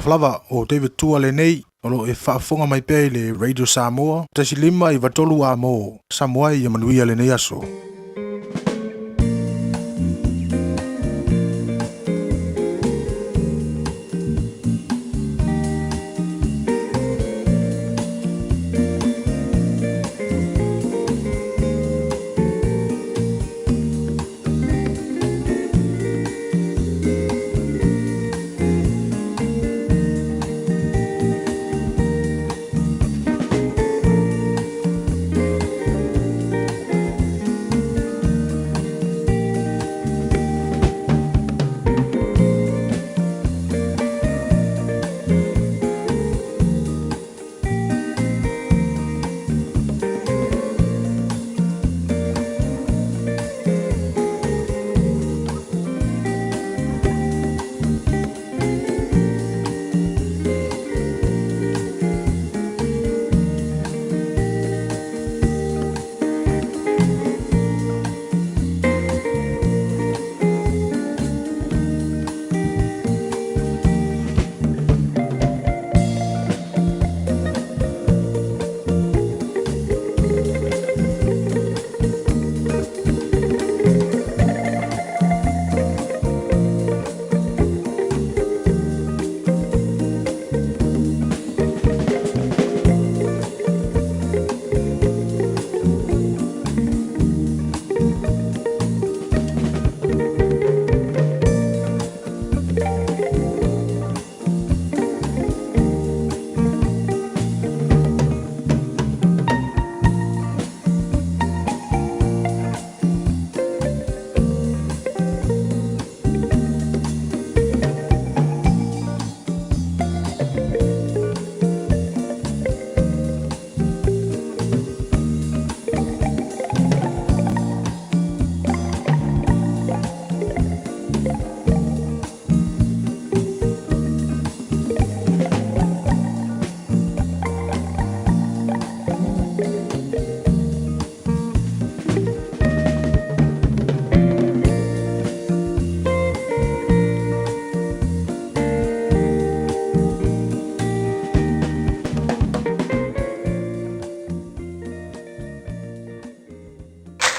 Talofa lava, o David Tua lenei, o lo o e faafofoga mai pea i le Radio Samoa, 1.5 93 A mo Samoa ia manuia lenei aso.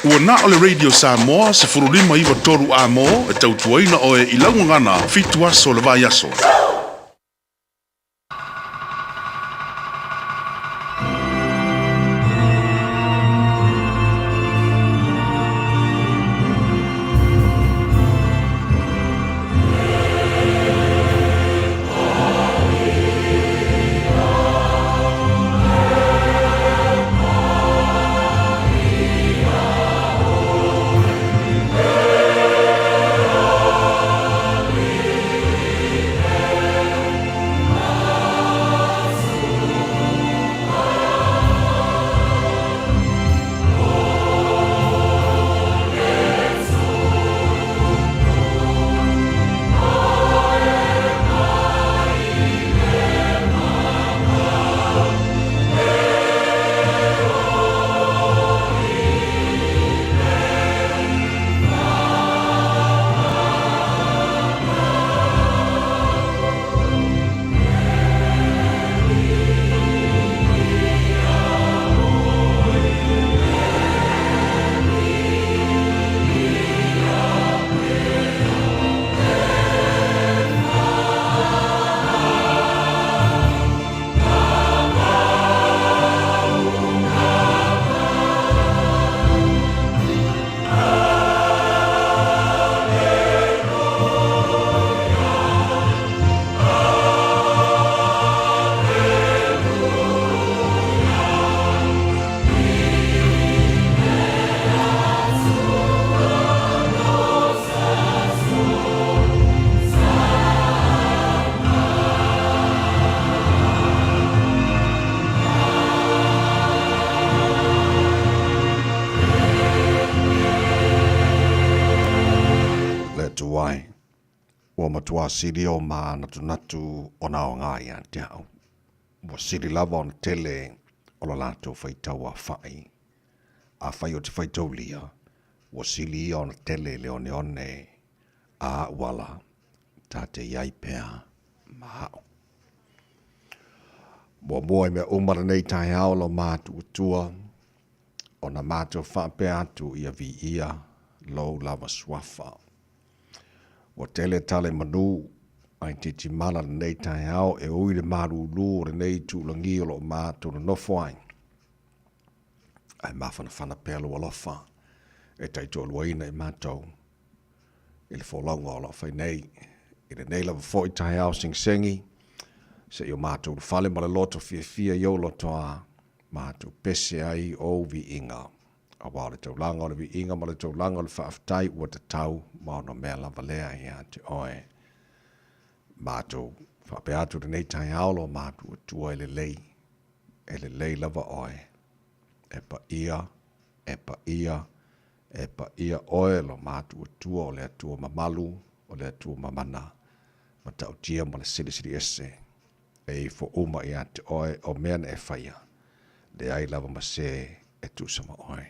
Ua na o le Radio Samoa 15 9 3 A-mo e tautuaina oe i lau gagana fitu aso le vaiaso. Le Atua e, ua matua sili o manatunatu ona aoga ia te au. Ua sili lava ona tele o lo latou faitau afa'i. Afai o te faitaulia, ua sili ia ona tele le oneone a a'u ala, ta te i ai pea ma a'u. Muamua i mea uma lenei taeao lo matuatua, ona matou faapea atu ia viia lou lava suafa. Ua tele tala i manu, ae titimala lenei taeao e ui le malūlū o lenei itulagi o lo o matou nonofo ai. Ae mafanafana pea lou alofa e taitoaluaina i matou i le folauga o lo o fai nei. I lenei lava foi taeao segisegi, se i o matou ulufale ma le loto fiafia i ou lotoa, matou pese ai i ou viiga. Aua o le taulaga o le viiga ma le taulaga o le faafetai ua tatau ma ono mea lava lea ia te oe. Matou faapea atu lenei taeao lo matou Atua e lelei, e lelei lava oe, e paia, e paia, e paia oe lo matou Atua o le Atua mamalu, o le Atua mamana, matautia ma le silisili ese, e ifo uma ia te oe o mea na e faia, leai lava ma se e tusa ma oe.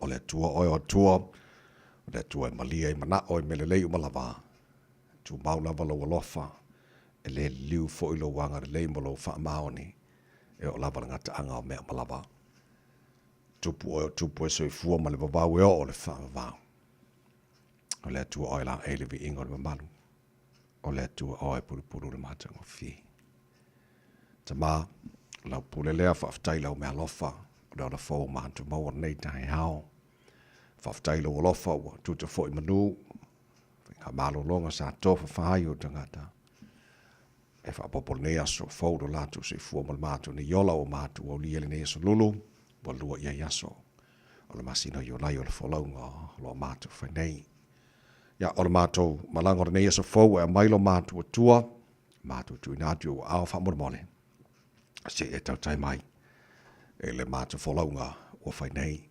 O le Atua oe o Atua, o le Atua e malia i manao i mea lelei uma lava, tumau lava lou alofa, e le liliu foi lou agalelei ma lou faamaoni, e oo lava le gataaga o mea uma lava. Tupu oe o tupu e soifua ma le vavau e oo le faavavau. O le Atua oe laei le viiga o le mamalu, o le Atua oe pulupulu le matagofie. Tama, lau pule lea, faafetai lau mealofa, o le ola fou matou maua lenei taeao. Faafetai lou alofa ua tuta foi manu, faiga malologa sa tofafa ai o tagata. E faaopoopo lenei aso fou lo latou soifua ma le matou nei ola ua matou aulia lenei aso lulu, ua lua i ai aso o le masina o Iulai o le folauga o lo o matou fai nei. Ia, o le matou malaga o lenei aso fou e aumai lo matou Atua, matou tuuina atu i ou aao faamolemole, se e tautai mai i le matou folauga ua fai nei.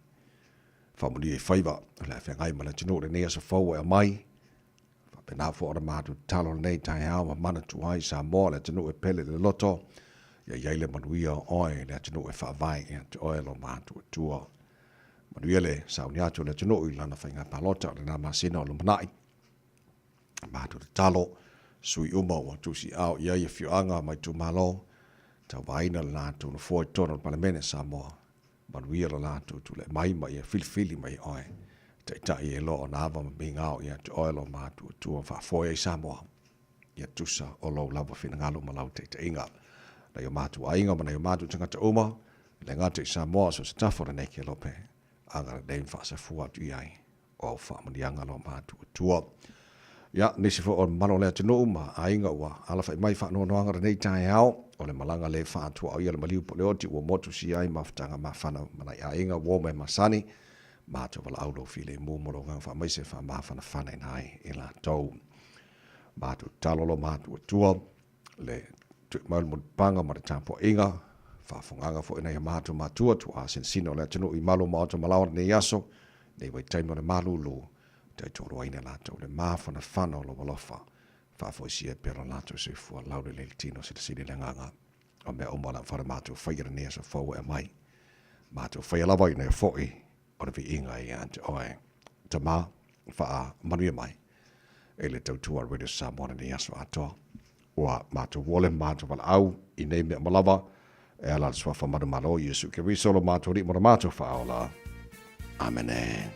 Faamanuia i faiva o le a feagai ma le atunuu lenei aso fou e aumai. Faapena foi ona matou tatalo lenei taeao ma manatua ai Samoa le atunuu e pele i le loto, ia i ai le manuia o oe le atunuu e faavae ia te oe lo matou Atua. Manuia le sauni atu o le atunuu i lana faiga palota o lena masina o lumanai. Matou tatalo, sui uma ua tusiao i ai afioaga ma itumalo, tauvaina le latou nofoa i totonu o le Palemene Samoa. Manuia lo latou tulai mai ma ia filifili mai oe, taitai e loa ona ava ma migao ia te oe lo matou Atua faafoe ai Samoa. Ia tusa o lou lava finagalo ma lau taitaiga. Nai o matou aiga ma nai o matou tagata uma, le gata i Samoa so se tafa o lenei kelope, agalelei ma faasafua atu i ai o au faamanuiaga lo matou Atua. Ia, nisi foi o mamalu o le atunuu ma aiga ua alafai mai faanoanoaga lenei taeao, o le malaga le faatuaoia le maliu po o le oti ua motusia ai mafutaga mafana ma nai aiga uo ma e masani, matou valaau lou filemu ma lou agaga faamaise faamafanafana ai i latou. Matou tatalo lo matou Atua, le tui mai o le mulipapaga ma le tapuaiga, faafofogaaga foi nai a matou matua tuaa sinosino o le atunuu i malu o maota malaoa lenei aso, nei vaitaimi o le malūlū, taitoloaina latou le mafanafana o lou alofa, faafoisia pea lo latou soifua laulelei le tino silasila i le agaga o mea uma o le a mafai ona matou faia lenei aso fou e aumai. Matou faia lava ina ia foi o le viiga ia te oe. Tama, faamanuia mai e le tautua Radio Samoa lenei aso atoa. Ua matou ole ma matou valaau i nei mea uma lava, e ala le suafa manumalo Iesu Keriso lo matou Alii ma lo matou Faaola. Amene.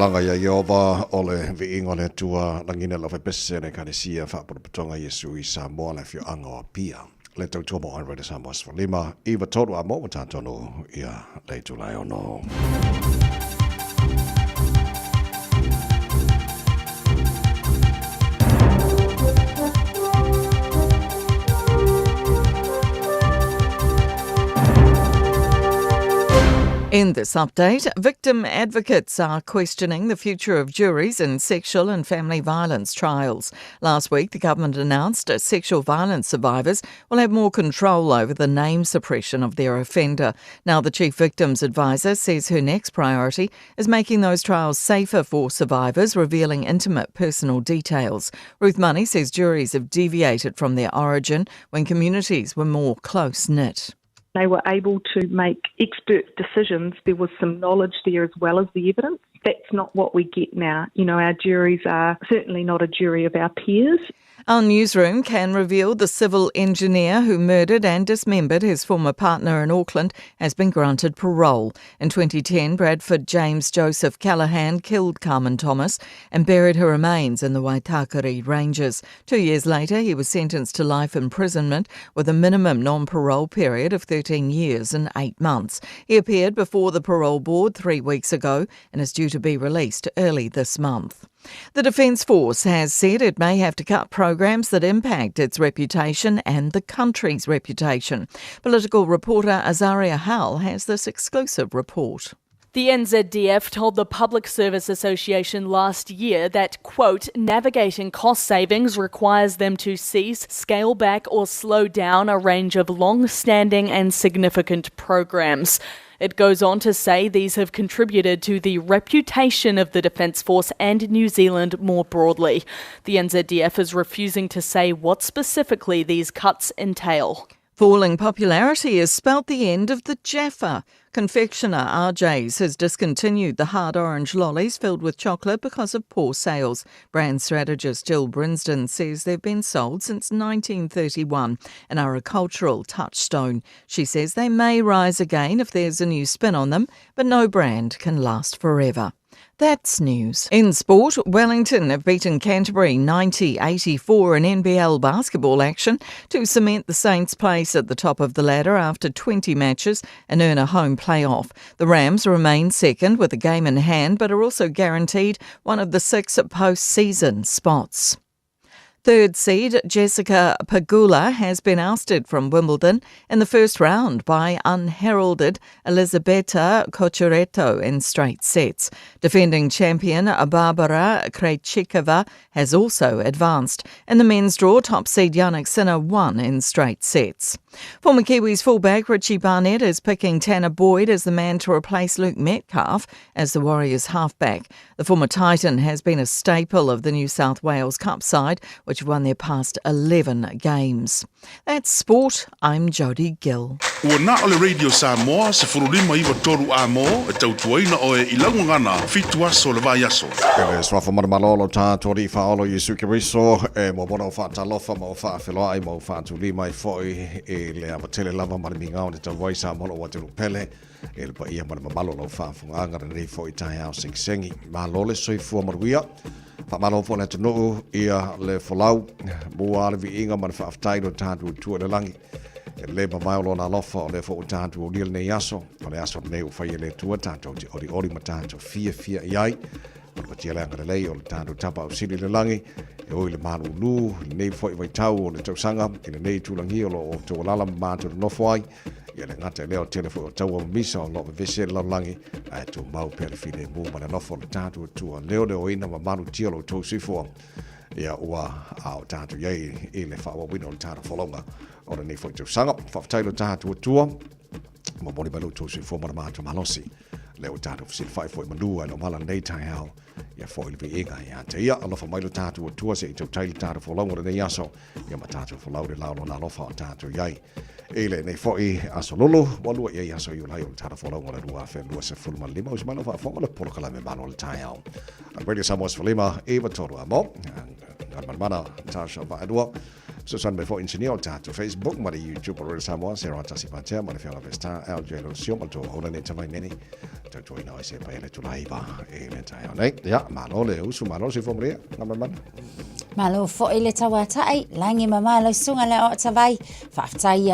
Tulaga ia Ieova o le viiga o le Atua lagina lau faipese le Ekalesia Faapotopotoga Iesu i Samoa le afioaga o Apia. Le tautua mo Radio Samoa 15 93 a mo ua tatonu ia le itula e ono. In this update, victim advocates are questioning the future of juries in sexual and family violence trials. Last week, the government announced sexual violence survivors will have more control over the name suppression of their offender. Now, the chief victims advisor says her next priority is making those trials safer for survivors, revealing intimate personal details. Ruth Money says juries have deviated from their origin when communities were more close knit. They were able to make expert decisions. There was some knowledge there as well as the evidence. That's not what we get now. You know, our juries are certainly not a jury of our peers. Our newsroom can reveal the civil engineer who murdered and dismembered his former partner in Auckland has been granted parole. In 2010, Bradford James Joseph Callahan killed Carmen Thomas and buried her remains in the Waitakere Ranges. 2 years later, he was sentenced to life imprisonment with a minimum non-parole period of 13 years and 8 months. He appeared before the parole board 3 weeks ago and is due to be released early this month. The Defence Force has said it may have to cut programs that impact its reputation and the country's reputation. Political reporter Azaria Howell has this exclusive report. The NZDF told the Public Service Association last year that, quote, navigating cost savings requires them to cease, scale back or slow down a range of long-standing and significant programs. It goes on to say these have contributed to the reputation of the Defence Force and New Zealand more broadly. The NZDF is refusing to say what specifically these cuts entail. Falling popularity has spelt the end of the Jaffa. Confectioner RJ's has discontinued the hard orange lollies filled with chocolate because of poor sales. Brand strategist Jill Brinsden says they've been sold since 1931 and are a cultural touchstone. She says they may rise again if there's a new spin on them, but no brand can last forever. That's news. In sport, Wellington have beaten Canterbury 90-84 in NBL basketball action to cement the Saints' place at the top of the ladder after 20 matches and earn a home playoff. The Rams remain second with a game in hand, but are also guaranteed one of the 6 post-season spots. Third seed Jessica Pegula has been ousted from Wimbledon in the first round by unheralded Elisabetta Cocciaretto in straight sets. Defending champion Barbara Krejcikova has also advanced. In the men's draw, top seed Jannik Sinner won in straight sets. Former Kiwis fullback Richie Barnett is picking Tanner Boyd as the man to replace Luke Metcalf as the Warriors halfback. The former Titan has been a staple of the New South Wales Cup side, which won their past 11 games. That's sport. I'm Jodie Gill. Ua na o le Radio Samoa 1593 a mo e tautuaina oe i laugagana 7 aso le vaiaso. E le suafa manumalo tātou alii faaola Iesu Keriso e muamua ona ou faatalofa ma ou faafeloai ma ou faatulima ai foi i le ava tele lava ma le migao na tau ai Samoa lou atunuu pele i le paia ma le mamalu o lau faafofogaaga lenei foi taeao segisegi. Malo le soifua manuia. Faamalo foi le atunuu ia le folau mua le viiga ma le faafetai lo tatou Atua i le lagi. E le mavae o lona alofa o lea foi ua tatou aulia lenei aso. O le aso lenei ua fai e le Atua tatou te olioli ma tatou fiafia i ai. O le patia le agalelei o le tatou tapa au sili i le lagi, e oi le malūlū, lenei foi vaitau o le tausaga, i lenei tulagia o lo o outou alala ma matou nonofo ai, ia le gata i lea o tele foi o taua ma misa o lo o vevesi ai le lalolagi, ae tumau pea le filemu ma le alofa o le tatou Atua, leoleoina ma malutia lo outou soifua, ia ua ao tatou i ai i le faaauauina o le tatou folauga o lenei foi tausaga. Faafetai lo tatou Atua, momoli mai lo outou soifua ma le matou malosi. Lea ua tatou fesilafai foi manu ai lou ala lenei taeao, ia foi le viiga ia te ia. Alofa mai lo tatou Atua se i tautai le tatou folauga o lenei aso, ia ma tatou folau le lao lona alofa o tatou i ai. I lenei foi aso lolo, ua lua i ai aso Iulai o le tatou folauga o le 2025, usi mai lau faafofoga le polokalame malo o le taeao. Radio Samoa 15, 93 a mo, Galumalemana, Tasha Vaelua, Fesoasoani mai foi inisinia o le tatou Facebook ma le YouTube o Radio Samoa, Sarah Tasi Patea ma le Afioga Vesta LJ Losio ma le tou auauna nei tavaimene. Tautuaina o se paele tulaiva e le taeao nei. Ia, malo le usu, malo le soifua manuia. Galuemalemale. Malo foi le tauatai, lagi mama lau susuga le aoao tavai. Faafetai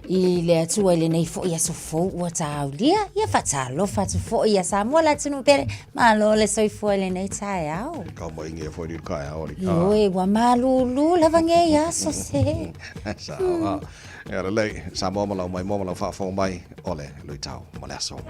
i le Atua i lenei foi aso fou ua taulia. Ia faatalofa atu foi ia Samoa le atunuu pele. Malo le soifua i lenei taeao. Kau mai nge foi li taeao li. Ioe, ua malulu lava ngei aso se. Sa, ah. Ia lelei, Samoa ma lau maimoa ma lau faafofoga mai, o le luitau ma le aso.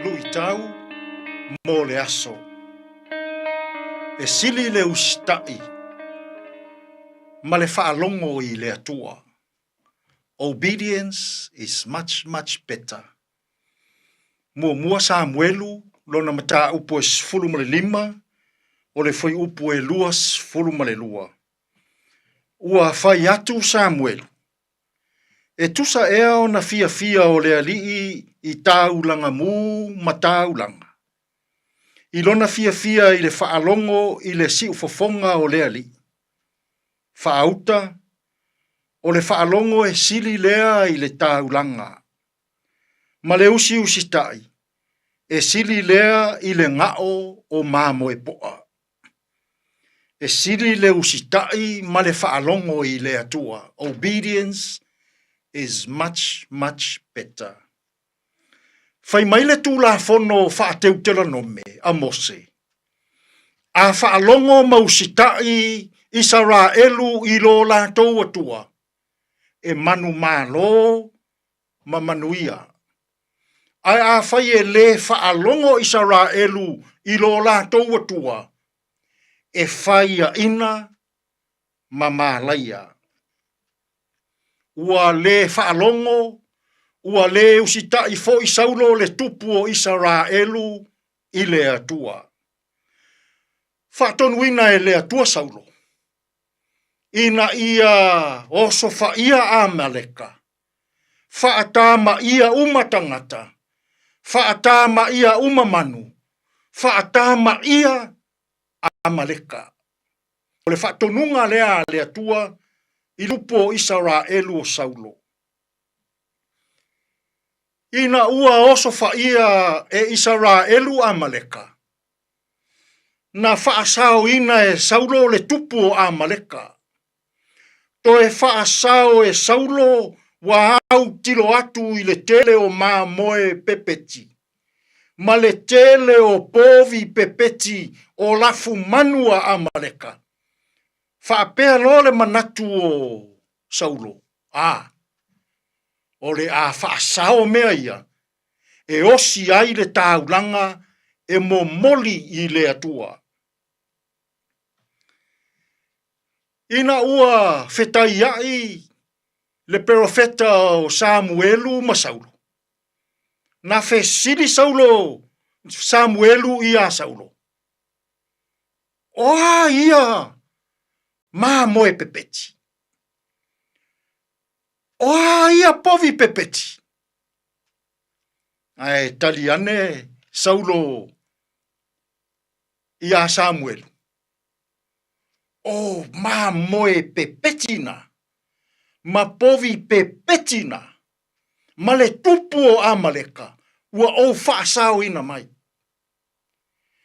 Luitau mo le aso. E sili le usitai ma le faalogo i le Atua. Obedience is much, much better. Muamua Samuelu lona mataupu e 15, o le fuaiupu e 22. Ua fai atu Samuelu, E tusa ea ona fiafia o le alii i tāulaga mū ma tāulaga. I lona fiafia i le faalogo i le siufofoga o le alii. Faauta, o le faalogo e sili lea i le taulaga. Ma le usiusitai, e sili lea i le gao o mamoe poa. E sili le usitai ma le faalogo i le Atua. Obedience is much, much better. Fai mai le Tulafono Faateutelanome a Mose, A faalogo ma usitai Isaraelu i lo latou Atua, e manumalo ma manuia. Ae afai e lē faalogo Isaraelu i lo latou Atua, e faiaina ma malaia. Ua lē faalogo, ua lē usitai foi Saulo le tupu o Isaraelu i le Atua. Faatonuina e le Atua Saulo, ina ia osofaia Amaleka, faatamaia uma tagata, faatamaia uma manu, faatamaia Amaleka. O le faatonuga lea a le Atua i lupu o Isaraelu o Saulo. Ina ua osofaia e Isaraelu Amaleka, na faasaoina e Saulo le tupu o Amaleka. Toe faasao e Saulo ua autilo atu i le tele o mamoe pepeti, ma le tele o povi pepeti o lafumanu a Amaleka. Faapea loa le manatu o Saulo, A, o le a faasao mea ia e osi ai le taulaga e momoli i le Atua. Ina ua fetaiaʻi le perofeta o Samuelu ma Saulo, na fesili Saulo Samuelu iā Saulo, O a ia mamoe pepeti? O a ia povi pepeti? Ae tali ane Saulo iā Samuelu, O mamoe pepeti na, ma povi pepeti na, ma le tupu o Amaleka ua ou faasaoina mai.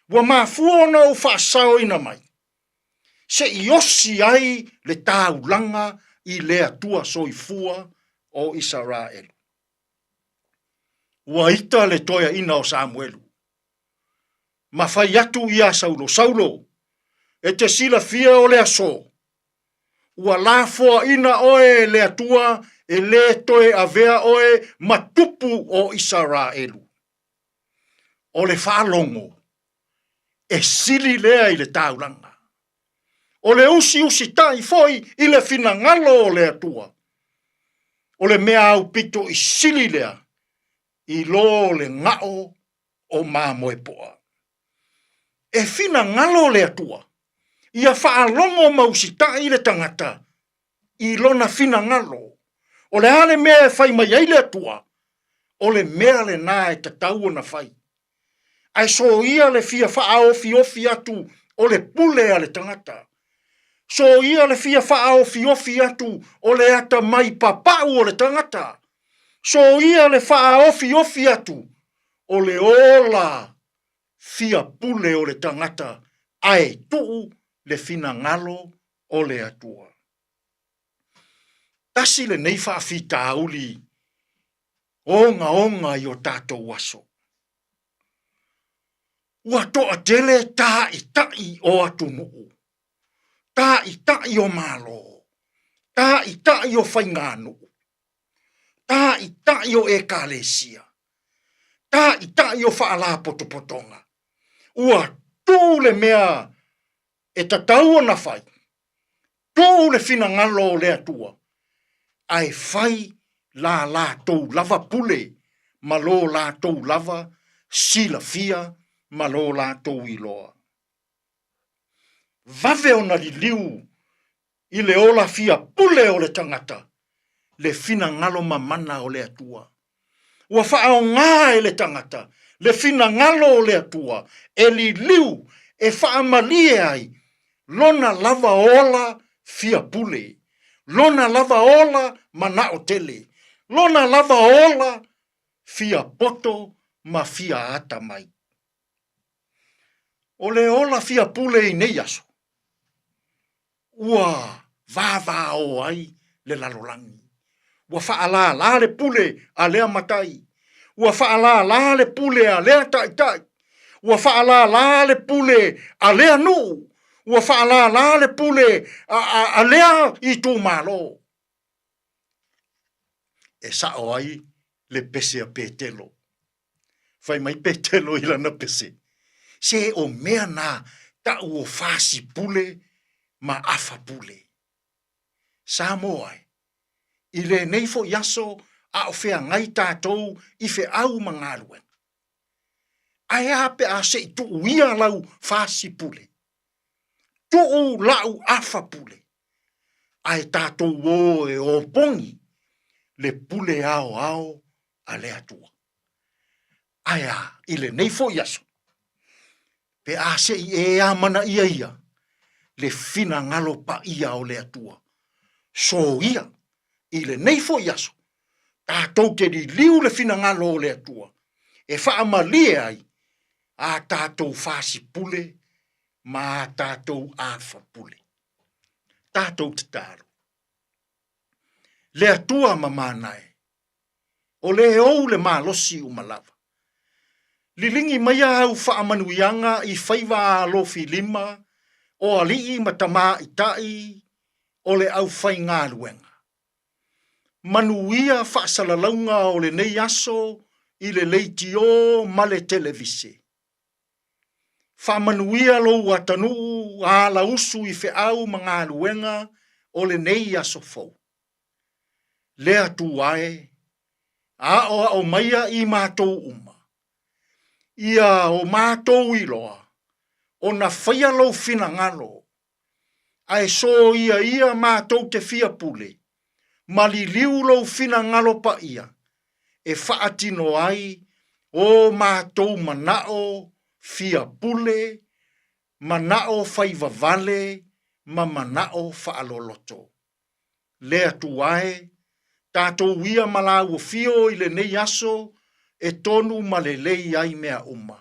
Ua mafua ona ou faasaoina mai, se i osi ai le taulaga i le Atua soifua o Isaraelu. Ua ita le toeaina o Samuelu, ma fai atu iā Saulo, Saulo, E te silafia o le aso, ua lafoaina oe e le Atua e lē toe avea oe ma tupu o Isaraelu. O le faalogo, e sili lea i le taulaga. O le usiusitai foi i le finagalo o le Atua, o le mea aupito i sili lea i lo le gao o mamoepoa. E finagalo le Atua ia faalogo ma usitai le tagata i lona finagalo. O le a le mea e fai mai ai le Atua, o le mea lena e tatau ona fai. Ae soia le fia faaofiofi atu o le pule a le tagata. Soia le fia faaofiofi atu o le atamai papau o le tagata. Soia le faaofiofi atu o le ola fia pule o le tagata ae tuu le finagalo o le Atua. Tasi lenei faafitauli ogaoga i o tatou aso. Ua toatele tāitaʻi o atunuu, tāitaʻi o Malo, tāitaʻi o faiganuu, tāitaʻi o ekalesia, tāitaʻi o faalapotopotoga. Ua tuu le mea e tatau ona fai, tuu le finagalo o le Atua, ae fai la latou lava pule ma lo latou lava silafia ma lo latou iloa. Vave ona liliu i le ola fia pule o le tagata le finagalo mamana o le Atua. Ua faaaoga e le tagata le finagalo o le Atua e liliu e faamalie ai lona lava ola fia pule, lona lava ola manao tele, lona lava ola fia poto ma fia atamai. O le ola fia pule i nei aso, ua vāvāō ai le lalolagi. Ua faalālā le pule a lea matai. Ua faalālā le pule a lea taitai. Ua faalālā le pule a lea nuu. Ua faalālā le pule a, a, a lea itumalo. E sao ai le pese a Petelo. Fai mai Petelo i lana pese, Se o mea na taʻu o fasi pule ma afa pule. Samoa e, i lenei foi aso a o feagai tatou i feau ma galuega. Ae a pe a se i tuu ia lau fasi pule, tuu lau afa pule, ae tatou o e opogi le pule aoao a le Atua. Ae a, i lenei foi aso, pe a se i e amanaia ia le finagalo paia o le Atua, soia i lenei foi aso, tatou te liliu le finagalo o le Atua e faamalie ai a tatou fasipule ma a tatou afapule. Tatou tatalo. Le Atua mamana e, o le ou le malosi uma lava. Liligi maia au faamanuiaga i faiva alofi lima o alii ma tamaitai o le aufaigaluega. Manuia faasalalauga o lenei aso i le leitiō ma le televise. Faamanuia lou atanuu alausu i feau ma galuega o lenei aso fou. Le Atua e, aoao maia i matou uma, ia o matou iloa ona faia lou finagalo, ae soia ia matou te fia pule, ma liliu lou finagalo paia, e faatino ai o matou manao fia pule, manao faivavale ma manao faaloloto. Le Atua e, tatou ia ma lāua fio i lenei aso e tonu ma lelei ai mea uma.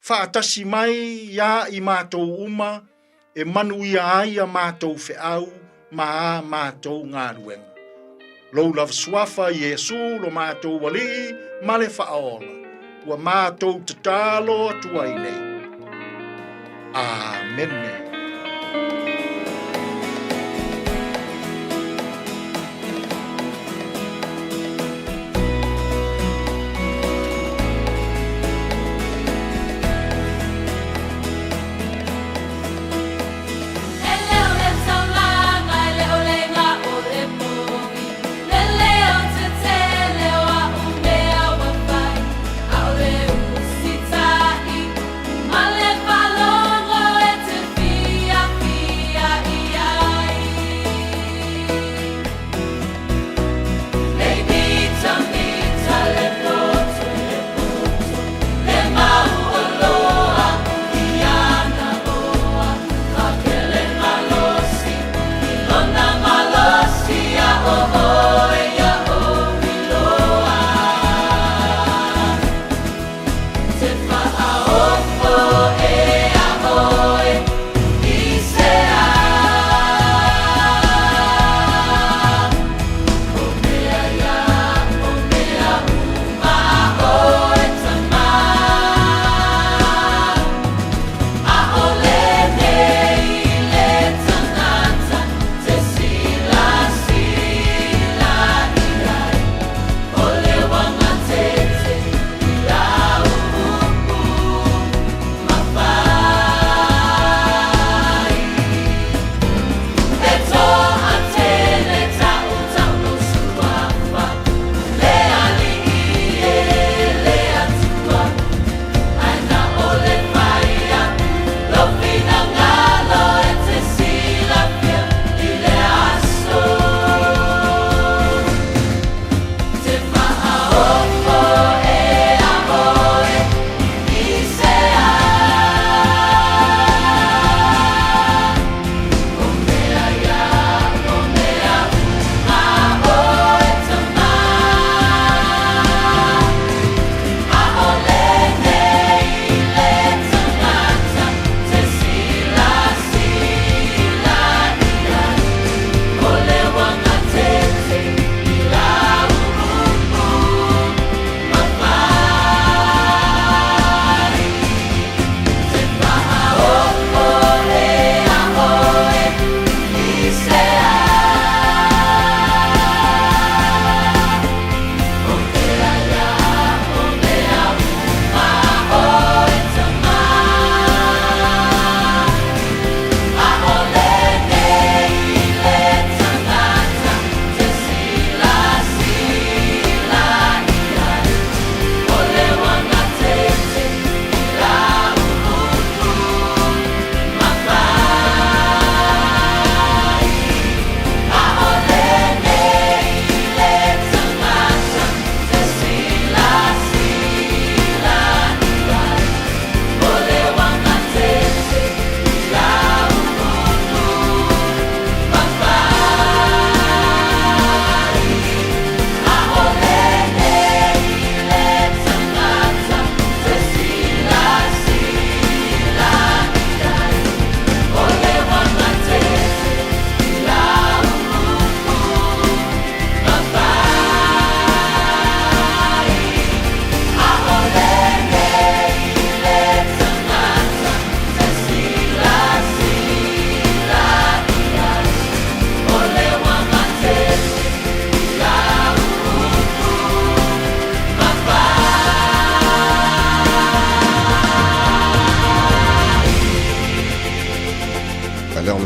Faatasi mai iā i matou uma e manuia ai a matou feau ma a matou galuega. Lou lava suafa Iesu lo matou Alii ma le Faaola, ua matou tatalo atu ai nei. Amene.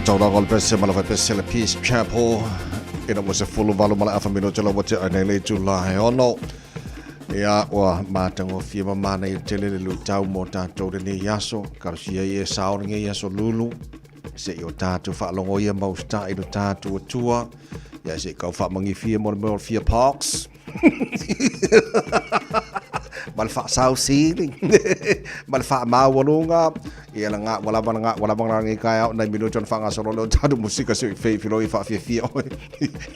Taulaga o le pese ma le faipese le Peace Chapel ina ua 18 ma le afa minute la ua tea nei le itula e 6. Ia, ua matagofie ma manaia tele le luitau mo tatou lenei aso. Talosia ia e sao lenei aso lulu. Se i o tatou faalogo ia ma usitai i lo tatou Atua. Ia se i kau faamagifia mo le mea o le fia parks. Ma le faasausili. Ma le faamaualuga. Ia la ngā ua lava la ngā ua lava la ngi kai au nei minuta na whangasolo leo tātou musika se i whei i whaafiafia oe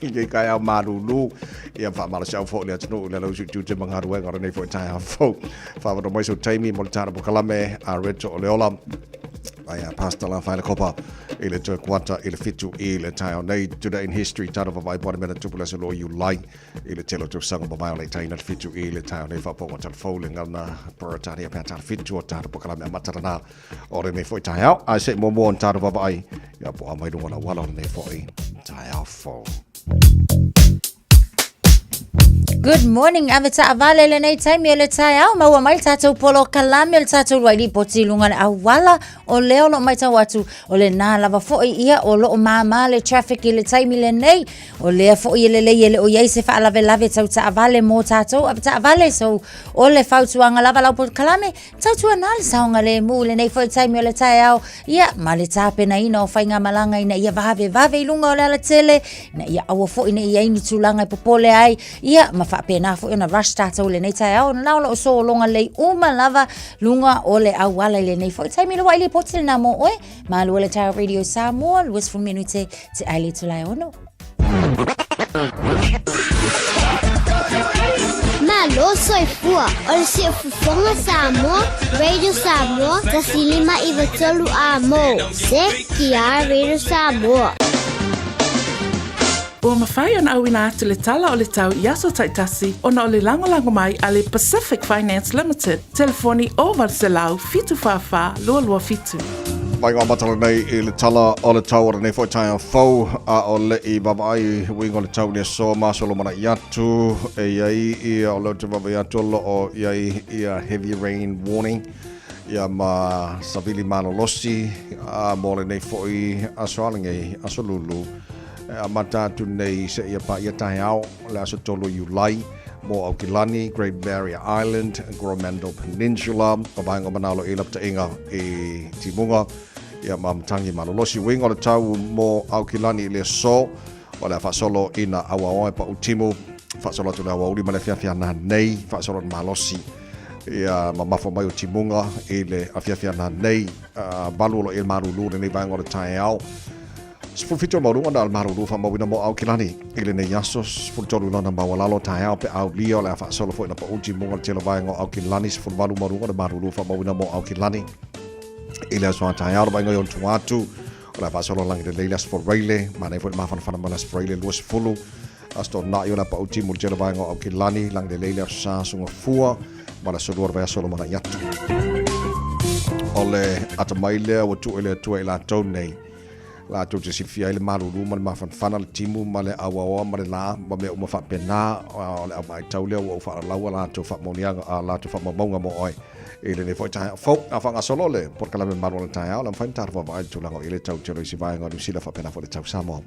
i ngi kai au malulu. Ia whaamala au fo le atunu le lau su tute mangaruenga o nei fo tai au fo. Whaawano mai so taimi mo le tātou pokalame a Reto o Leola. Ai a Pastor La Whaile Kopa i le toe kuata i le 7 i le taeao nei. Today in history, tātou vavai po mena tupu le aso Iulai i le tele o tausaga mavae o le taina le 7 i le taeao nei whaaponga telefou le ngana Peretania pea tātou 7 o tātou pokalame a matarana o lenei foi taeao. Ai se i muamua o tātou vavai ia po a mai runga la wala o lenei foi taeao fou. Good morning, ave taavale lenei taimi o le taeao, maua mai le tatou polokalame o le tatou luai lipoti i luga o le auala o lea o loo matau atu o lena lava foi ia o loo māmā le traffic i le taimi lenei o lea foi e lelei e le o i ai se faalavelave tau taavale mo tatou ave taavale so o le fautuaga lava lau polokalame Tautuanā le saogalēmū i lenei foi taimi o le taeao, ia, ma le tapenaina o faigamalaga ina ia vavevave i luga o le alatele, ina ia aua foi ne i ai ni tulaga e popole ai, ia, ma faapena foi ona rush tatou i lenei taeao, na o lo o sologa lelei uma lava luga o le auala i lenei foi taimi. Le uaʻai lipoti lena mo oe, Malua le taeao Radio Samoa, 20 minute te ai le itula e 6. Malo soifua o le Siufofoga Samoa, Radio Samoa, 1593 A mo, CKR Radio Samoa. Ua mafai ona auina atu le tala o le tau i aso taitasi ona o le lagolago mai a le Pacific Finance Limited, telefoni 0800 744 227. Mai ngā matara nei i le tala o le tau o lenei foi taeao fou, a o le i vaavaai uiga o le tau i le aso masolo mana i atu, e i ai ia o leo te vaavaai atu o loo i ai ia heavy rain warning, ia ma savili malolosi a mo lenei foi aso a lenei aso lulu e amata atu nei seia paia taeao le aso 3 Iulai. Mo Aukilani, Great Barrier Island, Coromandel Peninsula, ka vaenga o Manalo i Laputaʻiga i Timuga, ia ma Matangi Malolosi. Uiga o le tau mo Aukilani i le aso, o le a faasolo ina auaoa e pau timu, faasolo atu le aoauli ma le afiafi ana nei, faasolo le malosi ia mamafa mai o Timuga i le afiafi ana nei, valu o lo i le malulu lenei vaenga o le taeao. 17 o maualuga na o le malulu faamauina mo Aukilani i lenei aso, 13 lona maualalo taeao pe aulia o le a faasolo foi na pau timuga le tele vaega o Aukilani, 18 maualuga le malulu faamauina mo Aukilani i le aso a taeao le vaega i ona tua atu o le a faasolo langi lelei le aso Foraile, manaia foi le mafanafana ma le aso Foraile 20 aso Toonai o le a pau timu le tele vaega o Aukilani, langi lelei le aso Sa Sugafua ma le aso Lua le vaiaso o lumanai atu. O le atamai lea ua tuu i le Atua i latou nei Latou te silafia ai le malulu ma le mafanafana, le timu ma le auaoa ma le lā, ma mea uma faapena, o le aumaitau lea ua ou faalalaua latou faamaoniaga, a latou faamaumauga mo oe i lenei foi taeao fou. A faagasolo le polokalame malu o le taeao, le mafai ona tatou vaavaai i le tulaga o i le tau tele o isi vaega o Niu Sila faapena foi le tau Samoa.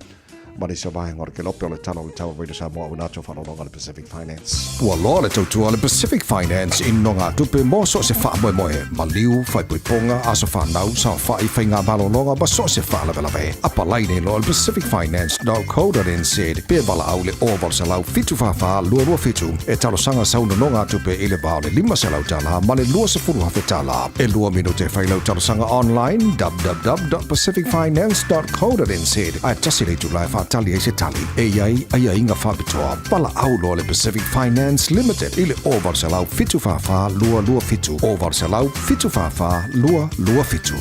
Ma nisi o vaega o le Kelope o le Tala o le Tau Radio Samoa auina atu faaaloaloga a le Pacific Finance. Ua loa le tautua a le Pacific Finance i nogatupe mo so o se faamoemoe, maliu, faaipoipoga, aso fanau, saofai, faiga malologa ma so o se faalavelave. Apalai nei loa i le pacificfinance.co.nz pe valaau i le 0800 744 227 e talosaga sau nonogatupe i le va o le $500 ma le $20,000. E lua minute e fai lau talosaga online www.pacificfinance.co.nz ae tasi le itula e faatali ai se tali e i ai aiaiga faapitoa. Valaau loa le Pacific Finance Limited i le 0800 744 227, 0800 744 227.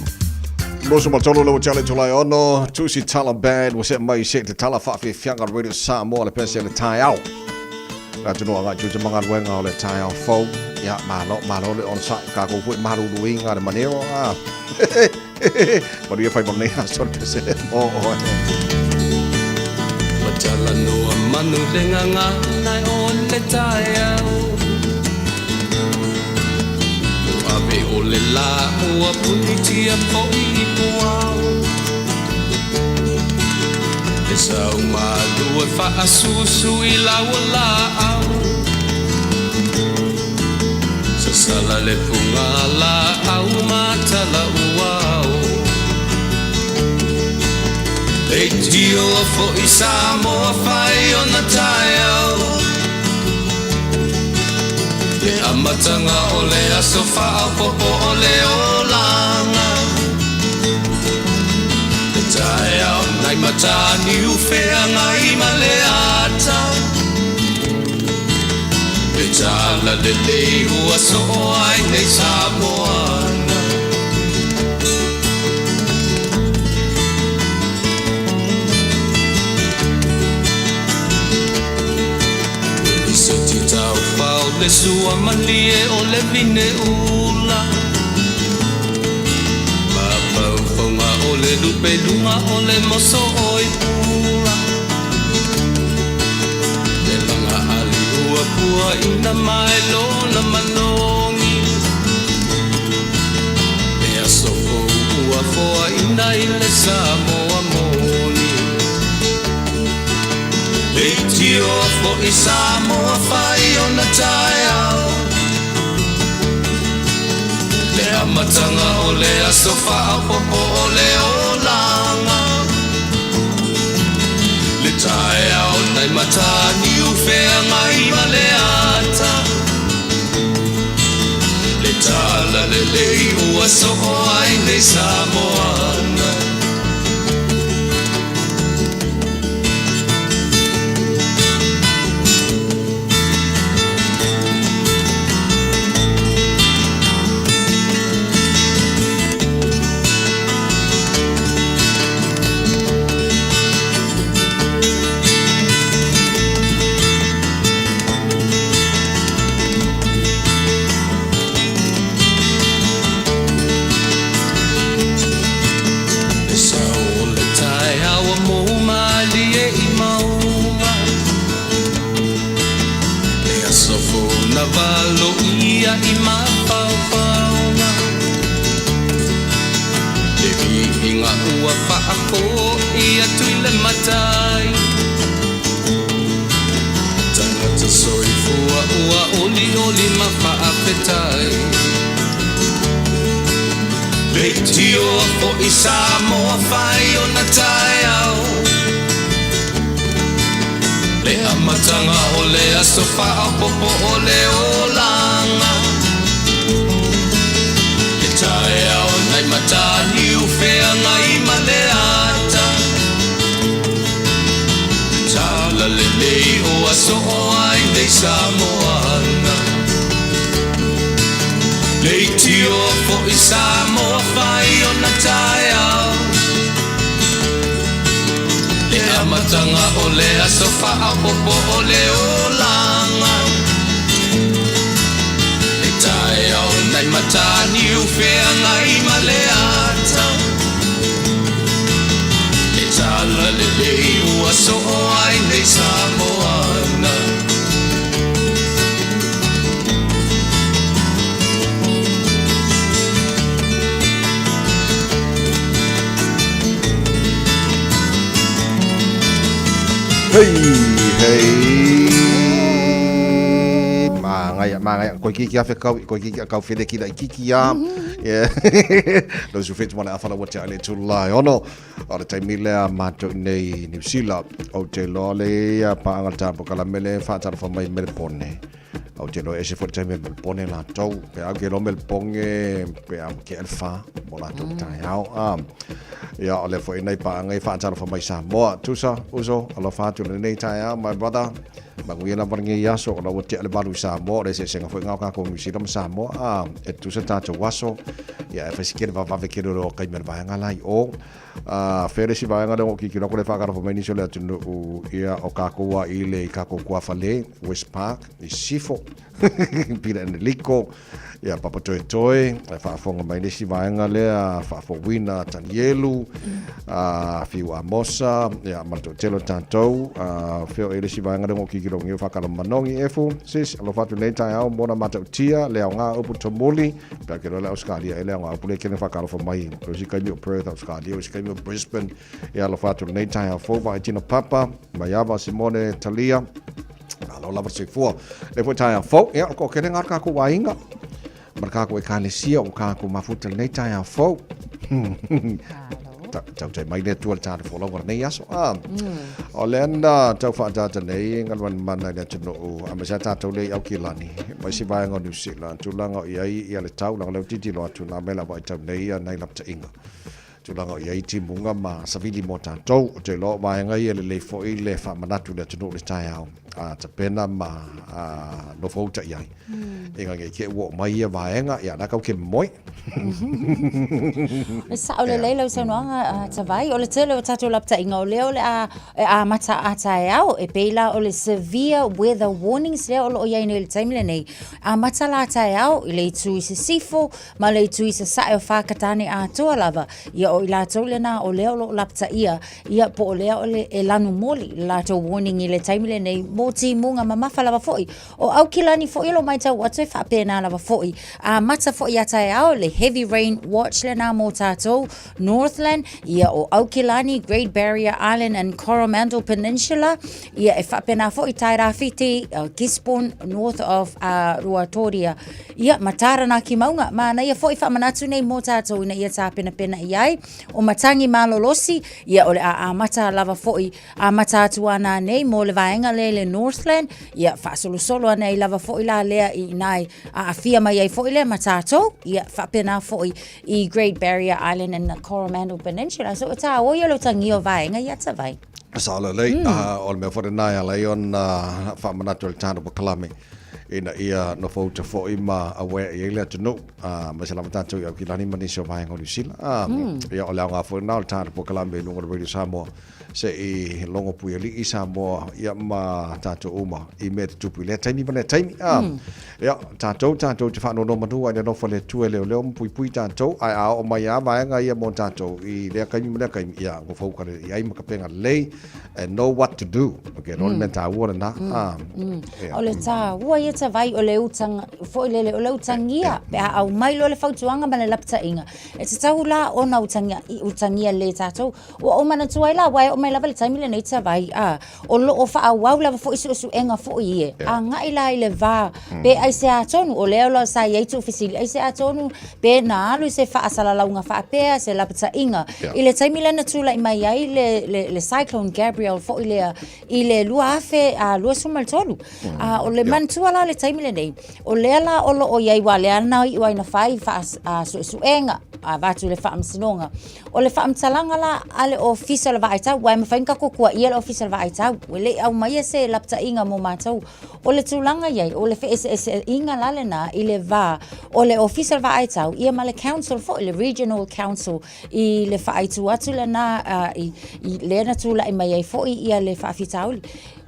23 le ua tele itula e 6, Tusi Tala Band ua see mai se te tala faafiafiaga Radio Samoa le pese le taeao. Le atunuu agai tiute ma galuega o le taeao fou. Ia, malo, malo le onosai, kākou foi maluluiga le maneo. Ah. Manuia faiva o lenei aso le pese mo oe. Talanoa manu le gagana o le taeao Ave o le lā ua punitia foi i puao. Le sau malu e faasusu i lau laau Sasala le fuga laau matala uao Leitio fo'i Samoa fai ona taeao Le amataga o le aso faaopoopo o le olaga Le taeao nai mataniu feagai ma le ata Le tala lelei ua soo ai nei Samoana Lisiti taufao le sua malie o le vine ula Mafaufonga o le lupeluga o le moso oi pula Le laga ali ua pua ina mai lona malogi Le aso fou ua foaina i le Samoa moni Leitio fo'i Samoa fai ona taeao Le amataga o le aso faaopoopo o le olaga Le taeao nai mataniu feagai ma le ata Le tala lelei ua soo ai nei Samoana Le sau o le taeao ua mou malie i mauga Le aso fou na valoia i mafaufauga Le viiga ua faafo'i atu i le matai Tagata soifua ua olioli ma faafetai Leitio fo'i Samoa fai ona taeao Le amataga o le aso faaopoopo o le olaga Le taeao nai mataniu feagai ma le ata Le tala lelei ua soo ai nei Samoana Leitio fo'i Samoa fai ona taeao Le amataga o le aso faaopoopo o le olaga Le taeao nai mataniu feagai ma le ata Le tala lelei ua soo ai nei Samoana Hei, hei. Mangai, mangai. Koe kiki afe kau, koe kiki kau fele kila i kiki a. Yeah. No su fetu mana awhala wa te ale tūlai ono. O le taimi lea mātou nei New Zealand. O te loa le ia paanga tāpo kalamele whaatalofa mai Melbourne. Ou te loa ese foi le taimi e Melbourne latou. Pe au ke loa Melbourne pe au ke alfa mo latou mm. taeao. Ah. Ia o le foi nei paanga i whaatalofa mai Samoa. Tusa, uso, alofa atu lenei taeao, my brother. Manuia lava lenei aso, ona ua tea le malu i Samoa, o le eseesega foi lena o kākou Niu Sila ma Samoa, a e tusa tātou aso, ia e fai si kele vavave kele o le okaimi o le vaega la i o. A fea le isi vaega lea o kikilo atu le whaakalofa mai nisi o le atunuu, ia o kākou a i le i kākou kuafale, West Park, i Sifo, Peter Eneliko, ia Papa Toetoe, e faafofoga mai le isi vaega lea, faafouina Tanielu, a Fiu Amosa, ia ma le toatele o tatou, a fea o i le isi vaega lea o kikilo ngi o whakalo manongi efu, sis, alofa atu nei taeao. taeao mo na matautia le aoga o upu tomuli, pe a ke loa le Ausekalia e le aoga upu le kene whakalofa mai. O isi kaimi o Perth, Ausekalia, o isi kaimi o Brisbane, e alofa atu lenei taeao fou vaai tino papa, Maiava Simone Talia, Malo lava le soifua. Le foi taeao fou, ia, o le toatele lena o le tatou aiga, ma le tatou ekalesia o tatou mafuta lenei taeao fou. Tautai mai le Atua i le tatou folauga o lenei aso. Ah, o lea na tau faaataata nei galuega mana i le atunuu, aemaise lava tatou lea i Aukilani, ma isi vaega o Niu Sila, tulaga o i ai ia le tau, leaga o lea ua tilotilo atu, na mea la vaitau nei ia nai lapataiga. Tulaga o i ai timuga ma savili mo tatou. Ou te iloa o vaega ia e lelei foi le faamanatu i le atunuu i le taeao, a tapena ma nofouta i ai. Ina ne i te i ua oo mai ia vaega, ia o la e tatou te moe. E sao lelei lau saunoaga Tavai, o le tele o tatou lapataiga o lea o le a e amata a taeao, e pei la o le severe weather warnings lea o lo o i ai nei i le taimi lenei, amata la taeao i le itu i sisifo, ma le itu i sasae o Whakatane atoa lava, ia o i latou lena o lea o lo o lapataia, ia po o lea o le e lanu moli le latou warning i le taimi lenei mo timuga mamafa lava foi. O Aukilani foi o lo o matau atu e faapena lava foi. Amata foi ia taeao le heavy rain watch lena mo tatou Northland, ia o Aukilani, Great Barrier Island and Coromandel Peninsula, ia e faapena foi Tairāwhiti, Gisborne, north of Ruatoria. Ia, ma Taranaki maunga, manaia foi faamanatu nei mō tātou ina ia tāpenapena i ai. O Matangi Malolosi, ia o le a amata lava foi, amata atu ana nei mō le vaega lea i le Northland, ia faasolosolo ane ai lava foi la lea i inā e aafia mai ai foi lea ma tātou, ia faapena foi i Great Barrier Island and the Coromandel Peninsula. So e tāua ia o le utagia o vaega ia Tavai. Sao lelei, o le mea foi lena e ala ai ona faamanatu e le tatou polokalame. ina ia nofouta foi ma aware i ai le atunuu, aemaise lava tatou i Aukilani ma nisi o vaega o Niu Sila. Ia, o le aoga foi lena o le tatou polokalame i luga o le Radio Samoa, se i logo puialii Samoa ia ma tatou uma i mea e tutupu i lea taimi ma lea taimi. Ia, tatou, tatou te faanonomanu ai i le alofa o le Atua e leoleo ma puipui tatou, ae a oo mai lava vaega ia mo tatou i lea taimi ma lea taimi, ia, nofouta i ai ma tapena lelei and know what to do. Okay, no le mea taua lena. O le taua ia Tavai o le utaga, foi lele, o le utagia, pe a aumai loa le fautuaga ma le lapataiga, e tatau la ona utagia, utagia lelei e tatou. Ua ou manatua ai la, aua e oo mai lava i le taimi lenei Tavai, a, o lo o faaauau lava foi suesuega foi ia, agai la i le va, pe aisea tonu, o lea la sa i ai tuufesili, aisea tonu pe na alu i se faasalalauga faapea, se lapataiga, i le taimi lea na tulai mai ai le, le, le Cyclone Gabrielle foi lea i le 2023. A, o le manatua la o le taimi lenei, o lea la o lo o i ai, aua o lea na iu ai na fai suesuega, avatu i le Faamasinoga. O le faamatalaga la a le Ofisa o le Vaaitau, aua e mafai ona tatou tuuaia le Ofisa o le Vaaitau, ua le i aumaia se lapataiga mo matou. O le tulaga i ai, o le feeseeseaiga la lena i le va o le Ofisa o le Vaaitau ia ma le Council foi, le Regional Council i le faaitu atu lena i lea na tulai mai ai foi ia le faafitauli.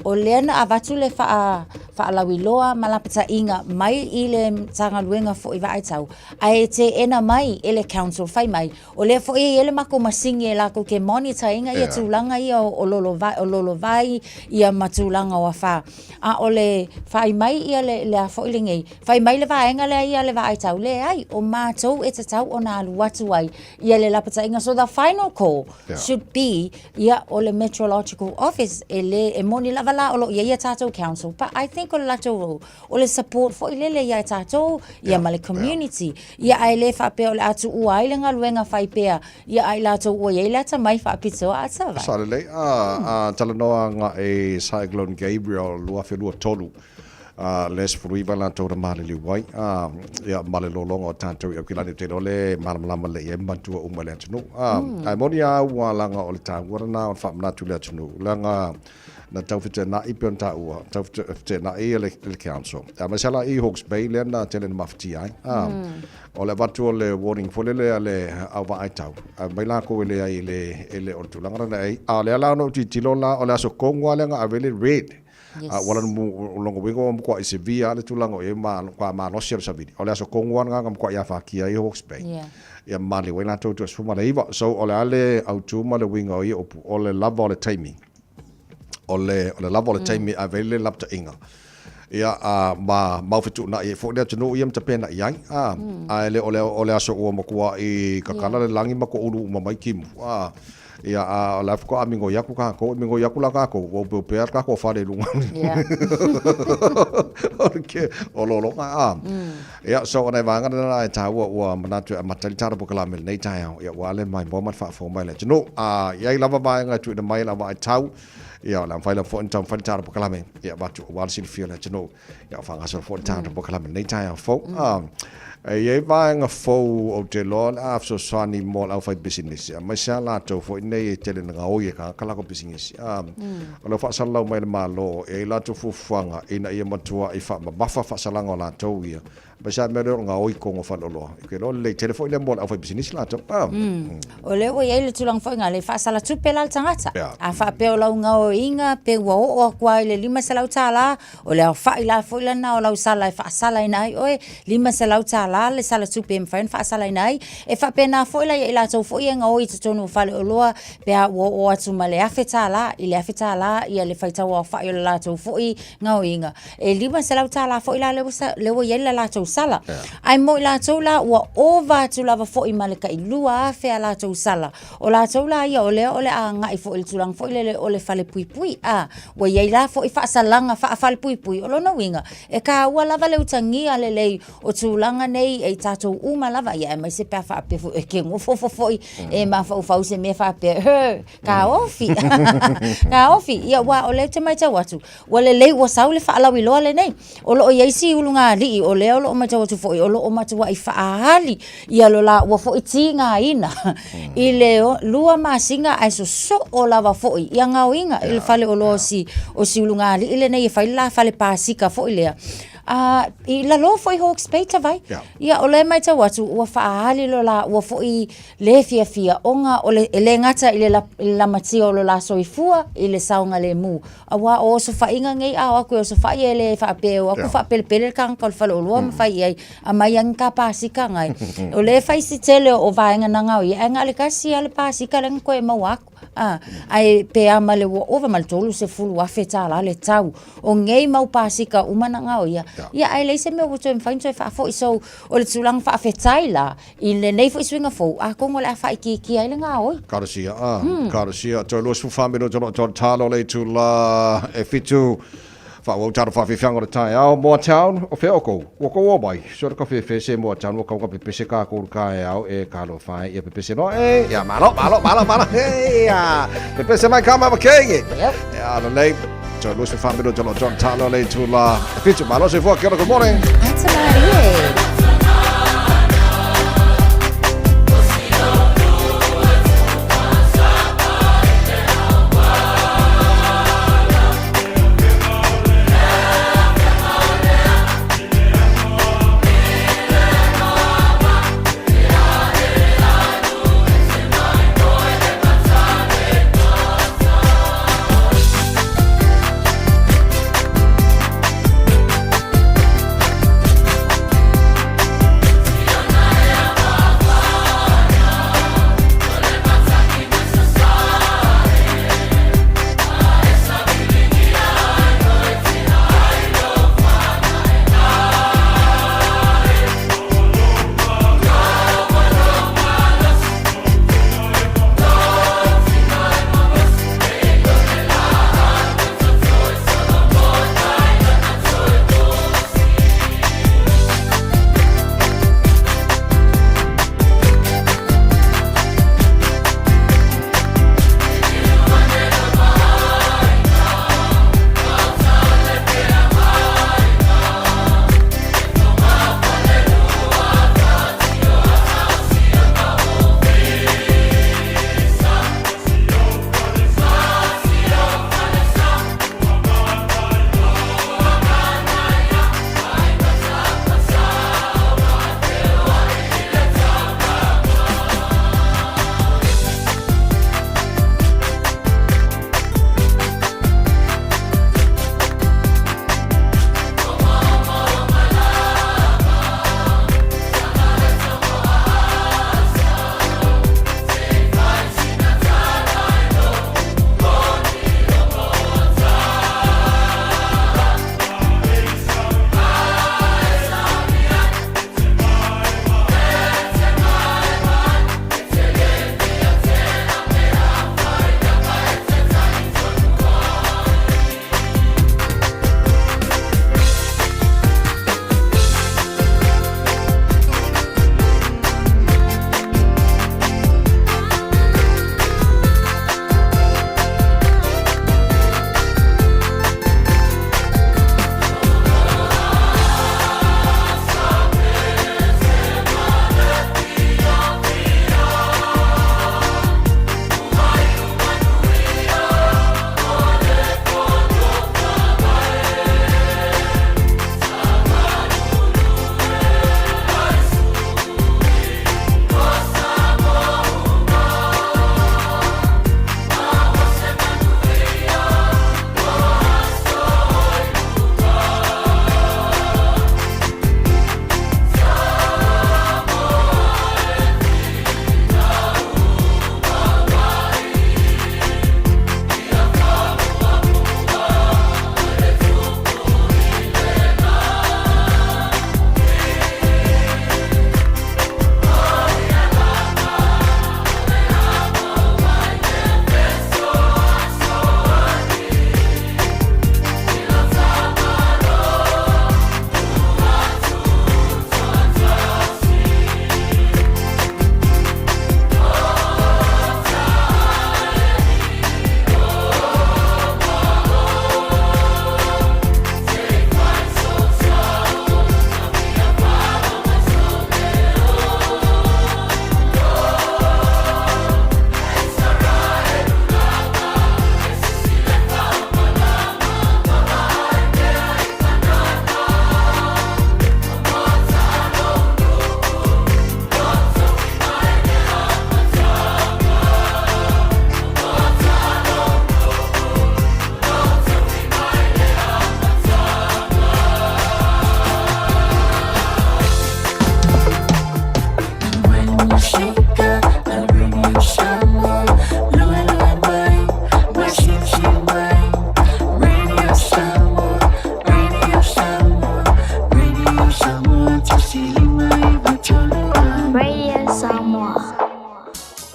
O lea na avatu le faalauiloa ma lapataiga mai i le Matagaluega foi Vaaitau, ae teena mai e le Council fai mai, O lea foi e i ai le matou masini e latou te monitor ina ia tulaga ia o lolovai ia ma tulaga o afa. A o le fai mai ia le a foi lenei, fai mai le vaega lea ia le vaai tau, leai, o matou e tatau ona alu atu ai ia le lapataiga. So the final call should be ia o le Meteorological Office e le, e moni lava la o lo o i ai ia tatou council, but I think o le latou role, o le support foi lele ia tatou ia ma le community ia ae le faapea o le a tuua ai le galuega fai pea ia a i latou ua i ai le atamai faapitoa a Savaii. Sa lelei a talanoa agai Cyclone Gabriel 2023 le 19 latou na maliliu ai ia ma le lologa o tatou i Aukilani ou te iloa le malamalama lelei ai matua uma i le atunuu ae moni a ua laga o le taua lena o le faamanatu i le atunuu leaga na tau fetenai pei ona taua, tau fetenai le council. Aemaise lava la i Hawke's Bay lea na tele na mafatia ai. O le avatu o le warning foi lele a le au vaai tau, aumai lakou e leai e le o le tulaga lena e i ai. A o lea la na ou tilotilo la, o le aso tonu lava lea na ave ai le red. Ua lana lona uiga ua matuai severe lava le tulaga o i ai ma matua malosi o le savili. O le aso tonu lava lena na matuai afatia ai Hawke's Bay. Ia maliu ai latou i le 19. So o le a le autu ma le uiga o ia upu, o le lava o le taimi. O le, o le lava o le taimi e ave ai le lapataiga. Ia, a, ma mau fetuunai ai foi le atunuu ia ma tapena'i ai, a, ae le o le, o le aso ua matua'i kakala le lagi ma toulu uma mai timu, a, ia, a o la e faatoa migoi atu tatou, e migoi atu la tatou, ua opeopea le tatou fale i luga o le ke, o lologa, a. Ia, so o nai vaega na e taua ua manatu e amata ai le tatou polokalame i lenei taeao, ia aua le maimoa ma le faafofoga mai a le atunuu. A i ai lava vaega e tuuina mai e le auvaa tau, Ia, o le a mafai lava foi ona taumafai le tatou polokalame e avatu aua le silafia o le atunuu. Ia, o faagasolo foi le tatou polokalame i lenei taeao fou. E i ai vaega fou ou te iloa o le a fesoasoani mo le aufaipisinisi, aemaise lava latou foi nei e tele ina gaoi e tagata latou pisinisi. O lo o faasalalau mai e le Malo, e i ai latou fuafuaga ina ia matuai faamamafa faasalaga o latou ia Aemaise lava le mea lea o le gaoi i totonu o faleoloa. Ou te iloa lelei tele foi lea mo le aufaipisinisi latou. O lea ua i ai le tulaga foi lena, le faasala tupe la le tagata. A faapea o lau gaoioiga pe ua oo atu lava i le $500, o le aofai la foi lena o lau sala e faasalaina ai oe, $500 le sala tupe e mafai ona faasalaina ai. E faapena foi la ia i latou foi ia e gaoi i totonu o faleoloa pe a ua oo atu ma le $1000 i le $1000 le faitau aofai o le latou foi gaoioiga. E $500 foi la lea ua i ai le latou sala. Ae mo i latou la ua ova atu lava foi ma le tai 2,000 a latou sala, o latou la ia o lea o le a agai foi i le tulaga foi lele o le falepuipui. A, ua i ai la foi faasalaga faafalepuipui, o lona uiga, e taua lava le utagia lelei o tulaga nei e i tatou uma lava, ia aemaise pe a faapea foi e te nofo foi e mafaufau i se mea faapea, he, taofi, taofi. Ia aua o lea ou te matau atu, Ua lelei ua sau le faalauiloa lenei. O lo o i ai si ulugalii o lea o lo o matau atu foi o lo o matuai faaali ia lo laua foi tigaina i le 2 masina ae sosoo lava foi ia gaoiga i le faleoloa o si ulugalii lenei e fai le la fale pasika foi lea. I lalo foi Hawke's Bay Tavai. Ia o lea e matau atu ua faaali lo laua foi le fiafia ona o le, e le gata i le lamatia o lo la soifua i le saogalemu, aua o osofaiga nei a o atu e osofai e le faapea e o atu faapelepele le tagata o le faleoloa ma fai i ai, aumai ane ta pasika nai. O lea e fai si tele o vaega na gaoia, ae na o le tasi lava le pasika lea na toe maua atu. Ae pe a ma le ua ova ma le $30,000 le tau o nei mau pasika uma na gaoia, ia ae leai se mea ua toe mafai ona toe faafoi. So, o le tulaga faafetai la i lenei foi suiga fou, atonu o le a faaitiitia ai le gaoi. Karasia, a, karasia, toe 24 minute o lo o toe talo le itula e 7. Faaauau talo faafiafiaga o le taeao, Moa Town, o fea outou? Ua tou omai, so le kafefese Moa Town, ua tau na pepese kākou i le taeao, e talofa e, ia pepese loa, e, ia malo, malo, malo, malo, e, ia, pepese mai ka mama kenge. Ia, lelei, toe 24 minute o lo o toe talo le itula e 7. Malo soifua, kia ora, good morning. Ata marie.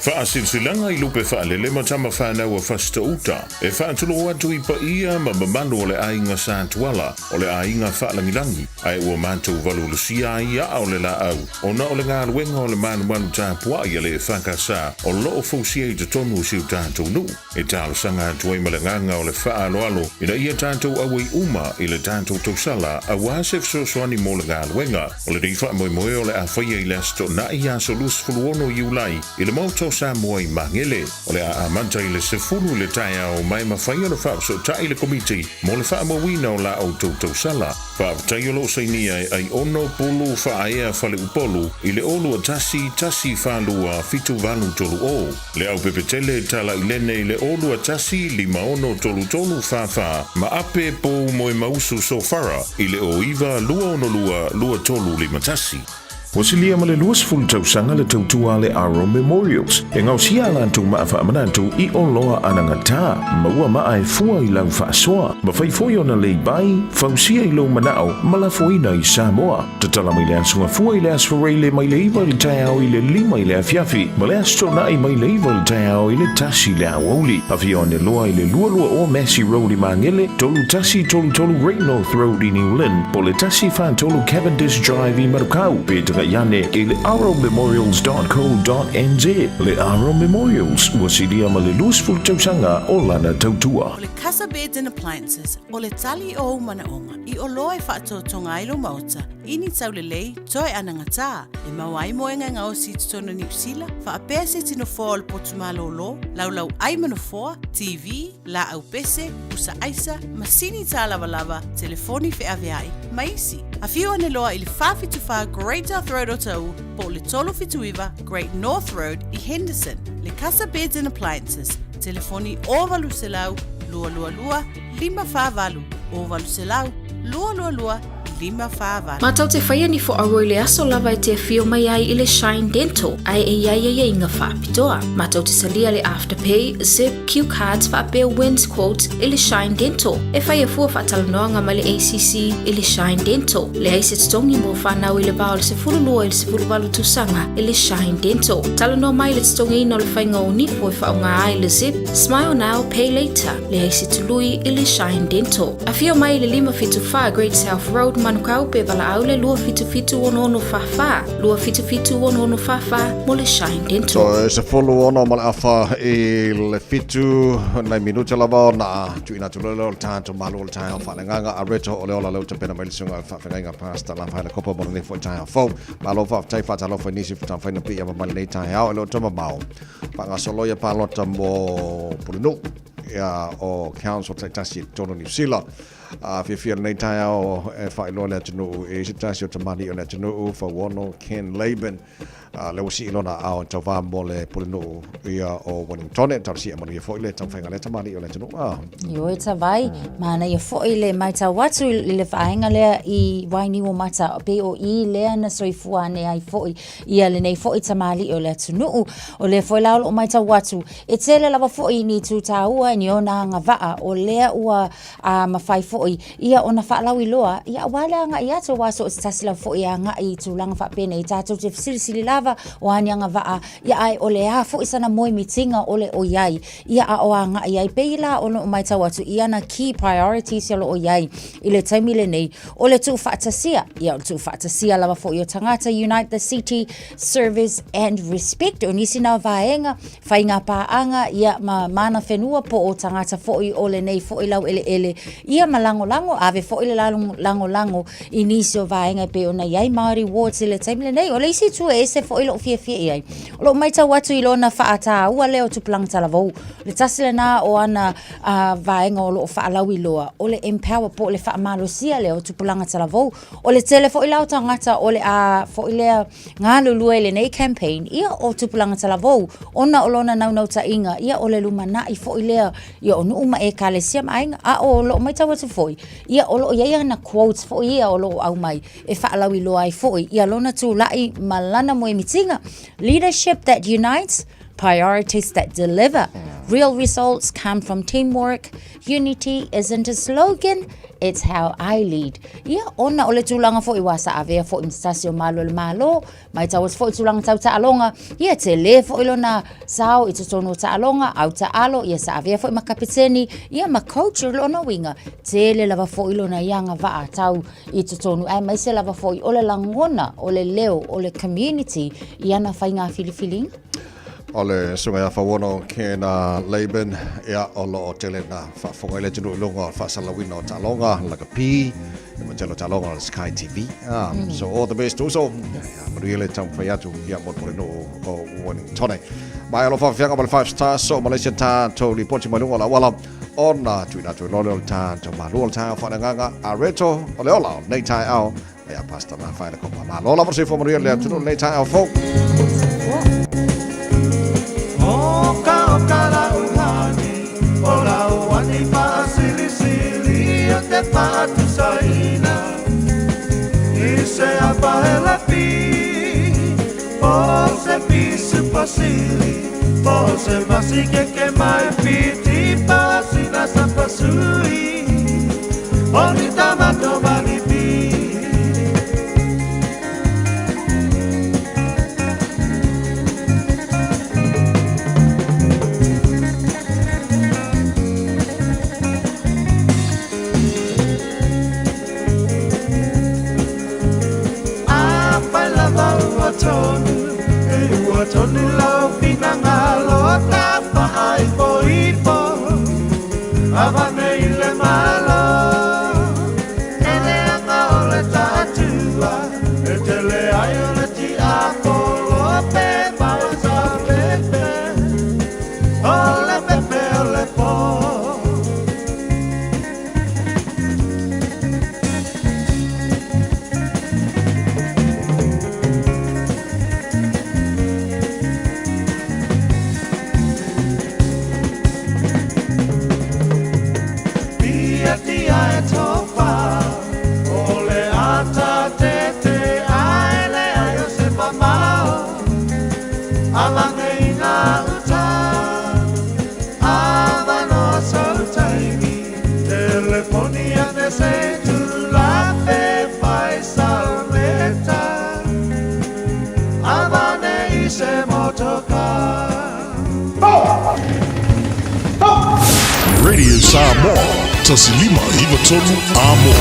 Faasilasilaga i lupe faalele ma tama fanau a Fasitoo-uta, e faatulou atu i paia ma mamalu o le aiga Sa Tuala, o le aiga faalagilagi, ae ua matou valuvalusia ai aa o le laau, ona o le galuega o le malumalu tapuai a le EFKS o lo o fausia i totonu o si o tatou nuu. E talosaga atu ai ma le agaga o le faaaloalo ina ia tatou auai uma i le tatou tausala aua se fesoasoani mo le galuega. O lenei faamoemoe o le a faia i le Aso Toonai aso 26 Iulai i le Maota o Samoa i Magele. O le a amata i le 10 i le taeao ma e mafai ona faafesootai le Komiti mo le faamauina o la outou tausala. Faafetai o lo o sainia e Aiono Pulu Faaea Faleupolu i le 0 2 1 4 2 7 8 3 0. Le Aupepetele Talailene i le 0 2 1 5 6 3 3 4 4 ma Ape Pou Moemausu Sofara i le 0 9 2 6 2 2 3 5 1. Ua silia ma le 20 tausaga le tautua a le Aro Memorials e gaosia a latou maa faamanatu i oloa anagata, maua maa e fua i lau faasoa, mafai foi ona lay-by, fausia i lou manao ma lafoina i Samoa. Tatala mai le Aso Gafua i le Aso Faraile mai le 9 i le taeao i le 5 i le afiafi ma le Aso Toonai mai le 9 i le taeao i le 1 i le aoauli. Afio ane loa i le 22 o Massey Road i Magele, 3133 Great North Road i New Lynn, po o le 143 Cavendish Drive i Manukau, pe tagai ane i le arrowmemorials.co.nz. Le Arrow Memorials, ua silia ma le 20 tausaga o lana tautua. O le Casa Beds and Appliances, o le tali o ou manaoga i oloa e faatotoga ai lou maota i ni taulelei toe anagatā e maua ai moega e gaosi i totonu o Niu Sila, faapea se tino foa o le potu malōlō, laulau ʻai ma nofoa, TV, lāʻau pese, pusa ʻaisa, masini tālavalava, telefoni feʻaveaʻi, ma isi. Afio ane loa i le 474 Great South Road o Taʻu po o le 379 Great North Road i Henderson. Le Casa Beds and Appliances, telefoni 0800 222 548 0800 222 548. Mātou te whaia ni fo aua i le aso lava e te awhio mai ai i le Shine Dental, ae e iai ai inga whaapitoa. Mātou te salia le Afterpay, Zip, Cue Cards whaapea Wins Quotes i le Shine Dental. E whai a fua whaatalanoanga mai le ACC i le Shine Dental. Le ai se totongi mo whanau i le vā o le 12 i le 18 tausaga i le Shine Dental. Talanoa mai le totongiina o le whainga o nifo e whaonga ai le Zip, Smile Now, Pay Later. Leai se tului i le Shine Dental. Afio mai i le 574 Great South Road, Manukau pe valaau le 2776644, 2776644 mo le Shine Dental. So, se fulu ono ma le afa i le fitu nai minuta lava ona tuuina atu loa lea o le tatou malo o le taeao faaleagaga a Reto o le ola lea ua tapena mai le susuga i le faafeagaiga Pastor Lafaela Kopa mo lenei foi taeao fou. Malo faafetai faatalofa i nisi fatafaina piia ma mai lenei taeao e le o toe mamao. Faagasolo ia palota mo Pulenuu ia o Council taitasi i totonu o Niu Sila. A fiafia lenei taeao e faailoa le atunuu i se tasi o tamalii o le atunuu, Fauono Ken Laban, a lea ua sii lona aao e tauva mo le Pulenuu ia o Wellingtone. Talosia manuia foi le taumafaiga a lea tamalii o le atunuu. A. Ioe Tavai, manaia foi le matau atu i le vaega lea i Wainiuomata, pei o i lea na soifua ane ai foi ia lenei foi tamalii o le atunuu. O lea foi la o loo matau atu, e tele lava foi ni itu taua ni ona agavaa o lea ua a, mafai foi ia ona faalauiloa, ia aua le agai atu, aua so o se tasi lava foi e agai i tulaga faapenei, tatou te fesilisili lava o a ni agavaa, ia ae o le a foi sana moemitiga o le o i ai, ia a o agai ai. Pei la o loo matau atu i ana key priorities o loo i ai i le taimi lenei, o le tuufaatasia, ia o le tuufaatasia lava foi o tagata, Unite the City, Service and Respect, o nisi na vaega, faiga paaga, ia ma mana whenua po o tagata foi o lenei foi laueleele, ia ma lagolago, ave foi le lagolago i nisi o vaega e pei ona i ai Māori Wards i le taimi lenei. O le isi itu e ese foi lou fiafia i ai, o lou matau atu i lona faataua lea o Tupulaga Talavou, le tasi lena o ana a vaega o lo o faalauiloa, o le empower po o le faamalosia lea o tupulaga talavou. O le tele foi la o tagata o le a foi lea galulue i lenei campaign, ia o tupulaga talavou, ona o lona naunautaiga, ia o le lumanai foi lea, ia o nuu ma ekalesia ma aiga. A o lou matau atu foi, ia o lo o i ai ana quotes foi ia o lo o aumai e faalauiloa ai foi ia lona tulai ma lana moemitiga. Leadership that unites, Priorities that deliver. Real results come from teamwork. Unity isn't a slogan, it's how I lead. Ia, ona o le tulaga foi ua sa avea foi ma se tasi o malu o le Malo, Matau atu foi i tulaga tau taaloga, ia tele foi lona sao i totonu o taaloga, au taalo, ia sa avea foi ma kapeteni, ia ma coach o lona uiga, tele lava foi lona ia agavaa tau i totonu, aemaise lava foi o le lagona o le leo o le community i ana faiga filifiliga. O le susuga ia Fauono Kena Laban, ia, o lo o tele na faafofoga i le atunuu i luga o le faasalalauina o taaloga, lakapi, ia ma tele o taaloga o le Sky TV. So all the best uso. Ia, manuia le taumafai atu, ia, mo le pulenuu o Wellington. Mai alofa afiaga ma le Five Stars so Malaysia tatou lipoti mai luga o le auala ona tuuina atu i loa lea o le tatou malu o le taeao faaleagaga a Reto o le ola o lenei taeao. Ia Pastor Rafaela Kopa. Malo lava le soifua manuia le atunuu lenei taeao fou. O ka o ka la uhane, o la oani paasilisili o te paatusaina. I se apa e la pi, po se pisu pasili, po se masi ke ke mai piti pasina sa pasui. O ni tamato mani pi. Afai lava ua tonu, e ua tonu lau finagalo tafaaipoipo, avane i le Malo, e leaga o le taatua, e tele ai o le tiapolo pe mausa pepe, o le pepe o le po. Pia tia e tofa, o le ata te te ae le ai o se mamao, avane i ngā uta, avanoa sau taimi, telefoni ane se tulape fai salmeta, avane i se motoka. Radio Samoa, 1593 Amo.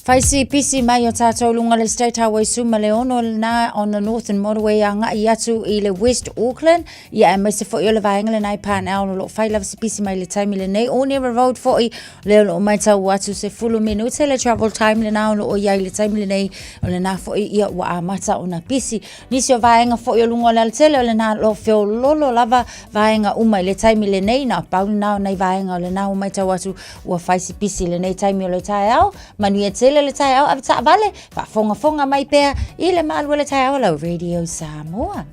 Faisi pisi mai o tātou lunga le State Highway suma le ono lena on the Northern Motorway a ngai atu i le West Auckland. Ia aemaise foi o le vaega lenei Parnell o loo fai lava se pisi mai le taimi lenei. Onera Road foi lea o loo matau atu 10 minute le travel time lena o loo iai le taimi lenei. O lena foi ia ua amata ona pisi. Nisi o vaega foi o luga o le alatele o lena o loo feololo lava vaega uma i le taimi lenei. Na pau lena o nai vaega o lena ua matau atu ua fai si pisi i lenei taimi o le taeao. Manuia tele le taeao, ave taavale, faafogafoga mai pea i le malu o le taeao lau Radio Samoa.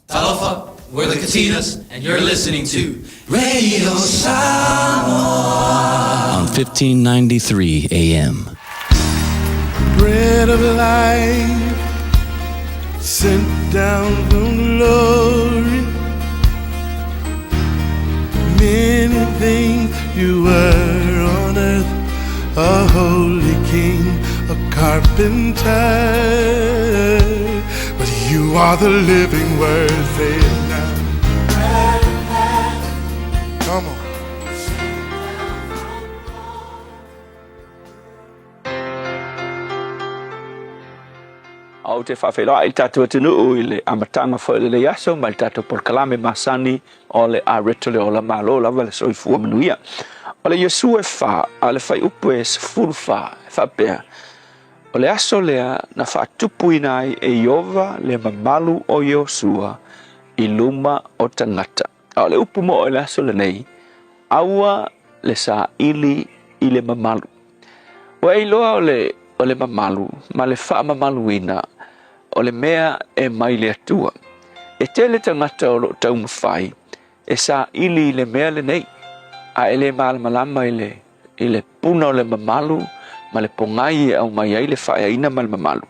Talofa, we're the Katinas, and you're listening to Radio Samoa on 1593 AM. Bread of life, sent down from glory. Many things you were on earth, a holy king, a carpenter. But you are the living word, say it now. Come on. Ou te faafeiloai i le tatou atunuu i le amataga foi o lenei aso ma le tatou polokalame masani o le Areto le Ola Malo lava le soifua manuia. O le Iosua e 4 a le fuaiupu e 14 e faapea, O le aso lea na faatupuina ai e Ieova le mamalu o Iosua i luma o tagata. A o le upu mo'o i le aso lenei, aua le saili i le mamalu. Ua e iloa o le, o le mamalu ma le faamamaluina o le mea e mai le Atua. E tele tagata o lo o taumafai e saili i le mea lenei, a e le malamalama i le, i le puna o le mamalu ma le pogai e aumai ai le faaeaina ma le mamalu.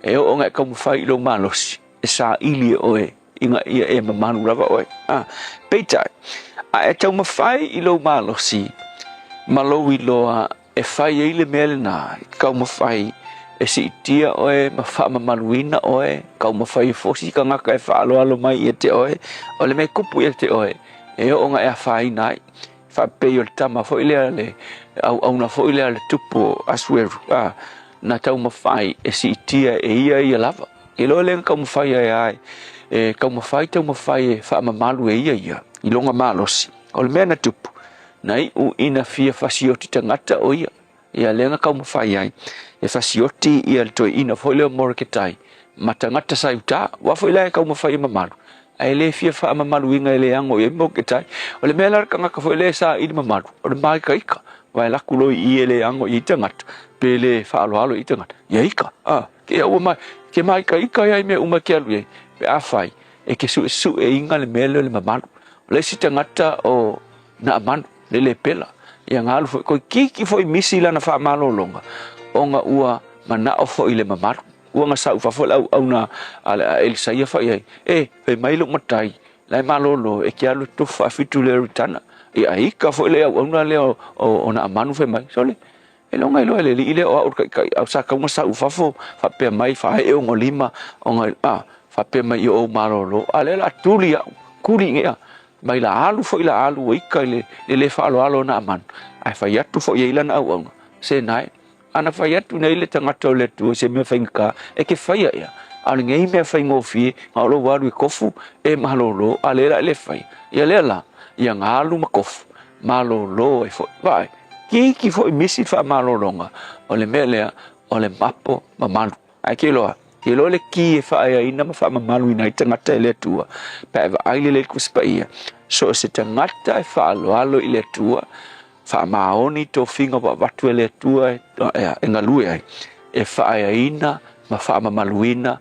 E oo ona e taumafai i lou malosi e saili e oe Ina ia e mamalu lava oe. A, peitai, a e taumafai i lou malosi ma lou iloa e fai ai le mea lenā, e taumafai e siitia oe ma faamamaluina oe, taumafai e fosi tagata e faaaloalo mai ia te oe, o le mea e tupu ia te oe, e oo ina e afaina ai. Faapei o le tama foi lea le auauna foi lea a le tupu o Asueru, a, na taumafai e siitia e ia ia lava. Iloa lea na taumafai ai ai, e taumafai taumafai e faamamalu e ia ia i lona malosi. O le mea na tupu, na iu ina fia fasioti tagata o ia. Ia lea na taumafai ai e fasioti ia le toeaina foi lea o Moreketai ma tagata sa i uta. Aua foi la e taumafai e mamalu, ae le fia faamamaluina e le ano i ai Moreketai. O le mea la le tagata foi lea e saili mamalu, o le māikaika, aua e alu atu loa i i e le ano i ai tagata, pe le faaaloalo i ai tagata, ia ika, a, ke ua mai, ke māikaika ai i mea uma e ke alu i ai, pe afai e ke suesueina le mea lea o le mamalu. O le isi tagata o Naamanu, le lepela, ia na alu foi, toeitiiti foi misi lana faamalologa, ona ua manao foi i le mamalu. Ua na sau i fafo le auauna a le a Elisaia fai ai, E, fai mai lou matai, la e malolo, e te alu e tofu faafitu i le Ioritana. Ia a ika foi le auauna lea o Naamanu fai mai, Sole, e loga iloa e le alii lea o au le taitai, a o sa tatau ona sau i fafo, faapea mai, faaee ona lima, ona, a, faapea mai ia ou malolo, a o lea o le a tuli au, tuli ia, mai la alu foi la alu ua ika i le le faaaloalo o Naamanu, ae fai atu foi i ai lana auauna, Se nae, ana fai atu nei le tagata o le Atua i se mea faigata, e te faia ea, a o lenei mea faigofie, na o lou alu i kofu e malolo, a lea la e le faia, ia lea la, ia na alu ma kofu, malolo ai foi. Vaai, kiki foi misi le faamalologa, o le mea lea, o le mapo mamalu. Ae ke iloa, ke iloa le ki e faaeaina ma faamamaluina ai tagata e le Atua, pe a e vaai lelei i le Tusi Paia, so o se tagata e faaaloalo i le Atua, faamaoni i tofiga ua avatu e le Atua e galue ai, e faaeaina ma faamamaluina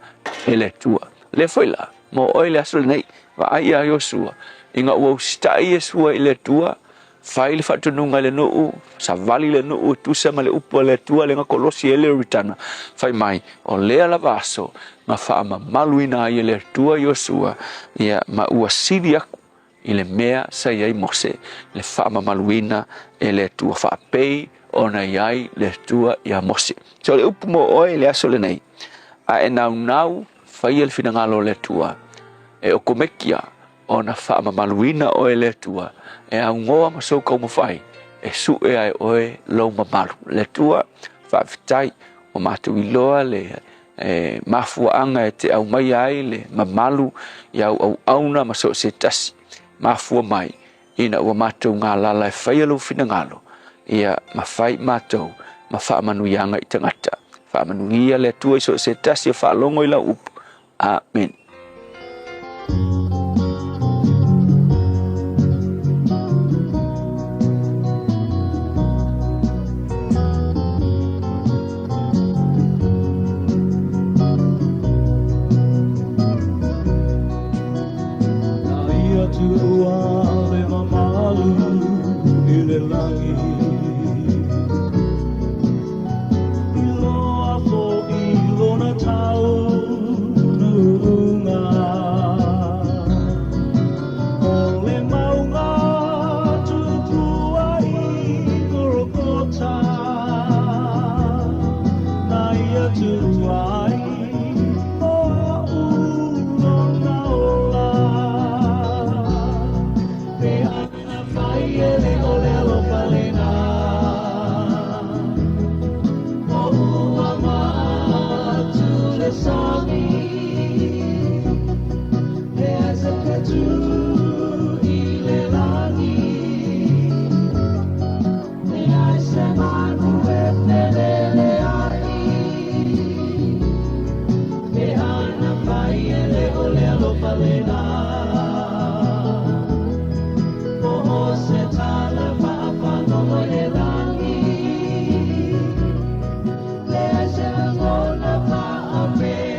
e le Atua. Lea foi la, mo oe le aso lenei, vaai ia Iosua, ina ua usitai Iesua i le Atua, Fai le faatonuga i le nuu, savali le nuu e tusa ma le upu a le Atua lea na kolosi ai le Ioritana, fai mai, O lea lava aso na faamamaluina ai e le Atua Iosua, ia, ma ua sili aku i le mea sa i ai Mose le faamamaluina e le Atua faapei ona i ai le Atua iā Mose. So o le upu mo oe i le aso lenei, a e naunau faia le finagalo o le Atua, e okomekia ona faamamaluina oe e le Atua, e augoa ma sou taumafai, e sue ai oe lou mamalu. Le Atua, faafetai, ua matou iloa le e, mafuaaga e te aumaia ai le mamalu i au auauna ma so o se tasi. Mafua mai, ina ua matou galala e faia lou finagalo, ia mafai matou ma faamanuiaga i tagata. Faamanuia le Atua i so o se tasi o faalogo i lau upu. Amene. Na ia tuua le mamalu i le lagi. I loa fo'i lona taunuuga. O le mauga tupu ai Gorogota. Na ia tuua ai mo a'u lona ola. Pe ana fai e le olelo palena. O ua matu le sami. E ai se petu i le lagi. E ai se manu e pelele ai. Pe ana fai e le olelo palena. Po o se tala faafagogo i le lagi. Leai se lagona faapenei.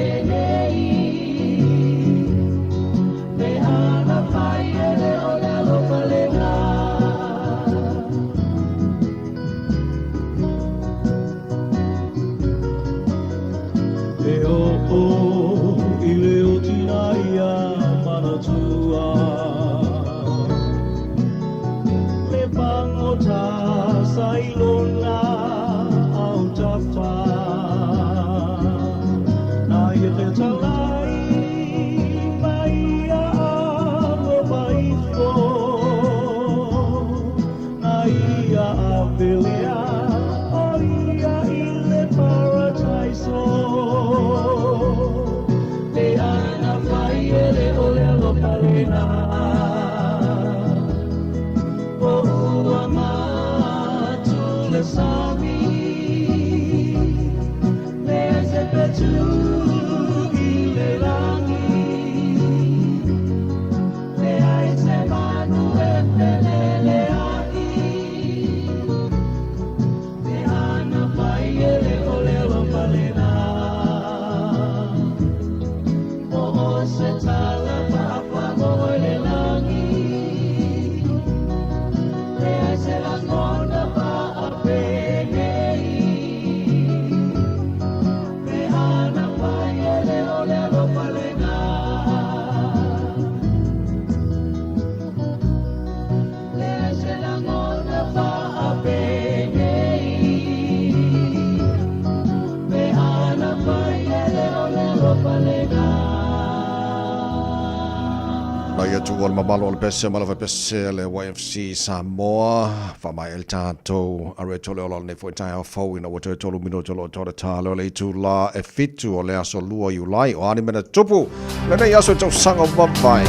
Nai atu o le mamalo o le pese ma le pese le YFC Samoa wha el tatou are tole o nei foi tai fau ina ua toe tolu minuto lo tore talo le itu la e fitu o le aso lua Iulai o ani mena tupu le nei aso tau sanga mawai.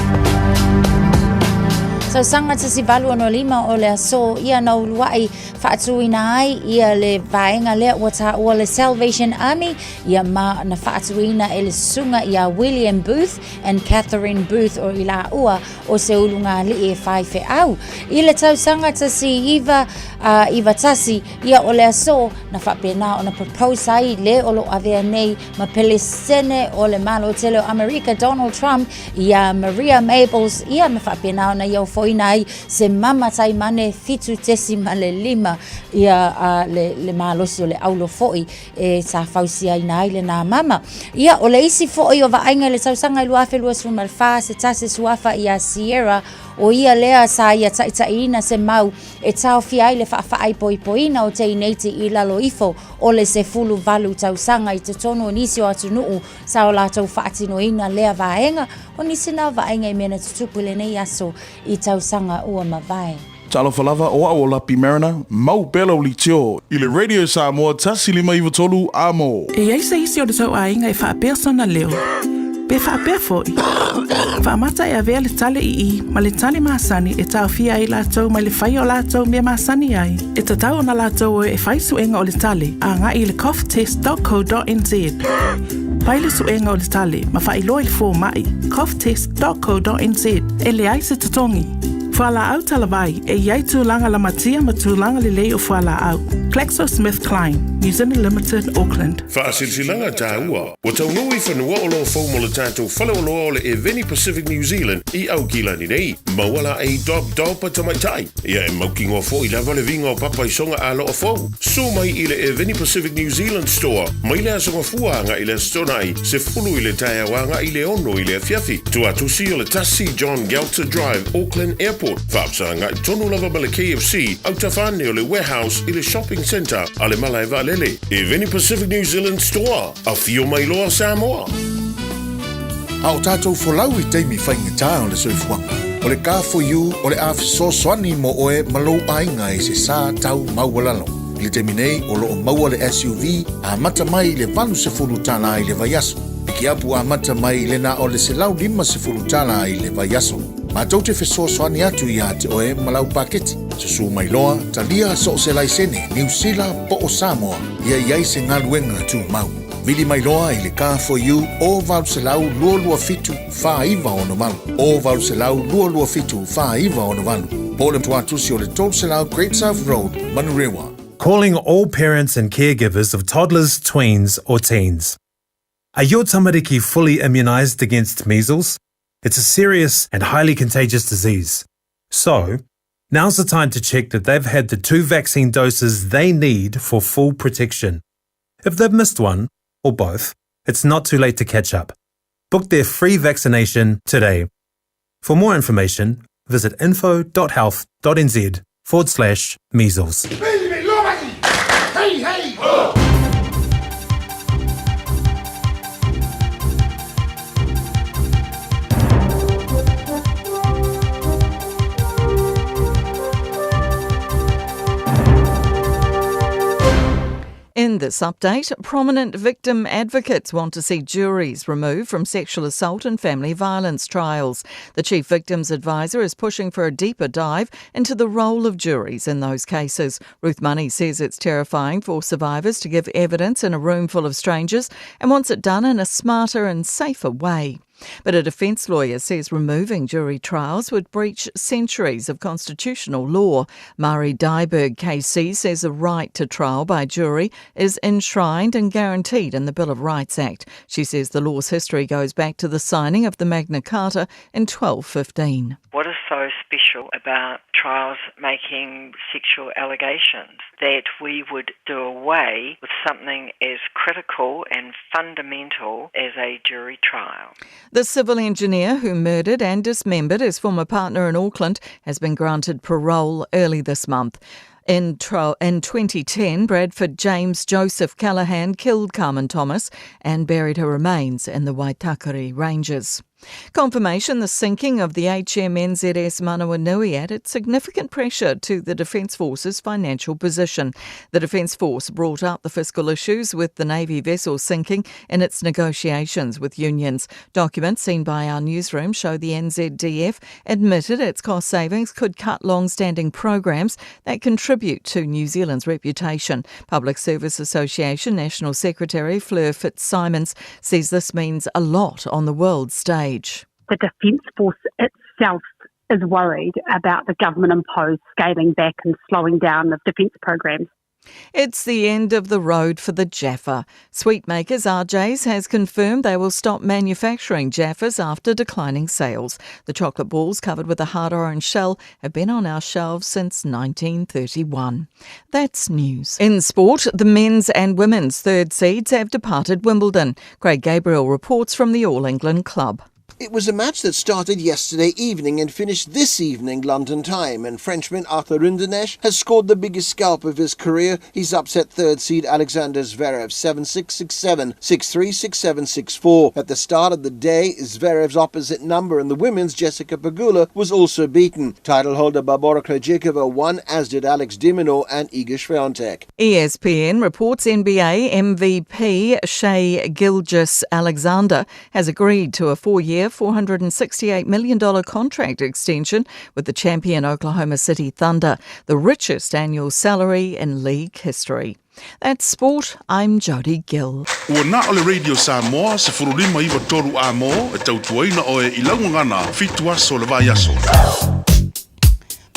So sanga te si valu ono lima o le aso ia na uluai whaatuina ai ia le vaenga lea ua tā ua le Salvation Army ia ma na whaatuina e le sunga ia William Booth and Catherine Booth o ila ua o se ulu ngā li e whai whe au. I le tau sanga te si iwa, iwa tasi ia o le aso na whapena o na propose ai le o lo avea nei ma pele sene o le malo tele o Amerika Donald Trump ia Maria Mabels ia ma whapena o na ia o foina ai se mama tai mane fitu tesi ma le lima ia le malosi o le aulo foi e sa fausia ina ai le nā mama. Ia o le isi foi o vaaiga le tausaga i 2024 se tasi suafa ia Sierra o ia lea sa ia taitaiina se mau e taofia ai le faafaipoipoina o teineiti i lalo ifo o le 18 tausaga i totonu o nisi o atunuu sa o latou faatinoina lea vaega o nisi na vaaiga i mea na tutupu i lenei aso i tausaga ua mavae. Talofa lava o au o Lapi Mariner, mau pela o litio, i le Radio Samoa 1593 amo. E iai se isi o le tau aiga e faapea sona leo. Pe faapea foi. Faamata e avea le tale i i ma le tale masani e taofia ai latou mai le faia o latou mea masani ai. E tatau ona latou o e fai suega o le tale a ngai i le coughtest.co.nz. Pai le suega o le tale ma faailoa i le fomai coughtest.co.nz e leai se totogi. Fualaau talavai e iai tulaga lamatia ma tulaga lelei o fualaau. GlaxoSmithKline, New Zealand Limited, Auckland. Faasilasilaga taua. Ua taunuu i fanua oloa fou mo le tatou faleoloa o le Eveni Pacific New Zealand i Aukilani nei. Maua laei Dob Dob a tamaitai. Ia e mautinoa foi lava le viga o papa i soga aloa fou. Susu mai i le Eveni Pacific New Zealand Store mai le Aso Gafua agai i le Aso Toonai, 10 i le taeao agai i le 6 i le afiafi. Tuatusi o le 1 John Gelter Drive, Auckland Airport. Faafesagai tonu lava ma le KFC, autafa ane o le Warehouse i le Shopping Centre a le Malae Vaalele. Eveni Pacific New Zealand Store, afio mai loa Samoa. A o tātou folau i taimi faigata o le soifuaga, o le Car4U o le a fesoasoani mo oe ma lou aiga i se sa tau maualalo. I le taimi nei o loo maua le SUV amata mai i le $80 i le vaiaso. Pikiapu amata mai i le na o le $150 i le vaiaso. Matou te fesoasoani atu iā te oe ma lau paketi. Susu mai loa, talia so o se laisene, Niu Sila po o Samoa, ia i ai se galuega tumau. Vili mai loa i le Car4U o 800 227 4968 o 800 227 4968 po o le tuatusi o le 300 Great South Road, Manurewa. Calling all parents and caregivers of toddlers, tweens, or teens. Are your tamariki fully immunised against measles? It's a serious and highly contagious disease. So, now's the time to check that they've had the 2 vaccine doses they need for full protection. If they've missed one, or both, it's not too late to catch up. Book their free vaccination today. For more information, visit info.health.nz /measles. Hey, hey! In this update, prominent victim advocates want to see juries removed from sexual assault and family violence trials. The chief victims advisor is pushing for a deeper dive into the role of juries in those cases. Ruth Money says it's terrifying for survivors to give evidence in a room full of strangers and wants it done in a smarter and safer way. But a defence lawyer says removing jury trials would breach centuries of constitutional law. Murray Dyberg KC says the right to trial by jury is enshrined and guaranteed in the Bill of Rights Act. She says the law's history goes back to the signing of the Magna Carta in 1215. What is so special about trials making sexual allegations that we would do away with something as critical and fundamental as a jury trial? The civil engineer who murdered and dismembered his former partner in Auckland has been granted parole early this month. In, in 2010, Bradford James Joseph Callahan killed Carmen Thomas and buried her remains in the Waitakere Ranges. Confirmation the sinking of the HMNZS Manawanui added significant pressure to the Defence Force's financial position. The Defence Force brought up the fiscal issues with the Navy vessel sinking in its negotiations with unions. Documents seen by our newsroom show the NZDF admitted its cost savings could cut long standing programs that contribute to New Zealand's reputation. Public Service Association National Secretary Fleur Fitzsimons says this means a lot on the world stage. The Defence Force itself is worried about the government imposed scaling back and slowing down of defence programs. It's the end of the road for the Jaffa. Sweet makers RJ's has confirmed they will stop manufacturing Jaffas after declining sales. The chocolate balls covered with a hard orange shell have been on our shelves since 1931. That's news. In sport, the men's and women's third seeds have departed Wimbledon. Craig Gabriel reports from the All England Club. It was a match that started yesterday evening and finished this evening London time, and Frenchman Arthur Rinderknech has scored the biggest scalp of his career. He's upset third seed Alexander Zverev 7-6, 6-7, 6-3, 6-7, 6-4. At the start of the day, Zverev's opposite number in the women's, Jessica Pegula, was also beaten. Title holder Barbora Krejcikova won, as did Alex de Minaur and Iga Swiatek. ESPN reports NBA MVP Shai Gilgeous-Alexander has agreed to a four-year $468 million contract extension with the champion Oklahoma City Thunder, the richest annual salary in league history. That's sport. I'm Jody Gill. Ua na o le Radio Samoa, 1593 a mō, e tautuaina oe i laugagana, fitu aso le vaiaso.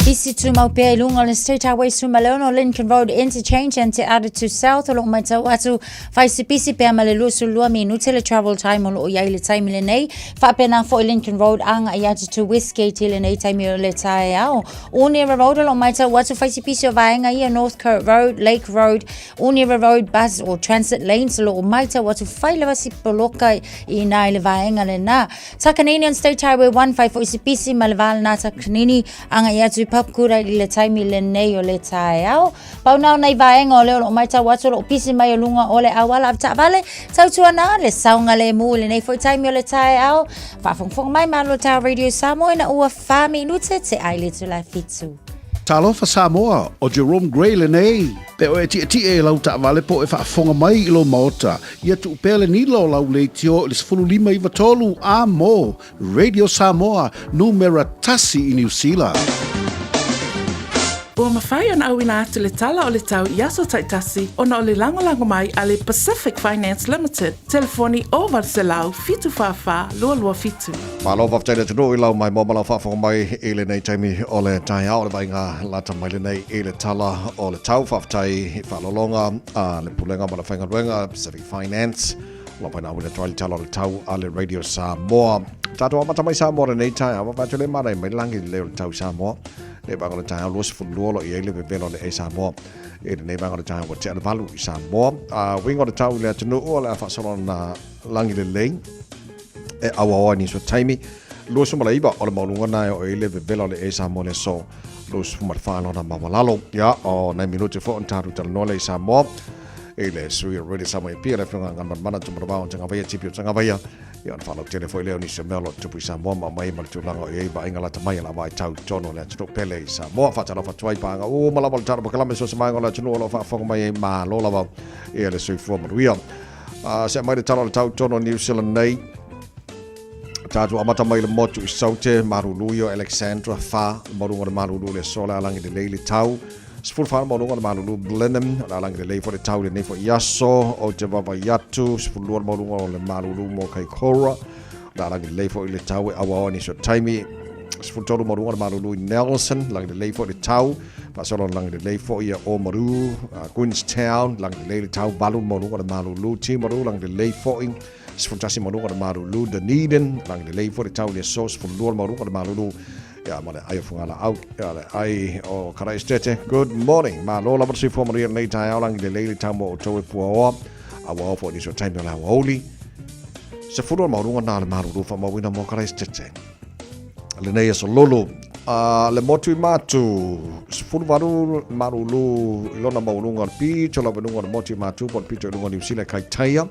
Pisi tumau pea i lunga o le State Highway Sumaleono Lincoln Road Interchange and Te Aratu South o loo maitau atu fai se pisi pea ma le 22 minute le travel time o loo iai le taimi lenei faapena foi Lincoln Road anga i atu to Westgate i lenei taimi o le taeao Onera Road o loo maitau atu fai se pisi o vaenga ia Northcote Road Lake Road Onera Road Bus or Transit Lanes o loo maitau atu fai lava si poloka i nā i le vaenga lena Takanini on State Highway 1 fai foi se pisi ma le valena Takanini Aga i atu i Papakura i le taimi lenei o le taeao. Pau na o nei vaenga o lea o loo maitau atu o loo pisi mai o luga o le auala avetaavale, tautuana le saogalemu i lenei foi taimi o le taeao. Faafogafoga mai Malo Tau Radio Samoa ina ua wha minute te ai le itula e fitu. Talofa Samoa, o Jerome Gray lenei. Pe o e tietie i lau taavale po o e faafofoga mai i lou maota, ia tuu pea le nila o lau leitio i le 15 93 a mo Radio Samoa, numera tasi i Niu Sila. Ua mafai ona auina atu le tala o le tau i aso taitasi ona o le lagolago mai a le Pacific Finance Limited, telefoni 0800 744 227. Malo faafetai le atunuu i lau maimoa ma lau faafofoga mai i lenei taimi o le taeao o le vaaiga lata mai lenei i le tala o le tau. Faafetai i faaaloaloga a le Pulega ma le Faigaluega Pacific Finance. Ua pai nā wina toa i tala o le tau a le Radio Samoa. Tātou amata mai Samoa lenei taeao, wa whātu le mārai mai langi le leo le tau Samoa. Le vanga o le taeao, 22 lo i ai le vevelo le e Samoa. E lenei vanga o le taeao, ua tea le valu i Samoa. A winga o le tau i le atunuu o le a whaasolo na langi le lei. E aua oa ni sua taimi. 29 o le maulunga na e o i le vevelo le e Samoa le so. 24 lona mawalalo. Ia, o nai minute fo on tātou talanoa le i Samoa. I le sui o Radio Samoa e pia le afioga Ngana Mana Tumaravao o Tagavaia, Tipi o Tagavaia. Ia, ona faalautele foi lea o nisi o mea o lo o tutupu i Samoa ma aumai ai ma le tulaga o i ai vaaiga lata mai a la vaitau i totonu o le atunuu pele i Samoa. Faatalofa atu ai paaga uma lava o le Tala Polokalame so o se vaega o le atunuu o lo o faafofoga mai ai, malo lava ia le soifua manuia. Se mai le tala o le tau i totonu o New Zealand nei. Tatou amata mai le motu i Saute, malulu ia o Alexandra, fa, maualuga o le malulu le aso le alagi lelei le tau. 14 maualuga o le malulu Blenheim, o le alagi lelei foi le tau i lenei foi aso. Ou te vaavaai atu, 12 maualuga o le malulu mo Kaikoura, o le alagi lelei foi le tau e auaoa nisi o taimi. 13 maualuga o le malulu i Nelson, lagi lelei foi le tau. Faasolo lagi lelei foi ia Oamaru, Queenstown, lagi lelei le tau, 8 maualuga o le malulu. Timaru, lagi lelei foi. 11 maualuga o le malulu Dunedin, lagi lelei foi le tau i le aso, 12 maualuga o le malulu ia ma le ai o Fugalaau, ia le ai o Karaistete. Good morning. Malo lava le soifua manuia lenei taeao, lagi lelei le tau mo outou e puaoa. Auao foi nisi o taimi o le aoauli. 10 maualuga na le malulu faamauina mo Karaistete. Lenei aso lolo. Le motu i Matu, 18 malulu i lona maualuga o le pito lava i luga o le motu i Matu po o le pito i luga o Niu Sila e Kaitaia.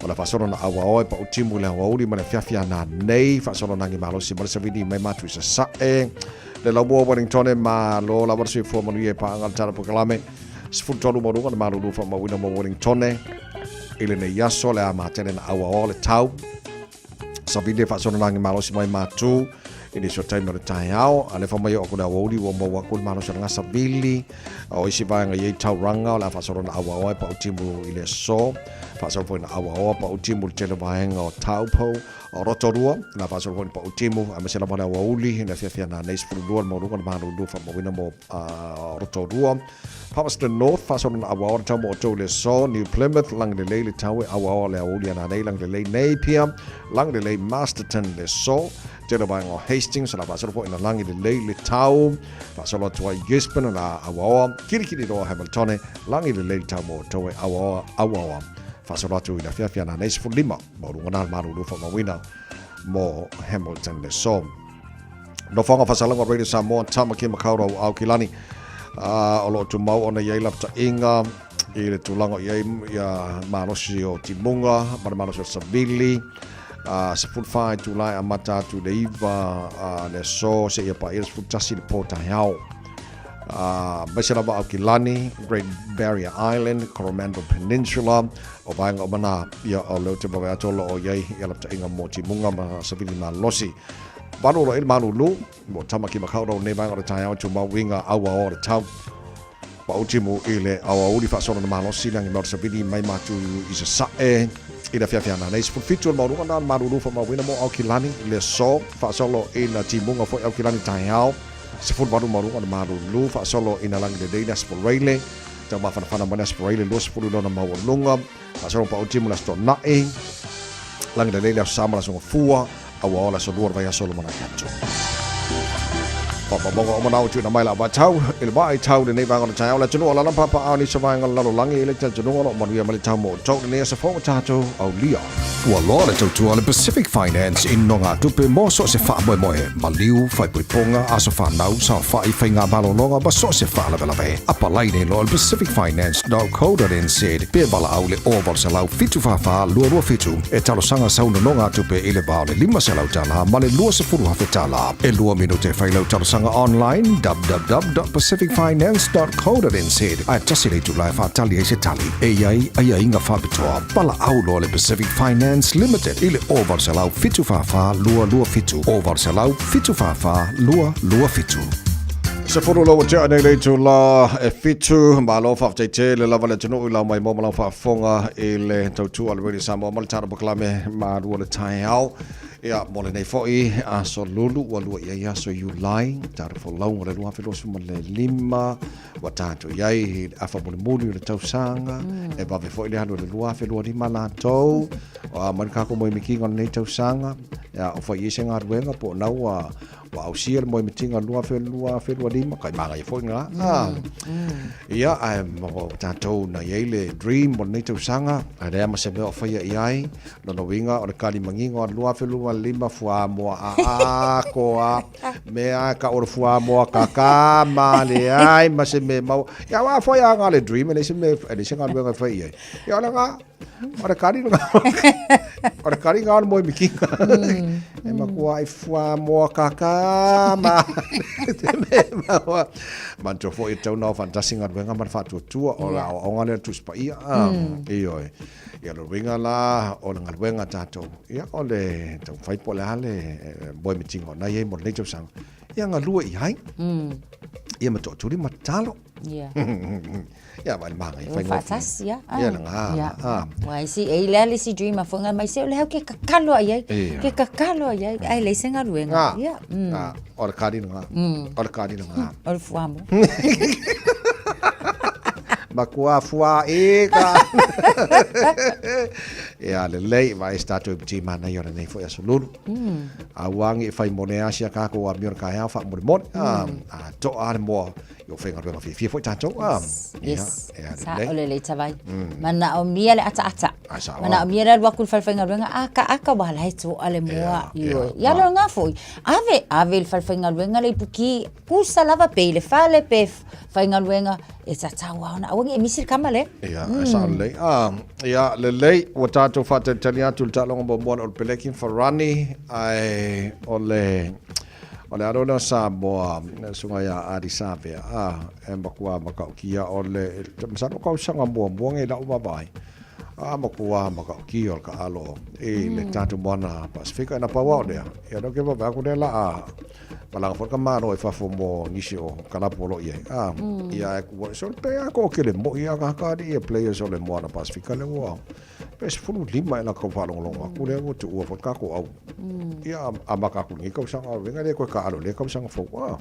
O le faasolo na auaoa e pautimu i le aoauli ma le afiafi a nanei, faasolo nagi malosi ma le savili mai matu i Sasae. Le laumua Wellingtone malo lava le soifua manuia e paaga le tala polokalame. 13 maualuga le malulu faamauina mo Wellingtone i lenei aso le a matele na auaoa le tau. Savili e faasolo nagi malosi mai matu i nisi o taimi o le taeao. A le fa mai o aku le aoauli ua maua aku le malosi o le gasa vili. O isi vaega i ai Tauranga o le a faasolo na auaoa e pautimu i le aso. Faasolo foi na auaoa pautimu i le tele vaega o Taupo, o Rotorua, le a faasolo foi na pautimu aemaise lava le aoauli i le afiafi ana nei 12 le maualuga le malulu faamauina mo Rotorua. Palmerston North, faasolo na auaoa le tau mo outou i le aso. New Plymouth, Lagilelei le tau e auaoa le aoauli ana nei Lagilelei Napier, Lagilelei Masterton le aso. Tele vaega o Hastings, o le a faasolo foi na Lagilelei le tau. Faasolo atu ai Gisborne la auaoa, kilikili loa Hamiltone, lagi lelei le tau mo outou e auaoa auaoa. Faasolo atu i le afiafi ana nei 15, maualuga na le malulu faamauina mo Hamilton le aso. Nofoaga Faasalaga Radio Samoa, Tamaki Makaurau, Aukilani, o lo o tumau ona i ai lapataiga i le tulaga o i ai ia malosi o timuga ma le malosi o savili. 14 itula e amata atu i le 9 le aso seia paia le 11 le po taeao. Aemaise lava Aukilani, Great Barrier Island, Coromandel Peninsula, o vaega uma na, ia o lea ou te vaavaai atu o lo o i ai ia lapataiga mo timuga ma savili malosi. Valu o lo o i ai le malulu mo Tamaki Makaurau nei vaega o le taeao e tumau i nga auaoa o le tau. Pautimu i le aoauli faasolo na malosi le agimau savili mai matu i Sasae i le afiafi ana nei 17 o le maualuga na malulu faamauina mo Aukilani i le aso faasolo i na timuga foi Aukilani taeao 18 maualuga na malulu faasolo i na lagi lelei le Aso Faraile tau mafanafana mai le Aso Faraile 20 lona maualuga faasolo pautimu le Aso Toonai lagi lelei le Aso Sa ma le Aso Gafua Aua o le aso lua o le vaiaso o lumanai atu. Faamaumauga uma na o tuuina mai la vaitau i le vaitau lenei vaega o le taeao le atunuu o lala papaao nisi o vaega o le lalolagi i le talitonuga o lo o manuia mai le tau mo outou lenei aso fou o tatou aulia. Ua loa le tautua a le Pacific Finance i nogatupe mo so o se faamoemoe, maliu, faaipoipoga, aso fanau, saofai, faigamalologa ma so o se faalavelave. Apalai nei loa le pacificfinance.co.nz pe valaau le 0800 744 227 e talosaga sau nonogatupe i le va o le $500 ma le $20,000. E lua minute e fai lau talosaga online www.pacificfinance.co.nz ae tasi le itula e faatali ai se tali. E i ai aiaiga faapitoa. Valaau loa le Pacific Finance Limited i le 0800 744 227 0800 744 227. 10 lau tea nei le itula e 7, malo faafetai tele lava le atunuu i lau mai mo ma lau faafofoga i le tautua a le Radio Samoa ma le tala polokalame malua le taeao. Ia, mo lenei foi aso lulu ua lua i ai aso Iulai, tatou folauga o le 2025, ua tatou i ai i le afa mulimuli o le tausaga, e vave foi le alu o le 2025 latou, o a mai le kako moemitiga o lenei tausaga, ia, o fai i ai se galuega po o na ua Ua ausia le moemitiga 2025, kai māngaia foi ngā. Ia, ae mo tātou na i ai le dream mo lenei tausaga, ae lea ma se mea o whaia i ai, lona uiga o le kalimangiga o le 2025 fuamoa a a ko a, mea ka o le fuamoa ka ka ma le ai ma se mea mau. Ia, wa whai a ngā le dream, e nei se mea, e nei se galuega e whai i ai. Ia, o le ngā, o le kali ngā. O le kariga o le moe mikiga. E makua ai fuamoa kaka ma te me maua. Manatua foi e tau na o faatasi galuega ma le faatuatua o le aoaoga lea le Tusi Paia. Ioe. Ia le uiga la o le galuega a tatou, ia o le taumafai po o le a le moe mitiga o na i ai mo lenei tausaga. Ia galue i ai. Ia ma tootuli ma tatalo. Ia. Ia vai le maga i whai Whaatasi, ia. Ia la ngā. Ia. Wa isi, e ile ale si dream a whanga mai se o le hau ke kakalo ai ai. Ke kakalo ai ai. Ai le se ngaluenga. Ia. Ngā. O le kari ngā. O le kari ngā. O le fuamo. Makua fua e ka. Ia le lei vai se tātou i mana i o lenei foi aso lulu. A uangi e whai mone asia kako a miora kai au wha more more. A toa a le moa i o whainga fiafia foi tātou. Yes. Sa o le lei tavai. Mana o mia le ata ata. Mana o mia le alu aku i le falefaigaluega a ka aka wa la e toa le moa i oe. Ia le ngā foi. Ave, ave i le falefaigaluega le ipuki kusa lava pe i le fale pe faigaluega e tatau a ona aua ne i misi le kama lea. Ia, e sao lelei. Ia, lelei, ua tatou faatalitali atu i le taaloga muamua o le Peleki Farani, ae o le o le alo lea o Samoa, le susuga ia Adi Savea, a, e matua matautia o le, masalo tausaga muamua nei lau vaavaai, a matua matautia o le taalo i le tatou moana Pasefika, e na pau lava o lea, ia lea ou te vaavaai atu lea la a Malaga foi ka malo e fafo mo nisi o kalapu o lo o i ai. A, ia e kua, so pe a ko kele mo ia ka ka ia players o le Moana Pasifika le ua. Pe 15 e la kau whaalongolongo aku le ua tu ua foi ka ko au. Ia a maka aku ni kau sanga wenga le koe ka alo le kau sanga fou. A.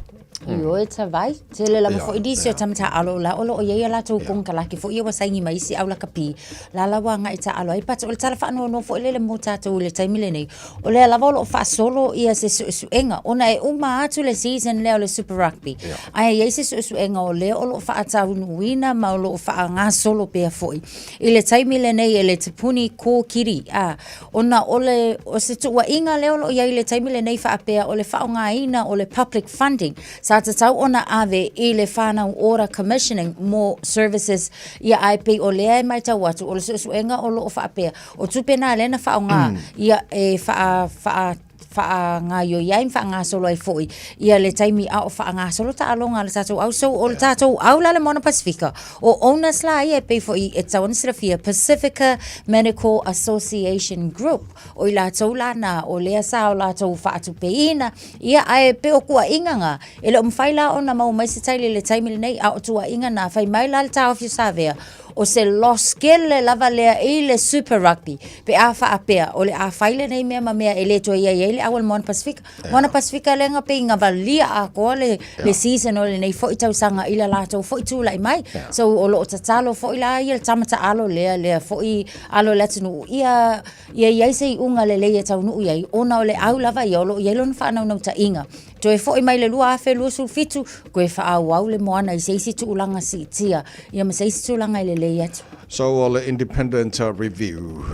Ioe tavai, tele lava foi nisi o tama taalo la o lo o i ai a latou konekarake foi ia ua saini mai isi aulakapi la la ua agai taalo ai but o le tala faanoanoa foi lele mo tatou i le taimi lenei o lea lava o lo o faasolo ia se suesuega ona e uma atu le season lea o le Super Rugby ae i ai se suesuega o lea o lo o faataunuuina ma o lo o faagasolo pea foi i le taimi lenei e le Te Puni Kōkiri a ona o le o se tuuaiga lea o lo o i ai i le taimi lenei faapea o le faaaogaina o le public funding sa tatau ona ave i le Whānau Ora Commissioning mo services ia ae pei o lea e matau atu o le suesuega o lo o faapea o tupe na lea na faaaoga ia e faa faa faagaioi ai ma faagasolo ai foi ia le taimi a o faagasolo taaloga a le tatou au. So o le tatou au la le Moana Pasifika, o owners la ia e pei foi e tatau ona silafia Pacifica Medical Association Group, o i latou la na o lea sa o latou faatupeina ia ae pei o tuuaiga na e le o mafai la ona maua mai se taili i le taimi lenei a o tuuaiga na fai mai la le taofi o Savea O se loss kele lava lea i le Super Rugby pe a faapea o le a fai lenei mea ma mea e le toe i ai ai le au o le Moana Pasifika. Moana Pasifika lea na pei na valia atoa le, le season o lenei foi tausaga i le latou foi tulai mai. So o lo o tatalo foi la ia le tama taalo lea, lea foi alo o le atunuu ia, ia i ai se iuga lelei e taunuu i ai ona o le au lava ia o lo o i ai lona faanaunautaiga. Toe foi mai le 2027, toe faaauau le moana i se isi tulaga siitia, ia ma se isi tulaga e lelei atu. So o le Independent Review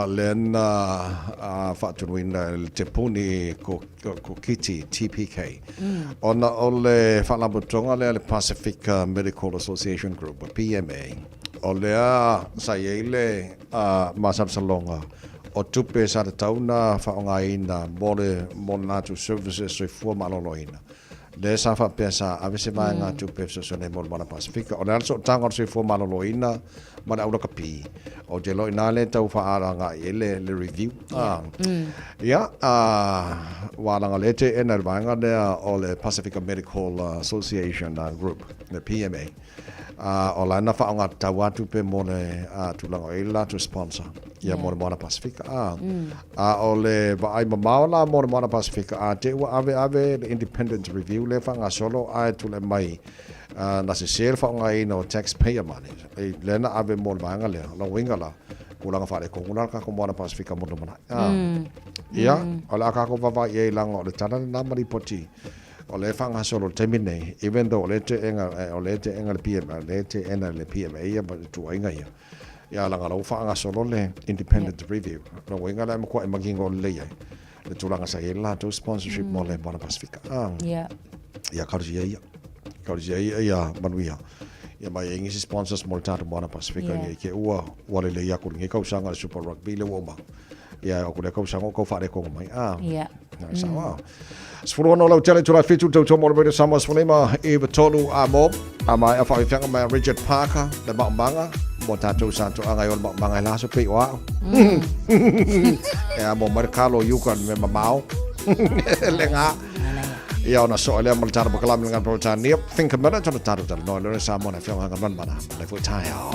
lea na faatunuina e le Te Puni Kokiti, TPK, ona o le faalapotopotoga lea le Pacific Medical Association Group, PMA, o lea sa i ai le masalosaloga o tupe sa tatau na faaaogaina mo le mo le latou services soifua maloloina. Lea sa faapea sa ave se vaega tupe e fesoasoani ai mo le Moana Pasifika. O le a le sootaga o le soifua maloloina ma le aulakapi, ou te iloa o i ina lea e tau faaalaga i ai le, le review. Yeah. Ia, ua alaga lea teena e le vaega lea o le Pacifica Medical Association Group, le PMA. A o la na faaaoga tatau atu pe mo le tulaga o i ai le latou sponsor ia mo le Moana Pasifika. A, a o le vaai mamao la mo le Moana Pasifika, a te ua ave ave le Independent Review lea faagasolo ae tulai mai na sese le faaaogaina o taxpayer money lea na ave mo le vaega lea. O lona uiga la, tulaga faaletonu la le tatou Moana Pasifika mo le lumanai. A, ia, o le a tatou vaavaai i ai leaga o le tala lena ma lipoti O lea e faagasolo i le taimi lenei, even though o lea e teena, o lea e teena le PMA, o lea e teena le PMA ia ma tuuaiga ia, ia leaga o la ua faagasolo le independent review. O lona uiga la e matuai manino lelei ai le tulaga sa i ai le latou sponsorship mo le Moana Pasifika. Ah. Ia talosia ia. Talosia ia ia manuia. Ia mai ai nisi sponsors mo le tatou Moana Pasifika ina ia te ua ua lelei atu i lenei tausaga le Super Rugby lea ua uma. Ia, o ku lea kausaga o kau faaletonu mai. A. Ia. Nā, sa wā. 16 lau tele tula fitu tau tomo le radio Samoa 15 i tolu a mo. A mai a whaawhiwhanga mai a Richard Parker, le maumanga, mo tātou sa to anga i o le maumanga i laso pei o au. E a mo mai kalo yuka me mamao. Le ngā. Ia ona so lea ma le tātou pakalami le ngā Brotania. Think a minute, ona tātou tala noa le Samoa na whionga ngā mana. Le fui tai ao.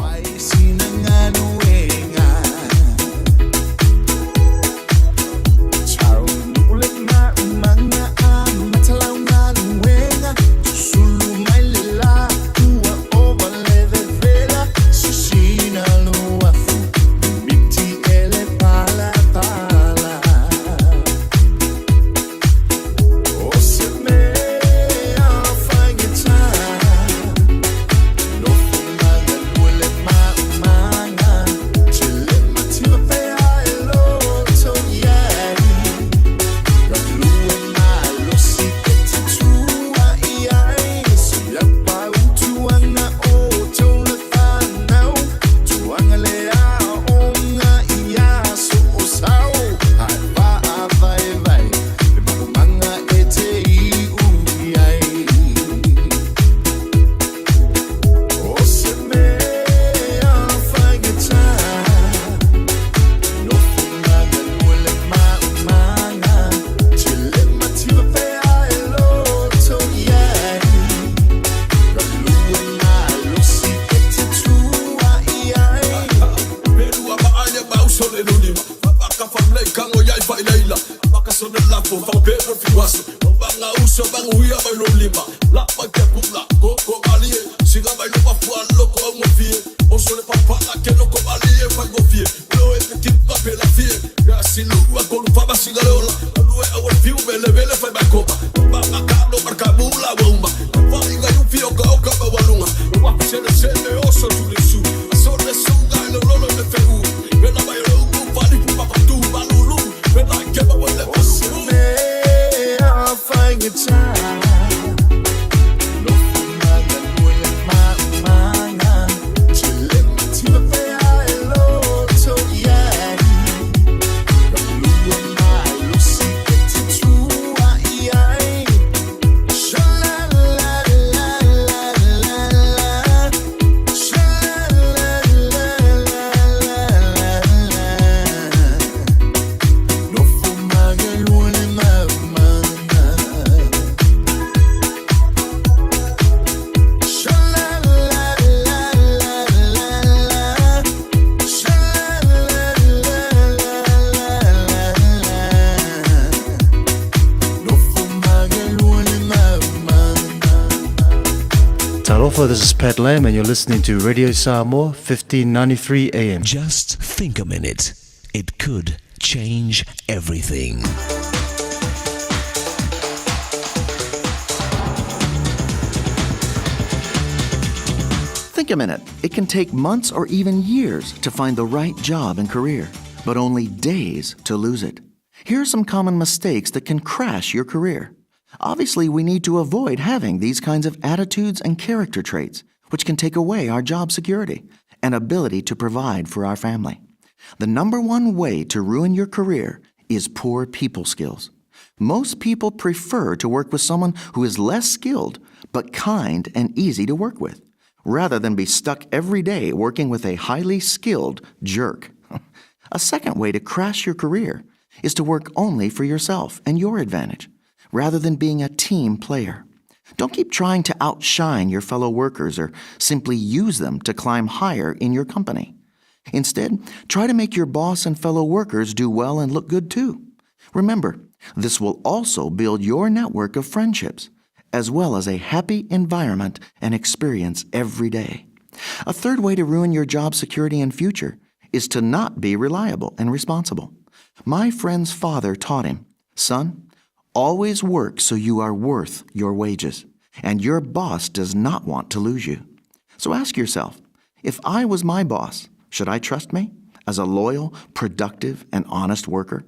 Talofa, this is Pat Lamb, and you're listening to Radio Samoa, 1593 AM. Just think a minute. It could change everything. Think a minute. It can take months or even years to find the right job and career, but only days to lose it. Here are some common mistakes that can crash your career. Obviously, we need to avoid having these kinds of attitudes and character traits, which can take away our job security and ability to provide for our family. The number one way to ruin your career is poor people skills. Most people prefer to work with someone who is less skilled but kind and easy to work with, rather than be stuck every day working with a highly skilled jerk. A second way to crash your career is to work only for yourself and your advantage, rather than being a team player. Don't keep trying to outshine your fellow workers or simply use them to climb higher in your company. Instead, try to make your boss and fellow workers do well and look good too. Remember, this will also build your network of friendships, as well as a happy environment and experience every day. A third way to ruin your job security and future is to not be reliable and responsible. My friend's father taught him, Son, always work so you are worth your wages, and your boss does not want to lose you. So ask yourself, if I was my boss, should I trust me as a loyal, productive, and honest worker?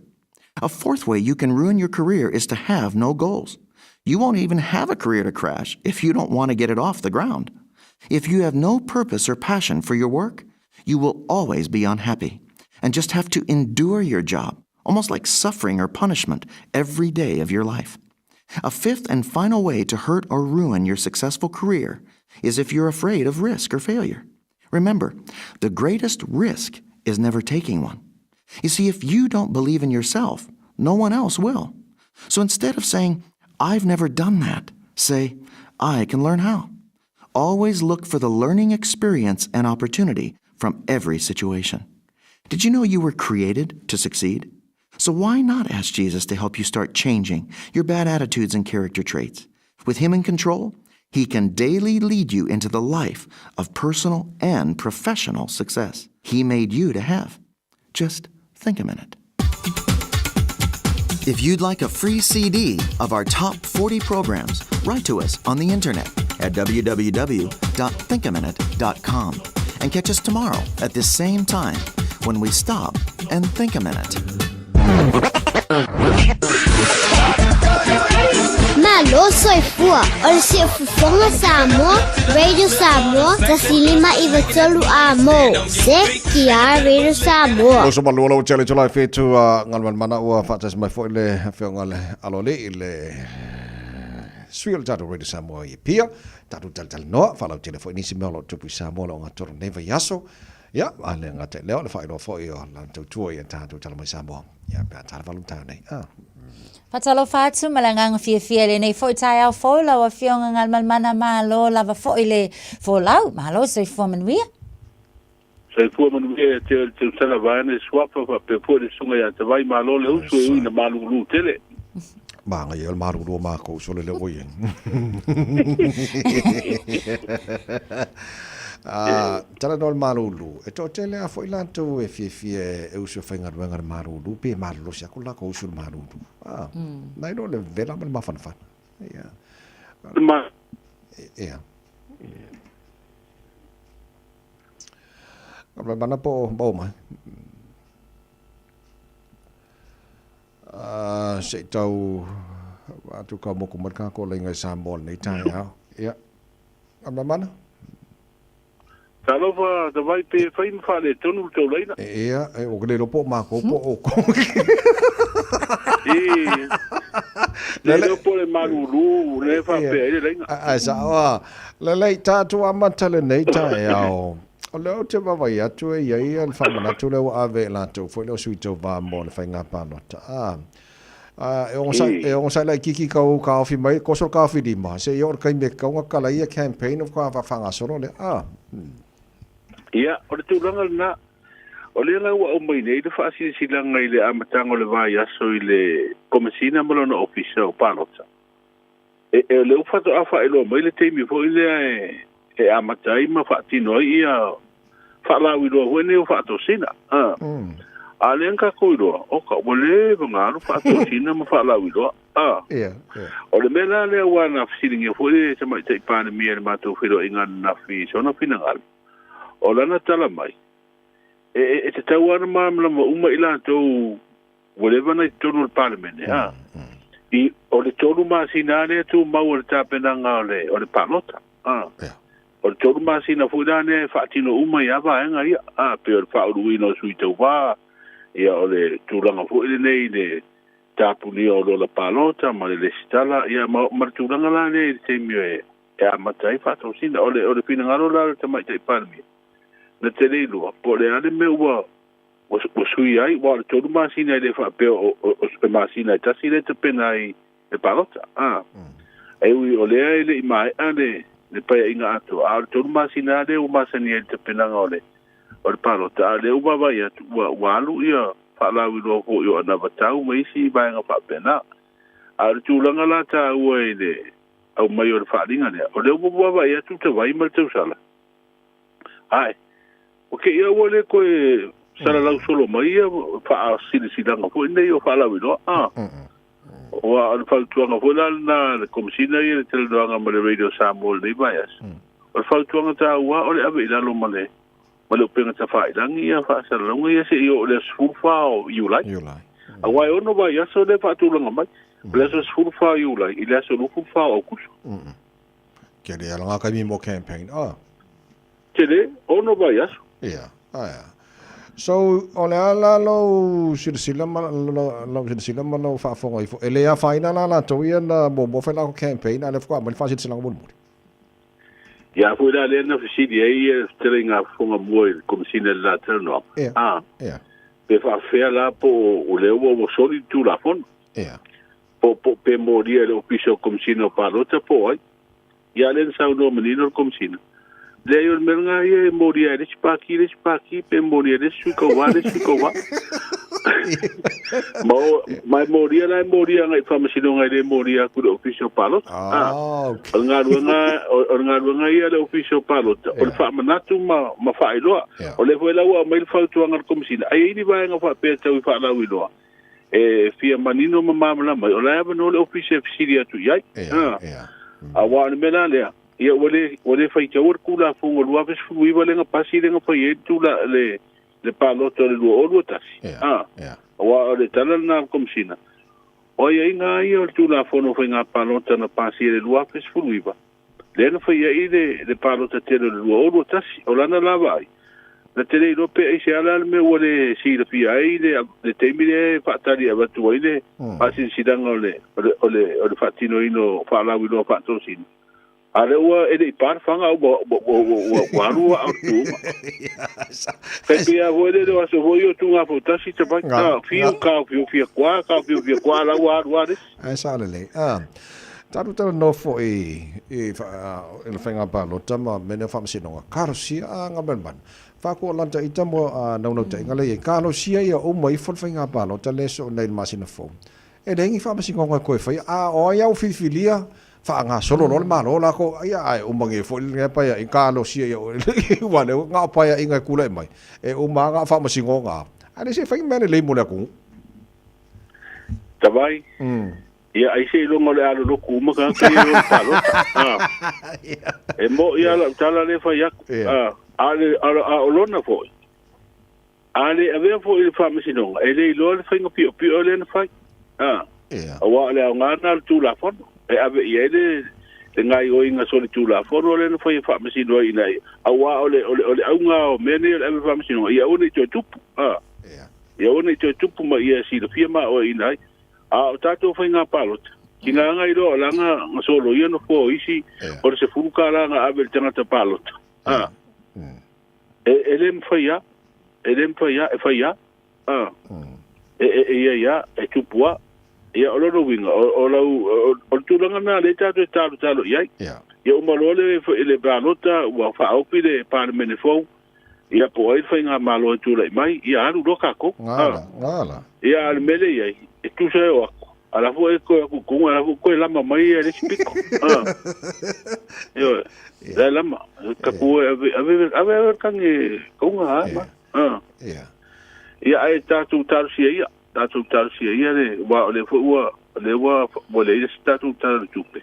A fourth way you can ruin your career is to have no goals. You won't even have a career to crash if you don't want to get it off the ground. If you have no purpose or passion for your work, you will always be unhappy and just have to endure your job almost like suffering or punishment every day of your life. A fifth and final way to hurt or ruin your successful career is if you're afraid of risk or failure. Remember, the greatest risk is never taking one. You see, if you don't believe in yourself, no one else will. So instead of saying, I've never done that, say, I can learn how. Always look for the learning experience and opportunity from every situation. Did you know you were created to succeed? So why not ask Jesus to help you start changing your bad attitudes and character traits? With Him in control, He can daily lead you into the life of personal and professional success He made you to have. Just think a minute. If you'd like a free CD of our top 40 programs, write to us on the internet at www.thinkaminute.com and catch us tomorrow at this same time when we stop and think a minute. Malo soifua o le siufofoga Samoa, Radio Samoa, 1593 a mo. CKR Radio Samoa. Lo so malua lau tele tula fetu a ngalman mana ua whaatas mai fo le afionga le alole i le sui o le tatou Radio Samoa i Pia, tatou talitali noa, whalau tele fo nisi mea o lo tupu i Samoa lo ngā toro nei vai aso. Ia, a le ngā te leo le whaeroa fo i o lan tautua i a tatou tala mai Samoa. Ia, pea tala walu tau nei. Ah. Faatalofa atu ma le agaga fiafia i lenei foi taeao fou lau Afioga Galumalemana Malo lava foi le folau. Malo soifua manuia. Soifua manuia ia te oe le tausala vaeane suafa faapea foi le susuga ia Tavai Malo le uso e ui ina malulu tele. Māngai o le malulu o mākou uso le leo oi ai. Ah, tala no le malulu. E toatele a foi latou e fiafia e uso e faigaluega le malulu pe malolosi aku le lakou uso i le malulu. Ah, nai loa le vela ma le mafanafana. Ia. Ma Ia. Ka mana po o mai. Ah, se i tau atu ka moko mai ka ko lenga i Samoa lenei taeao. Ia. Ka mana? Talofa Tavai pe fai ma faaletonu le tou laina. Ia, e o ke le iloa po o makou po o oukou. E, le iloa po o le malulu lea e faapea ai le laina. Ae sao a. Lelei tatou amata lenei taeao. O lea ou te vaavaai atu e i ai le faamanatu lea ua ave e latou foi lea o sui tauva mo le faiga palota. A, a e ogasai, e ogasai laitiiti kau kaofi mai, koso le kaofi lima, seia oo i le taimi e tatau ona tatala ai ia campaign o faatoa faagasolo lea. A. Ia, o le tulaga lena, o lea la ua aumai nei le faasilasilaga i le amataga o le vaiaso i le Komesina ma lona Ofisa o Palota. E, e, o lea ua faatoa faailoa mai le taimi foi lea e, e amata ai ma faatino ai ia faalauiloa foi nei o faatosina. A, a lea na tatou iloa, oka, ua leva ona alu faatosina ma faalauiloa. A, o le mea la lea ua na fesiligia foi le Tamaitai Palemia i le matou feiloaiga ananafi i sona finagalo, o lana tala mai, e, e, e tatau lava ona malamalama uma i latou ua leva ona i totonu o le Palemene, a, i, o le tolu masina lava lea e tumau o le tapenaga o le, o le palota, a. O le tolu masina foi la lea e faatino uma ai lava vaega ia, a, pei o le faauluina o sui tauva, ia, o le tulaga foi lenei i le tapunia o lola palota ma le lesitala, ia, ma, ma le tulaga la lea i le taimi e, e amata ai faatosina. O le, o le finagalo la o le Tamaitai Palemia, na te le iloa po o le a le mea ua Ua, ua sui ai, aua o le tolu masina e le faapea o, o, o se masina e tasi lea e tapena ai le palota. A. E ui o lea e le i maea le, le paeaiga atoa, a o le tolu masina lava lea ua masani ai le tapenaga o le, o le palota, a o lea ua vaavaai atu, ua, ua alu ia faalauiloa foi o anavatau ma isi vaega faapena. A o le tulaga la taua i le aumai o le faaaliga lea, o lea ua vaavaai atu Tavai ma le tausala, Ae, o kēia ua le toe salalau solo mai ia faasilasilaga foi nei o faalauiloa. A, ua o le fautuaga foi la lena a le Komesina ia i le talanoaga ma le Radio Samoa i lenei vaiaso. O le fautuaga taua o le ave i lalo ma le ma le upega tafailangi ia faasalalauga ia seia oo i le aso 14 o Iulai. Aua e ono vaiaso lea e faatulaga mai, o le aso 14 o Iulai i le aso 24 o Aukuso. Kele ala ngā kaimi mo campaign. Ah. Tele, ono vaiaso. Ia, ae. So, o le a la lou silasila ma lau silasila ma lau faafofoga ifo, e le afaina la latou ia na muamua fai lako campaign a o lea faatoa aumai le faasilasilaga mulimuli. Ia foi la lea na fesili ai le fetalaiga fofoga mua i le Komesina i le la talanoaga. Ia. Ia. Pe faafefea la po o lea ua soli le Tulafono. Ia. Po pe molia e le Ofisa o Komesina o Palota po o ai. Ia lea na saunoa manino le Komesina. Leai o le mea lena ia e molia e le isi pati le isi pati pe molia e le isi sui tauva le isi sui tauva. Ma, o, ma e molia la e molia agai i faamasinoga e le molia atu i le Ofisa o Palota. Ah, okay. O le galuega, o le galuega ia a le Ofisa o Palota, o le faamanatu ma, ma faailoa. O lea foi la ua aumai le fautuaga a le Komesina, ai e i ai ni vaega faapea e tau i faalauiloa, e fia manino ma malamalama ai, o la e avanoa le Ofisa e fesili atu i ai. Aua o le mea la lea, ia ua le, ua le faitaua le Tulafono 2019 lea na pasi lea na fai ai le tula, le, le palota o le 2021. Aua o le tala lena a le Komesina, o aiaiga lava ia o le Tulafono o Faiga Palota na pasia i le 2019, lea na fai ai le, le palota tele o le 2021. O lana la vaai, na te le iloa pe aisea la le mea ua le silafia ai le, le taimi lea e faatali e avatu ai le faasilasilaga o le, o le, o le, o le faatinoina o faalauiloa faatosina. A lea ua e le i pa le faga ua, ua, ua, ua, ua, ua alu ua au tuuga. Kai pei a foi le le aso foi o tunga fo tasi te vai. Ka fiu ka fiu fia kwa ka fiu fia kwa la ua alu a le. Ai sa le le. Ah. Tatou talanoa foi i le faiga palota ma mea nei o faamasinoga. Kalosia a Gamalmana. Faakuolanta ita mo naunautaiga lea i ai. Kalosia ia uma ifo le faiga palota lea e soo nei i le masina fou. E leai ni faamasinoga e toe faia. A o ai a ua filifilia, faagasolo loa le Malo latou, ia ae uma nei foi lenei paeaiga, kalosia ia aua o lea ua na o paeaiga e tulai mai, e uma lava na o faamasinoga lava. Ae le se i fai ni mea lelei mo le atunuu. Tavai, Ia, ai seiloga o le a lolotu uma tagata ia e o i le palota. E mo'i lava lau tala lea e fai atu. A o lona foi, a le avea foi i le faamasinoga, e le iloa le faiga piopio lea na fai. Aua o le aoga lena o le Tulafono, e ave i ai le gaoioiga solitulafono lea na fai e faamasino ai ina ia, aua o le auga o mea nei o le ave i le faamasinoga, ia aua ne i toe tupu. Ia aua ne i toe tupu ma ia silafia ma aoaiina ai. A o tatou faiga palota, ki ngā ngai loa o langa nga solo ia no fo isi o le $10 nga ave i le tagata palota. A. E, e le mawhai a, e le mawhai a, e whai a. A. E, e, e ia ia, e tupu a. Ia o lona uiga, o, o lau, o, o le tulaga na lea tatou e talotalo i ai. Ia uma loa le, le palota, ua faaofi le Palemene fou, Ia po o ai le faigamalo e tulai mai, ia alu loa tatou. Gala, gala. Ia a o le mea lea e i ai, e tusa e o atu, a la foi e toe atu i tuga, a la foi toe lama mai ia i le isi pito. Ioe, la e lama. Tapu e ave, ave, ave, ave le tagi e kauga, a, ma. Ia, ae tatou talosia ia, tatou talosia ia le, aua o lea foi ua, o lea ua, ua leai le isi tatou Tala o le Tupe.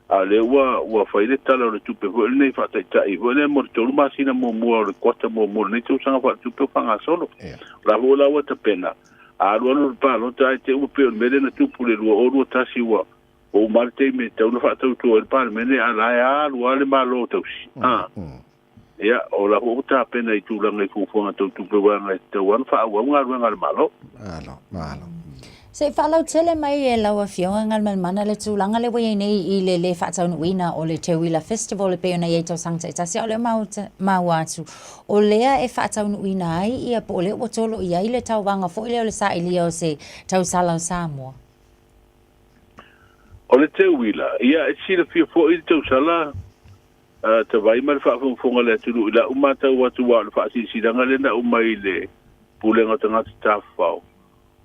A o lea ua, ua fai le Tala o le Tupe foi lenei faataitai foi lea mo le 3 masina muamua o le kuata muamua o lenei tausaga faaletupe o faagasolo. O la foi la ua tapena, a alu alu le palota ae te i ua pei o le mea lea na tupu i le 2021 ua ua uma le taimi e tatau ona faatauto ai le Palemene a o la e alu lava le Malo tausi. A. Ia, o la foi ua tapena i tulaga i fuafuaga tau tupe aua e tatau lava ona faaauau galuega a le Malo. Malo, malo. Se i faalautele mai e lau Afioga Galumalemana le tulaga lea ua i ai nei i le le faataunuuina o le Teuila Festival e pei ona i ai tausaga taitasi, a o lea ua maua atu o lea e faataunuuina ai ia po o lea ua tolo i ai le tauvaga foi lea o le sailia o se tausala o Samoa. O le Teuila, ia e silafia foi le tausala Tavai ma le faafogafoga a le atunuu i lau matau atu aua o le faasilasilaga lea na aumai i le Pulega o Tagata Tafafao,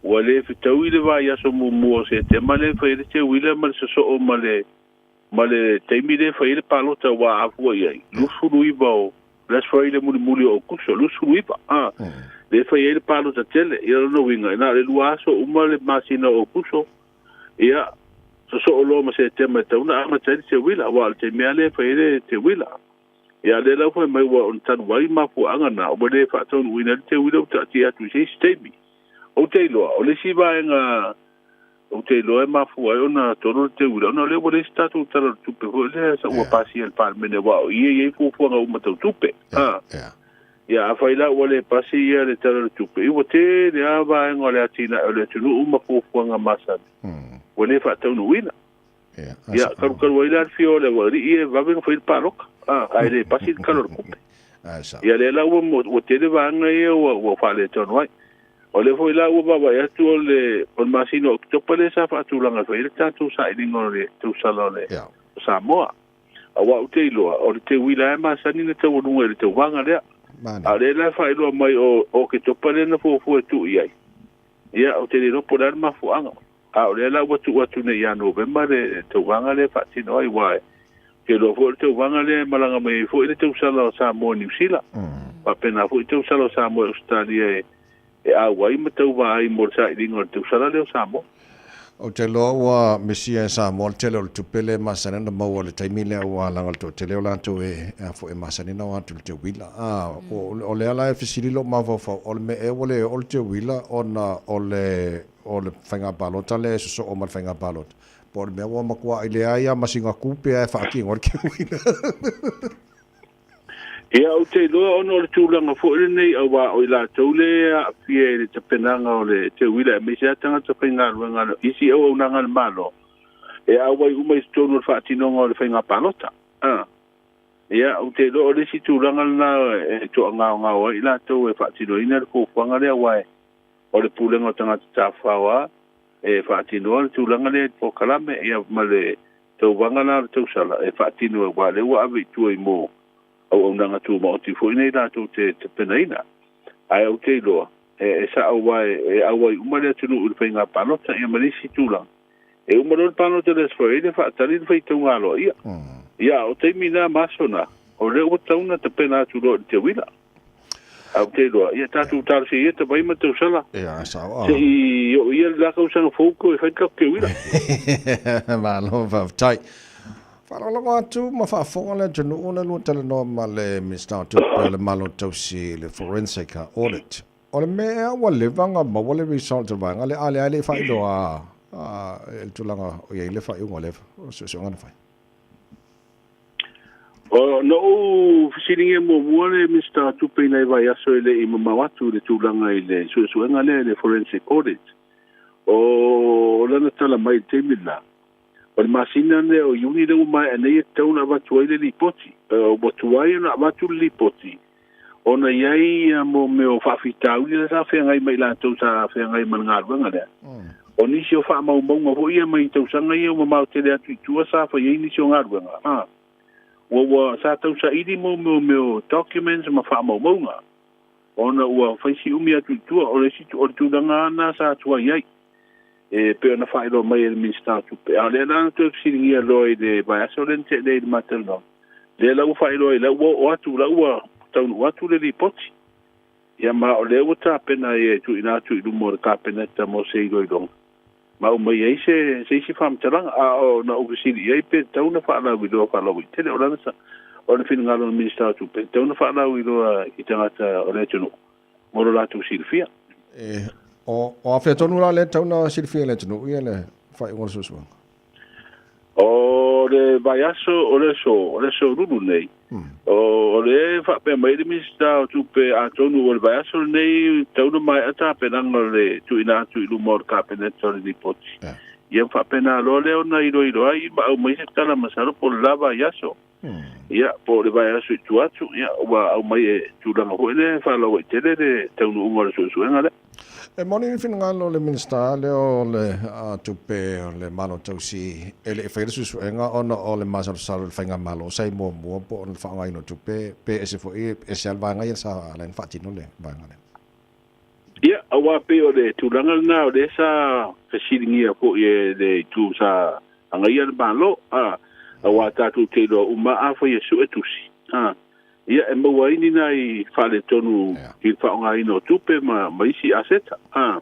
ua le fetaui le vaiaso muamua o Setema lea e fai ai le teuila ma le sosoo ma le ma le taimi lea e fai ai le palota ua afua i ai, 29 o le Aso Faraile mulimuli o Aokuso, 29, a, lea e fai ai le palota tele. Ia lona uiga, na o le lua aso uma le masina o Aokuso, Ia, sosoo loa ma Setema e tatau ona amata ai le teuila, aua o le taimi lava lea e fai ai le teuila. Ia, a o lea la ua fai mai ua ona talu ai mafuaaga na, ua le faataunuuina ai le teuila ua taatia atu i se isi taimi. Ou te iloa, o le isi vaega ou te iloa e mafua ai ona tolo le teuila, ona o lea ua leai se tatou Tala o le Tupe foi lea sa ua pasia e le Palemene, aua o i e i ai fuafuaga uma tau tupe. Ia afai la ua le pasi ia le Tala o le Tupe, ia ua tele lava vaega o le atinae o le atunuu ma fuafuaga masani ua le faataunuuina. Ia kalukalu ai la le fia o le aualii e vave ona fai le palota, ae le pasi le Tala o le Tupe. Ia lea la ua tele vaega ia ua faaletonu ai. O lea foi la ua vaavaai atu o le masina o Oketopa lea sa faatulaga e fai ai le tatou sailiga o le tausala o le Samoa. Aua ou te iloa, o le teuila e masani na taualuga i le tauvaga lea. A o lea la e faailoa mai o Oketopa lea na fuafua e tuu i ai. Ia, ou te le iloa po o le a le mafuaaga. A o lea la ua tuu atu nei ia Novema le tauvaga lea e faatino ai, aua ou te iloa foi o le tauvaga lea e malaga mai ai foi le tausala o Samoa i Niu Sila. Faapena foi tausala o Samoa i Ausetalia e auai ma tauva ai mo le sailiga o le tausala lea o Samoa. Ou te iloa ua misia e Samoa le tele o le tupe lea e masani ona maua i le taimi lea aua leaga o le toatele o latou e a foi e masani ona o atu i le teuila. A, o lea la e fesili lou mafaufau, o le mea ea ua le oo le teuila ona o le o le faiga palota lea e sosoo ma le faiga palota, po o le mea ua matuai leai lava ma sina tupe lava e faatino ai le teuila. Ia, ou te iloa ona o le tulaga foi lenei auā o i latou le aafia i le tapenaga o le teuila aemaise lava tagata faigaluega isi auaunaga a le Malo e auai uma i totonu o le faatinoga o le faiga palota. A. Ia, ou te iloa o le isi tulaga lena e toagaogao ai i latou e faatinoina le fuafuaga lea aua o le pulega o tagata tafafao lava e faatinoa le tulaga lea i le polokalame ia ma le tauvaga la o le tausala e faatino aua o lea ua ave i tua i mō auaunaga tumaoti foi nei latou te tapenaina. Ae ou te iloa, e sao aua e auai uma le atunuu i le faiga palota ia ma nisi tulaga. E uma loa le palota i le Aso Faraile faatali le faitauga aloaia. Ia, a o taimi na ma aso na, o lea ua tatau ona tapena atu loa i le teuila. Ae ou te iloa, ia tatou talosia ia tavai ma tausala. Ia, sao. Se i oo ia le la tausaga fou toe fai le tatou teuila. Malo faafetai. Faalogologo atu ma faafofoga le atunuu le lua talanoa ma le Minisita o Tupe o le Malo Tausi i le Forensic Audit. O le mea ea ua leva ona maua le result o le vaega lea, a o lea e le i faailoa i le tulaga o i ai le faaiuga o le suesuega na fai? Na ou fesiligia muamua le Minisita o Tupe i nai vaiaso e le i mamao atu i le tulaga i le suesuega lea i le forensic audit. O lana tala mai i le taimi lena, o le masina lea o Iuni lea ua maea nei e tatau ona avatu ai le lipoti. Ua tuai ona avatu le lipoti ona i ai mo mea o faafitauli la sa feagai ma i latou sa feagai ma le galuega lea. O nisi o faamaumauga foi ia mai tausaga ia ua mamao tele atu i tua sa fai ai nisi o galuega. Ua ua sa tausaili mo mea o mea o documents ma faamaumauga ona ua fai si umi atu i tua. O le isi o le tulaga lava lena sa tuai ai e pei ona faailoa mai e le Minisita o Tupe. A o lea la na toe fesiligia loa i le vaiaso lea na tea nei i le matalanoaga, lea la ua faailoa ai la ua oo atu, la ua taunuu atu le lipoti. Ia ma o lea ua tapena ai e tuuina atu i luma o le Kapeneta mo se iloiloga ma aumai ai se se isi faamatalaga. A o na ou fesili i ai pe tatau ona faalauiloa faalauaitele, o lana o le finagalo o le Minisita o Tupe, e tatau ona faalauiloa i tagata o le atunuu mo lo latou silafia. E, o, o afea tonu la lea e tatau ona silafia e le atunuu ia le faaiuga o le suesuega? O le vaiaso, o le aso, o le aso Lulu nei, o le faapea mai le Minisita o Tupe atonu o le vaiaso lenei tatau ona maea tapenaga o le tuuina atu i luma o le Kapeneta o le lipoti. Ia faapena loa lea ona iloilo ai ma aumai se tala masalo po o le la vaiaso. Ia, po o le vaiaso i tua atu, ia, ua aumai e tulaga foi lea e faalauaitele le taunuuga o le suesuega lea. E moni le finagalo o le Minisita lea o le Tupe o le Malo Tausi e le i faia le suesuega ona o le masalosalo i le faigamalo sa i muamua po o le faaaogaina o tupe pe ese foi, ese lava le vaega ia sa ala ai ona faatino le vaega lea. Ia, aua pei o le tulaga lena o lea sa fesiligia foi e le itu sa agaia le Malo, a, aua tatou te iloa uma afai e sue tusi, a, ia e maua ai ni nai faaletonu i le faaaogaina o tupe ma, ma isi aseta, a.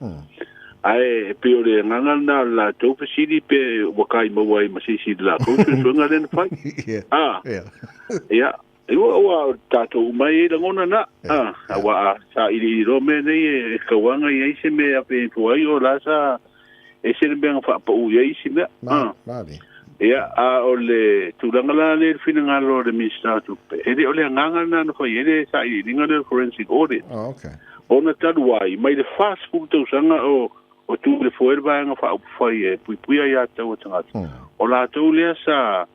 Ae pei o le agaga lena o le latou fesili pe ua kai maua ai ma se isi i le latou suesuega lea na fai. A, ia, Ua ua tatou uma ai lagona na, aua a sailiili loa mea nei e tauaga i ai se mea e afe ifo ai o la sa ese le mea na faapau i ai isi mea. Ia, a o le tulaga la lea i le finagalo o le Minisita o Tupe, e le o le agaga lena na fai ai le sailiiliga lea o le forensic audit. Oh, okay. Ona talu ai, mai le 40 tausaga o o tu le foe le Vaega Faaupufai e Puipuia Aia Tatau a Tagata, o latou lea sa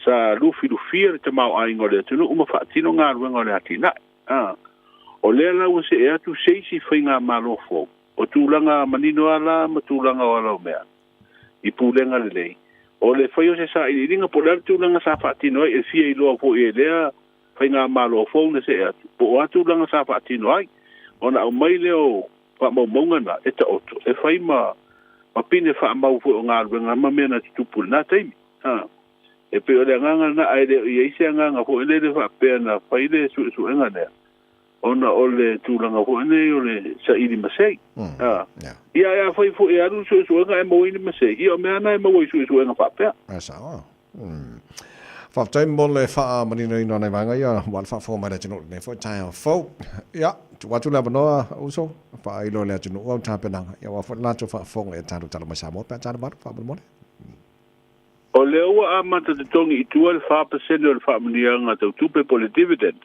sa lufilufia le tamaoaiga o le atunuu ma faatino galuega o le atinae. A o lea la ua see atu se isi faigamalo fou, o tulaga manino lava la ma tulaga o ala o mea i pulega lelei, o le fai o se sailiiliga po o le a le tulaga sa faatino ai, e fia iloa foi e lea faigamalo fou na see atu, po o a tulaga sa faatino ai, ona aumai lea o faamaumauga na e taoto e fai ma ma pine faamau foi o galuega ma mea na tutupu i lena taimi. A, e pei o le agaga lena, ae le o i ai se agaga foi lele faapea na fai le suesuega lea ona o le tulaga foi nei o le saili masei. A, ia ae afai foi e alu le suesuega ae maua ai ni masei, ia o mea lava na e maua i suesuega faapea. E sao. Faafetai mo le faamaninoina o nai vaega ia aua le faafofoga mai le atunuu i lenei foi taeao fou. Ia, tuu atu le avanoa uso, faailoa i le atunuu au tapenaga, ia aua foi le latou faafofoga i a tatou tala mai Samoa pe a tala malu faamolemole. O lea ua amata totogi i tua le 4% o le faamanuiaga tau tupe po o le dividend,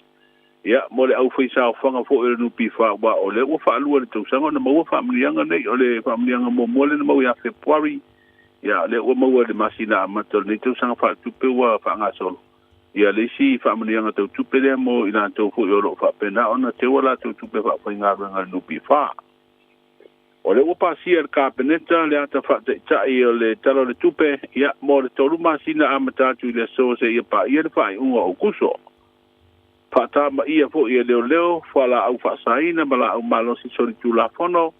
ia, mo le aufaisaofaga foi o le NPF, aua o lea ua faalua i le tausaga ona maua faamanuiaga nei. O le faamanuiaga muamua lea na maua ia Fepuari, ia, o lea ua maua i le masina amata o lenei tausaga faaletupe ua faagasolo, ia, le isi faamanuiaga tau tupe lea mo i latou foi o lo o faapena ona teu a latou tupe faafaigaluega i le NPF. O lea ua pasia e le Kapeneta le ata faataitai o le Tala o le Tupe, ia, mo le tolu masina amata atu i le aso seia paia le faaiuga o Aokuso. Faatamaia foi e leoleo fualaau faasaina ma laau malosi solitulafono,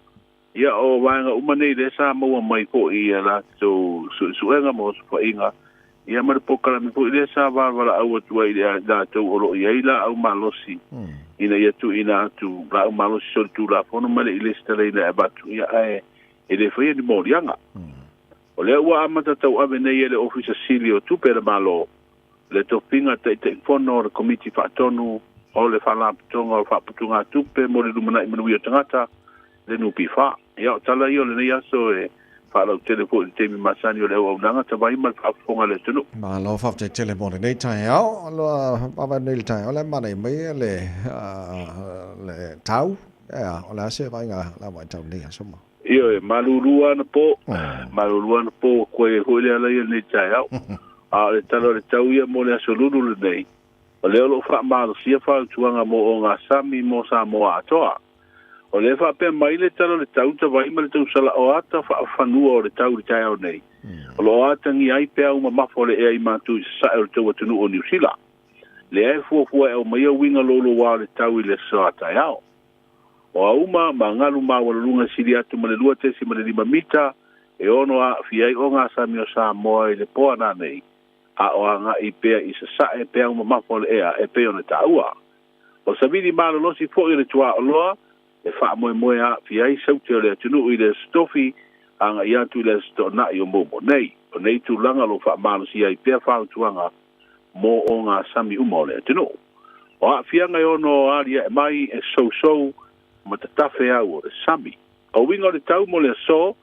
ia, o vaega uma nei lea sa maua mai foi i a latou suesuega ma osofaiga, ia ma le polokalame foi lea sa valaau atu ai i latou o lo o i ai laau malosi ina ia tuuina atu laau malosi solitulafono ma le i lesitalaina e avatu, ia, ae e le faia ni moliaga. O lea ua amata tauave nei e le Ofisa Sili o Tupe a le Malo le tofiga Taitaifono o le Komiti Faatonu o le Faalapotopotoga o Faaputugatupe mo le Lumanai Manuia o Tagata, le NPF. Ia, o tala ia o lenei aso e faalautele foi i le taimi masani o le auaunaga tavai ma le faafofoga a le atunuu. Malo faafetai tele mo lenei taeao. Loa vaavaai nei i le taeao le manaia mai le le tau. Ea, o le a se vaaiga la vaitau nei aso ma. Ioe, malulu lava anapo, malulu lava anapo ua koe ai foi le ala ia i lenei taeao. A o le tala o le tau ia mo le aso lulu lenei, o lea o lo o faamalosia fautuaga mo ogasami mo Samoa atoa. O lea e faapea mai le tala o le tau tavai ma le tausala o ata faafanua o le tau i le taeao nei, o lo o atagia ai peau mamafa o le ea i matu i sasae o le tou atunuu o Niu Sila. Lea e fuafua e aumaia uiga louloua o le tau i le aso a taeao. O auma ma galu maualuluga e sili atu ma le 2.5 mita e ono aafia ai ogasami o Samoa i le po ananei, a o agai pea i sasae peau mamafa o le ea e pei ona taua. O savili malolosi foi o le tuaoloa e faamoemoe aafia ai saute o le atunuu i le Aso Tofi agai atu i le Aso Toonai o Momo nei. O nei tulaga o lo o faamalosia ai pea fautuaga mo ogasami uma o le atunuu. O aafiaga e ono aliae mai e sousou ma tatafe au o le sami. O uiga o le tau mo le aso,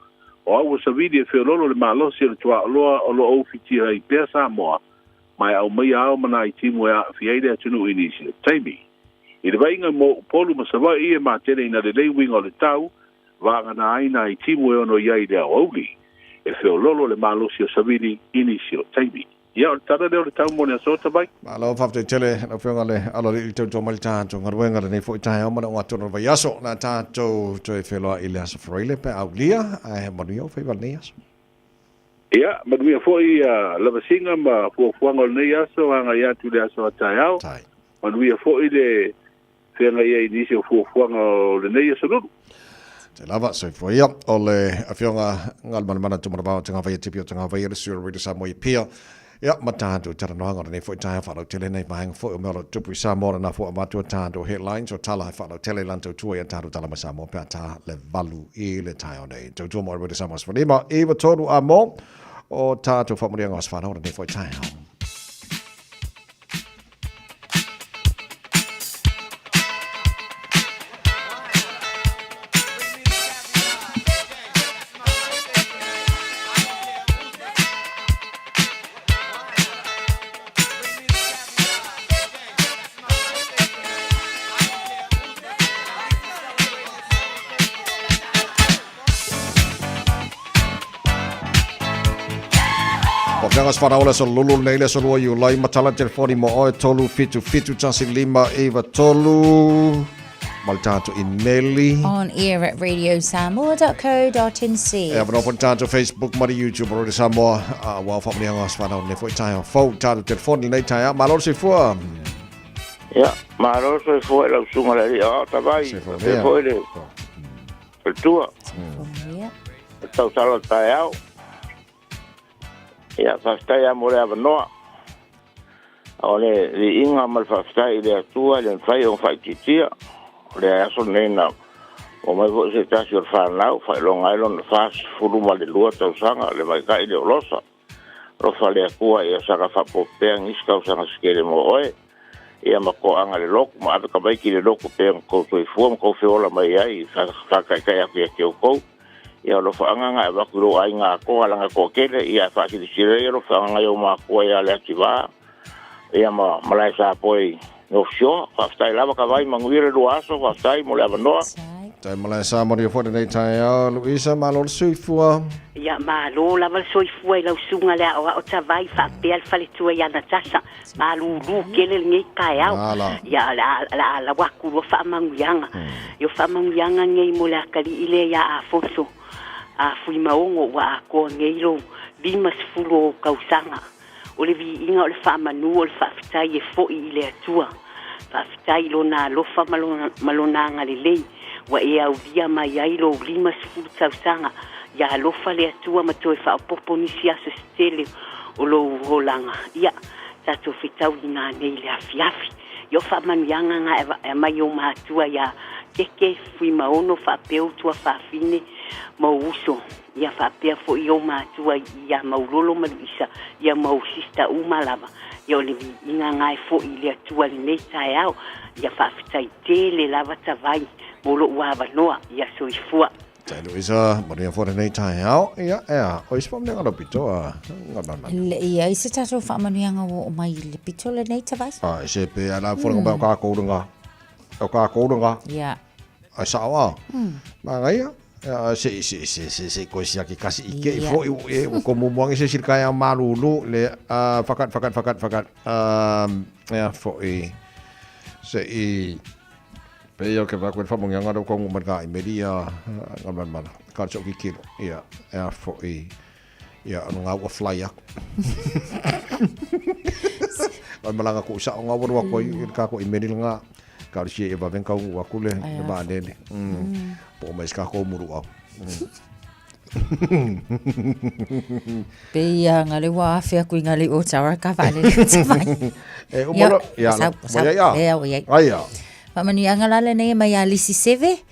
o aua savili e feololo le malosi o le tuaoloa o lo o ufitia ai pea Samoa ma e aumaia ao ma nai timu e aafia ai le atunuu i nisi o taimi. I le vaaiga mo Upolu ma Savaii e matele ina lelei uiga o le tau, vagana ai nai timu e ono i ai i le aoauli. E feololo le malosi o savili i nisi o taimi. Ia, o le tala lea o le tau mo le aso Tavai. Malo faafetai tele lau Afioga le Aloalii i tautua mai le tatou galuega lenei foi taeao ma le ogatotonu o le vaiaso. O le a tatou toe feiloai i le aso Faraile pe a aulia, ae manuia ou faiva lenei aso. Ia, manuia foi lavasiga ma fuafuaga o lenei aso agai atu i le aso a taeao. Manuia foi le feagai ai i nisi o fuafuaga o lenei aso lulu. Te lava, soifua ia. O le Afioga Galumalemana Tumanavao Tagavaia Tipi o Tagavaia, le sui o le Radio Samoa i Apia. Ia, ma tatou talanoaga o lenei foi taeao faalautele nei vaega foi o mea o lo o tutupu i Samoa lena foi avatu a tatou headlines o tala faalautele i lana tautua ia tatou tala mai Samoa pe a ta le 8 i le taeao nei. Tautua mo Radio Samoa 15, 93 a mo o tatou faamanuiaga o aso fanau o lenei foi taeao. Papeaga se whanau le aso lulu nei le aso 2 Iulai matala telefoni mo oe 3 7 7 1 5 9 3 ma le tātou imeli. On air at radiosamoa.co.nz. E awanoa po tātou Facebook ma le YouTube o Radio Samoa. A ua whaamanianga se whanau nei foi taeao fou tātou telefoni nei taeao. Malo le soifua. Ia, malo le soifua i lau susuga i le alii aoao Tavai, faapea foi le faletua. Le tausala o le taeao. Ia, faafetai lava mo le avanoa. O le viiga ma le faafetai i le Atua e le mafai ona faaitiitia. O le aso lenei na omai foi se tasi o le fanau, faailoga ai lona 42 tausaga, le maitai le Olosa. Alofa le Atua ia saga faaopoopo pea nisi tausaga se tele mo oe, ia ma toaga le lotu, ma ave tamaiti i le lotu pea ona tou soifua ma tou feola mai ai, faataitai atu ia te outou. Ia alofaaga na e avatu i lou aiga atoa laga toatele, ia faasilasila ai alofaaga nai ou matua ia Leativā, ia ma Malaesapoi i North Shore. Faafetai lava Tavai, manuia le lua aso, faafetai mo le avanoa. Tai malae sa manuia foi lenei taeao, Luisa, malo le soifua. Ia malo lava le soifua i lau susuga le aoao Tavai faapea le faletua ia Natasa. Malulu tele lenei taeao. Ia o le a, le a lau atu loa faamanuiaga. Ia o faamanuiaga nei mo le atalii lea ia Afonso a Fuimaono ua atoa nei lou 50 o ou tausaga. O le viiga o le faamanu o le faafetai e foi i le Atua. Faafetai i Lona alofa ma Lona, ma Lona agalelei ua e aulia mai ai lou 50 tausaga. Ia alofa le Atua ma toe faaopoopo nisi aso se tele o lou olaga. Ia, tatou fetau i ina nei i le afiafi. Ia o faamanuiaga na e aumai i ou matua ia Keke, Fuimaono, faapea ou tuafafine ma ou uso. Ia faapea foi ou matua ia Maulolo ma Luisa, ia ma ou sista uma lava. Ia o le viiga na e foi i le Atua lenei taeao. Ia faafetai tele lava Tavai mo lou avanoa. Ia soifua. Tai Luisa, manuia foi lenei taeao. Ia, ea, o isi faamanuiaga lau pito a ngā Le ia i se tatou faamanuiaga ua oo mai i le pito lenei Tavai. Ai, se pe ala folaga mai o kā kouringa. O kā kouringa. Ia. Ai sao a. Magaia. Se se se se se koe siaki kasi i ke i foi e ua ko muamuaga se isi le taeao malulu le fakat fakat fakat fakat ea foi se i pe ia ke vaku e whamongianga rau kongu mai ngā imeri ia ngā mana ka tso ki kilo ia ea foi ia ano ngā ua fly aku Ai malanga ko sa ngā waru ako i ka ko imeri ngā ka ri e vaven kau aku le le ba nene. Po mai ska ko muru au. Pe ia nga le ua afe aku i nga le o tara ka whale le te mai. E umolo, ia, ia, ia, ia, ia, ia. Whamanui anga lale nei mai a Lisi Seve.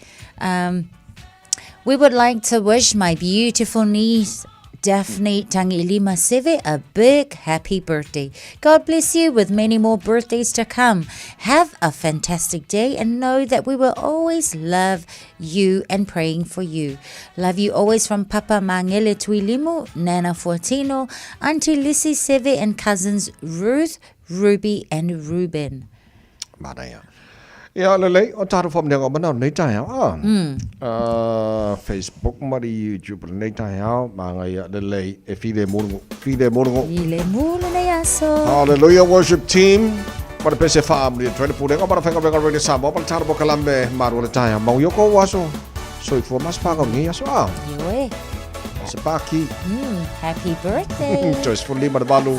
We would like to wish my beautiful niece Daphne Tangilima Seve a big happy birthday. God bless you with many more birthdays to come. Have a fantastic day and know that we will always love you and praying for you. Love you always from Papa Mangele Tuilimu, Nana Fortino, Auntie Lissy Seve and cousins Ruth, Ruby and Ruben. Manaia. Ia, lelei, o tātou whamanenga o manao nei taeao, a. Facebook ma le YouTube lenei taeao, māngaia, lelei, e whire mōrungu, whire mōrungu. Whire mō lenei aso. Hallelujah worship team. Ma le pese whaamuri e tuaina pūrenga, ma le whainga renga rere Samoa, ma le tāra mo kalame, maru o le taeao. Mau i o kou aso, soifua mas pāngau nei aso, a. Ioe. Se pāki. Happy birthday. Joyce Fully, ma le valu.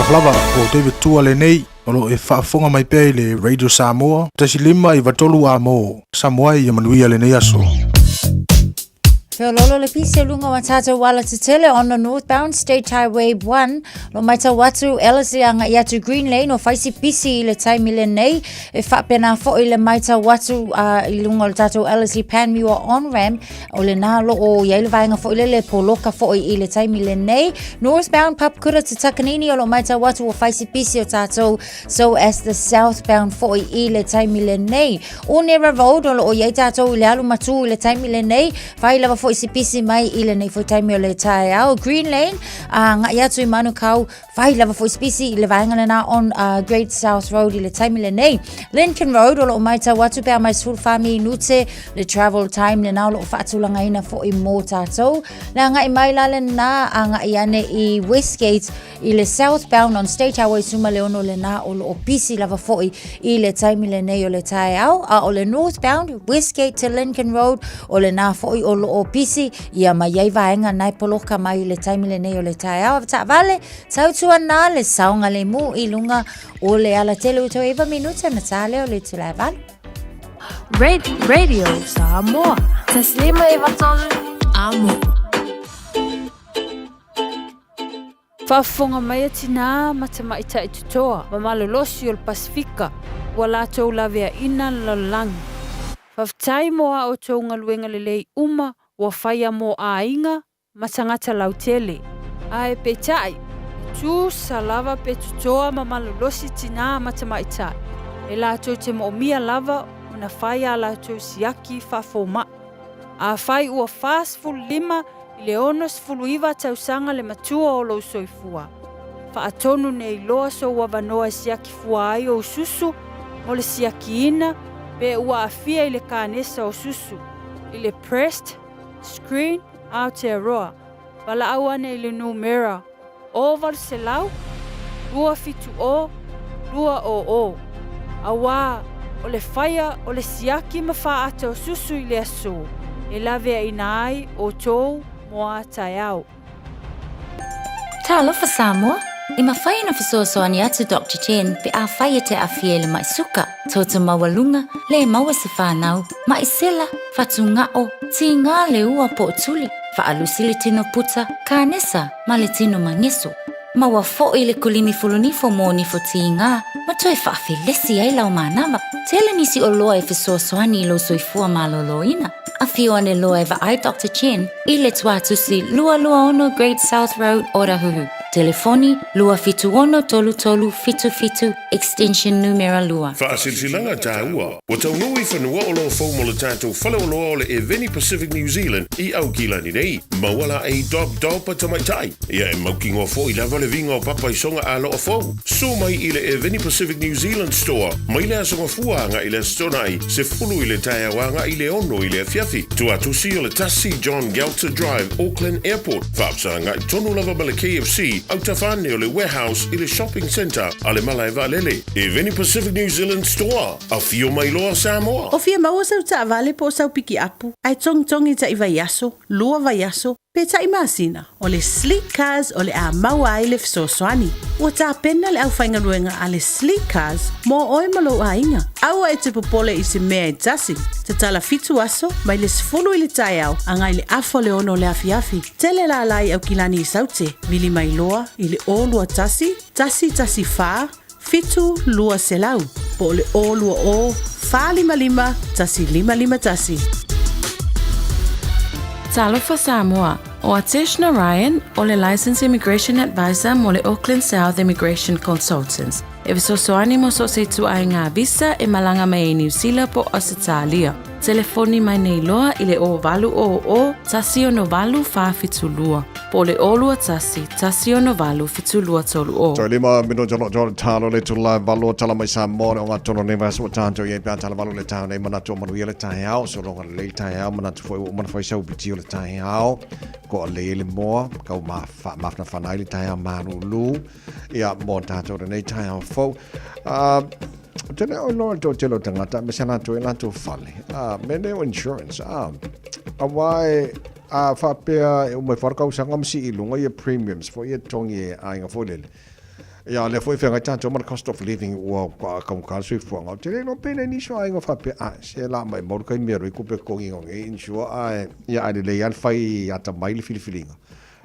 Talofa lava, o David Tua lenei, o lo o e faafofoga mai pea i le Radio Samoa, 1.5 93 A mo Samoa ia manuia lenei aso. Feololo le pisi o luga o tātou ala tetele on the northbound State Highway 1. Lo maitau atu Ellerslie anga i atu Green Lane o faisi pisi i le taimi lenei. E faapena foi le maitau atu i luga o le tātou Ellerslie Panmure on ramp. O lenā lo o iai le vaega foi lele poloka foi i le taimi lenei. Northbound Papakura to Takanini o lo maitau atu o faisi pisi o tātou so as the southbound foi i le taimi lenei. Onera Road o loo iai tatou i le alu matū i le taimi lenei, fai lava foi si pisi mai i lenei foi taimi o le taeao. Green Lane, a ngai atu i Manukau, fai lava foi si pisi i le vaega lena on Great South Road i le taimi lenei. Lincoln Road o loo maitau atu pe a mai 14 minute le travel time lena o loo faatulagaina foi mo tatou. Le agai mai la lena agai ane i Westgate I le southbound on State Highway 16 lenā o loo pisi lava foi i le taimi lenei o le taeao, a o le northbound Westgate to Lincoln Road o lenā foi o loo pisi ia mai ai vaega nae poloka mai i le taimi lenei o le taeao. Taavale, tautuana le saogalemu i luga o le alatele ua toe 9 minute ona tā lea o le itula e 8. Radio Samoa. 1.53 Amo. Faafofoga mai a tinā ma tamaitai totoa ma malolosi o le Pasefika ua latou laveaina le lalolagi. Faafetai mo a outou galuega lelei uma ua faia mo aiga ma tagata lautele. Ae peitai, e tusa lava pe totoa ma malolosi tinā ma tamaitai, e latou te moomia lava ona fai a latou siaki faafoma'i. Afai ua 45 i le 69 tausaga le matua o lou soifua, faatonu nei loa sou avanoa e siaki fua ai ou susu mo le siakiina pe ua aafia i le kanesa o susu, i le Breast Screen Aotearoa, valaau ane i le numera 0800 270 200, auā o le faia o le siaki ma fāata o susu i le asō e laveaina ai outou mo a taeao. Talofa Samoa! E mafai ona fesoasoani atu Doctor Chen pe afai e te aafia i le mai suka, toto maualuga, le maua se fanau, mai sela, fatugao, tigā le ua po o tuli, faalusi le tino puta, kanesa ma le tino mageso. Maua foi le kulimi fulunifo mo nifo tigā ma toe faafelesi ai lau manava. Tele nisi oloa e fesoasoani i lou soifua malōlōina. Afio ane loa e vaai Doctor Chen i le tuatusi 226 Great South Road, Otahuhu. Telefoni, 276 33 77, extension numera 2. Faasilasilaga taua, Ua taunuu i fanua o lo fou mo le tatou faleoloa o le Eveni Pacific New Zealand i Aukilani nei. Maua la ei dob dob a tamaitai. Ia e mautinoa foi lava le viga o papa i soga aloa fou. Su mai i le Eveni Pacific New Zealand Store mai le Aso Gafua agai i le Aso Toonai, 10 i le taeao agai i le 6 i le afiafi. Tuatusi o le 1 John Gelter Drive, Auckland Airport. Faafesagai tonu lava ma le KFC, autafa ane o le Warehouse i le Shopping Centre a le Malae Vaalele. Eveni Pacific New Zealand Store, afio mai loa Samoa. O fia maua sau taavale po o sau pikiapu, ae togitogi taʻi vaiaso, lua vaiaso, pe taʻi masina, o le Sleek Cars o le a maua ai le fesoasoani. Ua tapena le aufaigaluega a le Sleek Cars mo oe ma lou aiga. Aua e te popole i se mea e tasi. Tatala fitu aso, mai le 10 i le taeao agai le afa o le 6 o le afiafi. Tele lala i Aukilani i Saute, vili mai loa i le 021 114 7200 po o le 020 455 1551. Talofa Samoa, ʻO Atesh Narayan, ʻo le Licensed Immigration Advisor mo le Auckland South Immigration Consultants, e fesoasoani mo so o se ituaiga visa e malaga mai ai Niu Sila po o Ausetalia. Telefoni mai nei loa i le 0800 168 472 po o le 021 168 7230. Toe lima minute o loo talo le tula valo tala mai Samoa le o tono nei vaso o tātou i pea tala valo le tāu nei manatu o manuia le taeao so longa le taeao manatu foi o mana foi sau piti o le taeao ko le le moa kau ma fa mafna whanai le taeao malulu ia mo tātou le nei taeao fou. Tene o loa tō telo tangata me se latou e latou fale. Me nei o insurance. A wai a whapea e umai wharakau sanga msi i lunga ia premiums fo ia tongi e ainga fo lele. Ia, o lea foi e feagai tatou ma le cost of living ua taugata le soifuaga. Ou te le iloa pe leai nisi o aiga faapea, ah, se la maumau le taimi e alu ai tupe totogi o nei insure, ae, ia, ae lelei lava le fai atamai le filifiliga,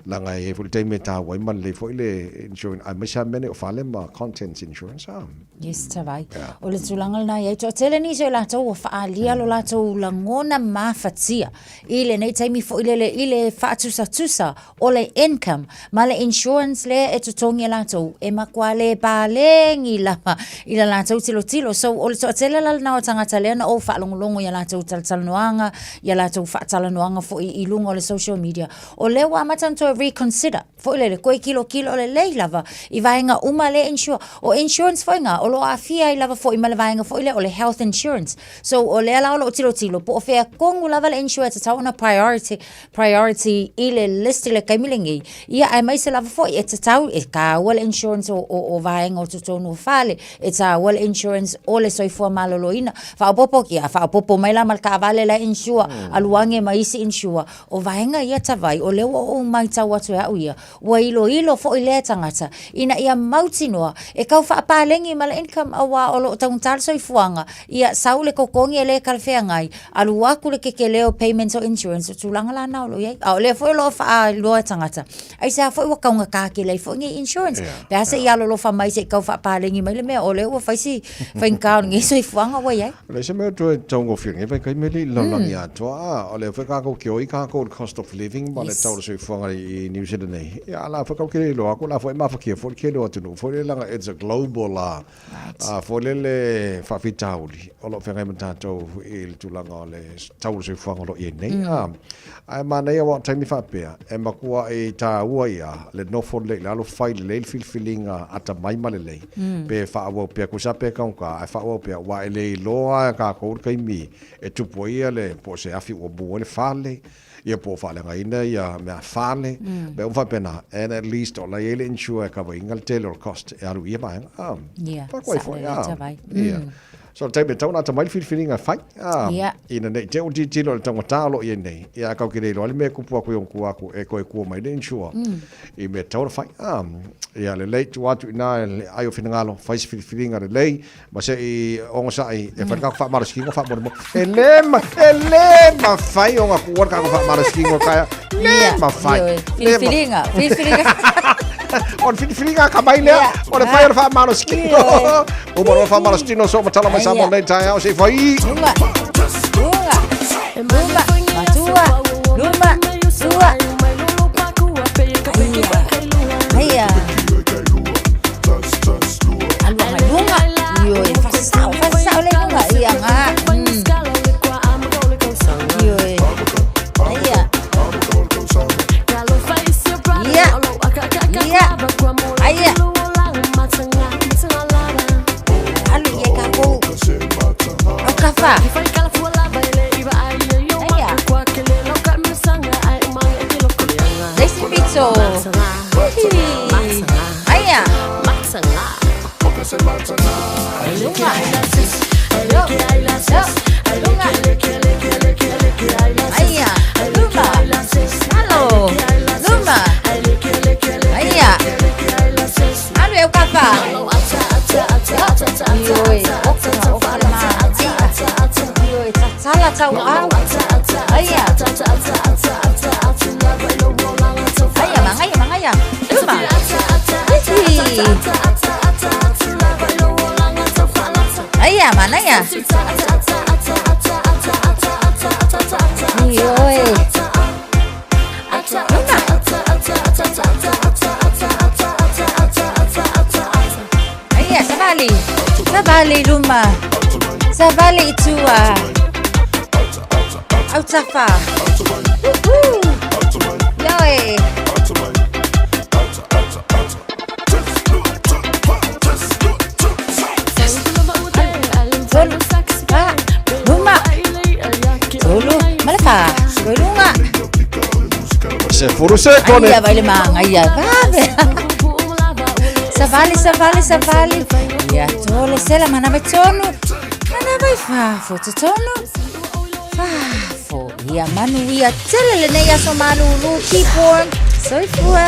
leaga e i ai foi le taimi e taua ai ma lelei foi le insurance, aemaise lava mea nei o fale ma contents insurance, ah. Yes, tavai. O le tulaga lena e i ai. Toatele nisi o i latou ua faaalia lo latou lagona mafatia i lenei taimi foi lele i le faatusatusa o le income ma le insurance lea e totogi e latou, e matua le paleni lava i la latou tilotilo. So, o le toatele la lena o tagata lea na ou faalogologo i a latou talatalanoaga, i a latou faatalanoaga foi i luga o le social media, o lea ua amata ona toe reconsider foi lele, toe tilotilo lelei lava i vaega uma lea e insure. O insurance foi na, o lo o aafia ai lava foi ma le vaega foi lea o le health insurance. So, o lea la o lo o tilotilo po o fea tonu lava le insure e tatau ona priority, priority i le list i le taimi lenei, ia aemaise lava foi e tatau, e taua le insurance o, o, o vaega o totonu o fale, e taua le insurance o le soifua maloloina. Faaopoopo, ia faaopoopo mai la ma le taavale la e insure, alu ane ma isi insure. O vaega ia tavai, o lea ua ou matau atu e au ia, ua iloilo foi lea tagata ina ia mautinoa e tau faapaleni ma le income auā o lo o taugata le soifuaga, ia sau le totogi e le talafeagai, alu atu le tetele o payments o insurance, o tulaga la na o lo o i ai. A o lea foi o lo o faailoa e tagata, aisea foi ua taugata tele ai foi nei insurance, pe a se i alolofa mai se i tau faapaleni mai le mea o lea ua fai si faigata o lenei soifuaga ua i ai. E leai se mea toe taugofie i lenei vaitaimi e le i lalolagi atoa, a o lea foi tatou te oi tatou i le cost of living ma le tau o le soifuaga i New Zealand nei. Ia, a o la foi tatou te le iloa atu, o la foi e mafatia foi le tele o atunuu foi lele leaga it's a global foi lele faafitauli o lo o feagai ma tatou i le tulaga o le tau o le soifuaga o lo o i ai nei. A, ae manaia aua o taimi faapea, e matuai taua ia le nofo lelei i lalo, fai lelei le filifiliga atamai ma lelei, pe faaauau pea, tusa pe taugata, ae faaauau pea, aua e le iloa lava e tatou le taimi e tupu ai le, po o se afi ua mu ai le fale, ia po o faaleagaina ia mea fale, mea uma faapena, and at least o la e i ai le insure e cover ina le tele o le cost e alu i ia vaega. Ah, Ia, faatoa ai foi, saolele ah, tavai. ia. So le taimi e tatau ona atamai le filifiliga e fai, ah, Ia. ina ne i te i ua tilotilo i le taugata o lo o i ai nei, ia ae kau ke le iloa ai le mea e kupu atu i ona tua atu e toe kua mai le insure i mea e tatau ona fai. Ah, ia lelei, tuu atu i ina le ai o finagalo, fai se filifiliga lelei, ma se i ogasai e fai le tatou faamalositino faamolemole. E le ma, e le mafai ona tuua le tatou faamalositino taeao. Le Ia, mafai. ioe. Le ma- Filifiliga, filifiliga. O le filifiliga ka mai lea, o le fai o le faamalositino. Ioe. Uma loa faamalositino so matala mai Samoa nei taeao se i fai. Luma, luma, luma, matua, luma, tua. Aia, aia. Alu agai luga. Ioe, faasasao, faasasao le luga. Ia, ga. Ioe. Aia. Ia. Ia. Aia. Alu ia tatou. Aukafa. Aia. Le isi pito. Hi. Aia. Luga. Yo. Yo. Luga. Aia. Luma. Alo. Luma. Aia. Alu e aukafa. Ioe. Oka, oka le ma. Aia. Ioe, tatala tauau. Aia. Aia, magaia, magaia. Luma. Hihi. Aia, manaia. Ioe. Luma. Aia, savali. Savali i luma. Savali i tua. Autafa. Woohoo. Ioe. Tolu, fa, luma. Tolu, ma le fa. Toe luga. Se furu se kone. Aia, vai le magaia. Vave. Savali, savali, savali. Ia, tole sela manava i tonu. Manava i fafo, totonu. Fafo. Ia manuia tele lenei aso malūlū. Keep warm. Soifua.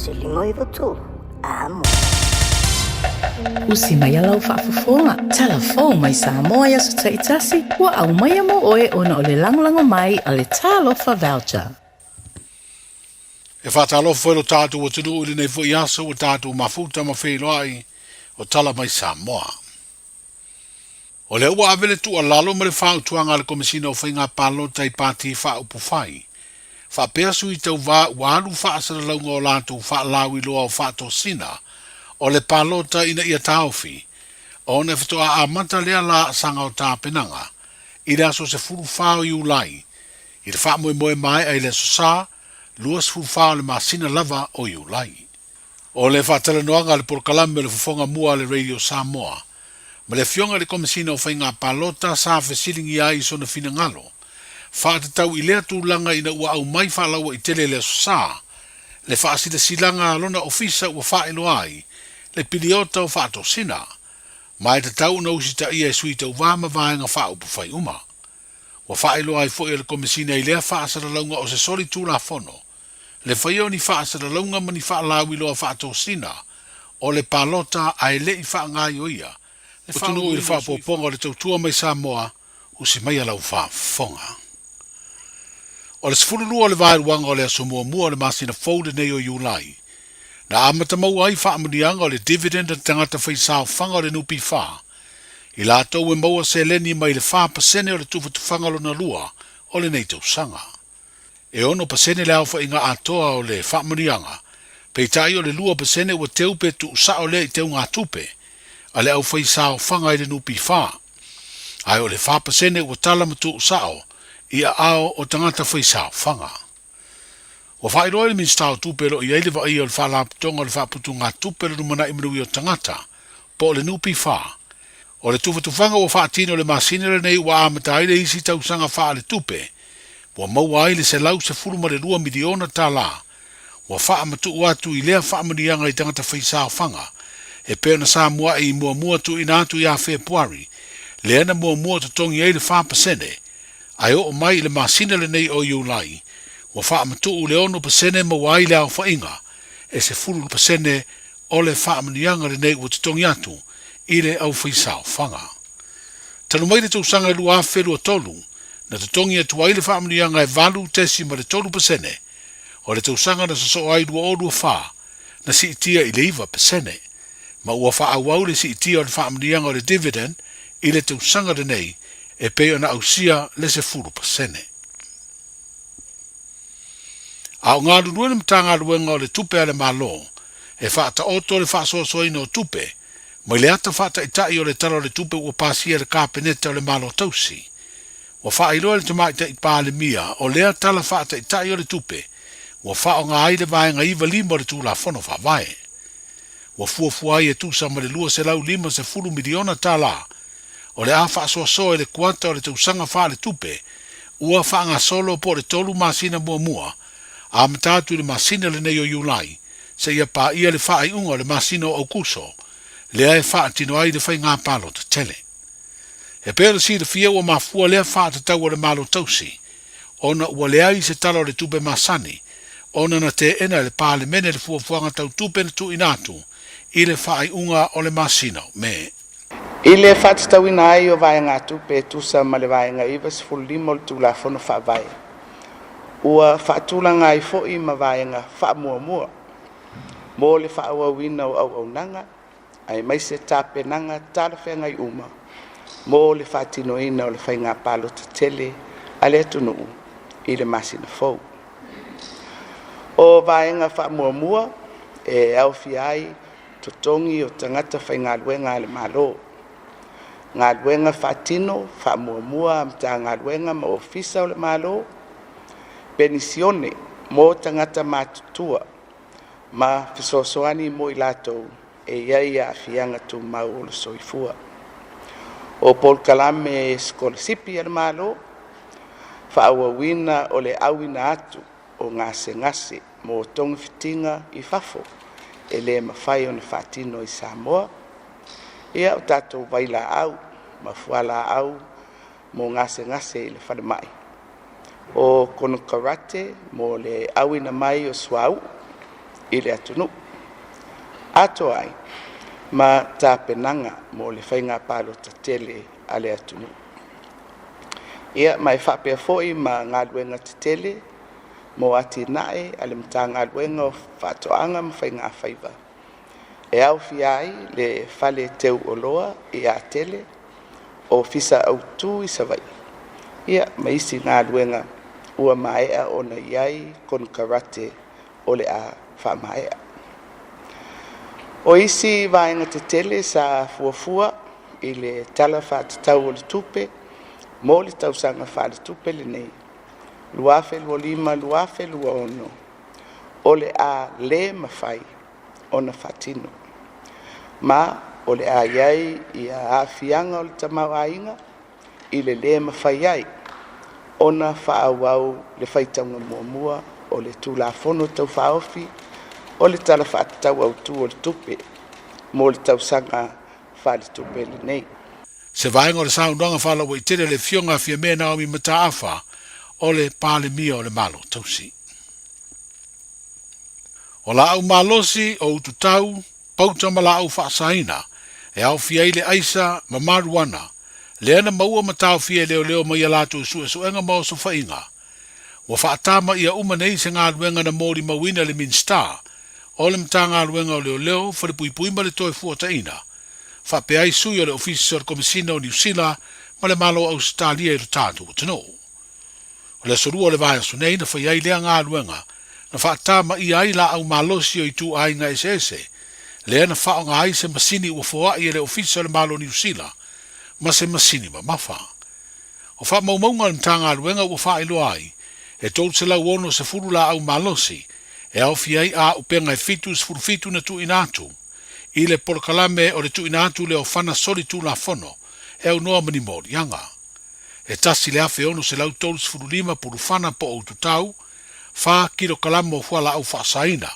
1 5 3 amo. Usi mai lau faafofoga, talafou mai Samoa i aso taitasi, ua aumaia mo oe ona o le lagolago mai a le Talofa Voucher. E faatalofa foi lo tatou atunuu i lenei foi aso ua tatou mafuta ma feiloai o tala mai Samoa. O lea ua ave le tuualalo ma le fautuaga a le Komesina o Faiga Palota i Pati Faaupufai, faapea sui tauvā ua alu faasalalauga o latou faalauiloa o faatosina o le palota ina ia taofi, ona e faatoa amata lea laasaga o tapenaga i le aso 14 o Iulai i le faamoemoe maea i le aso Sa 24 o le masina lava o Iulai. O le faatalanoaga a le polokalame o le Fofoga Mua a le Radio Samoa ma le Afioga i le Komesina o Faiga Palota sa fesiligia ai i sona finagalo faatatau i lea tulaga ina ua aumai faalauaitele i le Aso Sa le faasilasilaga a lona ofisa ua faailoa ai le piliota o faatosina ma e tatau ona usitaia e sui tauvā ma vaega faaupufai uma. Ua faailoa ai foi e le Komesina i lea faasalalauga o se soli tulafono le faia o ni faasalalauga ma ni faalauiloa faatosina o le palota ae le i faagaioia le atunuu i le faaopoopoga o le tautua mai Samoa usi maia lau faafofoga. O le 12 o le vaeluaga o le aso muamua o le masina fou lenei o Iulai, na amata maua ai faamanuiaga o le dividend a tagata faisaofaga o le NPF, i latou e maua seleni mai le 4% o le tufatufaga lona lua o lenei tausaga. E 6% le aofaiga atoa o le faamanuiaga, peitai o le 2% ua teu pe tuusao lea i teugatupe a le aufaisaofaga i le NPF, ae o le 4% ua tala ma tuusao i aao o tagata faisaofaga. Ua faailoa e le Minisita o Tupe o lo o i ai le vaaia o le Faalapotopotoga o le Faaputugatupe o le Lumanai Manuia o Tagata, po o le NPF. O le tufatufaga ua faatino i le masina lenei ua amata ai le isi tausaga faaletupe ua maua ai le $112 miliona tala ua faamatuu atu i lea faamanuiaga i tagata faisaofaga e pei ona sa muai muamua tuuina atu ia Fepuari lea na muamua totogi ai le 4% ae oo mai i le masina lenei o Iulai ua faamatuu le 6% maua ai le aofaiga e 10% o le faamanuiaga lenei ua totogi atu i le aufaisaofaga. Talu mai le tausaga e 2023, na totogi atu ai le faamanuiaga e 8.3%, o le tausaga na sosoo ai 2024, na siitia i le 9%, ma ua faaauau le siitia o le faamanuiaga o le dividend i le tausaga lenei e pei ona ausia le 10%. A o galulue le Matagaluega o le Tupe a le Malo e faataoto le faasoasoaina o tupe mai le ata faataitai o le Tala o le Tupe ua pasia e le Kapeneta o le Malo Tausi. Ua faailoa e le Tamaitai Palemia o lea Tala Faataitai o le Tupe ua faaaoga ai le Vaega 95 o le Tulafono Faavae. Ua fuafua ai e tusa ma le $250 miliona tala o le a faasoasoa i le kuata o le tausaga faaletupe ua faagasolo po o le tolu masina muamua, amata atu i le masina lenei o Iulai seia paia le faaiuga o le masina o Aukuso, lea e faatino ai le faiga palota tele. E pei ona silafia ua mafua lea faatatau a le Malo Tausi ona ua leai se tala o le tupe masani ona na teena e le Palemene le fuafuaga tau tupe na tuuina atu i le faaiuga o le masina o Me. I le faatatauina ai o vaegatupe e tusa ma le Vaega 95 o le Tulafono Faavae, ua faatulaga ai foi ma vaega faamuamua mo le faaauauina o auaunaga aemaise tapenaga talafeagai uma mo le faatinoina o le faiga palota tele a le atunuu i le masina fou. O vaega faamuamua e aofia ai totogi o tagata faigaluega a le Malo, galuega faatino faamuamua a Matagaluega ma Ofisa o le Malo, penisione mo tagata matutua ma fesoasoani mo i latou e i ai aafiaga tumau o le soifua. O polokalame sikolasipi a le Malo, faaauauina o le auina atu o gasegase mo togafitiga i fafo e le mafai ona faatino i Samoa, ia o tatou vailaau ma fualaau mo gasegase i le falemai, o konokarate mo le auina mai o suauu i le atunuu. Atoa ai ma tapenaga mo le faiga palota tele a le atunuu. Ia, ma e faapea foi ma galuega tetele mo atinae a le Matagaluega o Faatoaga ma Faigafaiva e aofia ai le fale teu oloa i Atele, ofisa autu i Savaii, ia ma isi galuega ua maea ona i ai konekarate o le a faamaea. O isi vaega tetele sa fuafua i le Tala Faatatau o le Tupe mo le tausaga faaletupe lenei 2025/2026 o le a le mafai ona faatino, ma o le a i ai ia aafiaga o le tamaoaiga i le lē mafai ai ona faaauau le faitauga muamua o le Tulafono Tau Faaofi o le Tala Faatatau Autu o le Tupe mo le tausaga faaletupe lenei. Se vaega o le saunoaga faalauaitele a le Afioga a Fiamē Naomi Mataafa o le Palemia o le Malo Tausi. O laau malosi o ututau, pauta ma laau faasaina, e aofia ai le aisa ma maruana, lea na maua ma taofia e leoleo mai a latou suesuega ma osofaiga. Ua faatama ʻia uma nei se galuega na molimauina e le Minisita o le Matagaluega o Leoleo, Falepuipui ma le Toefuataiga, faapea ai sui o le Ofisa o le Komesina o Niu Sila ma le Malo o Ausetalia i lo tatou atunuu. O le aso Lua o le vaiaso nei na fai ai lea galuega na faatamaia ai laau malosi o ituaiga eseese, lea na faaaoga ai se masini ua foai e le Ofisa o le Malo o Niu Sila ma se masini mamafa. O faamaumauga a le Matagaluega ua faailoa ai, e 360 laau malosi e aofia ai auupega e 77 na tuuina atu i le polokalame o le tuuina atu lea o fana solitulafono e aunoa ma ni moliaga. E 1635 pulufana po o ututau, fa kilokalama o fualaau faasaina,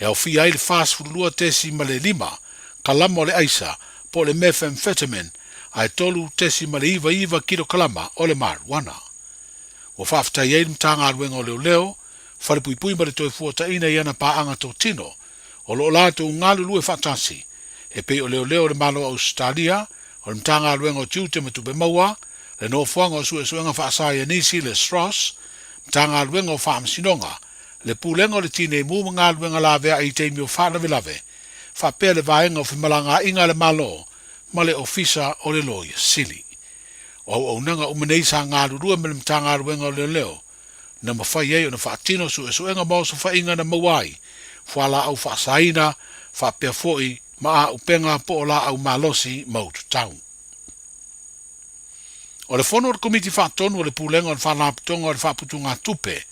e aofia ai le 42.5 kalama o le aisa po o le methamphetamine ae 3.99 kilokalama o le marijuana. Ua faafetai ai le Matagaluega o Leoleo, Falepuipui ma le Toefuataiga i ana paaga totino o lo o latou galulue faatasi e pei o Leoleo o le Malo o Ausetalia, o le Matagaluega o Tiute ma Tupe Maua, le Nofoaga o Suesuega Faasaienisi, le SROS, Matagaluega o Faamasinoga, le Pulega o le Tinei Mu ma Galuega Laveai i taimi o faalavelave, faapea le Vaega o Femalagaaiga a le Malo ma le Ofisa o le Loia Sili. O auaunaga uma nei sa galulue ma le Matagaluega o Leoleo na mafai ai ona faatino suesuega ma osofaiga na maua ai fualaau faasaina faapea foi ma auupega po o laau malosi ma ututau. O le fono a le Komiti Faatonu o le Pulega o le Faalapotopotoga o le Faaputugatupe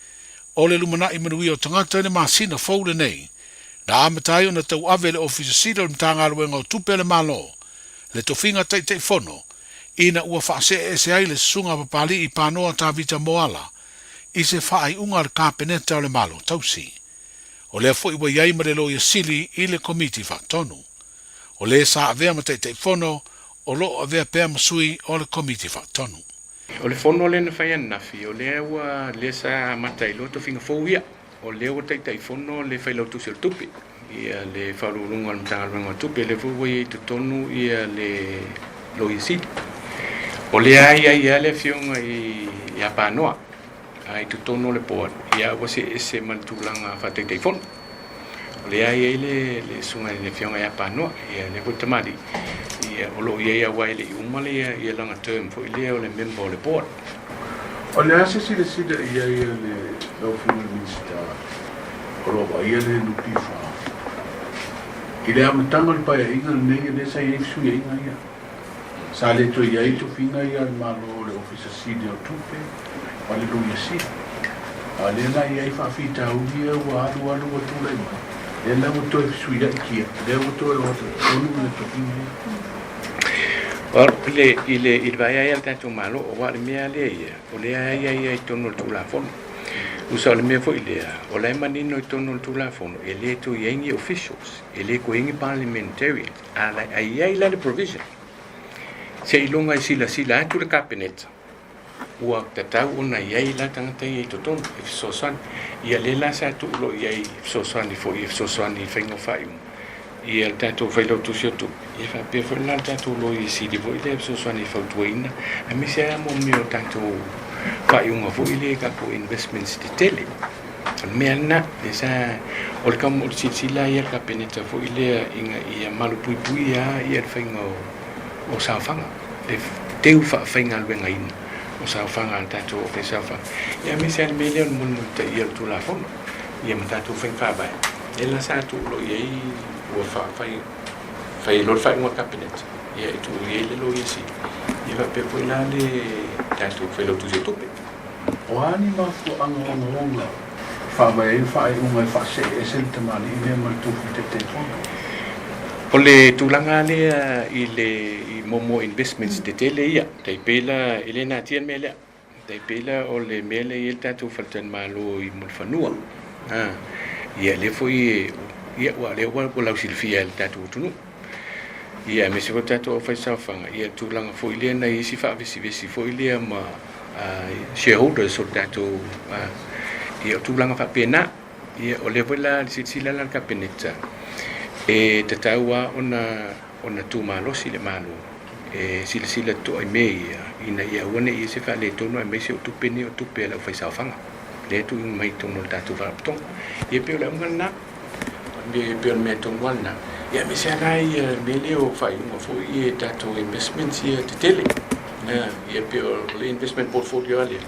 o le Lumanai Manuia o Tagata i le masina fou lenei, na amata ai ona tauave e le Ofisa Sili o le Matagaluega o Tupe a le Malo le tofiga Taitaifono ina ua faaseeese ai le Susuga Papalii Panoa Tavita Moala i se faaiuga a le Kapeneta o le Malo Tausi. O lea foi ua i ai ma le Loia Sili i le Komiti Faatonu. O le sa avea ma Taitaifono o lo o avea pea ma sui o le Komiti Faatonu. O le fono lea na fai ananafi, o lea ua lea sa amata ai loa tofiga fou ia. O lea ua Taitaifono le Failautusi o le Tupe, ia le Faauluuluga o le Matagaluega o Tupe, lea foi ua i ai i totonu ia le Loia Sili. O lea e i ai lava le Afioga ia Panoa i totonu o le Board, ia ua see ese ma le tulaga faa-Taitaifono. O lea e i ai le le susuga i le Afioga ia Panoa, ia lea foi tamalii, ia o lo o i ai aua e le i uma le ia lana term foi lea o le member o le board. O le a se silasila i ai a le lau Afioga i le Minisita o lo o vaaia le NPF i le amataga o le Paeaiga lenei lea sa i ai fesuiaiga ia? Sa le toe i ai tofiga ia a le Malo o le Ofisa Sili o Tupe ma le Loia Sili. A o lea la e i ai faafitauli ia ua alu alu ua tulai mai, lea la ua toe fesuiai kia, lea ua toe o atu i totonu le tofiga ia. Well, i le, i le, i le vaai ai a le tatou Malo, aua o le mea lea ia, o lea e i ai i totonu o le Tulafono. Usa o le mea foi lea, o la e manino i totonu o le Tulafono, e le toe i ai ni officials, e le toe i ai ni parliamentarians, A la e i ai la le provision, seiloga e silasila atu le Kapeneta Ua tatau ona i ai la tagata ia i totonu e fesoasoani. Ia lea la sa tuu loa i ai e fesoasoani foi e fesoasoani i le faiga o faaiuga ia le tatou Failautusi o Tupe, ia faapea foi la le tatou Loia Sili foi lea e fesoasoani e fautuaina aemaise lava mo mea o tatou faaiuga foi lea i tatou investments tetele. O le mea lena, lea sa, o le o le silasila ia a le Kapeneta foi lea ina ia malupuipuia lava le faiga o saofaga, le teu faafaigaluegaina o saofaga a le tatou Ofisa Saofaga, ia aemaise lava le mea lea o le mulimulitaia o le Tulafono ia ma tatou faiga faavae. Lea la sa tuu loa i ai ua fai fai loa le faaiuga a le Kapeneta, ia e tuu i ai le Loia Sili, ia faapea foi la le tatou Failautusi o Tupe. O a ni mafuaaga ogaoga e faavae ai le faaiuga e faasee ese le tamalii lea ma le tofi Taitaifono? O le tulaga lea i le i momo investments tetele ia, tai pei la e le natia le mea lea. Tai pei la o le mea lea e i ai le tatou faletalimalo i Mulifanua. A, ia lea foi ia ua lea ua lausilafia e le tatou atunuu. Ia aemaise foi le tatou aufaisaofaga, ia le tulaga foi lea na i ai isi faavesivesi foi lea ma shareholders o le tatou, ia o tulaga faapena. Ia o lea foi la silasila la le Kapeneta, e tatau lava ona ona tumalosi le Malo e silasila totoa i mea ia, ina ia aua ne i i ai se faaletonu aemaise o tupe nei o tupe a le aufaisaofaga lea e tuuina mai i totonu o le tatou Faalapotopotoga. Ia e pei o le auga lena. E pei o le mea tonu lava lena. Ia aemaise lava la ia mea lea o faaiuga foi ia i tatou investments ia tetele. Ia pei o le investment portfolio lava lea,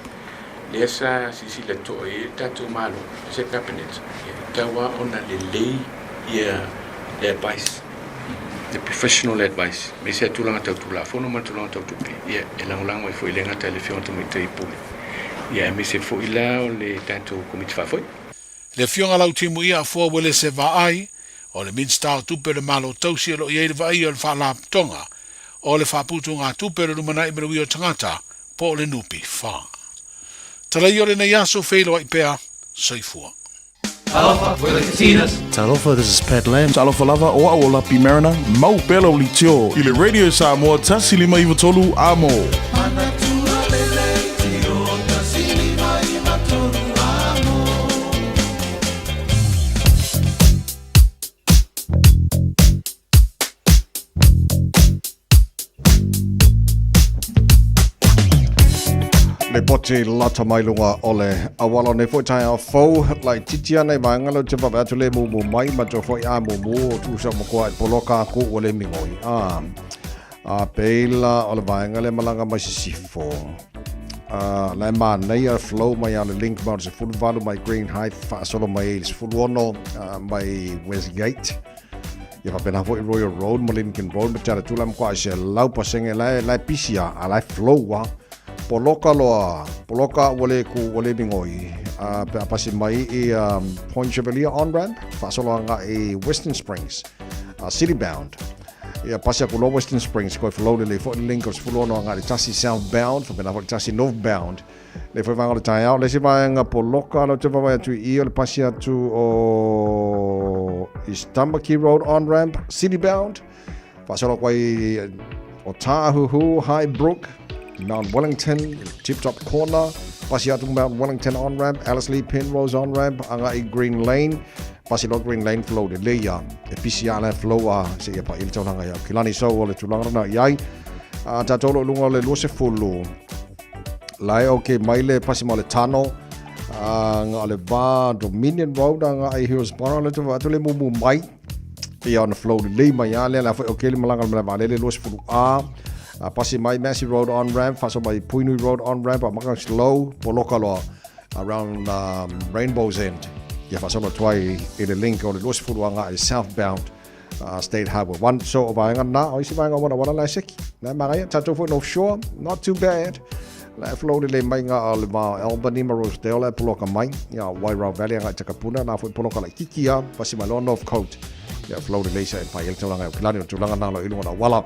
lea sa silasila totoa i ai le tatou Malo, aemaise le Kapeneta, ia e tatau lava ona lelei ia le advice, the professional advice, aemaise lava tulaga tau Tulafono ma le tulaga tau tupe, ia e lagolago ai foi e le gata i le Afioga i le Tamaitai Pule, ia aemaise foi la o le tatou Komiti Faafoe. Le Afioga Lautimuia Afoa Uelese Vaai, o le Minisita o Tupe o le Malo Tausi o lo o i ai le vaaia o le Faalapotopotoga o le Faaputugatupe o le Lumanai Manuia o Tagata po o le NPF. Talaia o lenei aso feiloai pea. Soifua. Talofa, we're the Katinas. Talofa, this is Pat Lam. Talofa lava, o au o Lapi Mariner, mau pea lau litio i le Radio Samoa 153 Amo. Lipoti lata mai luga o le auala nei foi taeao fou laitiiti ana i vaega leo te vave atu le mumu mai ma to foi a mumu o tusa makoa i poloka aku ua le migoi a a peila o le vaega le malaga mai sisifo a la e manaia flow mai a le link mai o le 18 mai Green Height faasolo mai i le 16 mai Westgate Ia faapena foi Royal Road ma Lincoln Road ma Te Aratula ma koa se lau pasenge la la pisi a a la flow a poloka loa poloka ua le ku ua le migoi a pe a pasi mai i um, Point Chevalier on ramp faasolo anga i Western Springs a city bound ia pasi aku loa Western Springs koe flow lelei foi le link o le 16 anga i le tasi southbound faapena foi le tasi northbound Le foi vaega o le taeao, le isi vaega poloka lau te vaavaai atu i i o le pasi atu o East Tamaki Road on ramp, city bound. Faasolo atu ai o Tāhuhu, Highbrook, Mount Wellington, Tip Top Corner, pasi atu Mount Wellington on ramp, Alice Lee Penrose on ramp, anga i Green Lane, pasi loa Green Lane flow lelei a, e pisi a la flow a, se ia pa i le taulaga ia Aukilani. So o le tulaga lena i ai, a tātou lo lunga o le 20, Lae ok mai le pasi ma le tano a nga le va Dominion Road a nga ai Hillsborough le te atu le mumu mai ia ona flow lelei mai a lea la foi ok le malaga le malaga le 20 a a pasi mai Massey Road on ramp faso mai Puinui Road on ramp a maka slow poloka loa around um, Rainbow's End ia faasolo atu ai i le link o le 20 a nga i southbound uh, State Highway 1. So, o vaega na, o isi vaega wana wana la seki. Na magaia, tātou foi North Shore, not too bad. La flow le mai ngā o le vā Albany ma Rosedale la poloka mai. Ia Wairau Valley ngai Takapuna na foi poloka la kiki a pasi mai loa North Coast. Ia flow le leisa e pai ele taulanga o kilani o tulaga nā lo ilunga na wala.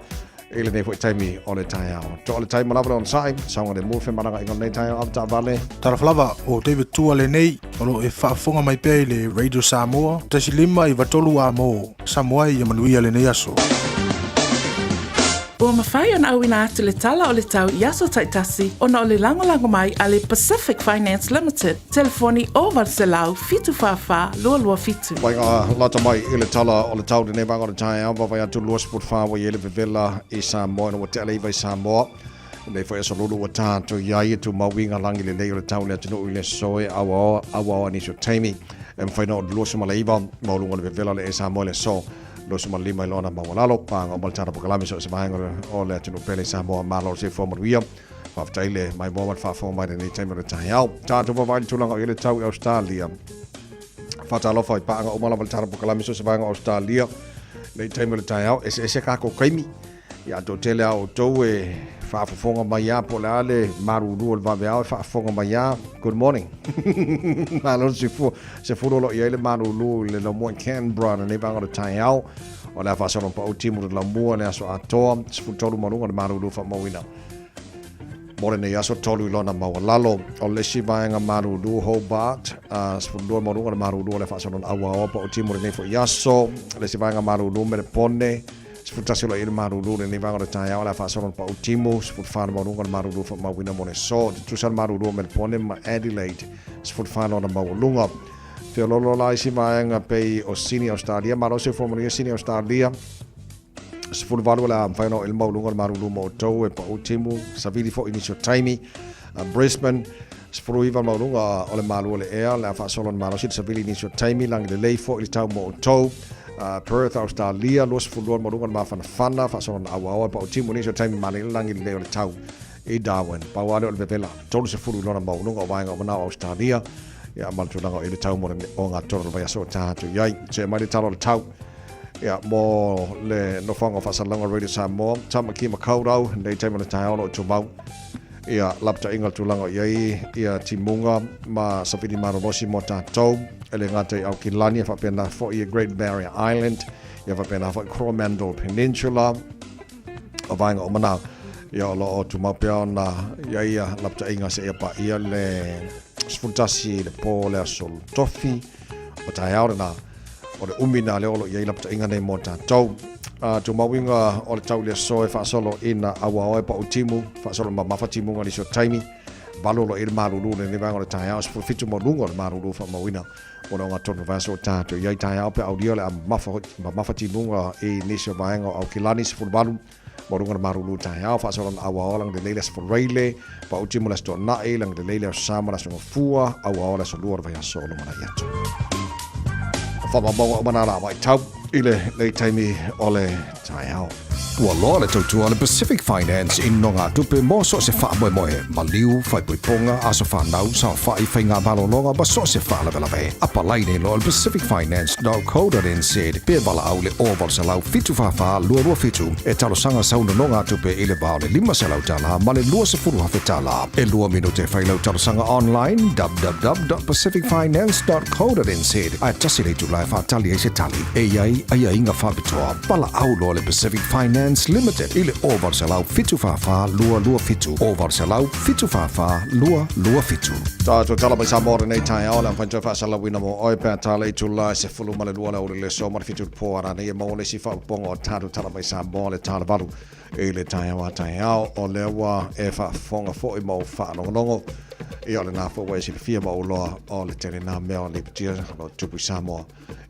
I lenei foi taimi o le taeao. To o le taimi lava le onosai, saoga le mu whemanaga i nei taeao ava vale. Talofa lava, o David Tua lenei, o lo o e faafofoga mai pea i le Radio Samoa, 1 5 9 3 a mo Samoa ia manuia lenei aso. Ua mafai ona auina atu le tala o le tau i aso taitasi ona o le lagolago mai a le Pacific Finance Limited, telefoni 0800 744 227. Waiga lata mai i le tala o le tau lenei vaega o le taeao, vaavaai atu 24 ua i ai le vevela i Samoa ina ua tea le iva i Samoa. Nei foi aso lulu ua tātou i ai e tumau i ngā langi lelei o le tau le atunuu i le aso e auaoa auaoa nisi o taimi. E mafai na o le 29 maualuga o le vevela o le e Samoa i le aso 25 i lona maualalo. Pāga uma le tala pokalame so o se vaega o le atunuu pele i Samoa. Malo le soifua manuia. Faafetai le maimoa ma le faafofoga mai lenei taimi o le taeao. Tātou vavaai le tulaga o i ai le tau i Australia. Faatalofa i paaga uma lava le tala pokalame so o se vaega o Australia. Nei taimi o le taeao, eseese kākou kaimi. Ia toatele a outou e faafofoga mai a po o le a le malulu o le vaveao e faafofoga mai a. Good morning. Malo le soifua. Sefulu o lo o i ai le malulu i le laumua i Canberra lenei vaega o le taeao. O le a faasolo pau timu le laumua le aso atoa. 13 ma luga le malulu faamauina. Mo lenei aso tolu i lona maualalo. O le isi vaega malulu Hobart, 12 ma luga le malulu o le faasolo na auaoa pau timu lenei foi aso. Le isi vaega malulu Melepone, 11 o lo o i ai le malulu lenei vaega o le taeao o le a faasolo na pau timu, 14 le maualuga o le malulu faamauina mo le aso. Tutusa le malulu o Melepone ma Adelaide, 14 lona maualuga. Feoloolo la isi vaega pei o Sini Australia, malo soifua manuia Sini Australia. 18 o le a mafai ona oo i le maualuga o le malulu mo outou e pau timu, savili foi nisi o taimi. Brisbane, 19 le maualuga o le malu o le ea, le a faasolo le malosi le savili nisi o taimi, lagi lelei foi le tau mo outou. Perth, Australia, 22 le maualuga o le mafanafana, faasolo na auaoa e pau timu nisi o taimi manaia le lagi lelei o le tau i Darwin. Pau lava lea o le vevela, 30 i lona maualuga o vaega o manao Australia, ia ma le tulaga o i le tau mo le ogatotonu o le vaiaso o ta atu i ai. Se'e mai le tala o le tau. Ia, mo le nofoaga o faasalalauga Radio Samoa, Tamaki Makaurau, nei taimi o le taeao o lo o tumau. Ia, lapataiga o le tulaga o i ai ia timuga ma savili malolosi mo tatou, e le gata i Aukilani, e faapena foi i Great Barrier Island, ia faapena foi Coromandel Peninsula, o vaega uma na. Ia, o lo o tumau pea ona i ai ia lapataiga seia paia le 11 i le po o le aso Tofi, o taeao lena. O le umi na lea o lo o i ai lapataiga nei mo tatou. A tumauiga o le tau i le aso e faasolo ina auaoa e pau timu, faasolo mamafa timuga nisi o taimi, valu o lo o i ai le malulu lenei vaega o le taeao, 17 ma luga o le malulu faamauina mo le ogatotonu vaiaso o tatou i ai taeao pe aulia o le a mamafa, mamafa timuga i nisi o vaega o Aukilani, 18 ma luga o le malulu taeao, faasolo na auaoa lagi lelei le aso Faraile, pau timu le aso Toonai, lagi lelei le aso Sa ma le aso Gafua, auaoa le aso Lua o le vaiaso o lumanai atu. O faamaumauga uma nā la vaitau i le lei taimi o le taeao. Ua loa le tautua a le Pacific Finance i nogatupe mo so o se faamoemoe, maliu, faaipoipoga, aso fanau, saofai, faiga malologa ma so o se faalavelave. Apalai nei loa i le pacificfinance.co.nz pe valaau i le 0800 744 227 e talosaga sau nonogatupe i le va o le $500 ma le $20,000. E lua minute e fai lau talosaga online www.pacificfinance.co.nz ae tasi le itula e faatali ai se tali. E i ai aiaiga faapitoa. Valaau loa le Pacific Finance Limited i le 0800 744 227, 0800 744 227. Tātou tala mai Samoa lenei taeao, le amfai toe faasalauina mo oe pe a tala i tula e 12 le aoauli le aso ma le 7 i le po a rānei e maua le isi faaopoopoga o tātou tala mai Samoa le tala valu i le taeao a taeao o lea ua e faafofoga foi ma ou faalogologo ia o lena foi ua e silafia ma ou loa o le tele nā mea o lipotia o lo o tupu i Samoa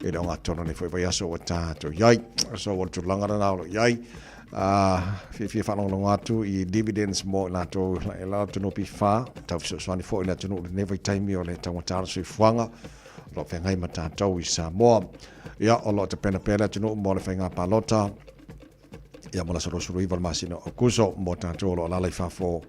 i le ogatotonu nei foi vaiaso ua tātou i ai. So o le tulaga lena o lo o i ai. Fiafia faalogologo atu i dividends mo i latou e la atunuu P4, tau fesoasoani foi i le atunuu i lenei vaitaimi o le taugata o le soifuaga o lo o feagai ma tatou i Samoa. Ia, o lo o tapena pea le atunuu mo le faiga palota ia mo le aso 29 o le masina o Aokuso mo tatou o lo o alaala i fafo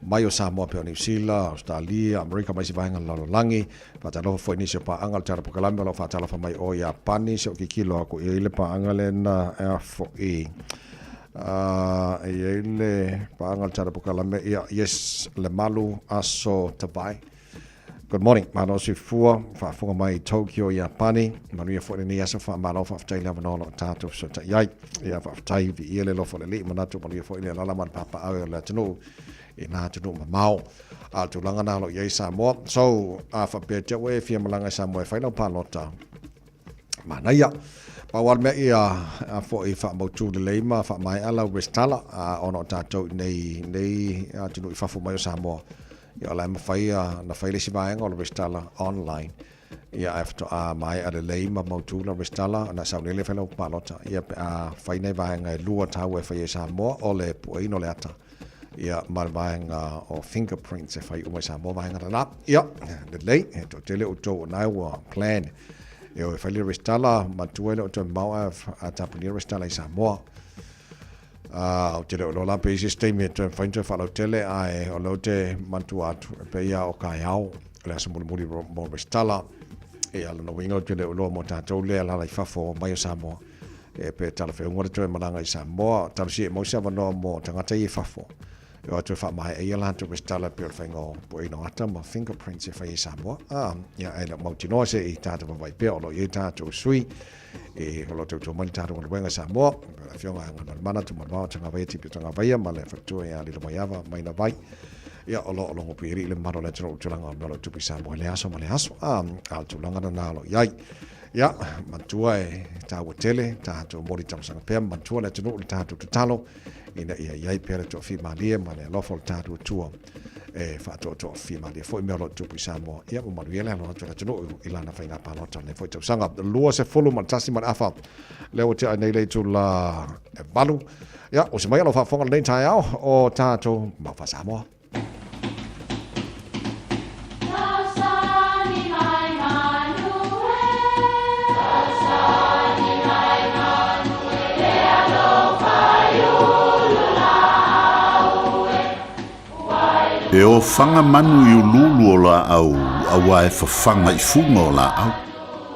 mai o Samoa pei o Niu Sila, Australia, Amerika ma isi vaega o le lalolagi. Faatalofa foi i nisi o paaga o le Tala Pokalame o lo o faatalofa mai o Iapani, si ou kikilo aku i ai le paaga lena e foi. E i ai le paaga o le Tala Pokalame, ia, yes, le malu aso Tavae. Good morning, malo soifua, faafofoga mai i Tokyo, Iapani. Manuia foi lenei aso, faamalo, faafetai le avanoa o lo o tatou fesootai ai. Ia, faafetai, viia le alofa o le Alii, manatu manuia foi le alala ma le papaaao o le atunuu i nā atunuu mamao. A o le tulaga na o lo o i ai Samoa. So, a faapea te au e fia malaga i Samoa e fai lau palota, manaia. Pau lava le mea ia a fo'i faamautu lelei ma faamaea lau resitala, ona o tatou i nei nei atunuu i fafo mai o Samoa, ia o la e mafai ona fai le isi vaega o le resitala online, ia ae faatoa maea lelei ma mautu lau resitala ona e saolele fai lau palota. Ia pe a fai nai vaega e lua taua e faia i Samoa, o le pueina o le ata, ia ma le vaega o fingerprints e fai uma i Samoa vaega lena. Ia, lelei, e toatele outou o lena ua plan E o e fai le resitala, matua e le o toe mamao ae a tapunia le resitala i Samoa. Ou te le o iloa la pe i se isi taimi e toe mafai ona toe faalautele, ae o lea ou te manatua atu, e pei lava o taeao, o le aso mulimuli mo resitala. Ia, lona uiga ou te le o iloa mo tatou lea e alaala i fafo mai o Samoa, e pe talafeauga le toe malaga i Samoa. Talosia ia maua se avanoa mo tagata ia i fafo E o atu e faamaea ia latou resitala pei o le faiga o pueina o ata ma fingerprints e fai ai i Samoa. Ah, ia, ae le o mautinoa se i tatou vaavaai pea o lo o i ai tatou sui e o lo o tautua mai le tatou galuega i Samoa. Pei o le afioga ia Galumalemana Tumalemao Tagavaia Tipi o Tagavaia ma le faletua ia Lilomaiava Maina Vai. Ia, o lo o logo piiri i le mamalu o le atunuu i tulaga o mea o lo o tupu i Samoa i lea aso ma lea aso. Ah, a o le tulaga lena o lo o i ai. Ia, manatua e taua tele, tatou moli talosaga pea, manatua le atunuu i le tatou tatalo, ina ia i ai pea le toafimalie ma le alofa o le tatou Atua e faatoatoafimalie foi mea o lo o tupu i Samoa. Ia, ua manuia le alo atu o le atunuu i lana faiga palota o lenei foi tausaga. 21 ma le afa, lea ua tea nei le itula e 8. Ia, ua se mai lau faafofoga lenei taeao o tatou Mau Faa-Samoa. E ofaga manu i uluulu o laau auā e fafaga i fuga o laau,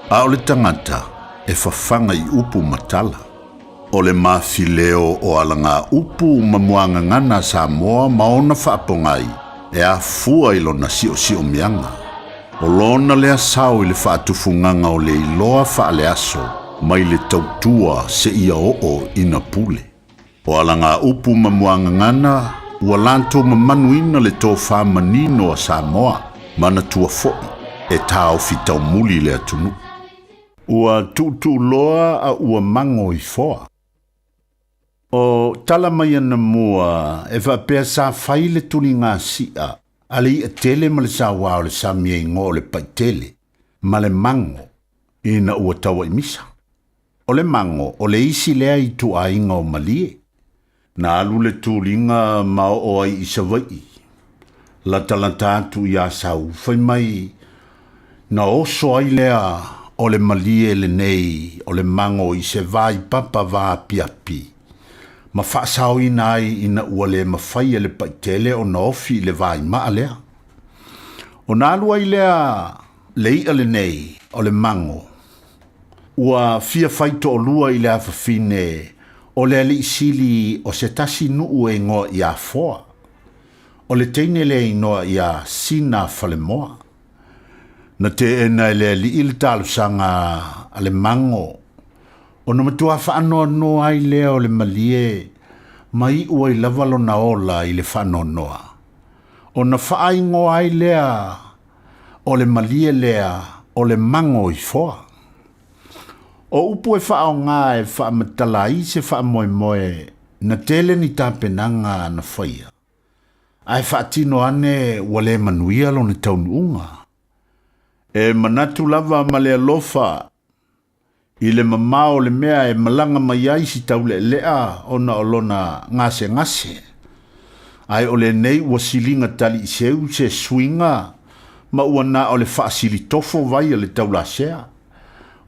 a o le tagata e fafaga i upu ma tala. O le mafileo o alagaupu ma muagagana a Samoa ma ona faapogai e afua i lona siosiomiaga. O lona lea sao i le faatufugaga o le iloa faaleaso mai le tautua seia oo ina pule. O alagaupu ma muagagana ua latou mamanuina le tofa manino a Samoa, manatua foi e taofi taumuli le atunuu. Ua tuutuuloa a ua mago i foa. O tala mai ana mua e faapea sa fai le tuligasia a le i'a tele ma le sauā o le sami e igoa o le paitele ma le mago ina ua tauaimisa. O le mago o le isi lea ituaiga o malie. Na alu le tuliga ma oo ai i Savaii, latalata atu i Asau, fai mai na oso ai lea o le malie lenei o le mago i se vai papa vaapiapi, ma faasaoina ai ina ua le mafai e le paitele ona ofi i le vaimaa lea. Ona alu ai lea le i'a lenei o le mago, Ua fia fai toʻalua i le afafine o le alii sili o se tasi nuu e igoa iā Foa. O le teine lea e inoa iā Sina Falemoa. Na teena e le alii le talosaga a le mago, ona matua faanoanoa ai lea o le malie ma iu ai lava lona ola i le faanoanoa. Ona faaigoa ai lea O le malie lea o le mago i foa. O upu e faaaoga e faamatala ai se faamoemoe na tele ni tapenaga na faia, ae faatino ane ua le manuia lona taunuuga. E manatu lava ma le alofa i le mamao o le mea e malaga mai ai si taulealea ona o lona gasegase, ae o lenei ua siliga taliiseu se suiga ma ua na o le faasilitofo vai a le taulasea.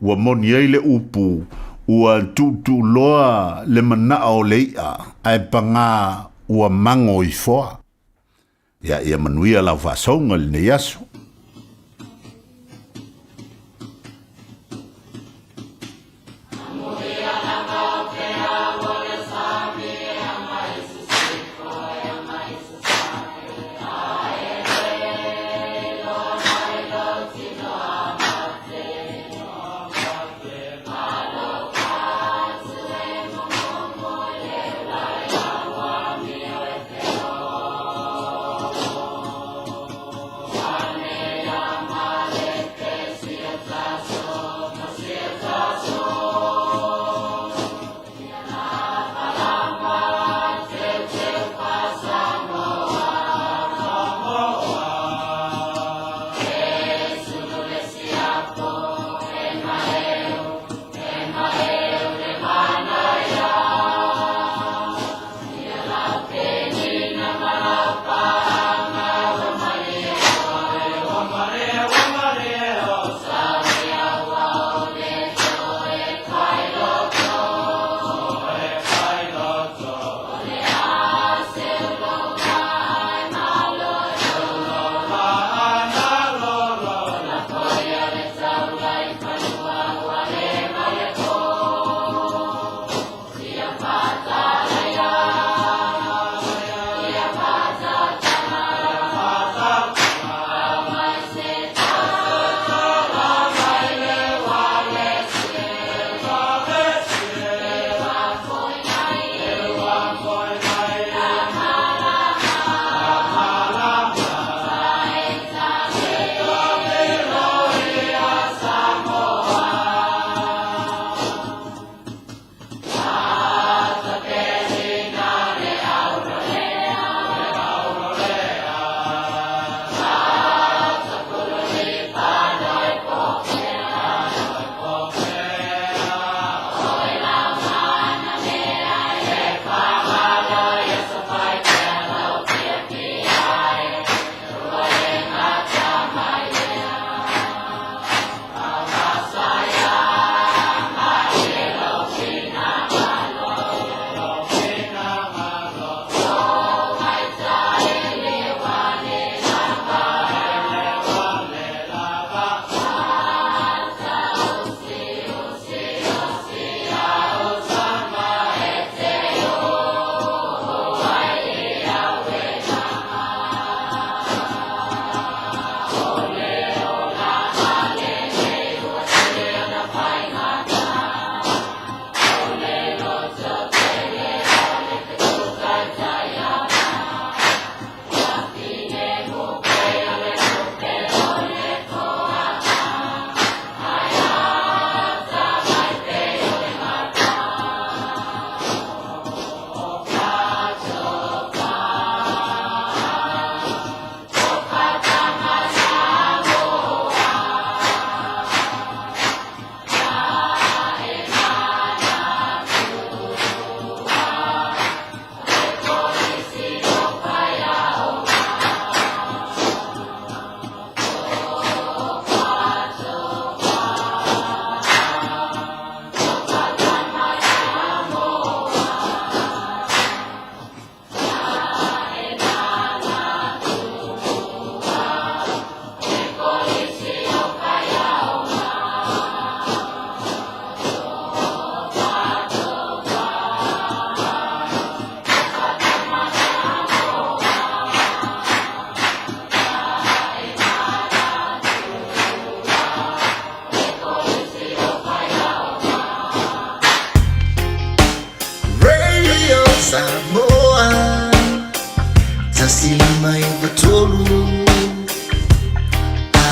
Ua moni ai le upu ua tuutuuloa le manao o le i'a ae pagā ua mago i foa. Ia, ia manuia lau faasauga i lenei aso.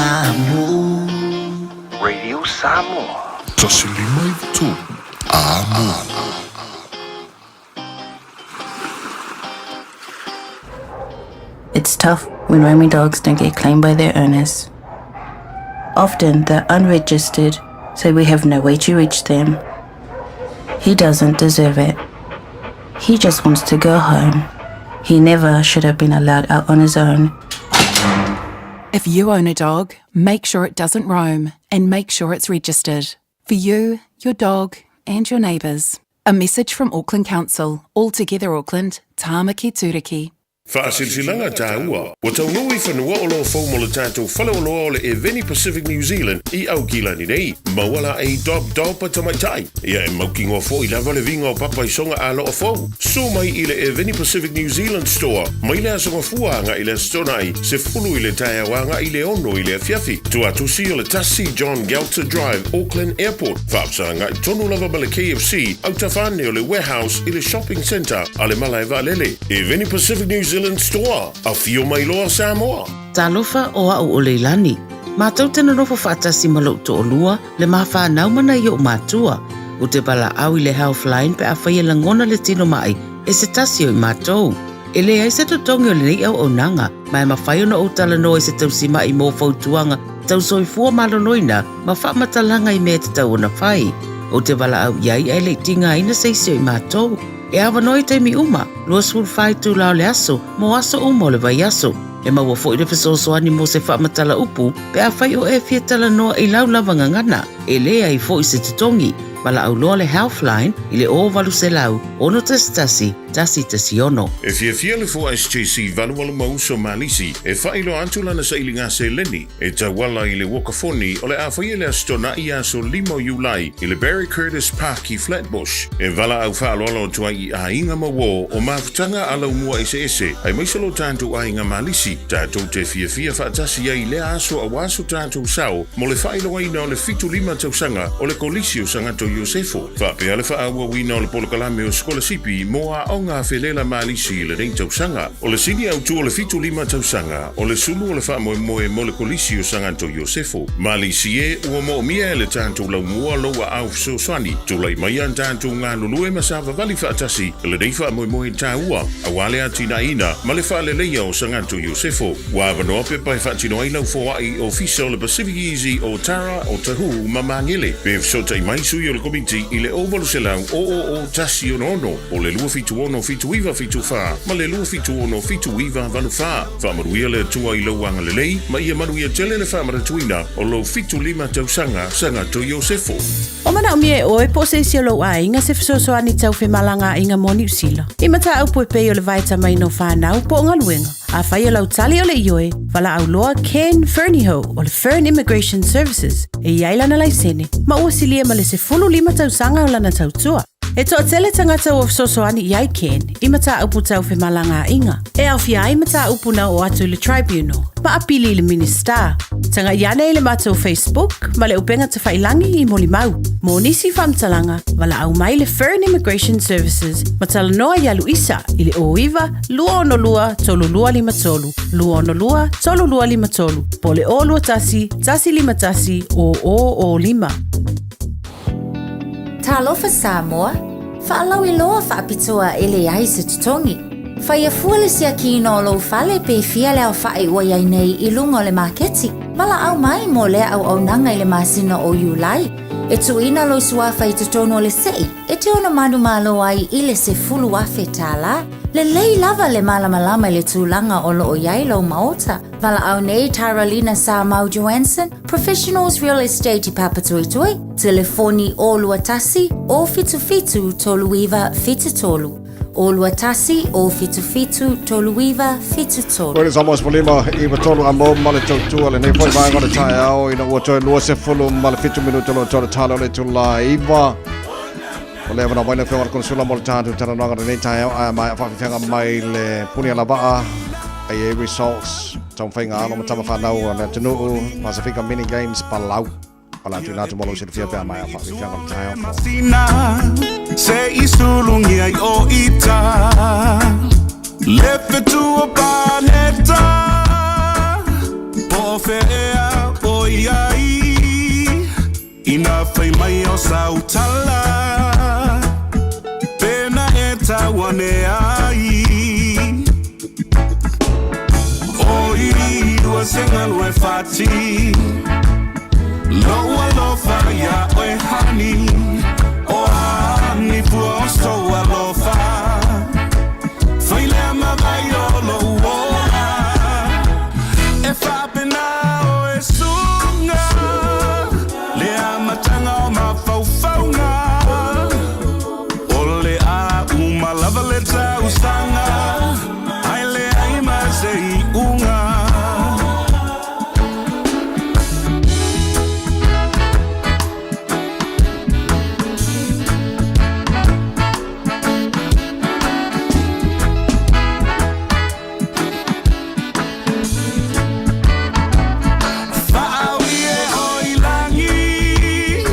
Samoa. Radio Samoa. 153 Amo. It's tough when roaming dogs don't get claimed by their owners. Often they're unregistered, so we have no way to reach them. He doesn't deserve it. He just wants to go home. He never should have been allowed out on his own. If you own a dog, make sure it doesn't roam and make sure it's registered. For you, your dog, and your neighbours. A message from Auckland Council, All Together Auckland, Tāmaki Tūriki. Faasilasilaga Taua, Ua taunuu i fanua o lo o fou mo le tatou faleoloa o le Eveni Pacific New Zealand i Aukilani nei. Maua la ei Dob Dob a tamaitai. Ia e mautinoa foi lava le viga o papa i soga aloa fou. Susu mai i le Eveni Pacific New Zealand Store mai le Aso Gafua agai i le Aso Toonai, 10 i le taeao agai i le 6 i le afiafi. Tuatusi o le 1 John Gelter Drive, Auckland Airport. Faafesagai tonu lava ma le KFC, autafa ane o le Warehouse i le Shopping Centre a le Malae Vaalele. Eveni Pacific New Zealand Store, afio mai loa Samoa! Talofa o a'u o Leilani. Matou te nonofo faatasi ma lo'u to'olua, le ma fanau ma nai o'u matua. Ou te valaau i le Healthline pe afai e lagona le tino ma'i e se tasi o i matou. E leai se totogi o lenei auaunaga, ma e mafai ona ou talanoa i se tausima'i mo fautuaga tau soifua maloloina ma faamatalaga i mea e tatau ona fai. Ou te valaau i ai ae le i tigaina se isi o i matou. E avanoa i taimi uma, 24 itula o le aso, mo aso uma o le vaiaso. E maua foi le fesoasoani mo se faamatala upu pe afai o e fia talanoa i lau lava gagana. E leai foi se totogi. Valaau loa le Healthline i le 0800 611 116. E fiafia le 4SJC 88 ma uso Malisi e faailoa atu lana sailiga seleni e tauala i le uakafoni o le a faia i le Aso Toonai aso 5 o Iulai i le Barry Curtis Park i Flatbush. E valaau faaaloalo atu ai i aiga ma uo o mafutaga a laumua eseese aemaise lo tatou aiga Malisi tatou te fiafia faatasi ai i lea aso auā so tatou sao mo le faailoaina o le 75 tausaga o le Kolisi o Sagato Iosefo. Faapea le faaauauina o le polokalame o sikolasipi mo aoga felela Malisi i lenei tausaga. O le sini autu o le 75 tausaga o le sulu o le faamoemoe mo le Kolisi o Sagato Iosefo. Malisi e, ua moomia e le tatou laumua lou aao fesoasoani. Tulai mai a tatou galulue ma savavali faatasi i lenei faamoemoe taua auā le atinaeina ma le faaleleia o Sagato Iosefo. Ua avanoa pepa e faatino ai lau foai i Ofisa o le Pacific Easy o Tara, o Tahu ma Magele. Pe fesootai mai sui o le Komiti i le 0800 000 166 o le 276 7974 ma le 276 7984. Faamanuia le Atua i lou agalelei ma ia manuia tele le faamanatuina o lou 75 tausaga Sagato Iosefo. Ua manaomia e oe po o se isi o lou aiga se fesoasoani tau femalagaaiga mo Niu Sila. I mataupu e pei o le vaetamaina o fanau po o galuega. Afai o lau tali o le ioe, valaau loa Ken Fernihough o le Fern Immigration Services e i ai lana laisene ma ua silia ma le 15 tausaga o lana tautua. E toatele tagata ua fesoasoani i ai Ken i mataupu tau femalagaaiga, e aofia ai mataupu na oo atu i le Tribunal ma apili i le Minisita. Tagai ane i le matou Facebook ma le upega tafailangi i molimau. Mo nisi faamatalaga, valaau mai le Fern Immigration Services ma talanoa iā Luisa i le 09 262 3253, 262 3253, po o le 021 151 0005. Talofa Samoa, faalauiloa faapitoa e leai se totogi. Faia fua le siakiina o lou fale pe fia le aofa'i ua i ai nei i luga o le maketi. Valaau mai mo lea auaunaga i le masina o Iulai. E tuuina lou suafa i totonu o le se'i e te ono manumalo ai i le $10,000. Lelei lava le malamalama i le tulaga o lo o i ai lou maota. Valaau nei Taralina Samau Joanson, Professionals Real Estate i Papatoetoe, telefoni 021 077 3973. 021 077 3973. Koe le Samoa 15 i 3 a mou ma le tautua lenei foi vaega o le taeao ina ua toe 27 ma le 7 minuta lo toe tala o le itula 9. O le avanoa mai le afioga i le Konesula mo le tatou talanoaga i lenei taeao ae maea faafefeaga mai le puni alavaa AA Results taumafaiga alo ma tama fanau a le atunuu Pasifika Mini Games Palau. O le a tuuina atu mo lou silafia pe a maea faafefeaga o le taeao fou. Masina se i sulugia i o ita Le fetu o paneta Po o fea Ina fai mai o sau tala Pena e tau ane ai O i ua se galu e fati Lou alofa iā oe honey O a ni fua o sou alofa Fai lea ma vai o lou ola E faapena oe suga Le amataga o mafaufauga O le a uma lava le tausaga Ae leai ma se iuga. Faaui e oe i lagi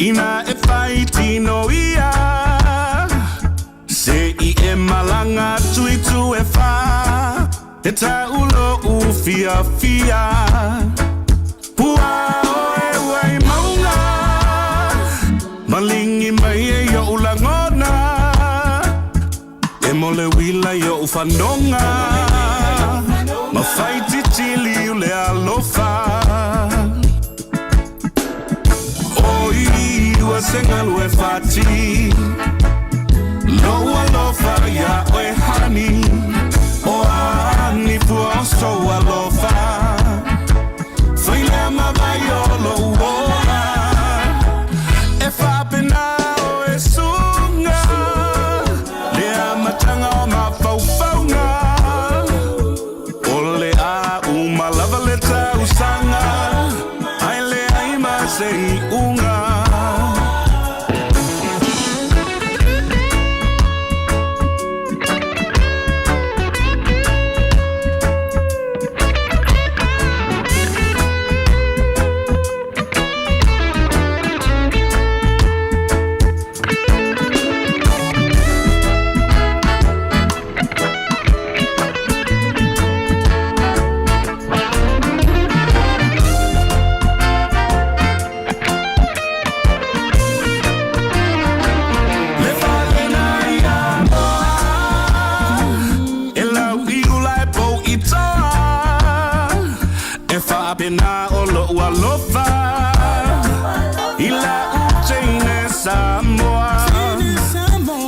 Ina e fai tino ia Se i e malaga atu i itu e whā E tau lo'u fiafia Pua oe ua i mauga Maligi mai e i o'u lagona E mo le uila i o'u fanoga Ma fai titiliu le alofa Oi ua se galu e fati Lou alofa iā oe honey O a ni fua o sou alofa Fai lea ma vai o lou ola E faapena oe suga Le amataga o mafaufauga O le a uma lava le tausaga Ae leai ma se iuga. Le fale na ia moa E lau i ula e pou i toa E faapena o lo'u alofa I la'u teine Samoa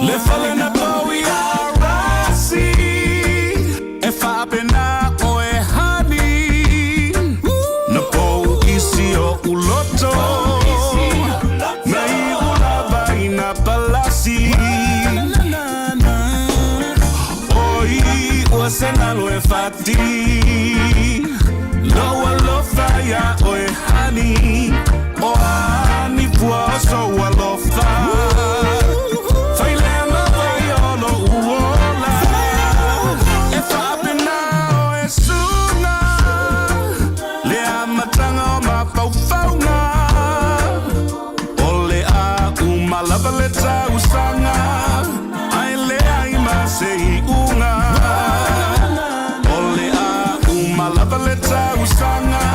Le fale na pou i Arasi E faapena oe honey Na pou isi o'u loto Na iu lava i na palasi Oi ua se galu e fati Lou alofa iā oe honey O a ni fua o sou alofa Fai lea ma vai o lou ola E faapena oe suga Le amataga o mafaufauga O le a uma lava le tausaga Ae leai ma se iuga O le a uma lava le tausaga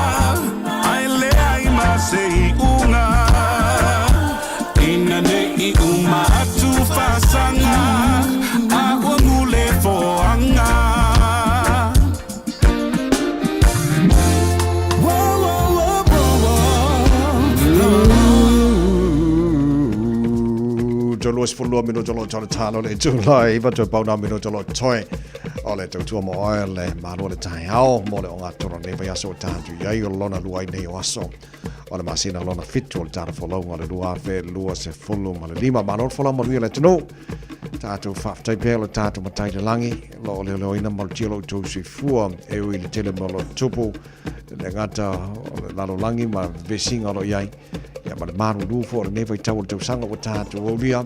Ae leai ma se iuga Ina ne i uma atu faasaga A ua gule foaga. 32 minuta o lo tole talo le itula iva toe pau nā minuta o lo toe o le tautua mo oe le malo le taeao mo le ogatoro nei vaiaso o tātu i ai o lona lua ai nei o aso o le masina lona fitu o le tata folauga o le 2025. Malo le folau manuia le atunuu. Tātou faafetai pea lo tātou matai le langi, lo o leoleoina malutia lo outou soifua e ui le tele mea o lo tupu, le gata o le lalolagi ma vesiga o lo i ai, ia ma le malulu foi o lenei vaitau o le tausaga ua tātou aulia,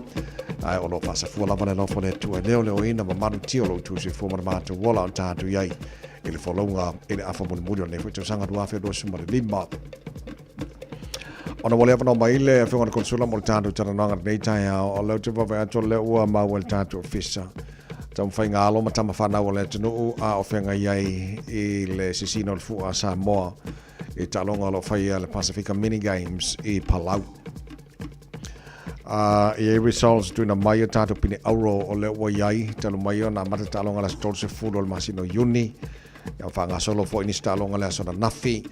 ae o lo faasafua lava le alofa o le Atua e leoleoina ma malutia lo outou soifua ma le matou ola o tātou i ai i le folauga i le afa mulimuli o lenei foi tausaga 2025. Ona ua le avanoa mai le Afioga i le Konesula mo le tatou talanoaga i lenei taeao, o lea ou te vaavaai atu o lea ua maua i le tatou ofisa taumafaiga alo ma tama fanau o le atunuu a o feagai ai i le sisiina o le fua a Samoa i taaloga o lo o faia le Pasifika Mini Games i Palau. E i ai results tuuina mai o tatou pine auro o lea ua i ai talu mai ona amata taaloga i le aso 30 o le masina o Iuni. Ia ua faagasolo foi nisi taaloga i le aso ananafi.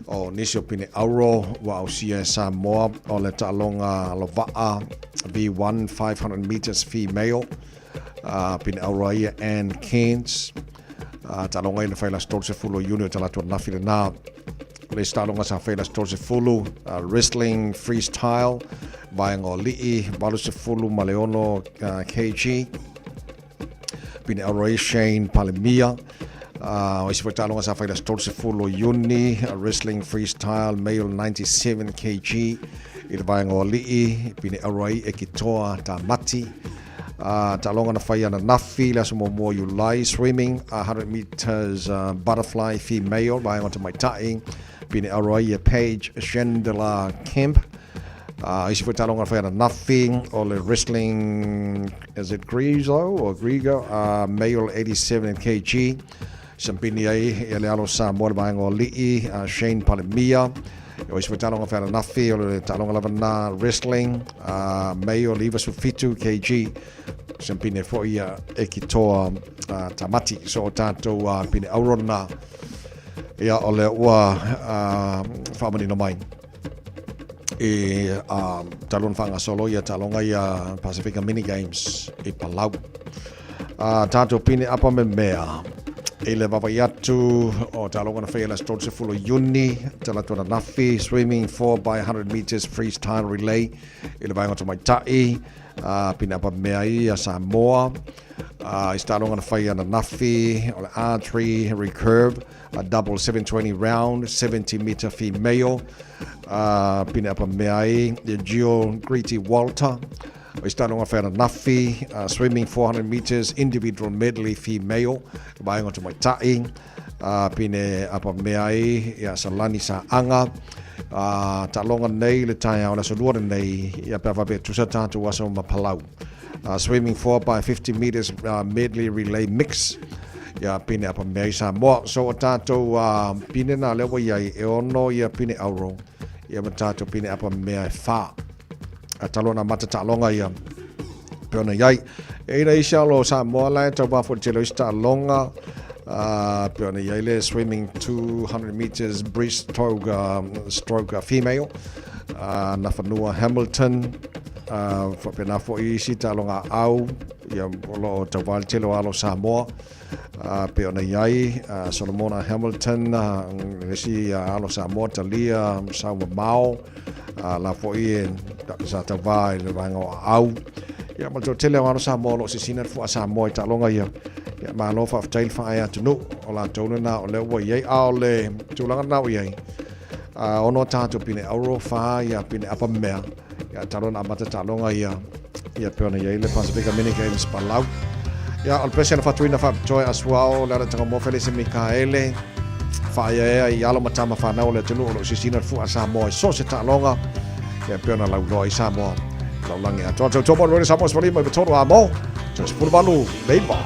O nisi o pine auro ua ausia e Samoa o le taaloga alovaa V1 500 meters female, pine auro ai ia Ann Cairns. Taaloga ia na fai i le aso 30 o Iuni o talaatu ananafi lena. O le isi taaloga sa fai i le aso 30, wrestling freestyle, vaega o alii, 86 kg. Pine auro ai Shane Palemia. O isi foi taaloga sa fai i le aso 30 o Iuni, wrestling freestyle male 97 kg i le vaega o alii, pine auro ai Ekitoa Tamati. Taaloga na fai ananafi le aso muamua o Iulai, swimming 100 meters butterfly female, vaega o tamaitai, pine auro ai ia Paige Chandler Kemp. Isi foi taaloga na fai ananafi o le wrestling, is it Grizo or Grigo, male 87 kg, Siampini ai ia le alo Samoa le vaega o alii, Shane Palemia. O isi foi taaloga fai ananafi o le taaloga lava na wrestling, Mei o le 97 kg. Siampini ai foi ia Ekitoa Tamati. So o tatou pine auro na ia o lea ua faamanino mai i talu ona faagasolo ia taaloga ia Pasifika Mini Games i Palau. A tatou pine apa me mea i le vaavaai atu o taaloga na faia i le aso 30 o Iuni, talaatu ananafi, swimming 4 by 100 meters freestyle relay i le vaega o tamaitai, pine apa mea ai a Samoa. I se taaloga na faia ananafi o le archery recurve, a double 720 round, 70 meter female, pine apa mea ai Jill Greety Walter. O isi taaloga whai ananafi, swimming 400 metres, individual medley female, vaega o tamaitai, pine apa mea ai ia Salani Saaga, taaloga nei le taeao le aso lua lenei, ia pe a faapea e tusa tatou aso ma Palau. Swimming 4 by 50 metres medley relay mix, ia pine apa mea ai Samoa. So o tatou pine na lea ua i ai, e ono ia pine auro, ia ma tatou pine apa mea e wha. A talu ona amata taaloga ia pe ona i ai. E ina isi alo o Samoa la e tau fo tele o isi taaloga pe ona i ai le swimming 200 meters breaststroke stroke female Nafanua Hamilton faapena foi isi taaloga au ia o lo o tauvā le tele o alo o Samoa pe ona i ai Solomona Hamilton le isi alo Samoa Talia Saumamao la foi e sa tauvā i le vaega o aau ia ma le toatele o alo Samoa o lo o sisina le fua Samoa i taaloga ia. Ia malo faafetai le faaea atunuu o latou lena o lea ua i ai, a o le tulaga lena ua i ai ono tatou pine auro fa ia pine apa mea ia talu ona amata taaloga ia ia pe ona i ai le Pasifika Mini Games Palau. Ia o le pese na fatuina faapitoa e Asuao le ala tanga mo Felise Mikaele faaeaea i alo ma tama whanau o le atunuu o lo o sisina le fua Samoa i so se taaloga ia pe ona lauloa i Samoa laulangi atoa tau tō mo Samoa sefululima i tolu a mo tau 18 leiva.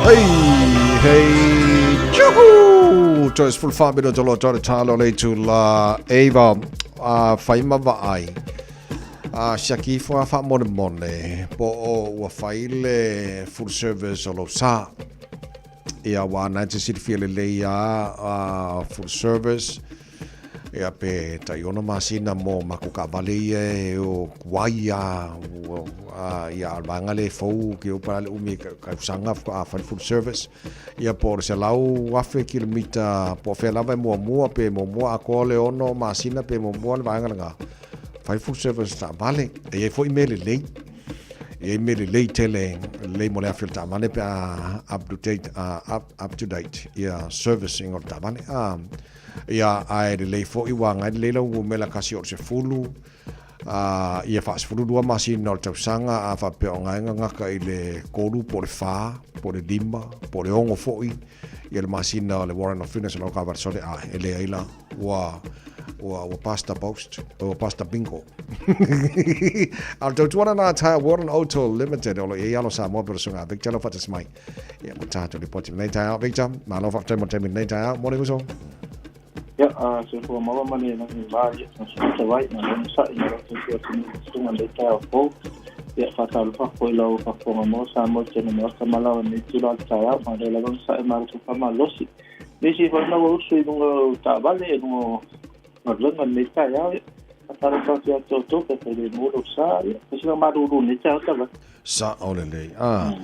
Hei, hei, tjuhu! Toe 14 minuta loa tau le talo le itula 9 a fai ma vaai. A siaki ifo a faamolemole po o ua fai le full service o lou sa. Ia ua na e te silafia lelei a full service. Ia pe tai ono masina mo makou kaavale ia e o kuai a ia a vaega le fou ke o pa le umi kausaga faatoa fai le full service. Ia po o le 100,000 kilomita po o fea lava e muamua pe muamua atoa le 6 masina pe muamua le vaega lena. Fai full service taavale. E i ai foi mea lelei. E i ai mea lelei tele lelei mo le afi o le taavale pe a up to date, up to date ia servicing o le taavale. Ia, ae lelei foi ua agai lelei lau numera kasi o le 10, a, ia faa-12 masina o le tausaga, a faapea o gaega gata i le 3 po o le 4 po o le 5 po o le 6 foi ia le masina o le warrant of fitness o lau kaavale sole, a e leai la, ua, ua, ua pass the post, ua pass the bingo. A o le tautuana na Tire World and Auto Limited o lo o i ai alo Samoa pe o le susuga a Victor Laufaatasi mai. Ia, mo tātou ripoti lenei taeao. Victor, malo faafetai mo le taimi lenei taeao. Moni uso. Ia, soifua maua ma le lagi ma ia, na suka vai, na lona sa'i, na loto ki atu ni tunga nei taeao fou. Ia, whātālofa foi lau whafonga mo sa mo tene mo ata malawa nei tula al taeao, ma le lava sa'i ma le whama losi. Nisi foi na usu i lunga o taavale, e lunga o galuega nei taeao, ia. Whātālofa atu ia tō pe whai le mō sa, ia. Kasi maruru nei taeao tava. Sa'o lelei. A,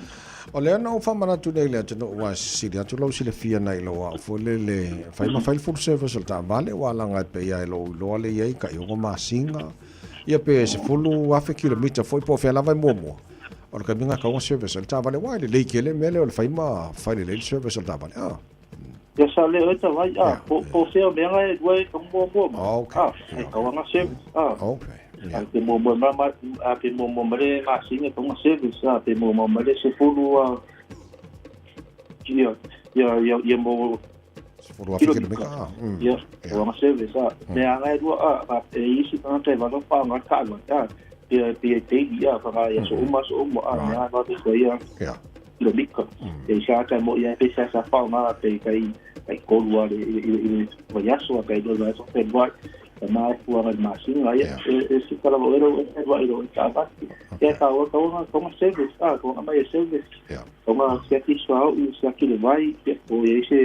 o lea na ou faamanatu nei i le atunuu aua e sisili atu lou silafia nai lou ao foi lele fai ma fai le full service o le taavale ua alaga e pei e lou iloa le i ai kai ono masina ia pe 10,000 kilomita foi po o fea lava e muamua o le taimi lena tau service o le taavale aua e lelei tele mea lea o le fai ma fai lelei le service o le taavale. A. Ia sa le oe tawai, a, po fea mea ngai e lua e kau muamua ma. Okay. A, e kau anga service, a. Okay. A pe muamua ma, ma, a pe muamua ma le masina kau anga service, a pe muamua ma le 10, a, ia, ia, ia, ia mo 10,000 kilomita, a. Ia, kau anga service, a. Mea ngai lua, a, a, e isi tangata e walo pa anga ka a, pe, pe e daily, a, whanga ia so uma, so uma, a, mea ngai lua, ia. Ia. Kilomita. E sa ka mo ia pe sa sa pa nga pe kai kai kolu ale i i vaiaso a kai lua vaiaso pe lua e ma fu anga ma singa ia e si kala o ero e lua ero e ka va ia ka o ka o ka o service a ko mai service o nga sia ki swa o sia ki le vai o ia se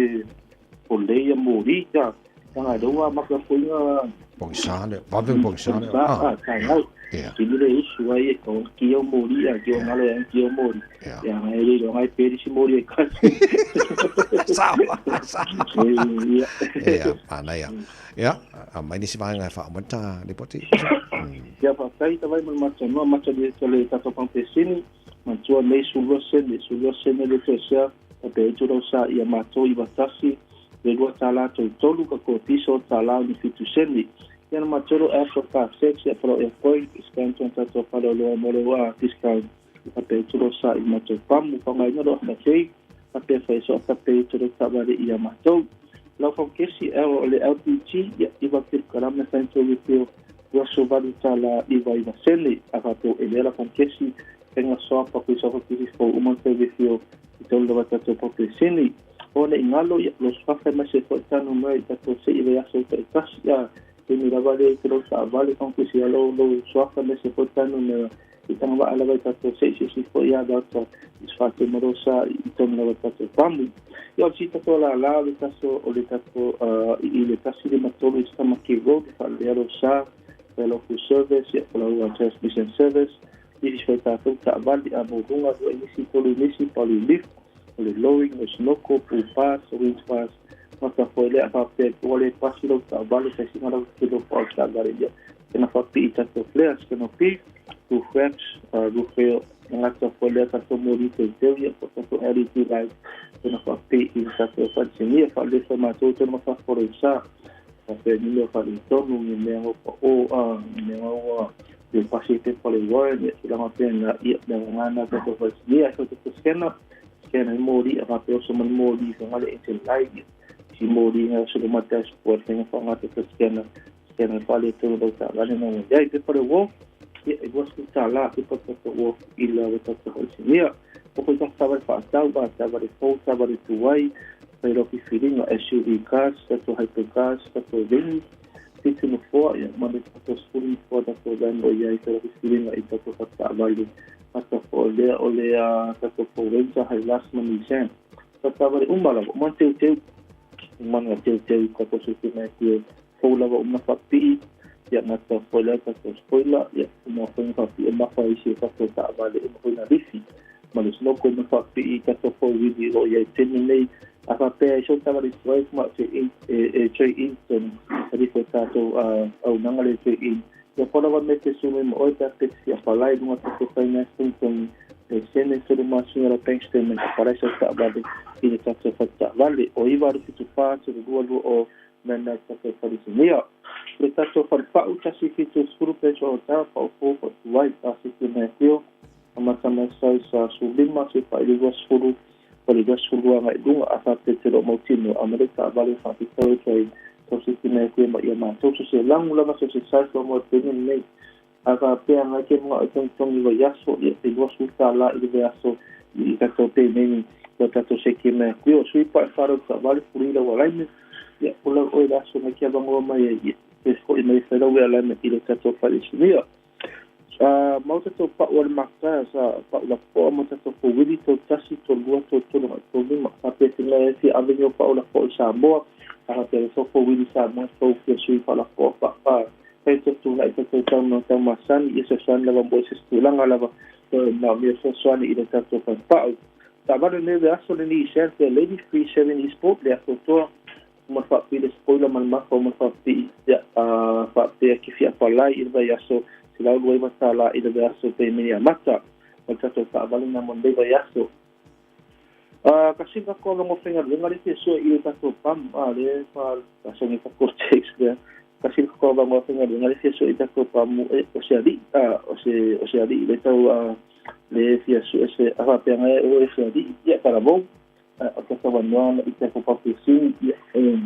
o leia mo ri ka nga roa ma ka fuinga Pongisa le, vave pongisa le. Ah, ka ngau. Ki le usu ai e ko ki o mori a ki o ngalo e ki o mori. Ya ngai le ro ngai peri si mori e ka. Sawa, sawa. Ia, ana ia. Ia, a mai nisi vaega e whaamata le poti. Ia whaatai tawai mo le matua matua le tole tatou pampesini, matua nei sulua sene, sulua sene le toesea, ka pe etu rau sa ia matou i watasi, le lua tālā tou tolu ka ko piso tālā ni fitu sene. Ia na matou ro Apple Car Sex ia palo e point discount ton tatou palo loa mo le wa discount ka pe etu rau sa i matou pamu pa ngai ro ka kei ka pe whai so ka pe etu rau tabare ia matou. Lau fau kesi e o le LPG ia iwa kilokarame whain tau wipio ua so valu tālā iwa iwa sene a ka tō e lera fau kesi enga soa pa kui soa kisi fau uman tau wipio i tau lawa tatou pau pe sene. O le ingalo ia lo swafa ma se fo tanu mai tatou se i aso ta tasi ia e ni lava le ke lo sa vale fau kisi lo lo swafa ma se fo tanu mai i tanga wa ala vai tatou se se si fo ia da ta i sfa te moro sa i tau lawa tatou pamu. Ia o si tatou la la le taso o le tatou i le tasi le matolu i Tamaki Road fa le alo sa le full service ia pala transmission service i si fo tatou ta vali a mo hunga do nisi tolu nisi pali lift o le lowering o snoko pu pass o winch pass mata fo le a pe o le pasi lo ta vali sa singa lo ke lo pa ta vali ia na fa pi tatou flares ke no pi tu flares ru fe ngata fo le tatou mori te teu ia po tatou LED light na fa pi i tatou fa sini fa le fa matou te ma fa fo sa fa pe ni le fa le tonu ni me ngo pa o a me ngo le pasi te pa le warren ia tulaga pe na ia le ngana tatou fa sini ia ko te skena skena mori a fa pe o so man mori fa ngale e te light si mori nga so ma dashboard nga fa ngata te skena skena fa le tonu lo ta vale no ia pe pa le wo ia e was ta la pe pa ta wo i la wa ta ho sini ia O foi tatou taavale faatau a taavale fou taavale tuai fai lau filifiliga SUV cars tatou hyper cars tatou veni 7 nofoa ia ma le tatou 10 nofoa tatou van o i ai fai lau filifiliga i tatou faletaavale ata foi lea o le tatou Ford Ranger Hilux ma Nissan taavale uma lava uma ona teuteu uma ona teuteu i tatou silasila e fou lava uma faapipii ia gata foi lea tatou spoiler ia uma foi ona faapipii mafa isi o tatou taavale uma foi na lifi ma le snorkel uma faapipii tatou 4 wheel o lo o i ai taimi nei a faapea i sou taavale tuai ma e e trade in tonu ali foi tatou auaunaga le trade in ia po lava mea te sulu ma oe pe a pe te fia apalai luga tatou finance togitogi e sene tolu masina la bank statement apalai sau taavale i le tatou fale taavale o 9 8 74 32 20 mea na tatou falesinia. Le tatou falepau 170 peso o tau pau fou pau tuai a siki mai tio amata mai sai sa 15 se pa i le 20 o le 22 agai luga a faapea te loo mautino a ma le taavale faapitau e tuai tausisi mai te ma ia matou so se lagu lava so se sai so mo te nei a faapea ngai ke mga o togitogi vaiaso ia e $20 i le vaiaso i tatou pemeni o tatou seki mai kui o sui pa e wharau taavale fuli lau alignment ia o lau oe le aso mai ke avangoa mai ai ia e fo'i mai fai lau alignment i le tatou faleisinia. Mau tatou pa'u a le maka sa pa'u lapoa ma tatou fouili 31 32 33 agai 35 faapea te mea e fia ave ni o pa'u lapoa i Samoa a faapea le fou fouili Samoa fou fia sui fa'alapoa pa'apā fai tatuna'i tatou tau tau masani ia fesoasoani lava mo se tulaga lava na mea fesoasoani i le tatou faipa'u taavale nei vaiaso le Nissan Fairlady 37 Sport le atoatoa ma faapipii le spoiler ma le mafa ma faapipii ia faapea ke fia apalai i le vaiaso $129 i le vaiaso pemeni amata o le tatou taavale na mo lenei vaiaso. Kasi ka ko longo faigaluega le fia sue i le tatou pam a le fa asogi tatou text lea kasi ka ko longo faigaluega le fia sue i tatou pamu e o se ali'i a o se ali'i le tau le fia sue se a faapea e o e se ali'i ia talavou o tatou anoa na i tatou paupesini ia e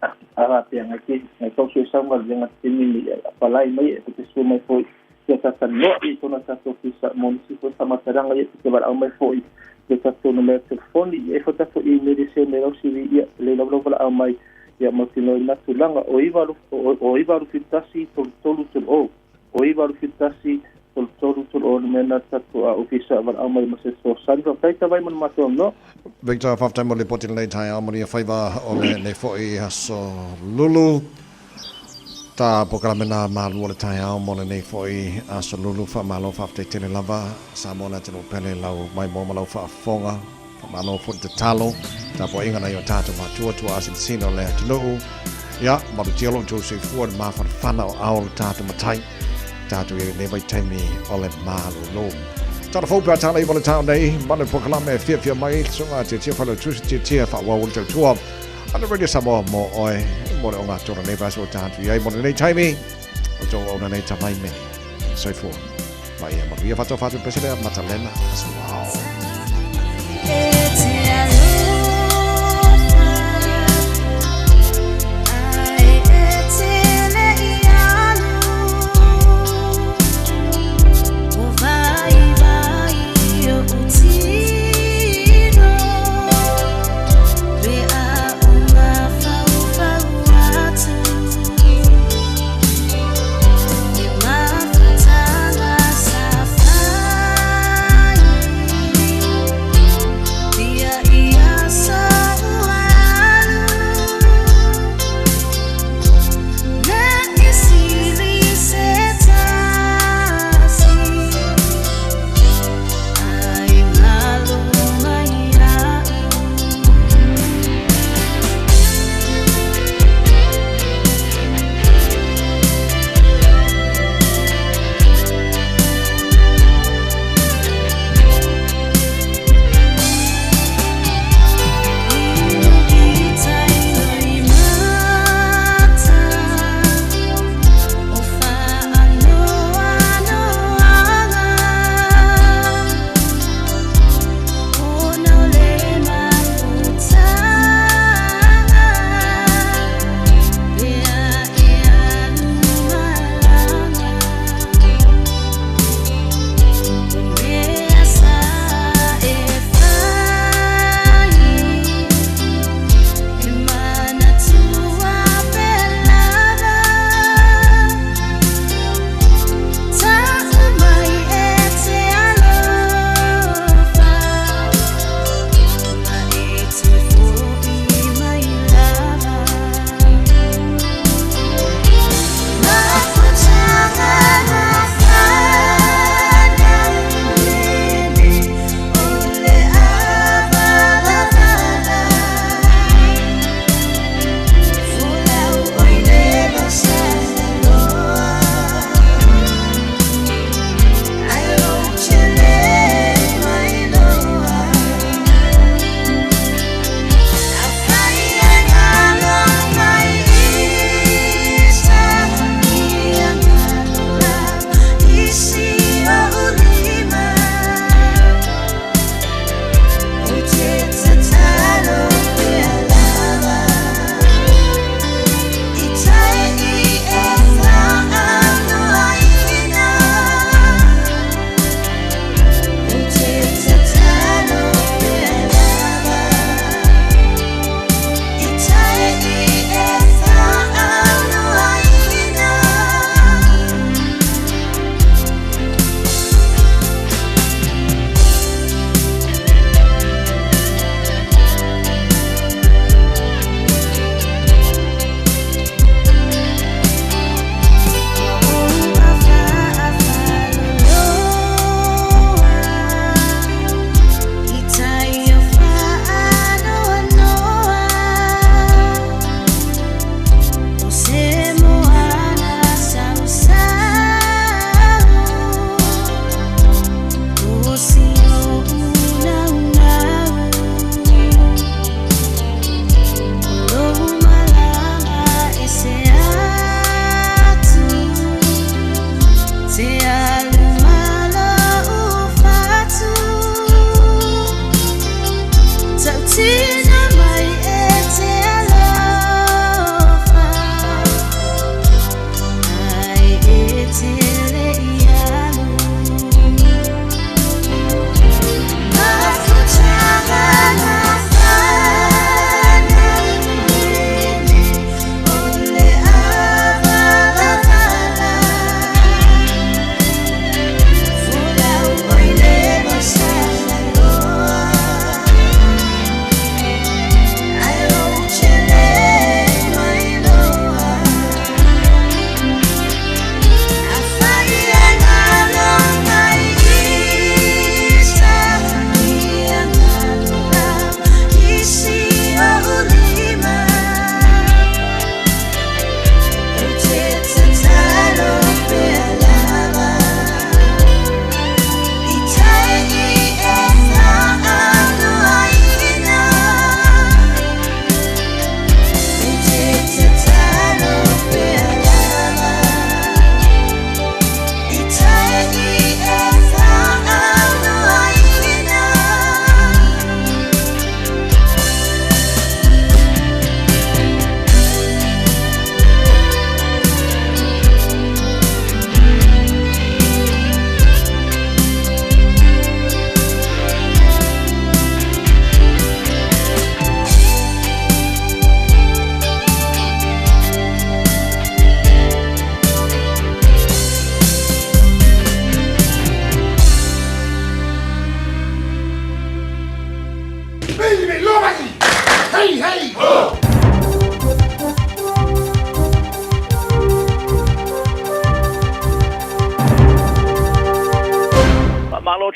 a faapea ngai ke ngai tau sue sau galuega taimi nei apalai mai e te sue mai foi ia tatalanoa i tona tatou ofisa mo nisi foi faamatalaga ia te valaau mai foi le tatou numera telefoni e fo tatou email e sene lau CV ia le laulau valaau mai ia mautinoa i na tulaga o 9 o 9 8 71 33 30 o 9 8 71 33 30 le mea na tatou ofisa valaau mai ma se fesoasoani. Faafetai tavai mo le matou avanoa. Victor, faafetai mo le lipoti lenei taeao manuia faiva o lenei foi aso Lulu. Ta polokalame na malu o le taeao mo lenei foi aso Lulu faamalo faafetai tele lava Samoa le atunuu pele lau maimoa ma lau faafofoga faamalo foi le tatalo tapuaiga nai o tatou matua tuaa sinosino o le atunuu ia malutia lo outou soifua i le mafanafana o ao o le tatou matai tatou i lenei vaitaimi o le malolo. Tala fou pe a tala iwa le tao nei, ma le polokalame e fiafia mai, susuga Tiatia Failautusi Tiatia faaauau le tautua a le Radio Samoa mo oe mo le ogatotonu o lenei vaiaso ua tatou i ai mo lenei taimi o tou auauna nei Tavai Meli. Soifua ma ia manuia faatoa fatu pese lea Matalena Asuao.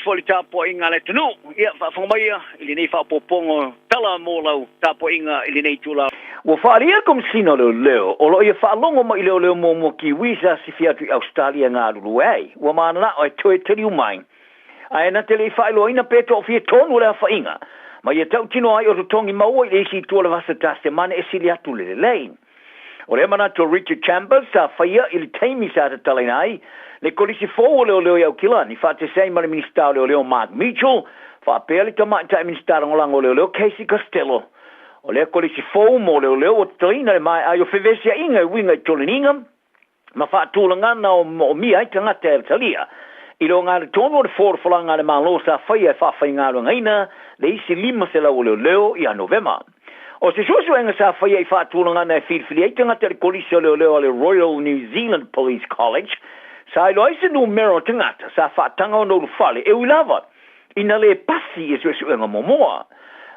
atu foi i le tapuaiga a le atunuu. Ia, faafofoga maia i lenei faaopoopoga o tala mo lau tapuaiga i lenei itula. Ua faaalia le Komesina o Leoleo o lo o ia faalogo mai i leoleo muamua Kiwi sa sifi atu i Ausetalia e galulue ai. Ua mananao e toe taliu mai, ae na te le i faailoaina pe toafia tonu o le aofaiga ma ia tautino ai o totogi maua i le isi itu o le Vasa Tasemane e sili atu le lelei. O lea manatu o Richard Chambers sa faia i le taimi sa tatalaina ai le Kolisi fou o Leoleo i Aukilani faatasi ai ma le Minisita o Leoleo Mark Mitchell faapea le Tamaitai Minisita Lagolago o Leoleo Casey Costello. O lea Kolisi fou mo Leoleo ua tatalaina i le maea ai o fevesiaiga e uiga i toleniga ma faatulagana o moomia ai tagata e talia i le ogatotonu o le folafolaga a le Malo sa faia e faafaigaluegaina le isi 500 o leoleo ia Novema. O se suesuega sa faia i faatulagana e filifili ai tagata i le Kolisi o Leoleo a le Royal New Zealand Police College sa iloa ai se numera o tagata sa faataga ona ulufale e ui lava ina le pasi i suesuega muamua.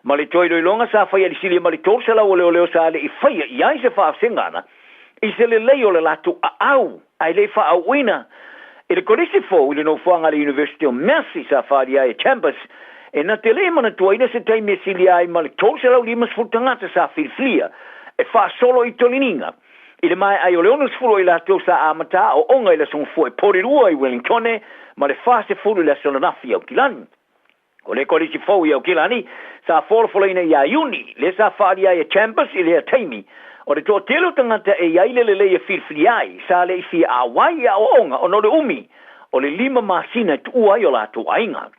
Ma le toe iloiloga sa faia i le silia ma le 300 o leoleo sa le i faia i ai se faasegana i se lelei o le latou aau ae le i faaauuina i le Kolisi fou i le nofoaga a le University o Massey sa faaalia ai e Chambers e na te le i manatuaina se taimi e silia ai ma le 350 tagata sa filifilia e faasolo i toliniga i le maea ai o le 60 o i latou sa amata aoaoga i le Aso Gafua i Porirua i Wellingtone ma le 40 i le aso ananafi i Aukilani. O le Kolisi fou i Aukilani sa folafolaina iā Iuni, lea sa faaalia ai e Chambers i lea taimi, o le toatele o tagata e i ai le lelei e filifilia ai, sa le i fia auai i aoaoga ona o le umi o le lima masina e tuua ai o latou aiga.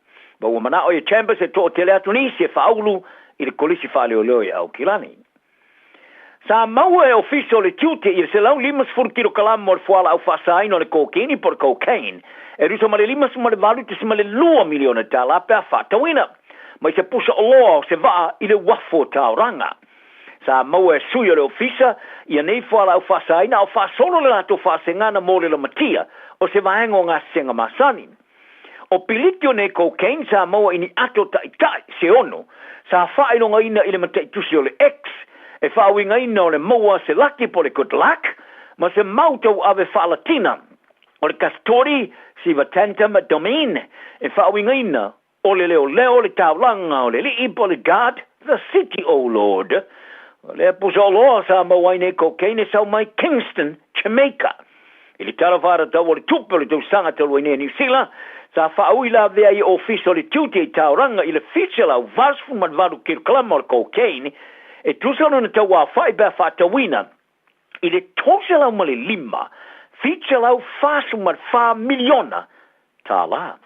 Ma ua manao ia Chambers e toatele atu nisi e faaulu i le Kolisi Faaleoleo i Aukilani. Sa maua e Ofisa o le Tiute i le 150 kilokalama o le fualaau faasaina o le kokeni po o le cocaine e tusa ma le $58.2 miliona tala pe a faatauina mai se pusa oloa o se vaa i le uafu o Tauranga. Sa maua e sui o le Ofisa ia nei fualaau faasaina a o faasolo le latou faasegana mo le lamatia o se vaega o gasesega masani. O piliki o nei cocaine sa maua i ni ato taʻitaʻi, se ono, sa faailogaina i le mataitusi o le X, e faauigaina o le maua se laki po o le good luck, ma se mau tauave faalatina o le Castori Siva Tantum Domine, e faauigaina o le leoleo le taulaga o le alii po o le Guard the City O Lord. O lea pusa oloa sa maua ai nei cocaine e sau mai Kingston, Jamaica. I le Tala Faatatau o le Tupe o le tausaga talu ai nei a Niu Sila, sa faaui lavea ai Ofisa o le Tiute i Tauranga i le 788 kilokalama o le cocaine e tusa lona tauaofai pe a faatauina i le 305, 744 miliona tālā.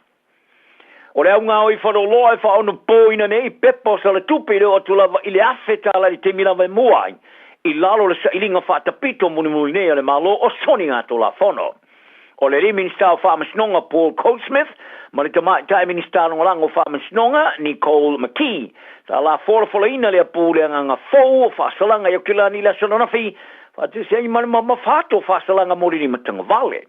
O le auga o i faleoloa e faaonopoina nei pepa o salatupe i le oo atu lava i le $1,000 i le taimi lava e mua ai i lalo o le sailiga faatapito mulimuli nei a le Malo o soni Tulafono. O le alii Minisita o Faamasinoga Paul Goldsmith ma le Tamaitai Minisita Lagolago o Faamasinoga Nicole McKee sa la folafolaina lea pu le agaga fou o faasalaga i Aukilani i le aso ananafi faatasi ai ma le mamafato o faasalaga mo le limatagavale.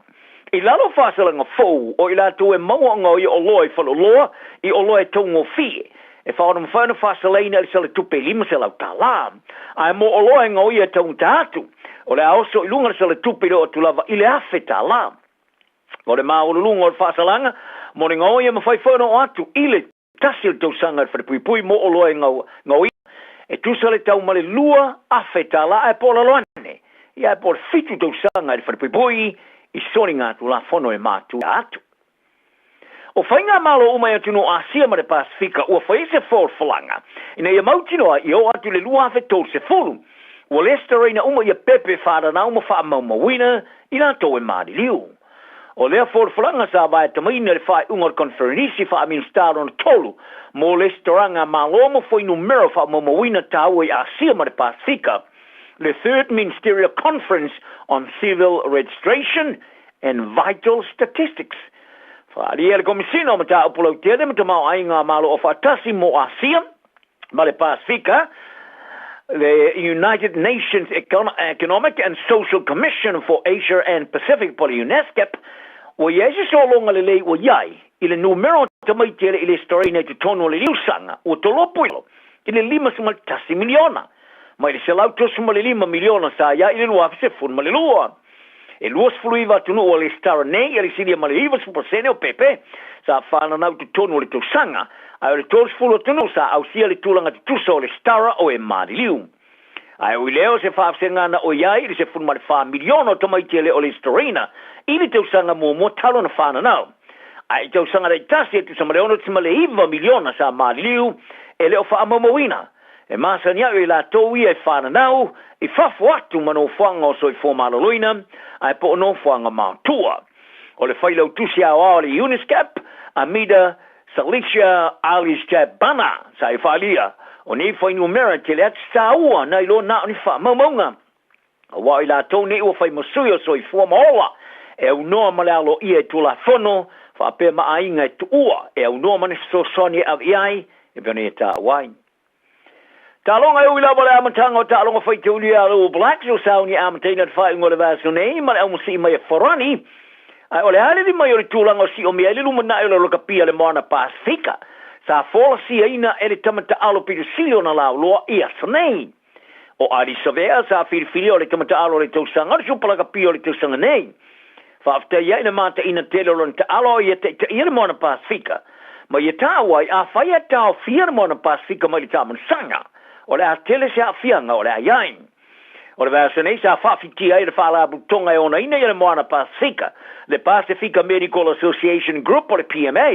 I lalo o faasalaga fou o i latou e maua ona o ia oloa i faleoloa i oloa e taugofie e faaonomafai ona faasalaina i le salatupe e $500, ae mo oloa e gaoia e taugata atu, o le a oso i luga le salatupe i le oo atu lava i le $1,000. O le maualuluga o le faasalaga mo le gaoia e mafai foi ona oo atu i le tasi o le tausaga i le falepuipui mo oloa e gaoia e tusa le tau ma le $2,000 ae po o lalo ane ia ae po o le fitu tausaga i le falepuipui i soligatulafono e matua atu. O faigamalo uma i atunuu Asia ma le Pasefika ua fai se folafolaga ina ia mautinoa ia oo atu i le 2030 ua lesitalaina uma ia pepe faalanau ma faamaumauina i latou e maliliu. O lea folafolaga sa vaetamaina i le faaiuga o le Koneferenisi Faa-Minisita lona tolu mo lesitalaga a Malo ma fuainumera faamaumauina taua i Asia ma le Pasefika, le Third Ministerial Conference on Civil Registration and Vital Statistics. Faaalia e le Komesina o Mataupu Lautele ma Tamaoaiga a Malo Aufaatasi mo Asia ma le Pasefika, le United Nations Economic and Social Commission for Asia and Pacific po o le UNESCAP, ua i ai se sologa lelei ua i ai i le numera o tamaiti e le i lesitalaina i totonu o le liusaga ua tolopo i le 51 miliona mai le 135 miliona sa i ai i le 2012. E 29 atunuu ua lesitala nei e le silia ma le 90% o pepe sa fananau i totonu o le tausaga, ae o le 30 atunuu sa ausia le tulaga tutusa o lesitala o e maliliu. Ae ui lea o se faafesega na oi ai i le 14 miliona o tamaiti e le o lesitalaina i le tausaga muamua talu ona fananau. Ae i tausaga taitasi e tusa ma le 6.9 miliona sa maliliu e le o faamaumauina. E masani a'u i latou ia e fananau i fafo atu ma nofoaga o soifua maloloina ae po o nofoaga maotua. O le Failautusi Aoao a le UNISCAP, Amida Salisha Alisjahbana, sa e faaalia, o nei fuainumera e tele atu se taua nai lo na o ni faamaumauga. Aua o i latou nei ua fai ma sui o soifua ma ola e aunoa ma le aloaia i Tulafono faapea ma aiga e tuua e aunoa ma ni fesoasoani e ave i ai e pei ona ia taua ai. Taaloga e ui lava le amataga o taaloga faitaulia a le All Blacks o sauni e amataina le faaiuga o le vaiaso nei ma le aumasii mai a Farani, ae o le alili mai o le tulaga o siomia ai le lumanai o le lakapi a le Moana Pasefika sa folasiaina e le tama taalo pito sili ona lauloa i aso nei. O Ardie Savea sa filifilia o le tama taalo o le tausaga o le Supa Lakapi o le tausaga nei. Faafetai ai i le mataina tele o lona taalo a ia taitaia le Moana Pasefika. Ma ia taua ai, afai e taofia le Moana Pasefika mai le taamanusaga, o le a tele se aafiaga o le a i ai. O le vaiaso nei sa faafitia ai le Faalapotopotoga e onaina ia le Moana Pasefika, le Pasefika Medical Association Group o le PMA,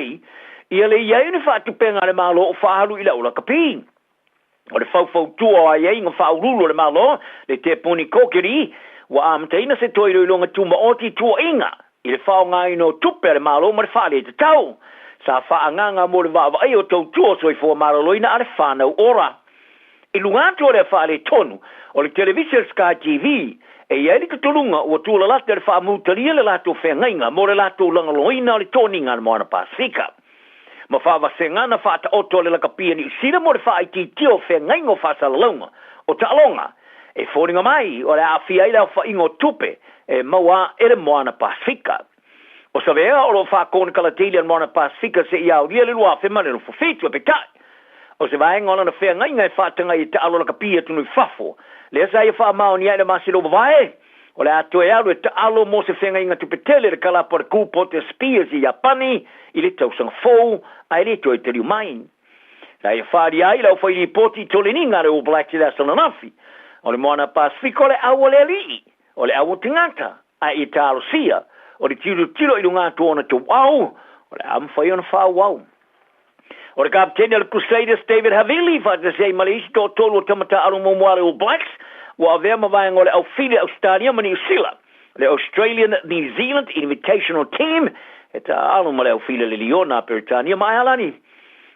ia le i ai o ni faatupega a le Malo o faaalu i le aulakapi. O le faufautua o aiaiga faauluulu o le Malo, le Te Puni Kōkiri, ua amataina se toe iloiloga tumaoti tuuaiga i le faaaogaina o tupe a le Malo ma le faaletatau sa faaagaaga mo le vaavaaia o tautua o soifua maloloina a le whānau ora. I luga atu o lea faaletonu o le televise o le Sky TV, e i ai le tutuluga ua tuulalata le faamutalia le latou feagaiga mo le latou lagoloina o le toniga a le Moana Pasefika. Ma faavasega na faataoto a le lakapi a Niu Sila mo le faaitiitia o feagaiga o faasalalauga o taaloga e foliga mai o le a aafia ai le aofaiga o tupe e maua e le Moana Pasefika. O Savea o lo o faakonekalataili a le Moana Pasefika seia aulia le 2027, e peitai, o se vaega o lana feagaiga e faataga i taalo lakapi i atunuu i fafo, lea sa ia faamaonia ai le masina ua mavae. O le a toe alu e taalo mo se feagaiga tupe tele le kalapa o le Kūpote Spears i Iapani i le tausaga fou, ae le toe taliu mai. Sa ia faaalia ai le aufailipoti i toleniga a le All Blacks i le aso ananafi. O le Moana Pasefika o le au a le alii, o le au o tagata, ae ia talosia, o le tilotilo i luga atu o ona tauau, o le a mafai ona faaauau. O le kapeteni o le Crusaders David Havili faatasi ai ma le isi toatolu o tama taaalo muamua a le All Blacks ua avea ma vaega o le aufili a Ausetalia ma Niu Sila, le Australian New Zealand Invitational Team, e taaalo ma le aufili a le Liona a Peretania ma Aealani.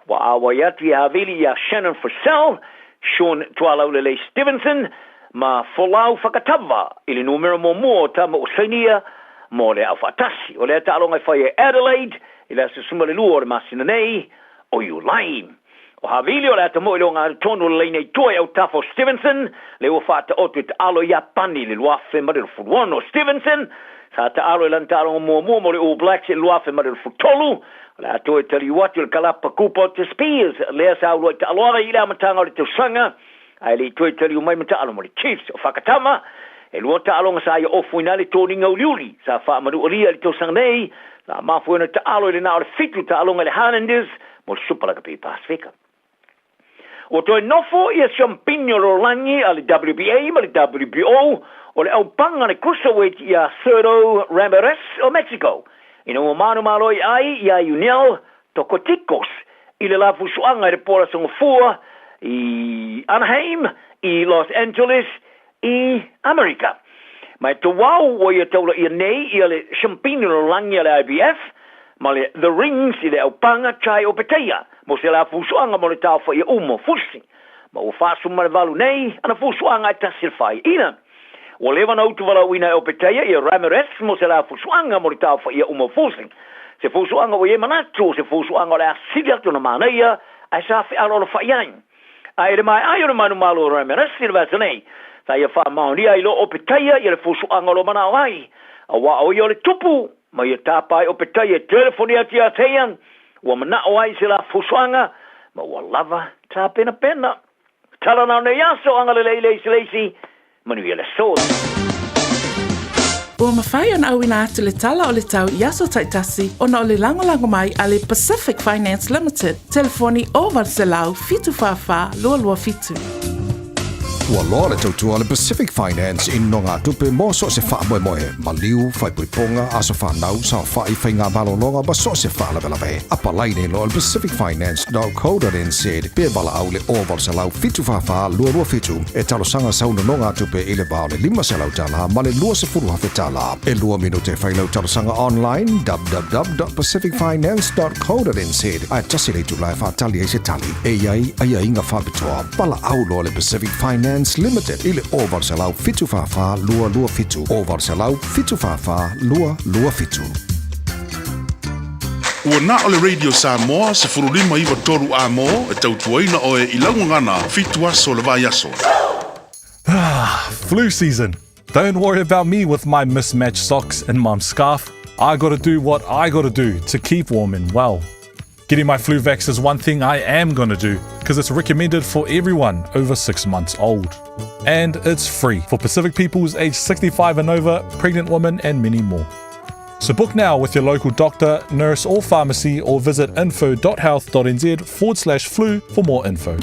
Ua auai atu ia Havili iā Shannon Frizell, Sean Tualaulelei Stevenson ma Folau Fakatava i le numera muamua o tama ua sainia mo le aufaatasi. O lea taaloga e fai e Adelaide I le aso 12 o le masina nei o Iulai. O Havili o le ata moi le ogatotonu o le laina i tua i autafa o Stevenson, le ua faataoto i taalo i Iapani i le 2026. Stevenson sa taalo i lana taaloga muamua mo le All Blacks i le 2023, o le a toe taliu atu i le kalapa kupa o te Spears, lea sa uluai taaloaga i le amataga o le tausaga, ae le i toe taliu mai ma taalo mo le Chiefs. O Fakatama, e lua taaloga sa ia ofoina ai le toniga uliuli sa faamanualia i le tausaga nei, sa mafua ona taalo i le na o le fitu taaloga i le Highlanders mo le Super Rugby Pasifika. Ua toe nofo ia siampini o lalolagi a le WBA ma le WBO o le aupaga le cruiserweight iā Sergio Ramirez o Mexico ina ua manumalo i ai iā Yuniel Tocoticos i le lafusuaga i le po Aso Gafua i Anaheim i Los Angeles i Amerika. Ma e tauau ua ia taulaia nei ia le siampini lalolagi a le IBF ma le The Rings i le aupaga Chai o Peteia mo se lafusuaga mo le taofaia uma o fusi. Ma ua 48 nei ana fusuaga e tasi le faiaina. Ua leva ona utuvalauina e Opetaia ia Ramirez mo se lafusuaga mo le taofaia uma o fusi. Se fusuaga ua i ai manatu o se fusuaga o le a sili atu ona manaia ae sa fealoalofa'i ai. Ae i le mae'ai o le manumalo o Ramirez i le vaiaso nei, sa ia faamaonia ai loa Opetaia ia le fusuaga o lo mana'o ai, auā o ia o le tupu ma ia tapa ai Opetaia e telefoni atu iā te ia ua mana'o ai i se lafusuaga ma ua lava tapenapena. Tala na o nei aso, agalelei le isi le isi, manuia le aso. Ua mafai ona auina atu le tala o le tau i aso taitasi ona o le lagolago mai a le Pacific Finance Limited, telefoni 0800 744 227. Ua loa le tautua a le Pacific Finance i nogatupe mo so o se faamoemoe, maliu, faaipoipoga, aso fanau, saofai, faigamalologa ma so o se faalavelave. Apalai nei loa i le pacificfinance.co.nz pe valaau i le 0800 744 227 e talosaga sau nonogatupe i le va o le $500 ma le $20,000. E lua minute e fai lau talosaga online www.pacificfinance.co.nz ae tasi le itula e faatali ai se tali. E i ai aiaiga faapitoa. Valaau loa le Pacific Finance Limited i le 0800 744 227, 0800 744 227. Ua na o le Radio Samoa 15 93 A-mo e tautuaina oe i lau gagana fitu aso o le vaiaso. Ah, flu season. Don't worry about me with my mismatched socks and mum's scarf. I gotta do what I gotta do to keep warm and well. Getting my flu vax is one thing I am gonna do because it's recommended for everyone over six months old. And it's free for Pacific peoples aged 65 and over, pregnant women, and many more. So book now with your local doctor, nurse, or pharmacy, or visit info.health.nz forward slash flu for more info.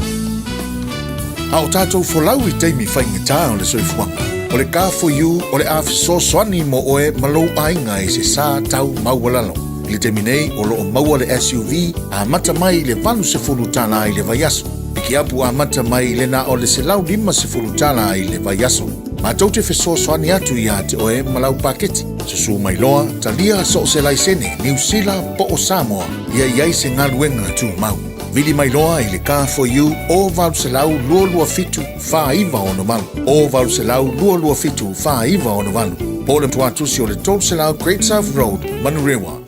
A o tātou folau i taimi faigata o le soifuaga, o le Car4U o le a fesoasoani mo oe ma lou aiga i se sa tau maualalo. I le taimi nei, o lo o maua le SUV amata mai i le $80 i le vaiaso. Pikiapu amata mai i le na o le $150 i le vaiaso. Matou te fesoasoani atu iā te oe ma lau paketi. Susū mai loa, talia so o se laisene, Niu Sila po o Samoa, ia i ai se galuega tumau. Vili mai loa i le Car4U o 800 227 4968, o 800 227 4968, po o le tuatusi o le 300 Great South Road, Manurewa.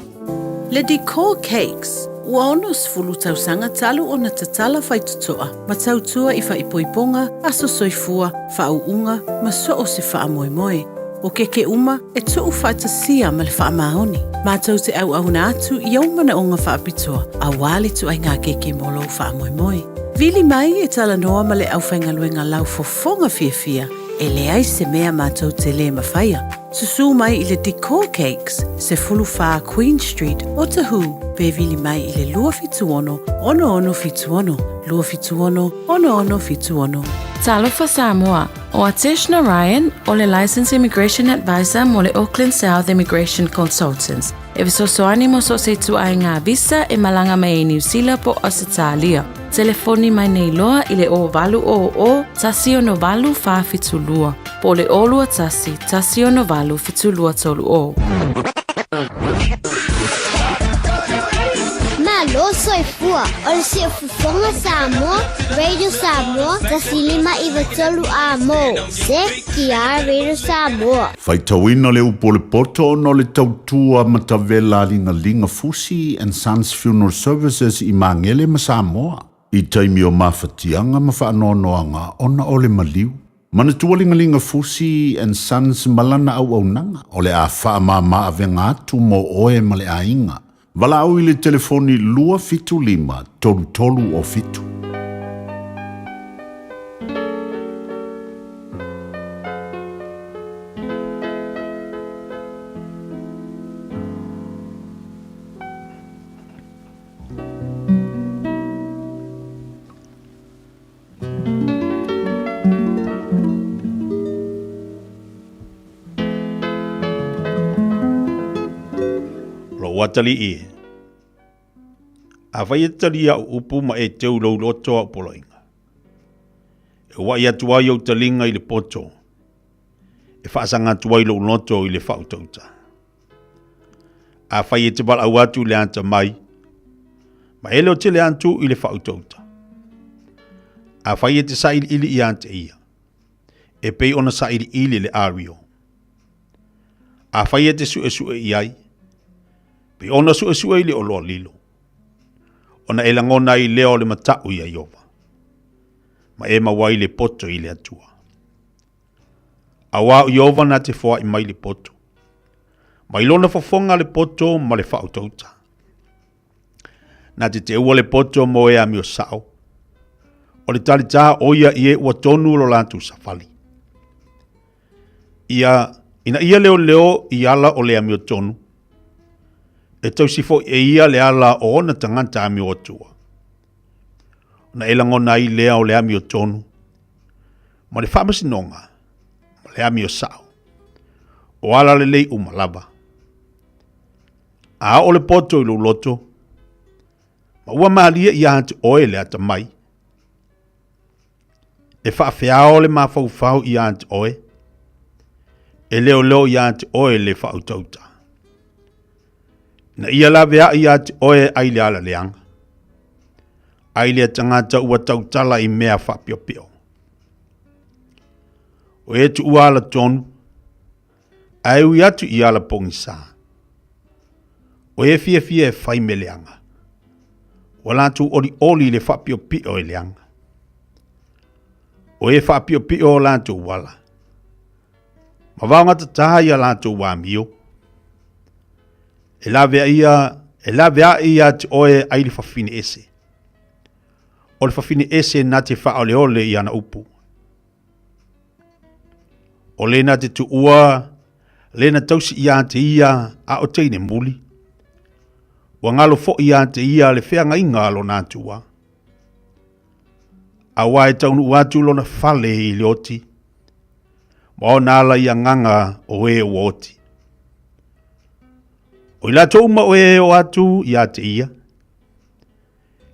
Le Decor Cakes, ua 60 tausaga talu ona tatala faitotoa ma tautua i faaipoipoga, aso soifua, faauuga ma so o se faamoemoe. O keke uma e tuu faatasia ma le faamaoni. Matou te auauna atu i ou manaoga faapitoa aua le ituaiga keke mo lou faamoemoe. Vili mai e talanoa ma le aufaigaluega laufofoga fiafia e leai se mea matou te lē mafaia. Susū mai i le Decor Cakes, 14 Queen Street, Otahuhu, pe vili mai i le 276 6676, 276 6676. Talofa Samoa, O Atesh Narayan, o le Licensed Immigration Advisor mo le Auckland South Immigration Consultants, e fesoasoani mo so o se ituaiga visa e malaga mai ai Niu Sila po o Ausetalia. Telefoni mai nei loa i le 0800 168 472 po o le 021 168 7230. Malo soifua, o le Fofoga Samoa, Radio Samoa, 1593 A-mo, ZTR Radio Samoa. Faitauina le upu o le poto ona o le tautua matavela a Ligaliga Fusi and Sons Funeral Services i Magele ma Samoa, i taimi o mafatiaga ma faanoanoaga ona o le maliu. Manatua Ligaliga Fusi and Sons ma lana auaunaga o le a faamama avega atu mo oe ma le aiga. Valaau i le telefoni 275 33 o 7. Lou atalii e. Afai e tali au upu ma e teu lou loto au poloaiga. E uaʻi atu ai ou taliga i le poto, e faasaga atu ai lou loto i le faautauta. Afai e te valaau atu i le atamai, ma e leotele atu i le faautauta. Afai e te sailiili ia te ia, e pei ona sailiili le ario. Afai e te suesue i ai, pei ona suesue i le oloa lilo, ona e lagona ai lea o le mataʻu ia Ieova, ma e maua ai le poto i le Atua. Auā o Ieova na te foaʻi mai le poto, mai lona fofoga le poto ma le faautauta. Na te teua le poto mo e amio sao, o le talitā o ia i e ua tonu lo latou safali. Ia Ina ia leoleo i ala o le amiotonu, e tausi fo'i e ia le ala o ona tagata amio atua. Ona e lagona ai lea o le amiotonu, ma le faamasinoga, ma le amio sa'o, o ala lelei uma lava. A oo le poto i lou loto, ma ua malie iā te oe le atamai, e faafeao le mafaufau iā te oe, e leoleo iā te oe le faautauta. Na ia laveai iā te oe ai le ala leaga, ai lea tagata ua tautala i mea faapiopio. O e tuua ala tonu, ae ui atu i ala pogisa. O e fiafia e fai mea leaga, ua latou olioli i le faapiopio e leaga. O e faapiopio o latou ala, ma vaogatatā ia latou amio. E laveaia, e laveai ia te oe ai le fafine ese. O le fafine ese na te faaoleole i ana upu. O le na te tuua, le na tausi iā te ia a o teine muli. Ua ngalo fo'i iā te ia le feagaiga a lona Atua. Auā e taunuu atu lona fale i le oti, ma ona ala i agaga o e ua oti. O i latou uma o e o atu iā te ia,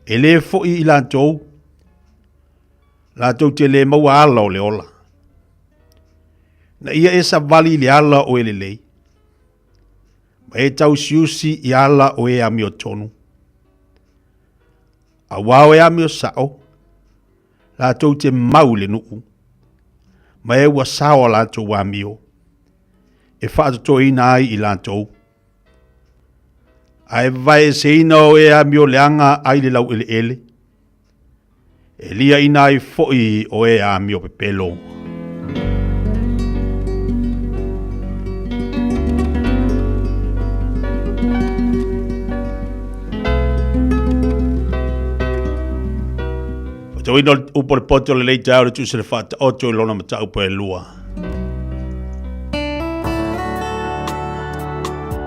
e lē fo'i i latou, latou te lē maua ala o le ola. Na ia e savali i le ala o e lelei, ma e tausiusi i ala o e amiotonu. Auā o e amio sa'o, latou te mau i le nuu, ma e ua sao a latou amio, e faatotoina ai i latou. Ae vaeseina o e amio leaga ai le laueleele, e liaina ai fo'i o e amio pepelo. Faitauina o le upu o le poto o lenei taeao le tusa le faataoto i lona mataupu e lua.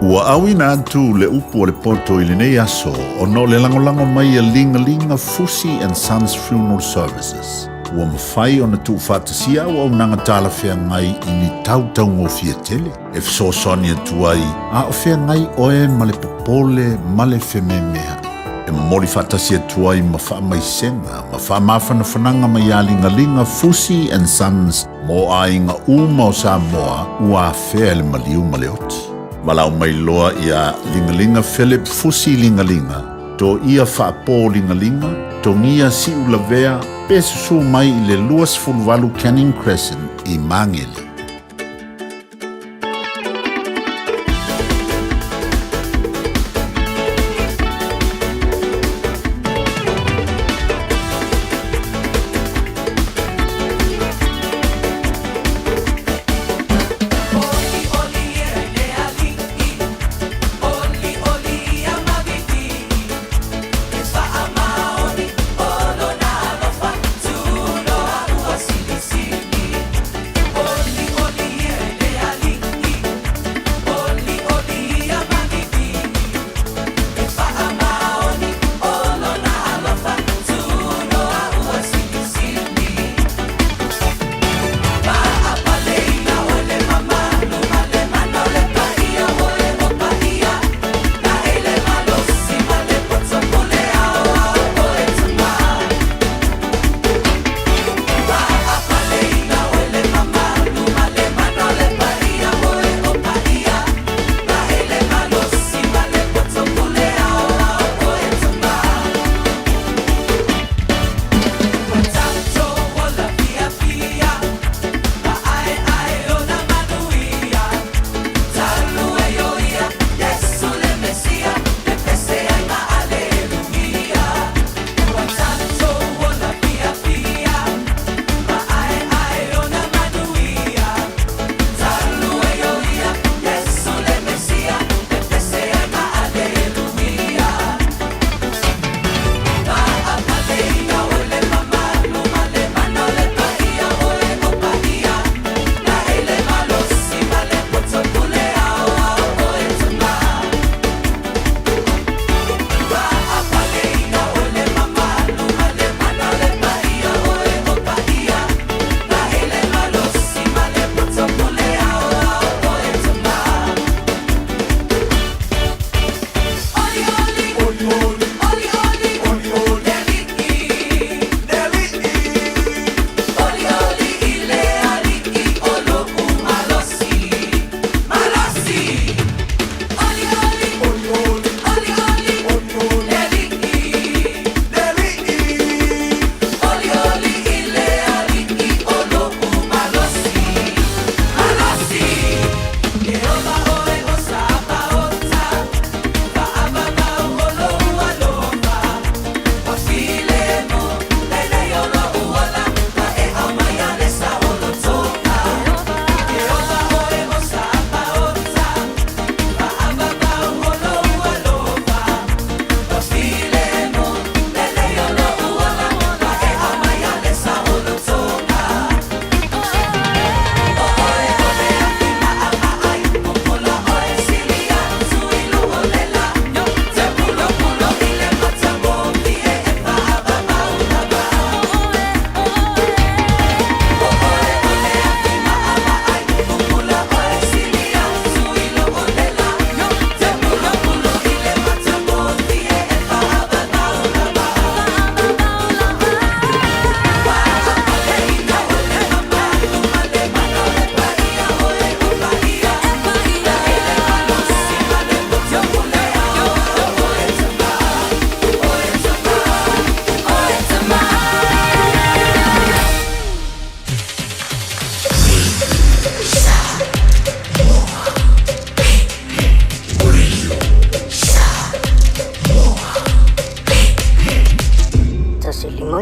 Ua auina atu le upu o le poto i lenei aso ona o le lagolago mai a Ligalinga Fusi and Sons Funeral Services. Ua mafai ona tuufaatasia auaunaga talafeagai i ni tau taugofie tele e fesoasoani atu ai a o feagai oe ma le popole ma le fememea'i. E momoli faatasi atu ai ma faamaisega ma faamafanafanaga mai a Ligaliga Fusi and Sons mo aiga uma o Samoa ua afea e le maliu ma le oti. Valaau mai loa iā Ligaliga Philip Fusi Ligaliga, Toia Faapō Ligaliga, Togia Siulavea pe susū mai i le 28 Canning Crescent i Magele.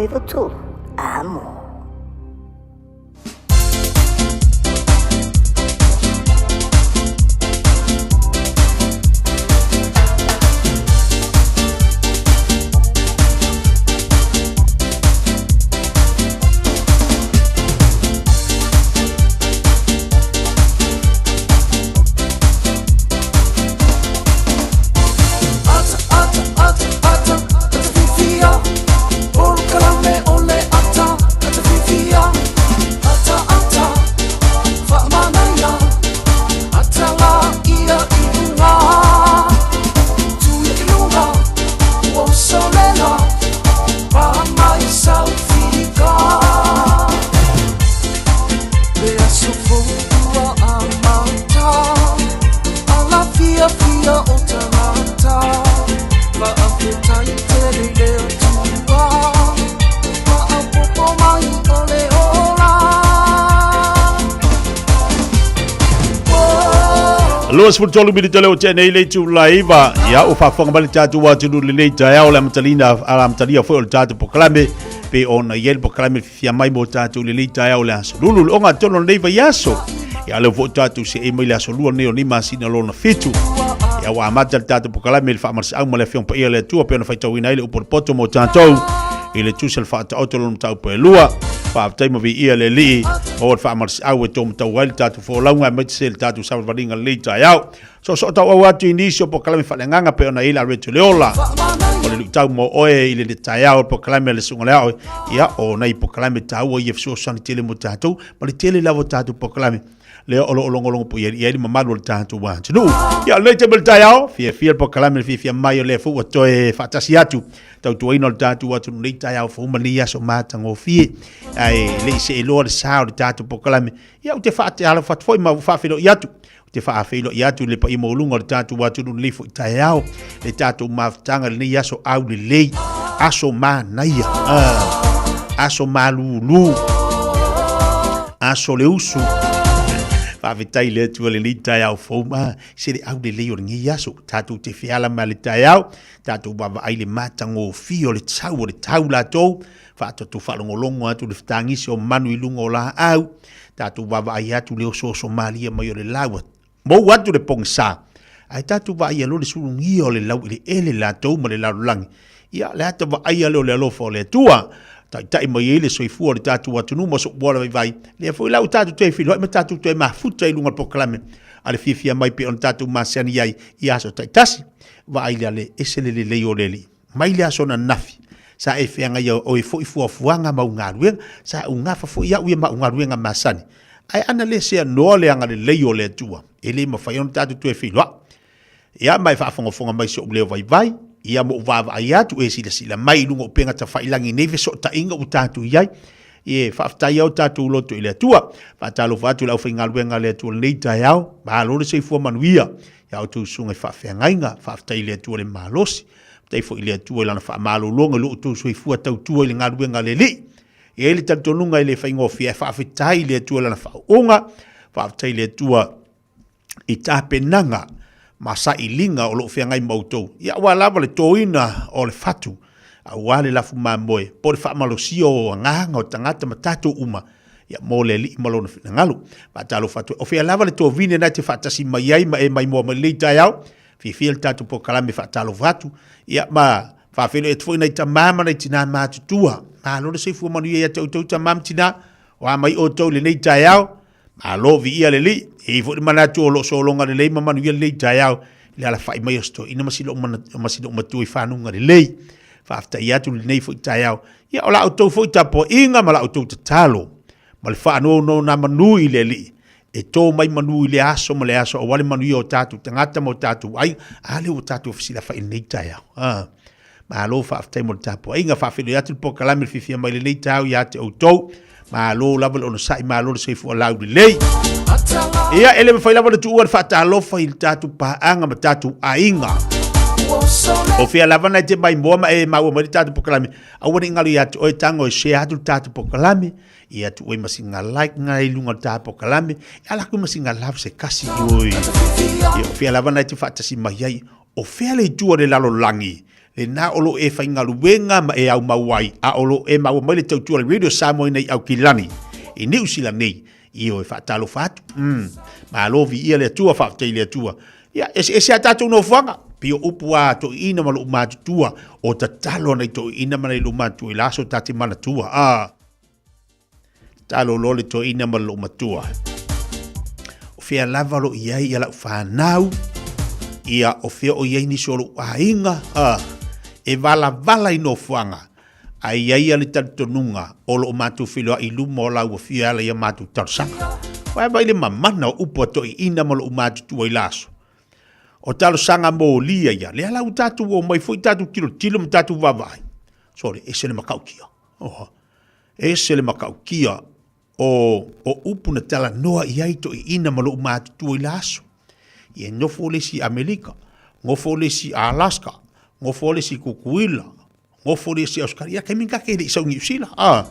93 Amo. Ata, ata, ata, ata, ata fifia. Polokalame o le ata, ata fifia. Ata, ata, faamanaia. Ata la ia i luga. Tuia i luga, ua usolela. Pa mai saufika. Le aso fou ua amata. Ala fiafia o tagata. Faafetai tele i le Atua. Faaopoopo mai o le ola. 23 minute leo tea nei le itula 9 ia ua faafofoga mai le tatou atunuu i lenei taeao le amatalina a amatalia foi o le tatou polokalame pei ona i ai le polokalame fia mai mo tatou i lenei taeao le aso lulu le ogatotonu o lenei vaiaso ia lea foi tatou seei mai le aso lua nei o nei masina lona fitu ia ua amata le tatou polokalame i le faamalosiau ma le Afioga Paia a le Atua pei ona faitauina ai le upu o le poto mo tatou i le tusi o le faataoto lona mataupu e lua. Faafetai ma viia le Alii maua le faamalosiau e taumatau ai le tatou folauga aemaise le tatou savalivaliga lenei taeao. Soosoo tauau atu i nisi o polokalame faaleagaga pei ona i ai le Areto le Ola. O le luitau mo oe i le taeao o le polokalame a le Susuga le Ao, ia o nai polokalame taua ia fesoasoani tele mo tatou ma le tele lava o tatou polokalame lea o lo o logologo pui i ai le mamalu o le tatou atunuu. Ia, o lenei taimi o le taeao, fiafia le polokalame le fiafia mai o lea foi ua toe faatasi atu tautuaina o le tatou atunuu nei taeao fou ma lenei aso matagofie. Ae le i see loa le sa o le tatou polokalame, ia ou te faatealofa atu foi ma ou faafeiloai atu ou te faafeiloai atu i le paia maualuga o le tatou atunuu lenei foi taeao, le tatou mafutaga lenei aso aulelei, aso manaia, aso malulu, aso le usu. Faafetai le Atua lenei taeao fou ma se le aulelei o lenei aso, tatou te feala ma le taeao, tatou vaavaai le matagofie o le sau o le tau latou, faatatou faalogologo atu le fetagisi o manu i luga o laau, tatou vaavaai atu le osooso malie mai o le lau, ua mou atu le pogisa, ae tatou vaaia loa le sulugia o le laueleele latou ma le lalolagi, ia le ata vaaia lea o le alofa o le Atua, taitai mai ai le soifua o le tatou atunuu ma sou ola vaivai, lea foi la ua tatou toe feiloai ma tatou toe mafuta i luga o le polokalame a le fiafia mai pei ona tatou masani ai i aso taitasi. Vaai lea le ese le lelei o le Alii. Mai le aso ananafi, sa e feagai oe foi fuafuaga ma au galuega, sa ou gafa foi au ia ma au galuega masani. Ae ana le seanoa le agalelei o le Atua, e le mafai ona tatou toe feiloai. Ia, ma e faafogafoga mai si ou leo vaivai, ia ma ou vaavaai atu, e silasila mai i luga o upega tafailagi i nei fesootaiga ua tatou i ai. Ie, faafetai au tatou loto i le Atua. Faatalofa atu i le aufaigaluega a le Atua i lenei taeao, malo le soifua manuia. Ia outou susuga i faafeagaiga, faafetai i le Atua le malosi. Faafetai foi i le Atua i lana faamalologa i lo outou soifua tautua i le galuega a le Alii. E i ai le talitonuga e le faigofie ae faafetai i le Atua i lana faauuga, faafetai i le Atua i tapenaga ma sailiga o lo o feagai ma outou. Ia aua lava le toina o le fatu, aua le lafu mamoe, po o le faamalosia o agaga o tagata ma tatou uma, ia mo le Alii ma lona finagalo. Faatalofa atu ai. O fea lava le tovine na te faatasi mai ai ma e maimoa mai lenei taeao, fiafia le tatou polokalame faatalofa atu, ia ma faafeiloai atu foi nai tama ma nai tina matutua. Malo le soifua manuia ia te outou tama ma tina, o a mai outou i lenei taeao, malo viia le Alii. E i ai foi le manatu o lo o sologa lelei ma manuia lenei taeao i le alafai mai o si toeaina ma si lou matua i fanuga lelei. Faafetai atu i lenei foi taeao. Ia o la outou foi tapuaiga ma la outou tatalo ma le faanonomanu i le Alii e tō mai manu i le aso ma le aso aua le manuia o tatou tagata ma o tatou aiga. A lea ua tatou fesilafai i lenei taeao. Ah. Malo faafetai mo le tapuaiga. Faafeiloai atu le polokalame le fiafia mai lenei taeao ia te outou. Malo lava le onosai, malo le soifua laulelei. Ia, e le mafai lava ona tuua le faatalofa i le tatou paaga ma tatou aiga. O fea lava na e te maimoa ma e maua mai le tatou polokalame, aua ne i galo ia te oe tago e share atu le tatou polokalame, ia tuu ai ma sina like nga i luga o le tatou polokalame, e ala atu ma sina love se kasi i oi. Ia, o fea lava na e te faatasi mai ai, o fea le itu o le lalolagi. Lena o lo e faigaluega ma e aumau ai, a o lo e maua mai le tautua a le Radio Samoa i nei Aukilani, i Niu Sila nei, ioe, faatalofa atu. Mm. Malo viia le Atua, faafetai i le Atua. Ia, eseese a tatou nofoaga, pei o upu a toeaiina ma lou matutua, o tatalo a nai toeaiina ma nai lou matua i la aso ta te manatua. Ah. Tatalo loa le toeaina ma lou matua. O fea lava o lo o i ai ia lau fanau, ia o fea o i ai nisi o lou aiga, ah, e valavala i nofoaga, ae i ai ia le talitonuga o lo o matou feiloai i luma o lau afio e ala i a matou talosaga. Ua vaai le mamana o upu a toeaiina ma lou matutua i la aso. O talosaga molia ia, lea la ua tatou omai foi tatou tilotilo ma tatou vaavaai. Sole, ese le matautia. Oh. Ese le matautia o, o upu na talanoa i ai toeaiina ma lou matutua i la aso. Ia nofo le isi i Amerika, nofo le isi i Alaska, nofo le isi i Tutuila, nofo le isi i Australia. Ia taimi ta te le i sau i Niu Sila. Ah,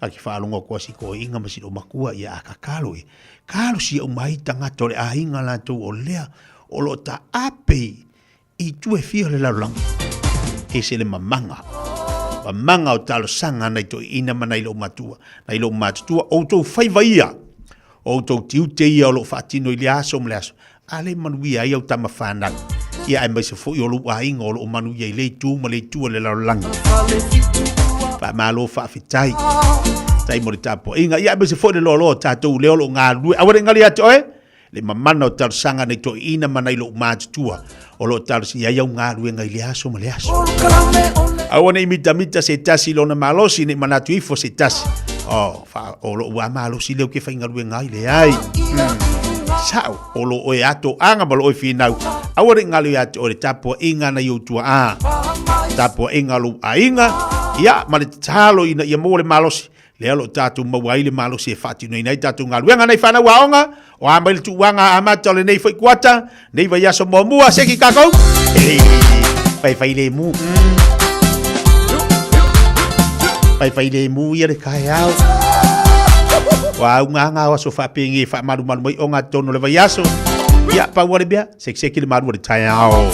ta te faalogo atu lava si toeaina ma si loomatua, ia a tatalo e, talosia uma ai tagata o le aiga latou o lea o lo o taape i itu e fia o le lalolagi. Ese le mamaga, mamaga o talosaga nai toeaiina ma nai loomatua, nai loomatutua, o outou faiva ia, o outou tiute ia o lo o faatino i lea aso ma le aso, a le manuia ai au tama fanau, ia aemaise foi o lou aiga o lo o manuia i lea itu ma le itu o le lalolagi. Faamalo faafetai. Tai mo le tapuaiga. Ia aemaise foi le loaloa o tatou lea o lo o galulue. Aua ne i galo ia te oe, le mamana o talosaga nai toeaiina ma nai lou matutua o lo o talosia ai au galuega i le aso ma le aso. Aua ne i mitamita se tasi i lona malosi, ne i manatu ifo se tasi. Oh, fa, o lou a malosi lea ou te faigaluega ai, leai. Sao, o lo oe atoaga ma lo oe finau. Aua ne i galo ia te oe le tapuaiga nai ou tuaa. Tapuaiga a lou aiga, ia, ma le tatalo ina ia maua le malosi. Lea o lo o tatou maua ai le malosi e faatinoina ai tatou galuega nei fanau aoga, o a mai le tuuaga amata o lenei foi kuata, nei vaiaso muamua, seki kakou. Faifai le mu. Faifai le mu ia le taeao. Ua auga ngā o aso faapenge faamalumalu mai o ngā tonu o le vaiaso. Ia, pau o le mea, sekiseki le malu o le taeao.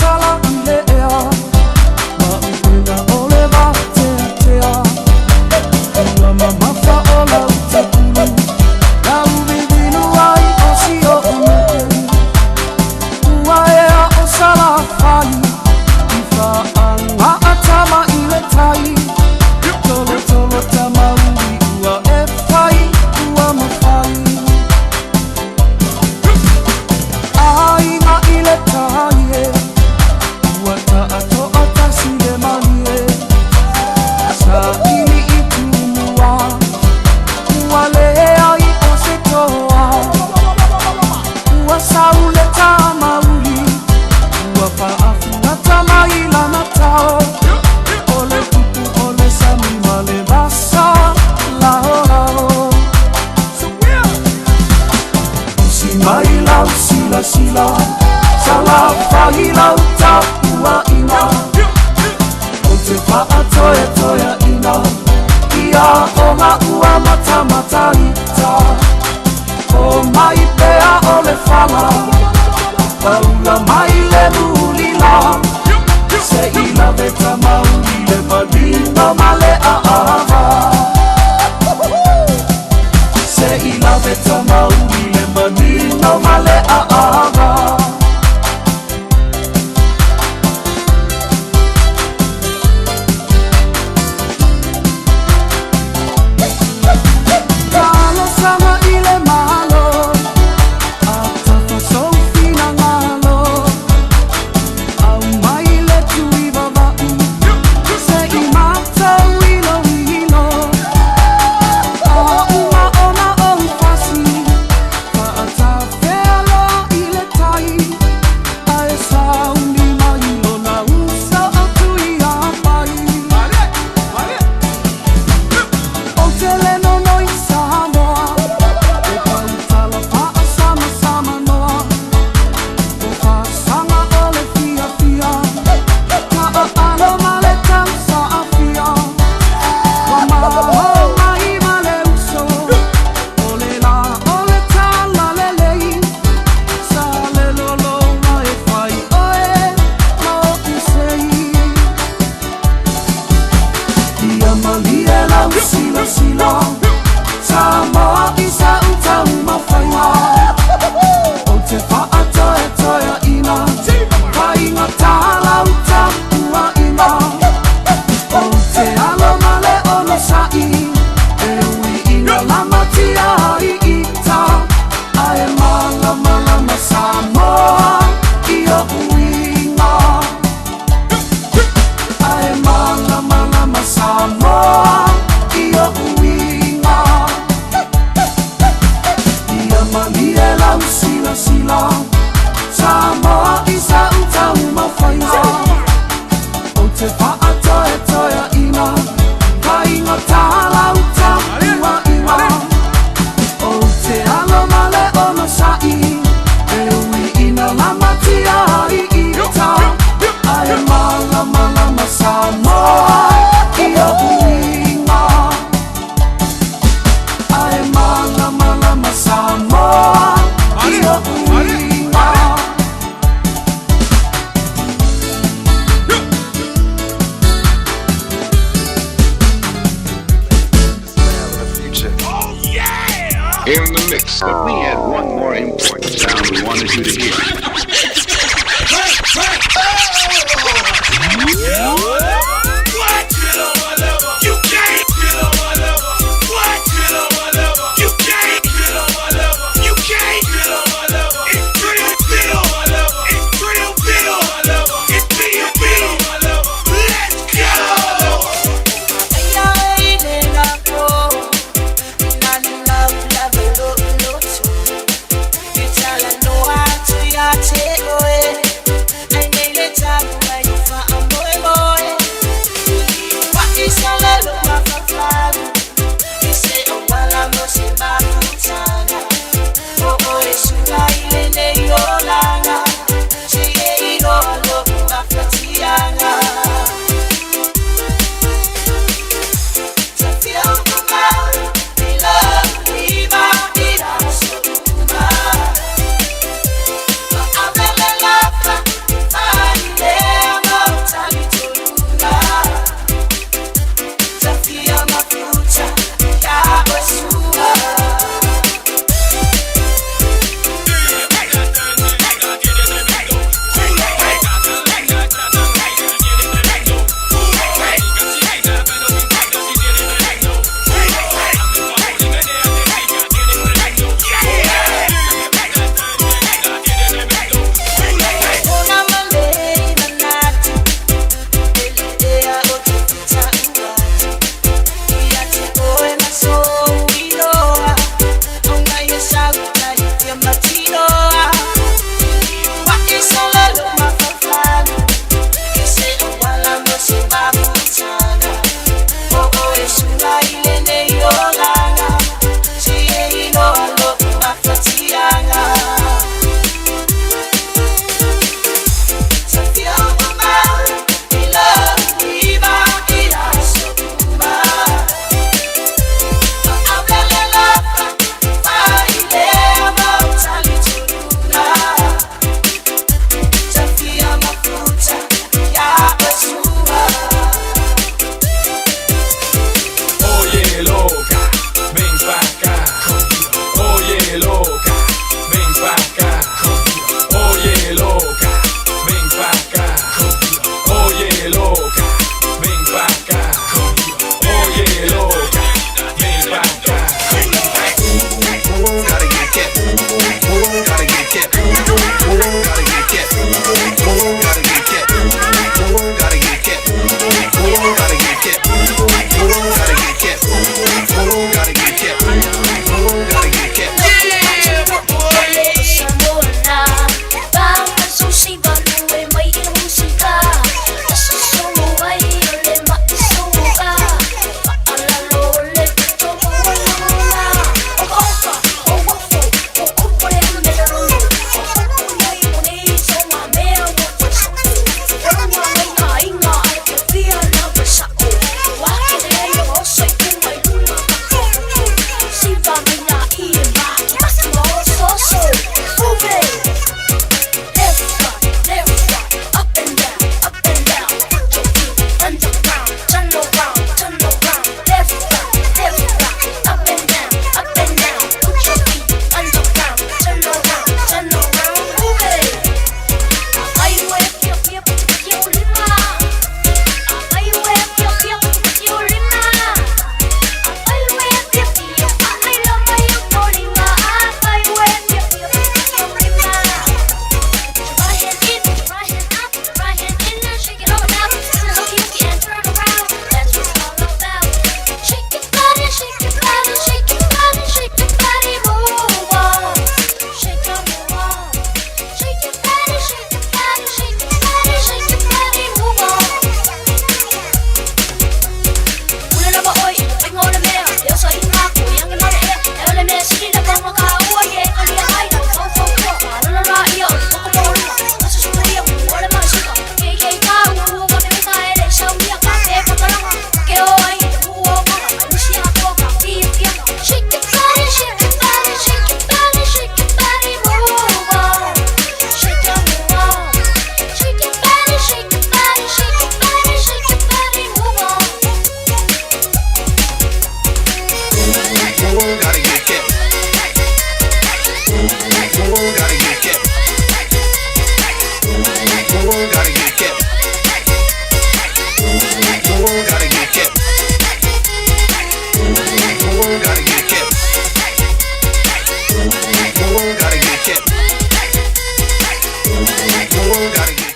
But we had one more important sound we wanted you to hear. What? You can't. What? You can't. You can't. It's Trill Bill. It's Trill Bill. It's B.U.B. Let's go. Yeah.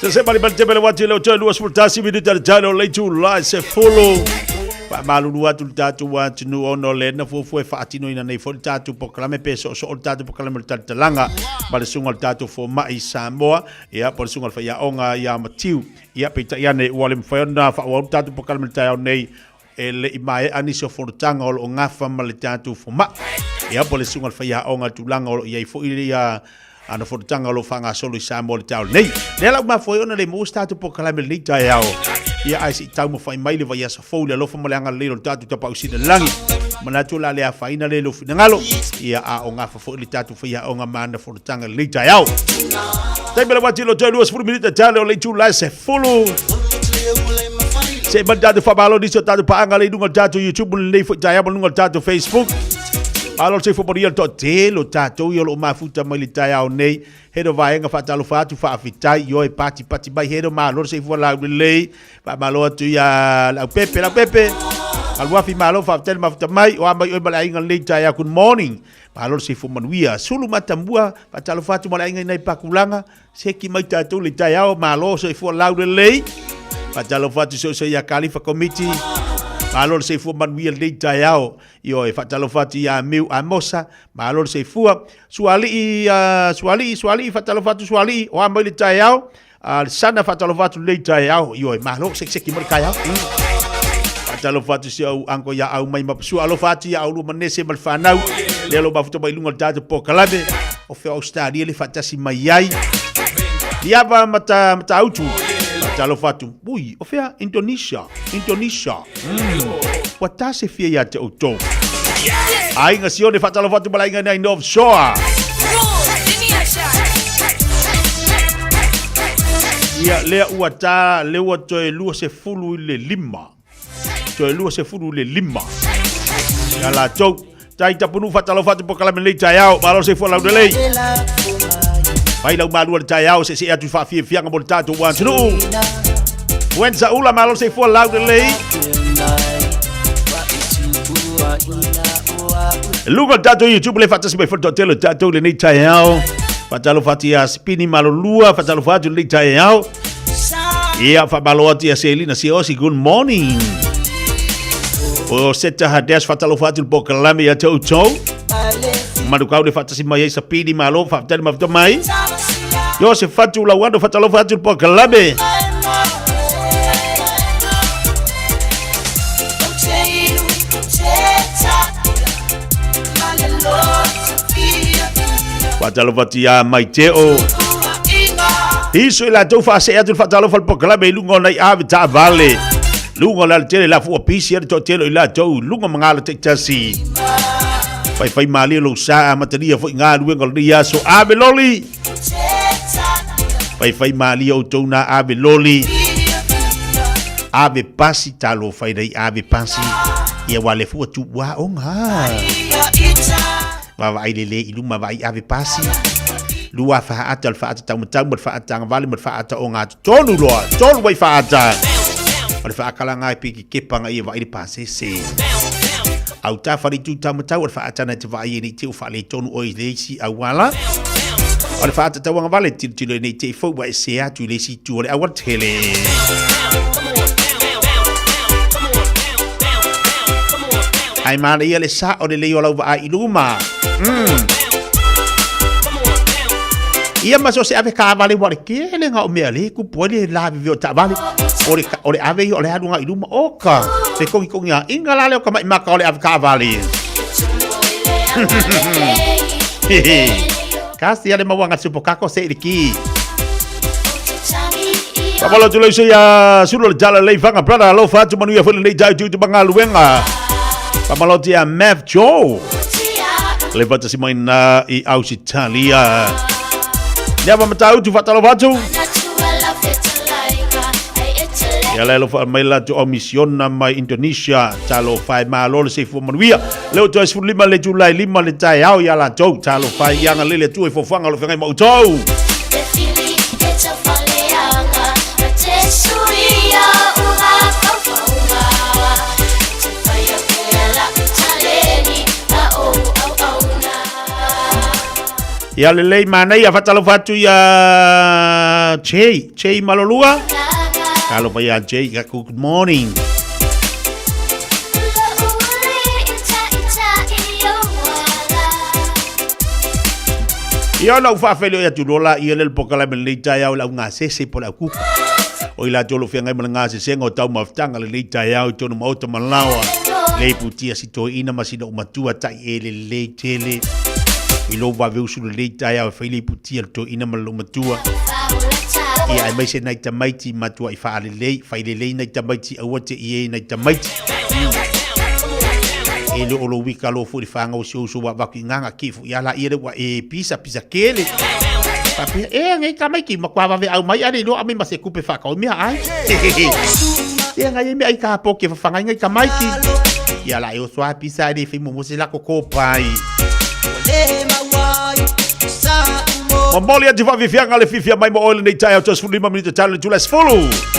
Se se mali mali tepele wati le o toe 21 minuta le talo o le itu lai se fulu. Faamalulu atu le tatou atunuu ona o lena fuafua e faatinoina nei foi le tatou polokalame pe soosoo le tatou polokalame o le talatalaga ma le susuga o le tatou fomai i Samoa, ia po o le susuga o le faiaoga ia Matiu. Ia peitai ane ua le mafai ona faaauau le tatou polokalame i le taeao nei e le i maea nisi o fonotaga o lo o gafa ma le tatou fomai. Ia po o le susuga o le faiaoga i le tulaga o lo o i ai foi ia ana fonotaga o lo o faagasolo i Samoa i le taeao nei. Lea la ua mafua ai ona le maua se tatou polokalame i lenei taeao. Ia ae se i taumafai mai le vaiaso fou i le alofa ma le agalelei o le tatou Tapaau Sili i le Lagi. Manatu o le a le afaina lea i lou finagalo. Ia a o gafa foi le tatou faiaoga ma ana fonotaga i lenei taeao. Taimi le wati lo toe 20 minute tale o le itula e 10. Se mai tatou faamalo nisi o tatou paaga le i luga o le tatou YouTube lenei foi taeao ma luga o le tatou Facebook. Malo le soifua manuia le toatele o tatou ia o lo o mafuta mai le taeao nei. He no vaega faatalofa atu faafetai i oe patipati mai he no malo le soifua laulelei. Faamalo atu ia Leaupepe, Leaupepe. Aluafi malo faafetai le mafuta mai. O a mai oe ma le aiga lenei taeao. Good morning. Malo le soifua manuia. Sulu Matamua faatalofa atu ma le aiga i nai Pakulaga. Seki mai tatou le taeao, malo soifua laulelei. Faatalofa atu soisoi ia Kalifa Komiti. Malo le soifua manuia lenei taeao. Ioe, faatalofa atu ia Miu Amosa, malo le soifua. Sualii, uh, Sualii, Sualii, faatalofa atu Sualii, o a mai le taeao. Uh, le Sana faatalofa atu lenei taeao. Ioe, malo sekiseki mai le taeao. Faatalofa atu si au anko ia au mai mapasua. Alofa atu ia au lua manese ma le whanau. Lea lo mafuta mai lunga le tātou pōkalame. O fea Australia le faatasi mai ai. Liava mata, mata autu. Faatalofa atu. Ui, o fea Indonesia. Indonesia. Ua tā se fia ia te outou. Aiga Sione faatalofa atu ma le aiga nei North Shore. Ia lea ua tā le ua toe 25. Toe 25. Ia latou. Tai tapunu faatalofa atu po kalame nei taeao. Malo se fua laulelei. Mai lau malua le taeao se se atu faafiafiaga mo le tatou atunuu. Fuenza ula malo se fua laulelei. Luga le tatou YouTube le faatasi mai foi le toatele o tatou lenei taeao. Faatalofa atu ia Spini Malolua, faatalofa atu lenei taeao. Ia, faamalo atu ia Selina Siosi, good morning. O Seta Hades, faatalofa atu le polokalame ia te outou. Manukau le faatasi mai ai Sapini Malo, faafetai le mafuta mai. Joseph Fatu Lauano, faatalofa atu le polokalame. Faatalofa atu ia Maiteo. Iso i latou faasee atu le faatalofa le polokalame i luga o nai ave taavale. Luga o le alatele la fua pisi ale toatele o i latou luga ma ngā taitasi. Faifai malie lou sa amatalia foi galuega o lenei aso. Ave loli! Faifai malie outou na ave loli. Ave pasi talo fai rei ave pasi. Ia wa le fua tu wa onga. Vaavaai lelei i luma vaai ave pasi. Lua faata o le faata taumatau ma le faata agavale ma le faata ogatotonu loa. Tolu ai faata. O le faakalaga e piki kepa nga ia vaai le pasese. Au tā wharitu taumatau o le faata na te vaai e nei te o faaletonu oe i le isi auala. O le faata tauagavale tilotilo e nei te i fou wa e se atu i le isi itu o le auala tele. Ai mana ia le sa o le lei o lau vaai i luma. Ia ma so se ave kaavale ua le kele nga o mea le kupu ai le laveve o taavale. O le, o le ave ia o le alu nga i luma oka. Te kongi kongi a inga la le o ka mai maka o le ave kaavale. Kasi ale mawanga supo kako se iriki. Pamalo tu lei ia sulo le tala lei fanga brother alofa atu manuia foi lenei tau tu mangaluenga. Pamalo tia Mav Joe. Le fatasi mai na i Ausitalia. Lea pa matau tu fatalofa atu. Ia le alofa mai la tu au misiona mai Indonesia. Talo fai malo le seifua manuia. Leo toe 15 le Julai 5 le taeao ia latou. Talofa e, ia agalelei le Atua i foafoaga o lo feagai ma outou. Ia lelei manaia faatalofa atu ia Jay, Jay Malolua. Talofa ia Jay, good morning. Ia ona u faafeiloai atu loa laia lea le polokalame lenei taeao i le augasese po o le aukuka. O i latou o lo o feagai ma le gasesega o taumafataga lenei taeao i tonu maota ma laoa. Lei putia si toeaina ma sina umatua tai e lelei tele. I lou vave usu lenei taeao e fai lei putia le toeaina ma le matua. Ia aemaise nai tamaiti matua i faalelei, failelei nai tamaiti aua te i e nai tamaiti. E le o lou wika lo foi le whangau si o uso wa vaku i nganga ki fu ia la ia le ua e pisa pisa kele. Papea, e ngai ka mai ki ma kwa vave au mai ale lo ame ma se kupe whakau mea ai. E ngai e mea ai ka po ke whawhangai ngai ka mai ki. Ia la e o soa pisa e le whimo mo se lako ko pai. Momoli atu faafiafiaga le fiafia mai mo oe lenei taeao 35 minute talo le itula e 10.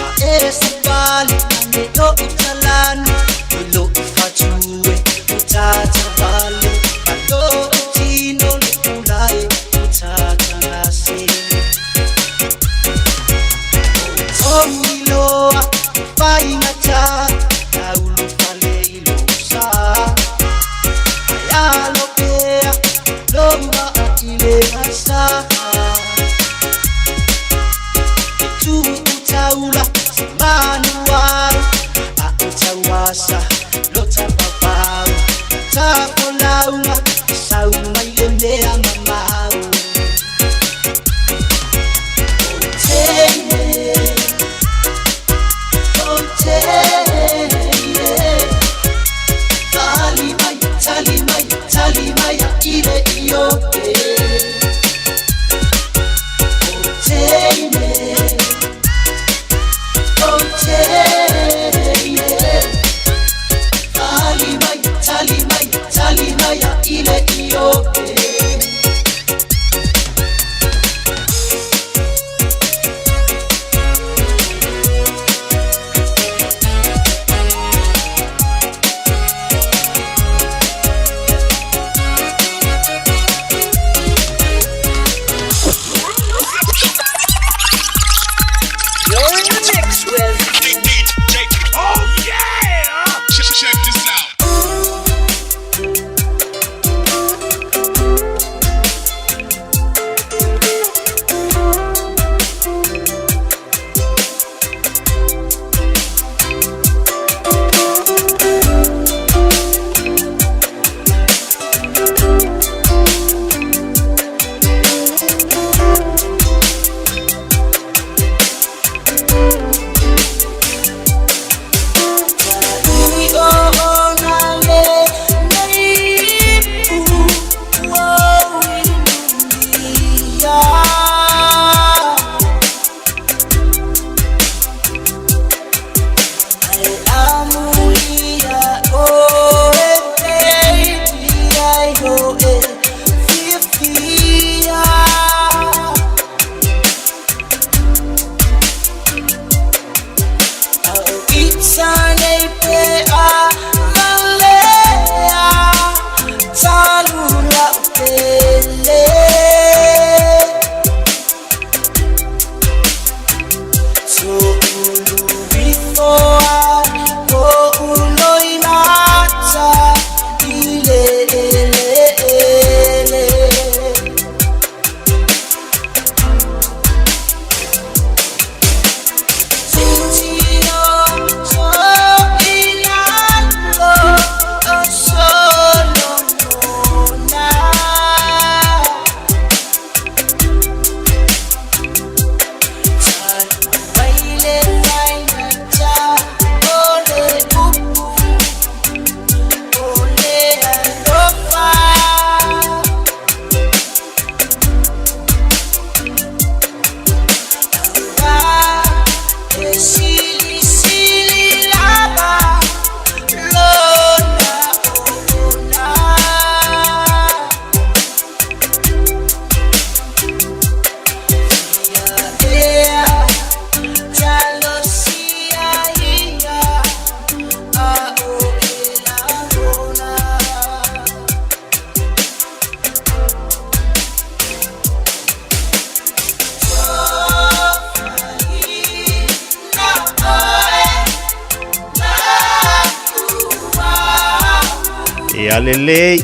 Ia lelei.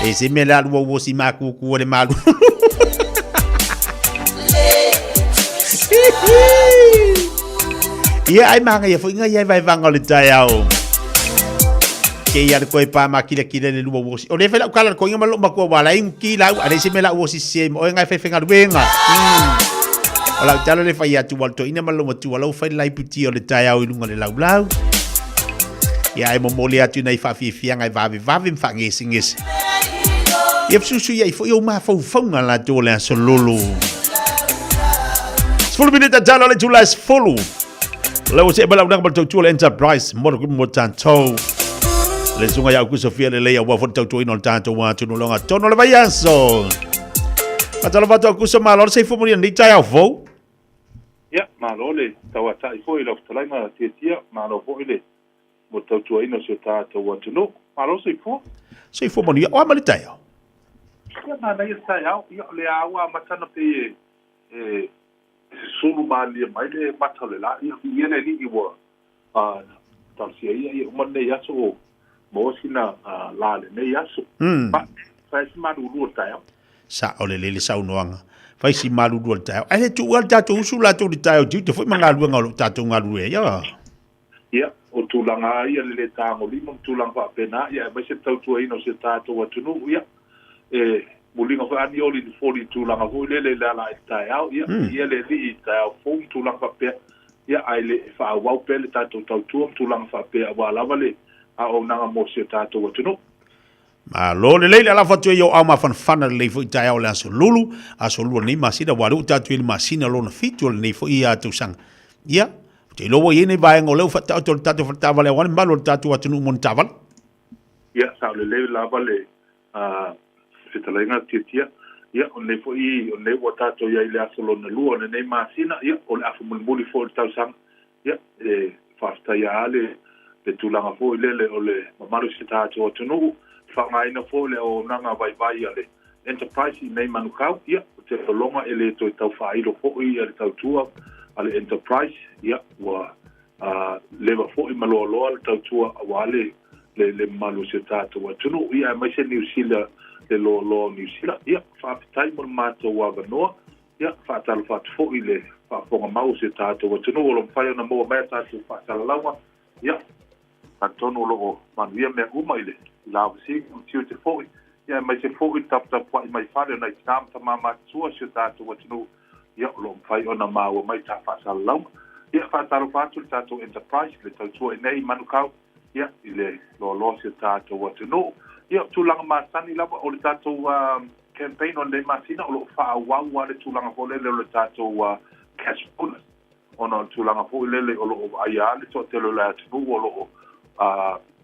E se mea le alu au osi makuku o le malu. Ia ai manga ia foi ngai ai vai vanga o le taeao. Ke ia le koe pa ma kila kila le lua osi. O le fai lau kala le koinga ma lo makua wala ingu ki lau a le se mea lau osi se mo ngai fai fenga luenga. O lau talo le fai atu wal to ina ma lo matua lau fai lai puti o le taeao i lunga le lau lau. Ia e momoli atu nei whawhiwhianga e vave vave mwha ngese ngese. Ia susu ia i fo i o mafaufauga latou o le aso lolo. 10 minita talo le tula 10. Le o se bala unanga bala tautua le Enterprise mo le mo tatou. Le sunga ya ku Sofia le leia wa fo tautua ino le tatou wa tunu longa tono le vaiaso. Patalo fato ku so malo se fo mo ni tai au fo. Ia, malo le tauata'i foi i lau fetalaiga Tiatia, malo foi le mo le tautuaina o si o tatou atunuu. Malo soifua. Soifua manuia. O a ma le taeao? Ia, manaia le taeao. Ia, o le a ua amata ona pei e, e susulu malie mai le mata o le lā. Ia, viia le Alii ua talosia ia, ia uma lenei aso o maua sina lā lenei aso. Ma, fai si malulu o le taeao. Sa'o lelei le saunoaga. Fai si malulu o le taeao. Ae le tuu lava le tatou usu latou i le taeao tiute foi ma galuega o lo o tatou galulue ai. Ia. Ia, o tulaga lava ia le lē tagolima ma tulaga faapena, ia aemaise le tautuaina o si o tatou atunuu, ia, e muliga foi anioli i le foli i tulaga foi lele i le ala ai i le taeao, ia, ia le alii i le taeao fou ma tulaga faapea, ia, ae le faaauau pea le tatou tautua ma tulaga faapea aua lava le auaunaga mo si o tatou atunuu. Malo lelei le alafo atu ai o au mafanafana lelei foi taeao o le aso lulu, aso lua lenei masina, aua o lea ua tatou i le masina lona fitu o lenei foi tausaga. Ia, ou te iloa ua i ai nei vaega o lea ua faataoto e le tatou faletaavale aua le mamalu o le tatou atunuu mo ni taavale. Ia, sao lelei lava le fetalaiga Tiatia. Ia, o lenei foi, o lenei ua tatou i ai i le aso lona lua o lenei masina, ia, o le afa mulimuli foi o le tausaga. Ia, e faafetaia lava le le tulaga foi lele o le mamalu o si tatou atunuu, faaaogaina foi le auaunaga vaivai a le Enterprise i nei Manukau. Ia, o te lologa e le toe tau faailo foi le tautua a le Enterprise. Ia, ua leva foi ma loaloa le tautua aua le le le mamalu o si o tatou atunuu. Ia, aemaise Niu Sila, le loaloa o Niu Sila. Ia, faafetai mo le matou avanoa. Ia, faatalofa atu foi i le faafofoga mau o si o tatou atunuu o lo o mafai ona maua mai a tatou faasalalauga. Ia, talitonu o lo o manuia mea uma i le lavasiga ma tiute foi, ia aemaise foi le taputapuai mai fale o nai tina ma tama matutua o si o tatou atunuu, ia, o lo o mafai ona maua mai ta faasalalauga. Ia, faatalofa atu i le tatou Enterprise, le tautua i nei i Manukau, ia, i le loaloa o si o tatou atunuu. Ia, o tulaga masani lava o le tatou campaign o lenei masina, o lo o faaauau lava le tulaga foi lele o le tatou cash bonus, ona o le tulaga foi lele o lo o vaaia lava le toatele o le atunuu o lo o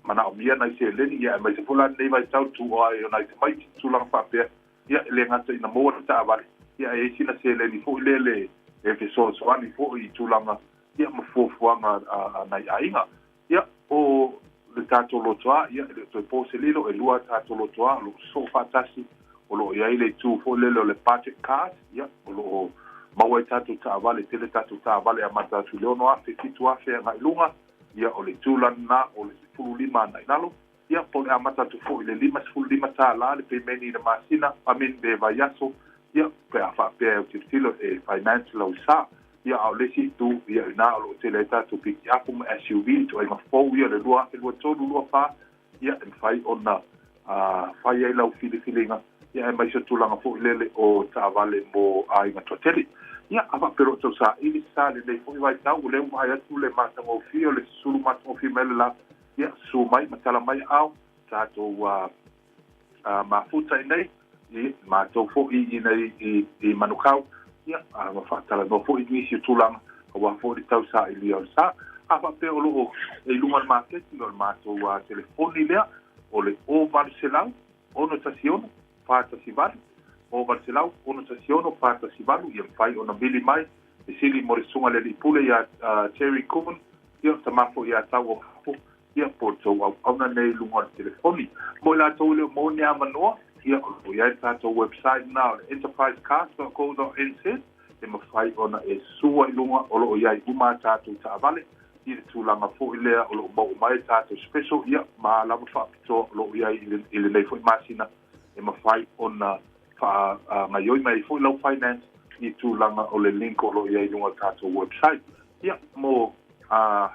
manaomia nai seleni, ia aemaise foi la lenei vaitau le tuua ai o nai tamaiti, tulaga faapea, ia e le gata ina maua le taavale, ia ae i ai sina seleni foi lele e fesoasoani foi i tulaga ia ma fuafuaga a nai aiga. Ia, o le tatou lotoa, ia, e le o toe po se lilo, e lua a tatou lotoa o lo o sosoo faatasi, o lo o i ai le itu foi lele o le budget card, ia, o lo o maua ai tatou taavale, e tele tatou taavale e amata atu i le 6,000, 7,000 agai i luga, ia, o le itu la lena o le 15 agai i lalo, ia, po o le amata atu foi i le $55 le pemeni i le masina, I mean, le vaiaso, ia, pe a faapea e autilotilo e finance lau sa. Ia, a o le isi itu, ia, i ina o lo o tele ai tatou pikiapu ma SUV, ituaiga fou ia o le 2023, 24, ia, e mafai ona fai ai lau filifiliga, ia, aemaise o tulaga foi lele o taavale mo aiga toatele. Ia, a faapea o lo o tau saili se sa i lenei foi vaitau, o lea ua vaai atu le matagofie o le susulu matagofie mai o le la, ia, susu mai ma tala mai aao, tatou mafuta i nei, i matou foi i nei i Manukau, ia, ma faatalanoa foi i nisi o tulaga aua foi le tau sailia o le sa. A faapea o lo o i luga o le maketi, o le matou telefoni lea, o le 0800 616 418, 0800 616 418, ia mafai ona vili mai, fesili mo le susuga i le alii pule ia Terry Kuhn, ia o le tama foi ia Tau o Mapo, ia po o le tou auauna nei i luga o le telefoni. Mo i latou e le o maua ni avanoa, ia o lo o i ai le tatou website lena o le enterprisecars.co.nz e mafai ona e sua i luga o lo o i ai uma a tatou taavale. i le tulaga foi lea o lo o maua mai tatou special, ia, ma lava faapitoa o lo o i ai i lenei foi masina e mafai ona faagaioi mai ai foi lau finance i tulaga o le link o lo o i ai i luga o le tatou website. Ia, mo a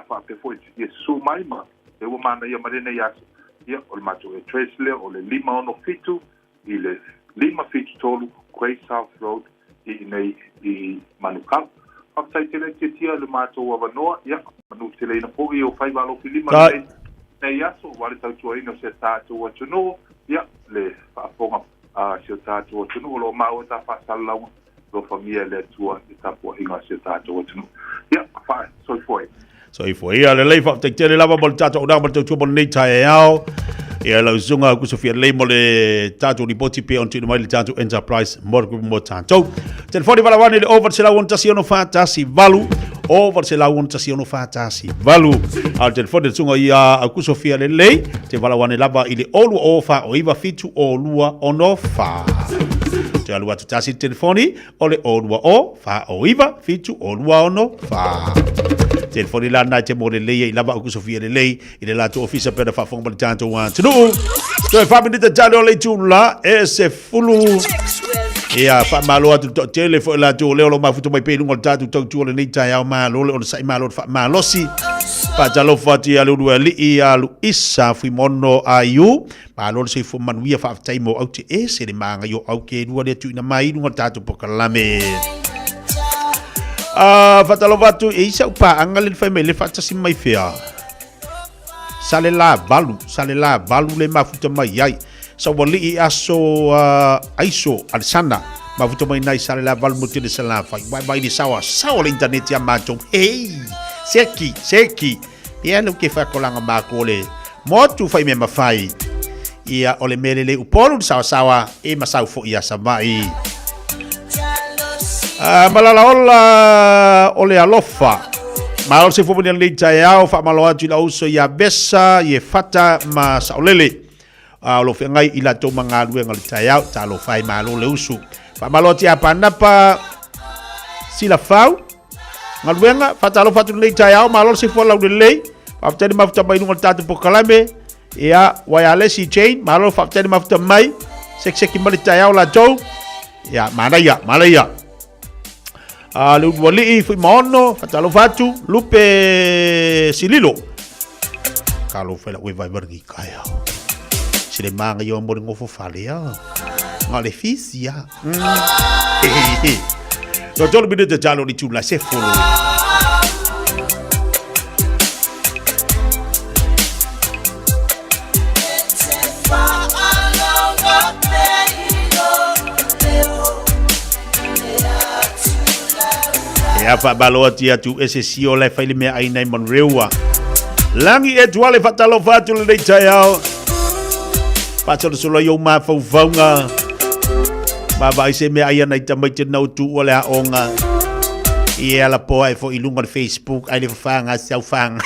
faapea foi e te fia susu mai ma lea ua manaia mai lenei aso, ia, o le matou address lea o le 567 i le 573 Grey South Road i inei i Manukau. Faafetai tele e tiatia i le matou avanoa, ia, manu teleina foi o faiva alofilima lenei nei aso aua le tautuaina o si a tatou atunuu, ia, le faafofoga a si o tatou atunuu o lo o maua ta faasalalauga, alofagia e le Atua le tapuaiga a si o tatou atunuu. Ia, soifua ia. Soifua ia, lelei faafetai tele lava mo le tatou auaunaga ma le tautua mo lenei taeao. Ia lau susuga Aukusofia lelei mo le tatou lipoti pei ona tuuina mai le tatou Enterprise Motor Group mo tatou. Telefoni valaau ane i le 08161 18 08161 18. A o le telefoni le susuga ia Aukusofia lelei, te valaau ane lava i le 020 4 09 7 02 64. Te alu atu tasi le telefoni o le 020 4 9 7 02 64. Telefoni la na te mo lelei ai lava au kusofia lelei i le latou ofisa pe na faafofoga ma le tatou atunuu. Toe faaminita tale o le itula e se fulu. Ia, faamalo atu le toatele foi latou o lea o lo o mafuta mai pea i luga o le tatou tautua o lenei taeao malo le onosai malo le faamalosi. Faatalofa atu ia le Ulualii ia Luisa Fuimono Aiu. Malo le soifua manuia, faafetai mo aute ese le magai o au ke lua lea tuuina mai i luga o le tatou polokalame. Ah, faatalofa atu e i sau paaga le fai mai le faatasi mai fea. Sale la valu, sale la valu le mafuta mai ai. Saualii aso aiso Alesana mafuta mai nai sale la valu mo tele sala fai. Vai vai le sawa, sawa le internet ya matou. Hey, seki, seki. Ia le ke whakolanga mako le motu whai me mawhai. Ia o le mele le upolu le sawasawa e masau fo ia samai. Malala ola o le alofa. Malo se fo mani le taeao wha malo atu i la uso ia Vesa, ia Fata ma Saolele. O lo whengai i la tō mangaluenga le taeao, ta lo whai malo le usu. Wha malo atu ia Panapa, sila fau, galuega faatalofa atu lenei taeao malo le soifua laulelei faafetai le mafuta mai luga o le tatou polokalame ia waialesi Jane malo faafetai le mafuta mai sekiseki mai le taeao latou ia manaia manaia a le ulualii Fuimaono faatalofa atu Lupe Sililo kalo fela ue vai vargi kaya sile manga yo mo ngofo fale ya ngale fisi ya No tolu minute talo ni tula se folo. E afa malo atu atu e se sio le fai le mea ai nei Monreua. Langi e tuale fatalofa atu lenei taeao. Faasolosolo ai ou mafaufauga. Vaavaai se mea ai ana i tamaiti na utu ua le aoga. I e ala poa e fo i luga o le Facebook ai le fafaga se au whanga.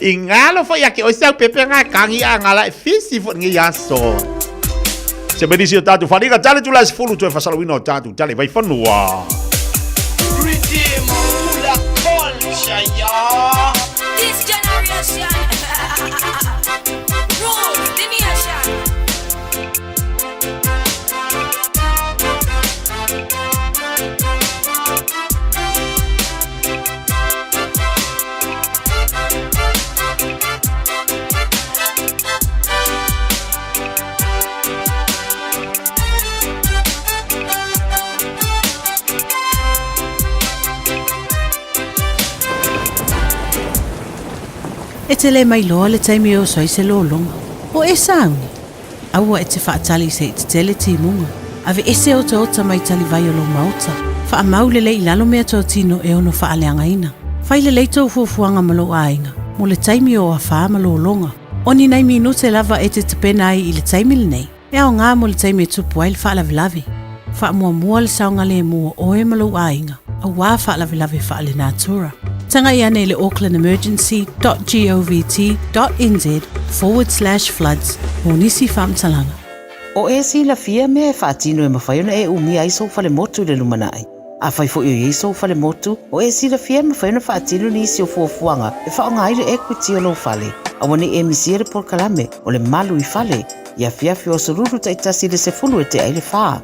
I ngalo fo ia ke oi sau pepe ngā kangi a ngala e fisi fo ngi aso. Se menisi o tātou wharinga tale tula se fulu toe whasalawina o tātou tale vai whanua. Redeem rule culture, yeah. This generation rules the nation. E te le mailoa le taimi e oso ai se lologa. O e sauni? Aua e te faatali se i tetele timuga. Ave ese otaota mai talivai o lou maota. Faamau lelei i lalo mea totino e ono faaleagaina. Fai lelei tou fuafuaga ma lou aiga mo le taimi o afa ma lologa. O ni nai minute lava e te tapena ai i le taimi lenei, e aoga mo le taimi e tupu ai le faalavelave. Faamuamua le saogalemu o oe ma lou aiga, auā faalavelave faalenatura. Tagai ane i le aucklandemergency.govt.nz/floods mo nisi faamatalaga. O e silafia mea e faatino e mafai ona e umia ai sou falemotu i le lumanai. Afai foi o i ai sou falemotu, o e silafia e mafai ona faatino nisi o fuafuaga e faaaoga ai le equity o lou fale. Aua ne i e misia le polokalame o le Malu i Fale i afiafi o Aso Lulu taitasi i le 10 e tea ai le fa.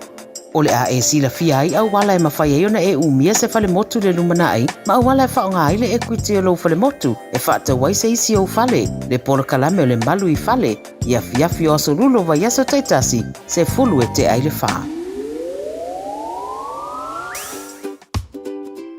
O le a e silafia ai auala e mafai ai ona e umia se falemotu i le lumanai ma auala e faaaoga ai le equity o lou falemotu e faatau ai se isi ou fale, le polokalame o le Malu i Fale i afiafi o Aso Lulu o vaiaso taitasi, 10 e tea ai le fa.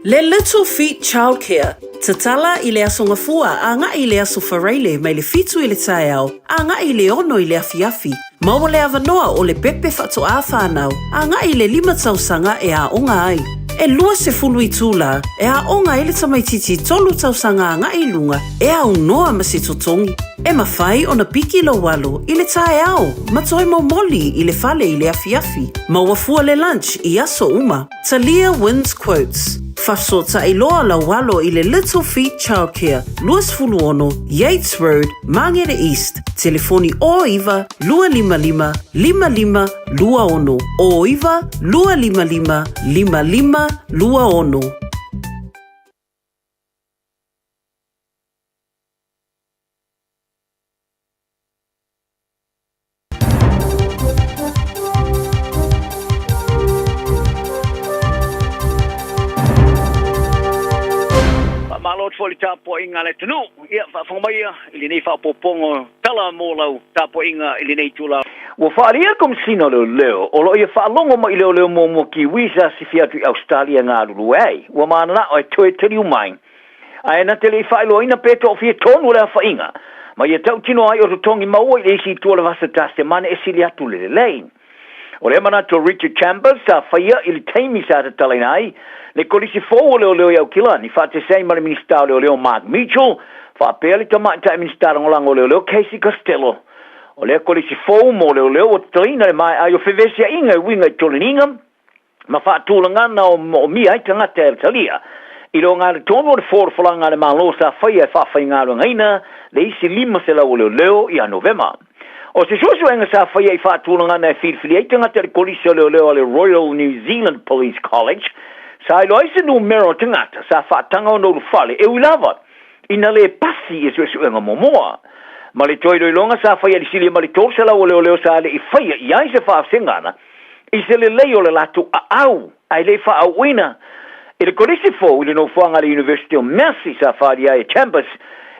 Le Little Feet Childcare, Tatala i le Aso Gafua agai i le Aso Faraile mai le 7 i le taeao agai i le 6 i le afiafi. Maua le avanoa o le pepe faatoā whānau agai i le 5 tausaga e aoga ai. E 20 itulā e aoga ai le tamaitiiti 3 tausaga agai i luga e aunoa ma se totogi. E mafai ona piki lou alo i le taeao ma toe momoli i le fale i le afiafi. Maua fua le lunch i aso uma. Talia wins quotes. Fasota'i loa lau alo i le Little Feet Childcare, 26 Yates Road, Māngere East, telefoni 09 255 55 26, 09 255 55 26. Faamalo atu foi i le tapuaiga a le atunuu. Ia, faafofoga mai ia i lenei faaopoopoga o tala mo lau tapuaiga i lenei itula. Ua faaalia le Komesina o Leoleo o lo o ia faalogo mai i leoleo muamua Kiwi sa sifi atu i Ausetalia e galulue ai. Ua mananao e toe taliu mai Ae na te le i faailoaina pe toafia tonu le aofaiga, ma ia tautino ai o totogi maua i le isi itu o le vasa Tasemane e sili atu le lelei. O lea manatu o Richard Chambers sa faia i le taimi sa tatalaina ai le Kolisi fou o Leoleo i Aukilani faatasi ai ma le Minisita o Leoleo Mark Mitchell faapea le Tamaitai Minisita Lagolago o Leoleo Casey Costello. O lea Kolisi fou mo Leoleo ua tatalaina le maea ai o fevesiaiga e uiga i toleniga ma faatulagana o moomia ai tagata e talia i le ogatotonu o le folafolaga a le Malo sa faia e faafaigaluegaina le isi 500 o leoleo ia Novema. O se suesuega sa faia i faatulagana e filifili ai tagata i le Kolisi o Leoleo a le Royal New Zealand Police College, sa iloa ai se numera o tagata sa faataga ona ulufale e ui lava ina le pasi i suesuega muamua. Ma le toe iloiloga sa faia i le silia ma le 300 o leoleo sa le i faia i ai se faafesegana i se lelei o le latou aau ae le i faaauuina i le Kolisi fou i le nofoaga a le University o Massey sa faaalia ai e Chambers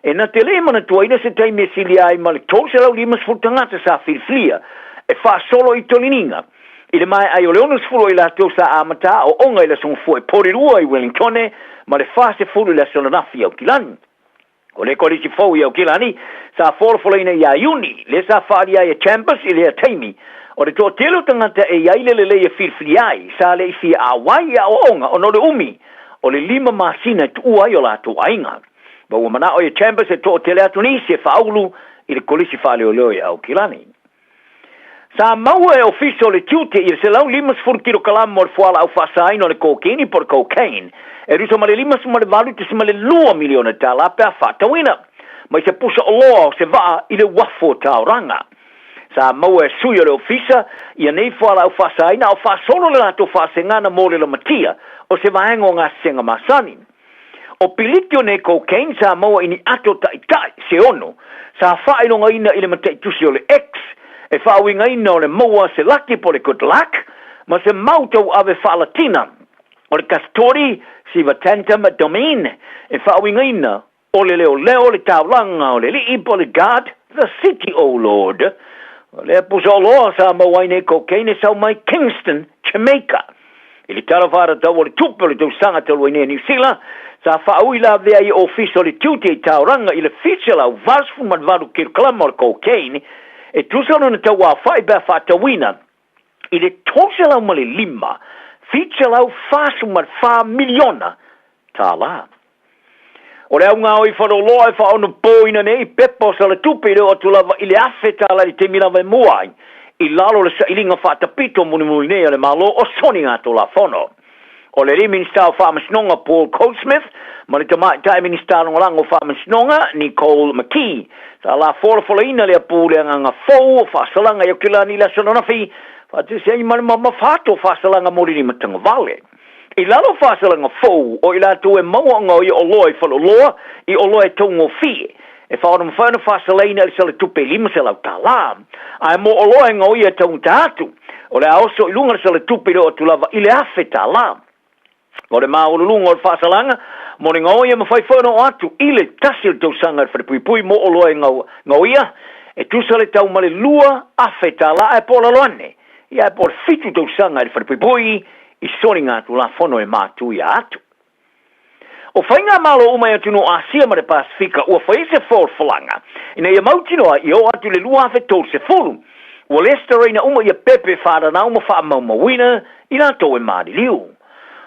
e na te le i manatuaina se taimi e silia ai ma le 350 tagata sa filifilia e faasolo i toliniga I le maea ai o le 60 o i latou sa amata aoaoga i le Aso Gafua i Porirua i Wellingtone ma le 40 i le aso ananafi i Aukilani. O le Kolisi fou i Aukilani sa folafolaina ia Iuni, lea sa faaalia ai e Chambers i lea taimi, o le toatele o tagata e i ai le lelei e filifili ai, sa le i fia auai i aoaoga ona o le umi o le lima masina e tuua ai o latou aiga. Ma ua manao ia Chambers e toatele atu nisi e faaulu i le Kolisi Faaleoleo i Aukilani. Sa maua e Ofisa o le Tiute i le 150 kilokalama o le fualaau faasaina o le kokeni po o le cocaine e tusa ma le $58.2 miliona tala pe a faatauina mai se pusa oloa o se vaa i le uafu o Tauranga. Sa maua e sui o le Ofisa ia nei fualaau faasaina a o faasolo le latou faasegana mo le lamatia o se vaega o gasesega masani. O piliki o nei cocaine sa maua i ni ato taʻitaʻi, se ono, sa faailogaina i le mataitusi o le X, e faauigaina o le maua se laki po o le good luck, ma se mau tauave faalatina o le Castori Siva Tantum Domine, e faauigaina o le leoleo le taulaga o le alii po o le Guard the City O Lord. O lea pusa oloa sa maua ai nei cocaine e sau mai Kingston, Jamaica. I le Tala Faatatau o le Tupe o le tausaga talu ai nei a Niu Sila, sa faaui lavea ai Ofisa o le Tiute i Tauranga i le 788 kilokalama o le cocaine e tusa lona tauaofai pe a faatauina i le 305, 744 miliona tālā. O le auga o i Faleoloa e faaonopoina nei pepa o Salatupe i le oo atu lava i le $1,000 i le taimi lava e mua ai i lalo o le sailiga faatapito mulimuli nei a le Malo o Soni Gatolafono. O le alii Minisita o Faamasinoga Paul Goldsmith ma le Tamaitai Minisita Lagolago o Faamasinoga Nicole McKee sa la folafolaina lea pu le agaga fou o faasalaga i Aukilani i le aso ananafi, faatasi ai ma le mamafa atu o faasalaga mo le limatagavale. I lalo o faasalaga fou, o i latou e maua gaoia oloa i faleoloa i oloa e taugofie, e faaonamafai ona faasalaina i le salatupe e $500. Ae mo oloa e gaoia e taugata atu, o le a oso i luga le salatupe i le oo atu lava i le $1,000. O le maualuluga o le faasalaga mo le gaoia mafai foi ona oo atu i le tasi o le tausaga i le falepuipui mo oloa e gaoia, e tusa le tau ma le $2,000 ae po o lalo ane ia ae po o le fitu tausaga i le falepuipui i soligatulafono e matuia atu. O faigamalo uma i atunuu o Asia ma le Pasefika ua fai se folafolaga ina ia mautinoa ia oo atu i le 2030 ua lesitalaina uma ia pepe faalanau ma faamaumauina i latou e maliliu.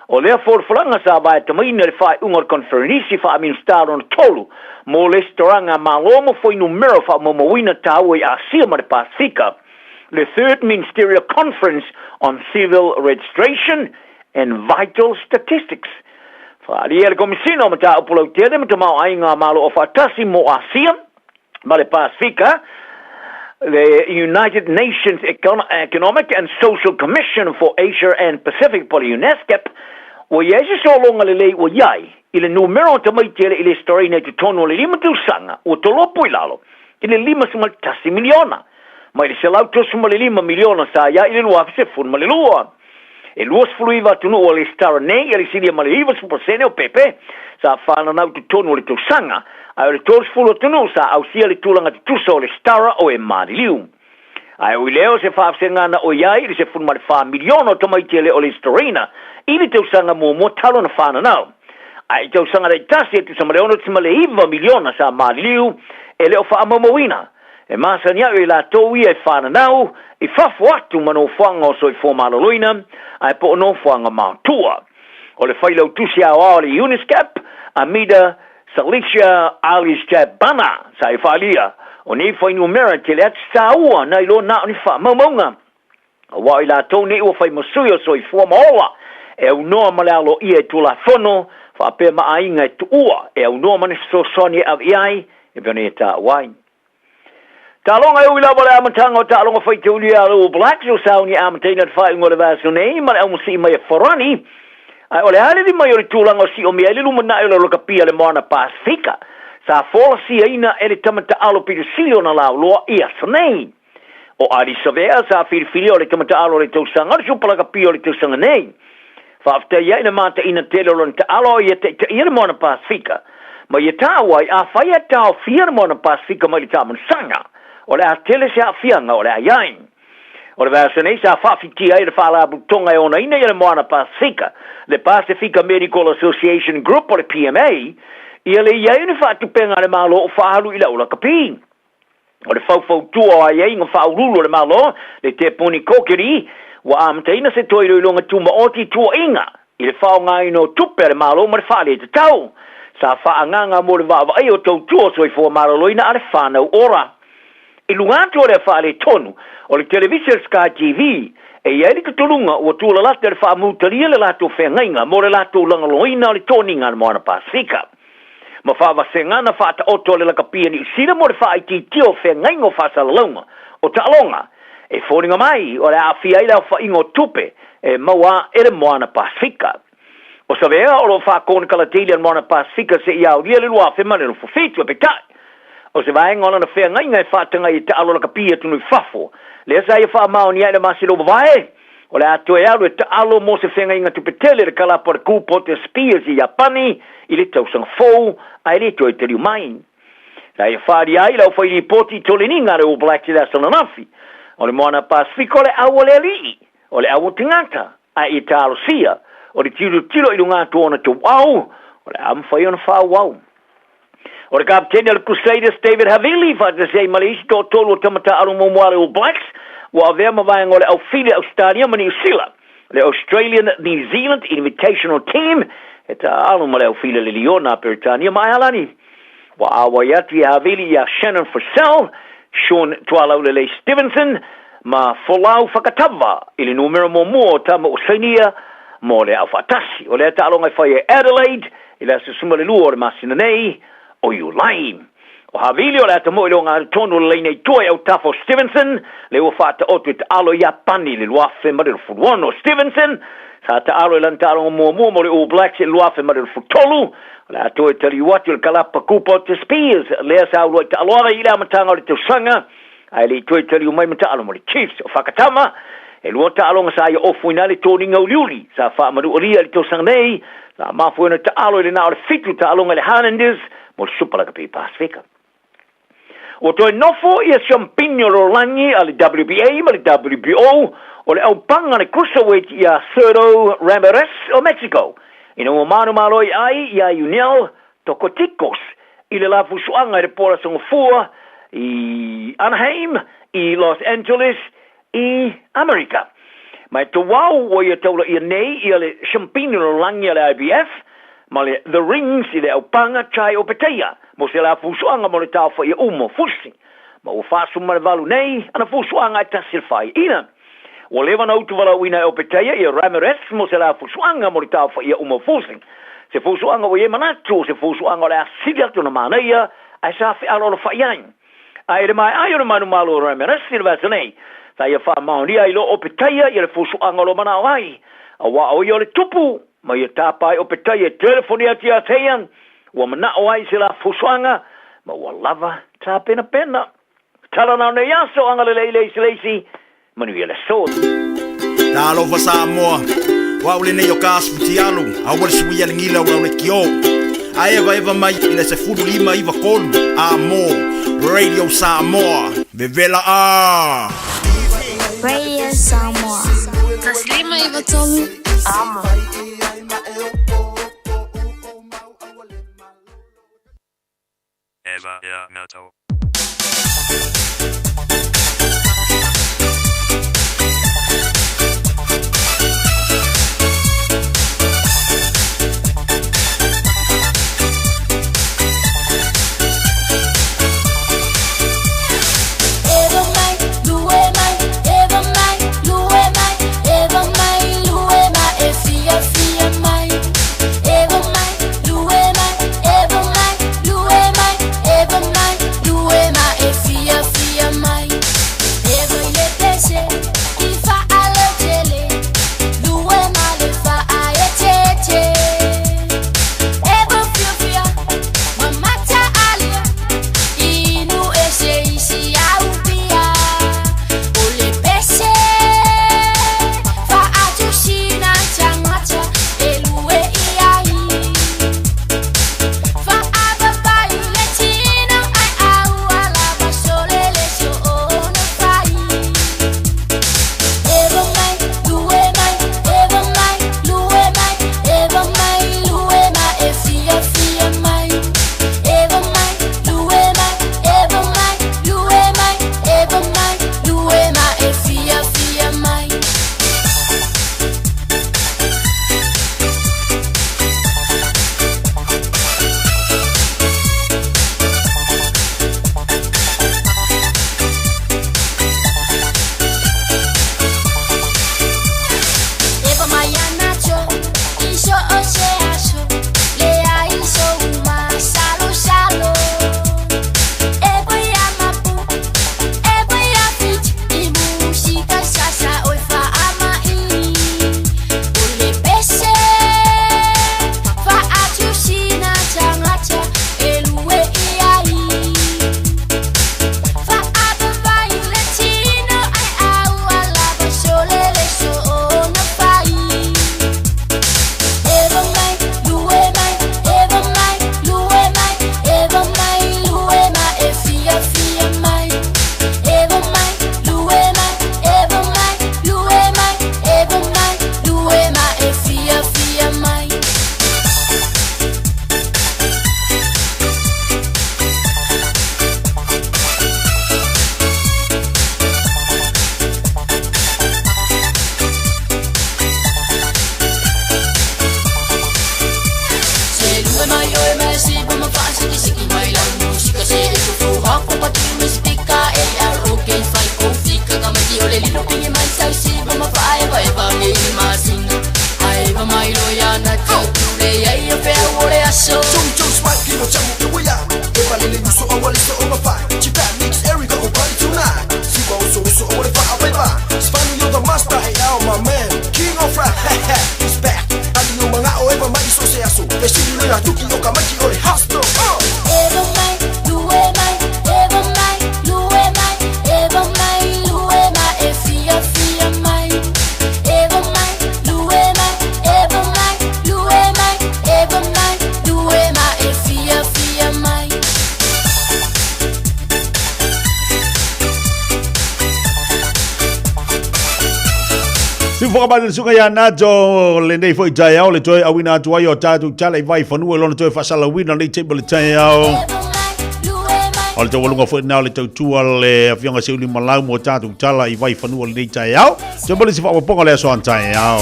O lea folafolaga sa vaetamaina i le faaiuga o le Koneferenisi Faa-Minisita lona tolu mo lesitalaga a Malo ma fuainumera faamaumauina taua i Asia ma le Pasefika, le Third Ministerial Conference on Civil Registration and Vital Statistics. Faaalia e le Komesina o Mataupu Lautele ma Tamaoaiga a Malo Aufaatasi mo Asia ma le Pasefika, le United Nations Economic and Social Commission for Asia and Pacific po o le UNESCAP, ua i ai se sologa lelei ua i ai i le numera o tamaiti e le i lesitalaina i totonu o le lima tausaga ua tolopo i lalo i le 51 miliona mai le 135 miliona sa i ai i le 2012. E 29 atunuu ua lesitala nei e le silia ma le 90% o pepe sa fananau i totonu o le tausaga, ae o le 30 atunuu sa ausia le tulaga tutusa o lesitala o e maliliu. Ae ui lea o se faafesega na oi ai i le 14 miliona o tamaiti e le o lesitalaina i le tausaga muamua talu ona fananau, ae i tausaga taitasi e tusa ma le 6.9 miliona sa maliliu e le o faamaumauina. E masani au i latou ia e fananau i fafo atu ma nofoaga o soifua maloloina ae po o nofoaga maotua. O le Failautusi Aoao a le UNESCAP, Amida Salisha Alisjahbana, sa e faaalia, o nei fuainumera e tele atu taua nai lo na o ni faamaumauga. Aua o i latou nei ua fai ma sui o soifua ma ola, e aunoa ma le aloaia e Tulafono, faapea ma aiga e tuua, e aunoa ma ni fesoasoani e ave i ai, e pei ona ia taua ai. Taaloga e ui lava le amataga o taaloga faitaulia a le All Blacks o sauni e amataina le faaiuga o le vaiaso nei ma le aumasii mai a Farani, ae o le alili mai o le tulaga o siomia ai le lumanai o le lakapi a le Moana Pasefika sa folasiaina e le tama taalo pito sili ona lauloa i aso nei. O Ali Savea sa filifilia o le tama taalo o le tausaga o le Supa Lakapi o le tausaga nei. Faafetai ai i le mataina tele o lona taalo a ia taitaia le Moana Pasefika. Ma ia taua ai, afai e taofia le Moana Pasefika mai le taamanasaga, o le a tele se aafiaga o le a i ai. O le vaiaso nei sa faafitia ai le Faalapotopotoga e onaina ia le Moana Pasefika, le Pasefika Medical Association Group o le PMA, ia le i ai o ni faatupega a le Malo o faaalu i le aulakapi. O le faufautua o aiaiga faauluulu o le Malo, le Te Puni Kōkiri, ua amataina se toe iloiloga tumaoti tuuaiga i le faaaogaina o tupe a le Malo ma le faaletatau sa faaagaaga mo le vaavaaia o tautua o soifua maloloina a le whānau ora. I luga atu o lea faaletonu o le televise o le Sky TV, e i ai le tutuluga ua tuulalata le faamutalia le latou feagaiga mo le latou lagoloina o le toniga a le Moana Pasefika. ma faavasega na faataoto a le Lakapi a Niu Sila mo le faaitiitia o feagaiga o faasalalauga o taaloga e foliga mai o le a aafia ai le aofaiga o tupe e maua e le Moana Pasefika. O Savea o lo o faakonekalataili a le Moana Pasefika seia aolia le 2007, peitai, o se vaega o lana feagaiga e faataga i taalo lakapi i atunuu i fafo, lea sa ia faamaonia ai le masina ua mavae. O le a toe alu e taalo mo se feagaiga tupe tele le kalapa o le Kūpote Spears i Iapani i le tausaga fou, ae le toe taliu mai. Sa ia faaalia ai le aufailipoti i toleniga a le All Blacks i le aso ananafi. O le Moana Pasefika o le au a le alii, o le au o tagata, ae ia talosia, o le tilotilo i luga atu o ona tauau, o le a mafai ona faaauau. O le kapeteni o le Crusaders David Havili faatasi ai ma le isi toatolu o tama taaalo muamua a le All Blacks ua avea ma vaega o le aufili a Ausetalia ma Niu Sila, le Australian New Zealand Invitational Team e taaalo ma le aufili a le Liona a Peretania ma Aealani. Ua auai atu ia Havili iā Shannon Frizell, Sean Tualaulelei Stevenson ma Folau Fakatava i le numera muamua o tama ua sainia. mo le Aufaatasi. O lea taaloga e fai e Adelaide i le aso 12 o le masina nei o Iulai. O Havili o le ata mo'i le ogatotonu o le laina i tua i autafa o Stevenson, lea ua faataoto e taalo i Iapani i le 2026. Stevenson sa taalo i lana taaloga muamua mo le All Blacks i le 2023, o le a toe taliu atu i le kalapa kupa o The Spears, lea sa uluai taaloaga i le amataga o le tausaga, ae le i toe taliu mai ma taalo mo le Chiefs. O Fakatama, e lua taaloga sa ia ofoina ai le toniga uliuli sa faamanualia i le tausaga nei, sa mafua ona taalo i le na o le fitu taaloga i le Highlanders mo le Super Rugby Pasifika. Ua toe nofo ia siampini o le lalolagi a le WBA ma le WBO o le aupaga a le cruiserweight ia Sergio Ramirez o Mexico ina ua manumalo ai ia Yuniel Tocoticos i le lafusuaga i le po o le Aso Gafua i Anaheim i Los Angeles i Amerika. Ma e tauau ua ia taulaia nei ia le siampini o le lalolagi a le IBF ma le The Rings i le aupaga Chai o Peteia mo se lafusuaga mo le taofaia uma o fusi. Ma ua 48 nei ana fusuaga e tasi le faiaina. Ua leva ona utuvalauina e Opetaia ia Ramirez mo se lafusuaga mo le taofaia uma o fusi. Se fusuaga ua i ai manatu o se fusuaga o le a sili atu ona manaia ae sa fealoalofa'i ai. Ae i le maea ai o le manumalo o Ramirez i le vaiaso nei, sa ia faamaonia ai loa Opetaia ia le fusuaga o lo manao ai, auā o ia o le tupu ma ia tapa ai Opetaia e telefoni atu ia te ia ua manao ai i se lafusuaga ma ua lava tapenapena. Tala na o nei aso, agalelei le isi le isi, manuia le aso. Talofa Samoa, o au lenei o Kas Futialu, aua le suia le gila o lau lekiō. A evaeva mai i le 15 93 A mo Radio Samoa, vevela a! Radio Samoa. 159 Amo. Eva Nato. Eva mai, lue mai, eva mai, lue mai, eva mai, lue mai, e fia fia mai. Eva mai, lue mai, eva mai, lue mai, eva mai, lue Tufoka mai le susuga ia Nato lenei foi taeao le toe auina atu ai o tatou tala i Vaifanua i lona toe faasalauina lenei taimi o le taeao. O le taualuga foi lena o le tautua le afioga Seuli Malau mo tatou tala i Vaifanua lenei taeao. Toe mo le isi faaopoopoga o le aso taeao.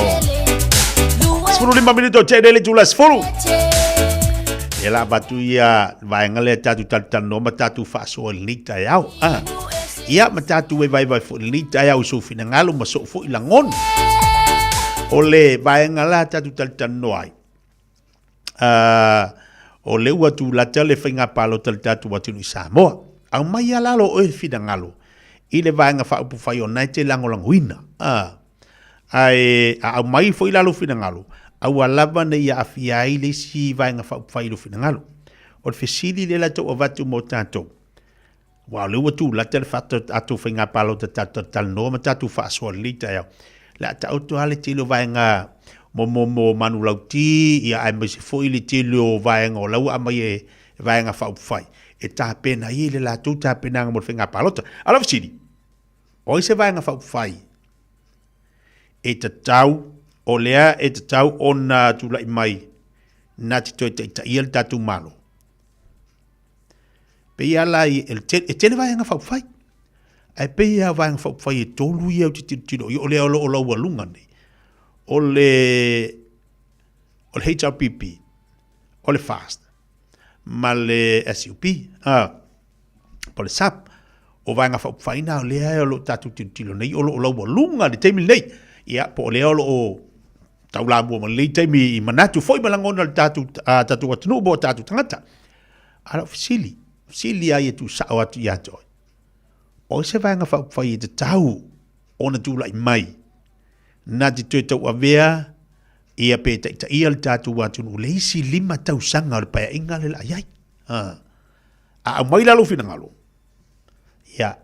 15 minute o tene le itula 10. E la avatu ia vaega lea tatou talatalanoa ma tatou faasoa i lenei taeao. Ah. Ia ma tatou e vaevae foi i lenei taeao i sou finagalo ma sou foi lagona. O le vaega la tatou talatalanoa ai, o le ua tulata le faiga palota i le tatou atunuu i Samoa. Aumai lava lalo oe finagalo i le vaega faaupufai o na e te lagolagoina. Ae a aumai foi la lou finagalo, aua lava ne i aafia ai le isi vaega faaupufai i lou finagalo. O le fesili lea la tau avatu mo tatou, Aua o lea ua tulata le tatou faiga palota tatou talatalanoa ma tatou faasoa i lenei taeao. O le a taoto lava le tele o vaega mo manulauti, ia aemaise foi le tele o vaega o la ua aumai e vaega faaupufai e tapena ai le latou tapenaga mo le faiga palota. A o lau fesili, o ai se vaega faaupufai e tatau, o lea e tatau ona tulai mai na te toe taitaia le tatou Malo? Pei lava la e tele vaega faaupufai, ae pei lava o vaega faaupufai e tolu ia ou te tilotilo i ai, o lea o lo o laualuga nei, o le o le HRPP, o le FAST, ma le SUP, po o le SUP. O vaega faaupufai na o lea o lo o tatou tilotilo nei, o lo o laualuga i le taimi lenei. Ia, po o lea o lo o taulamua ma lenei taimi i manatu foi ma lagona o le tatou, tatou atunuu po o tatou tagata. A o lau fesili, fesili lava ia tuusao atu ia te oe, o ai se vaega faaupufai e tatau ona tulai mai na te toe tauavea ia pe taitaia le tatou atunuu le isi 5 tausaga o le paeaiga lea o le a i ai? A aumai la lou finagalo, ia,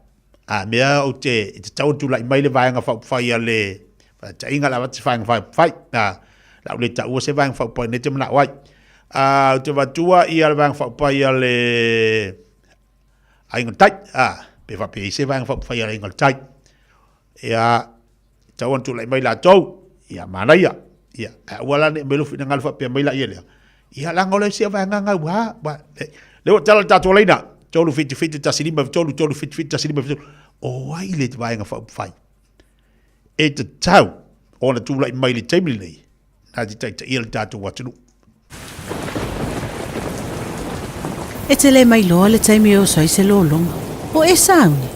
a mea ou te, e tatau ona tulai mai le vaega faaupufai a le faataitaiga o le a avatu se vaega faaupufai, a, o le a ou le taua se vaega faaupufai nei te manao ai. A, ou te avatua ia le vaega faaupufai a le Aiga i le Tai, a, pe faapea i ai se vaega faaupufai a le Aiga i le Tai. Ia, e tatau ona tulai mai latou, ia manaia, ia, ae aua la ne i aumai lou finagalo faapea mai laia lea, ia leaga o le isi vaega gauā, lea ua tala le tatou laina, 3 7 7 1 5 3 3 7 7 1 5 3, o ai le vaega faaupufai e tatau ona tulai mai i le taimi lenei na te taitaia le tatou atunuu. E te le mailoa le taimi e oso ai se lologa. O e sauni?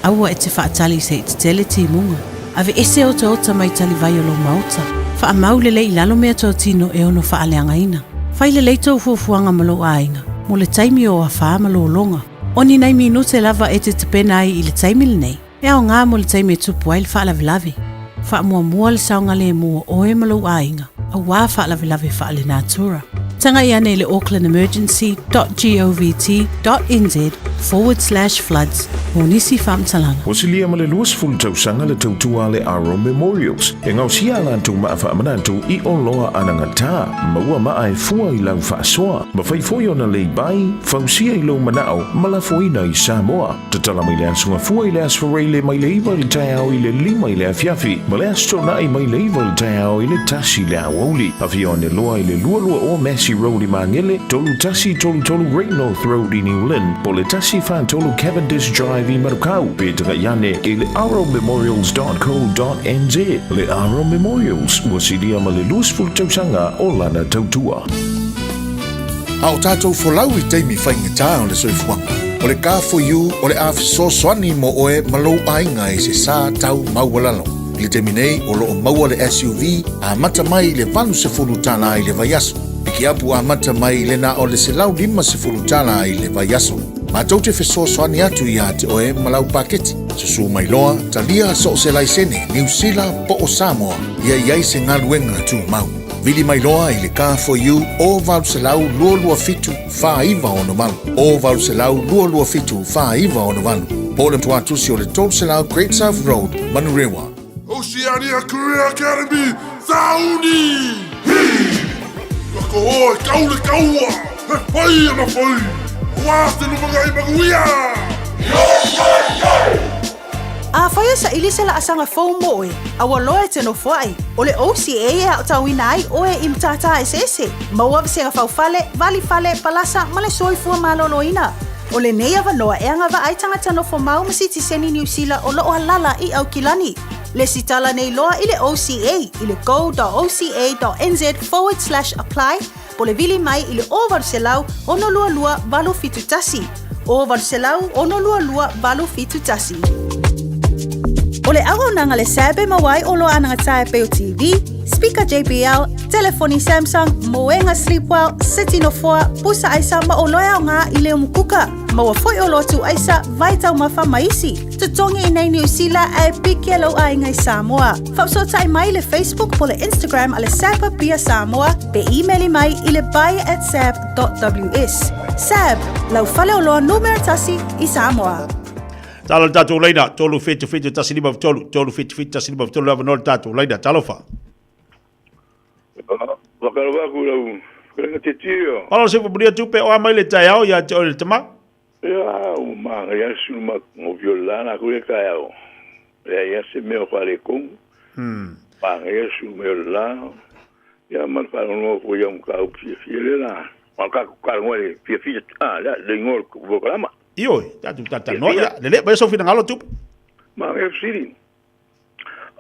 Aua e te faatali se i tetele timuga. Aveese otaota mai talivai o lou maota. Faamau lelei i lalo meatotino e ono faaleagaina. Fai lelei tou fuafuaga ma lou aiga mo le taimi o afa ma lologa. O ni nai minute lava e te tapena ai i le taimi lenei, e aoga mo le taimi e tupu ai le faalavelave. Faamuamua le saogalemu o oe ma lou aiga, auā faalavelave faalenatura. Tagai ane i le aucklandemergency.govt.nz/floods mo nisi faamatalaga. Ua silia ma le 20 tausaga le tautua a le Aro Memorials e gaosia a latou maa faamanatu i oloa anagata, maua maa e fua i lau faasoa, mafai foi ona lay-by, fausia i lou manao ma lafoina i Samoa. Tatala mai le Aso Gafua i le Aso Faraile mai le 9 i le taeao i le 5 i le afiafi, ma le Aso Toonai mai le 9 i le taeao i le 1 i le aoauli. Afio ane loa i le 22 o Massey Road i Magele, 3133 Great North Road i New Lynn, po o le 143 Cavendish Drive i Manukau, pe tagai ane i le arrowmemorials.co.nz. Le Arrow Memorials, ua silia ma le 20 tausaga o lana tautua. A o tatou folau i taimi faigata o le soifuaga, o le Car4U o le a fesoasoani mo oe ma lou aiga i se sa tau maualalo. I le taimi nei, o lo o maua le SUV amata mai i le $80 i le vaiaso. Pikiapu amata mai i le na o le $150 i le vaiaso. Matou te fesoasoani atu iā te oe ma lau paketi. Susū mai loa, talia so o se laisene Niu Sila po o Samoa ia i ai se galuega tumau. Vili mai loa i le Car for You o 800 227 4968 o 800 227 4968 po o le tuatusi o le 300 Great South Road, Manurewa. Oceania Career Academy, Sauni! Hi! Ka koho e kau le kaua, he pai ana whai, wā te lumangai manuia! Yo, yo, yo! Afai fia saili se laasaga fou mo oe, a ua loa e te nofoai. O le OCA e aotauina ai oe i matata eseese, maua vasega faufale, vali fale, palasa ma le soifua maloloina. O lenei avanoa e agavaa ai tagata nofomau ma sitiseni Niu Sila o lo o alala i Aukilani. Lesitala nei loa i le OCA i le go.oca.nz forward slash apply po le vili mai i le 0800 622 871. 0800 622 871. O le auaunaga le SAB e maua ai oloa anagata e pei o TV, speaker JBL, telefoni Samsung, moega Sleepwell, seti nofoa, pusa aisa ma oloa e aoga i le umukuka. Maua foi oloa tuuaisa, vai taumafa ma isi. Totogi i nei Niu Sila ae piki e lou aiga i Samoa. Faafesootai mai i le Facebook po le Instagram a le SAB Apia Samoa pe imeli mai i le buy at sab.ws. SAB, lau faleoloa numera tasi i Samoa. Tala le tatou laina, 3 7 7 1 5 3, 3 7 7 1 5 3 le avanoa le tatou laina. Talofa. Whakarawa aku lau kainga te tio. Malo se famulia tupe o a mai le taeao ia te oe le tama. Ia, ua māngai a sulu ma ngo viola na ku le taeao. Ia ia se mea o whare kongu. Māngai a sulu me o la. Ia ma le wharongo ko ia mga au fia fia le la. Ma ka ku ka ngoe le fia fia ah le le ngo ko kalama. Ioe, tatu tata no ia, le le ba so finangalo tupe. Māngai siri.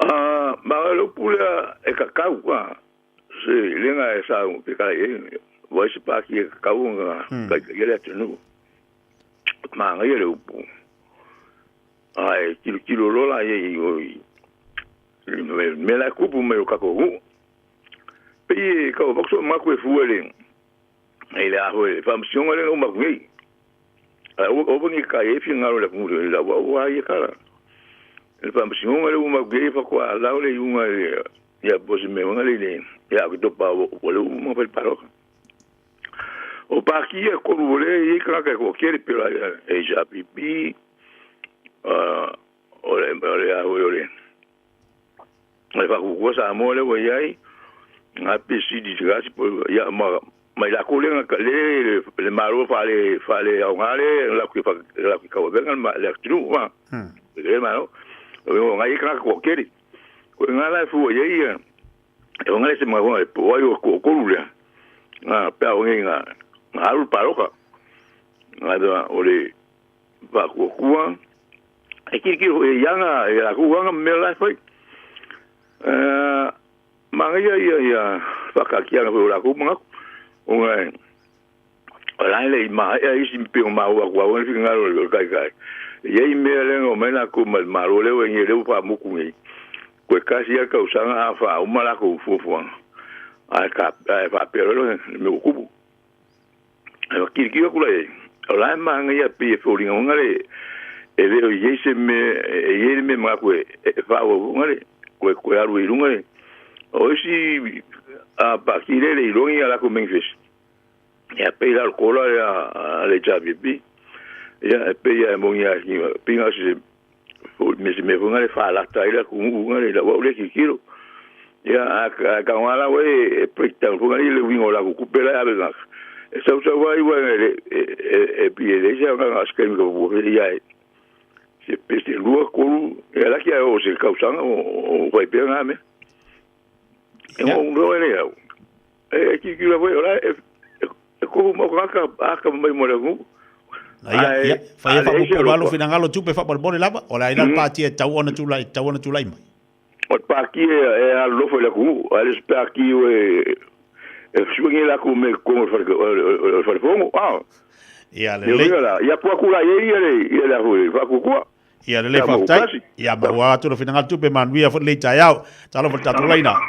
Ah, māngai lo pule e kakau ka. Se lenga e sa pe kala e vai se pa ki e kakau nga kai kai le atunuu. Māngai le upu. Ai kilo kilo lola e i o i me la kupu me o kako hu. Pe i ka o vakso maku e fuele. E le aho e whamsionga le o maku ngei. A o o ngi ka e fi ngaro le kumuru le wa wa i kala. Le whamsionga le o maku ngei fa kwa lao le yunga le ya bosi me nga le le ya ku topa o o le uma pa paroka. O pa ki e koru le i ka ka ko kere pe la e ja pipi o le o le aho o le. Le fa ku sa mo le o iai nga pesi di gasi po ya ma mai la ko le nga le le maro fa le fa le au nga le la ku fa la ku ka o venga ma le tru ma le maro o nga i ka ko kere ko nga la fu ye ia e nga le se ma ko po ai o ko ko le nga pe au nga nga alu paroka nga da o le pa ku ku e ki ki e yanga e la ku nga me la foi ma ia ia ia whakakia ngā la ku mga o ngā o la le ma e isi pe o ma ua kua wani whika ngaro le kai kai ia i mea lenga o mai ku ma maro le o ngi le upa muku ngi koe kasi ia kausanga a wha uma la ku fuafuanga ai ka ai wha pera lo me ukubu ai wa kiri kiri kula e o la ma nga ia pe e fōringa nga le e le o iei se me e iei me mga koe e wha ua nga le koe koe aru i runga le o isi a pa ki le le i rongi a la ku Memphis. Ia pe la kola ia a le JBP. Ia e pe ia mongi a ki pinga se fo me se me fonga le fa la ta ila ku ngu le la wa le ki kilo. Ia a ka wala we e breakdown fonga le wingo la ku pela ya be E sau sau vai wa le e e pi le ja nga ska mi ko ia se pe se lua kolu e la ki a o se kausanga o vai pe nga me. E mo ro ele au. E ki ki la voi ora e e ko mo ka ka ka mai mo le ngu. Na ia ia fa ia fa mo valo finangalo tupe fa bole lava o la ina pati e tau ona tulai tau ona tulai mai. O pa ki e a lo foi la ku, a le pa ki o e e suengi la ku me ko fa fa fongo. Ah. Ia le le. Ia pua kula ia ia le ia la hui fa ku kua. Ia le le fa tai. Ia ma wa atu lo finangalo tupe manuia fo le taeao. Talo fo tatu laina.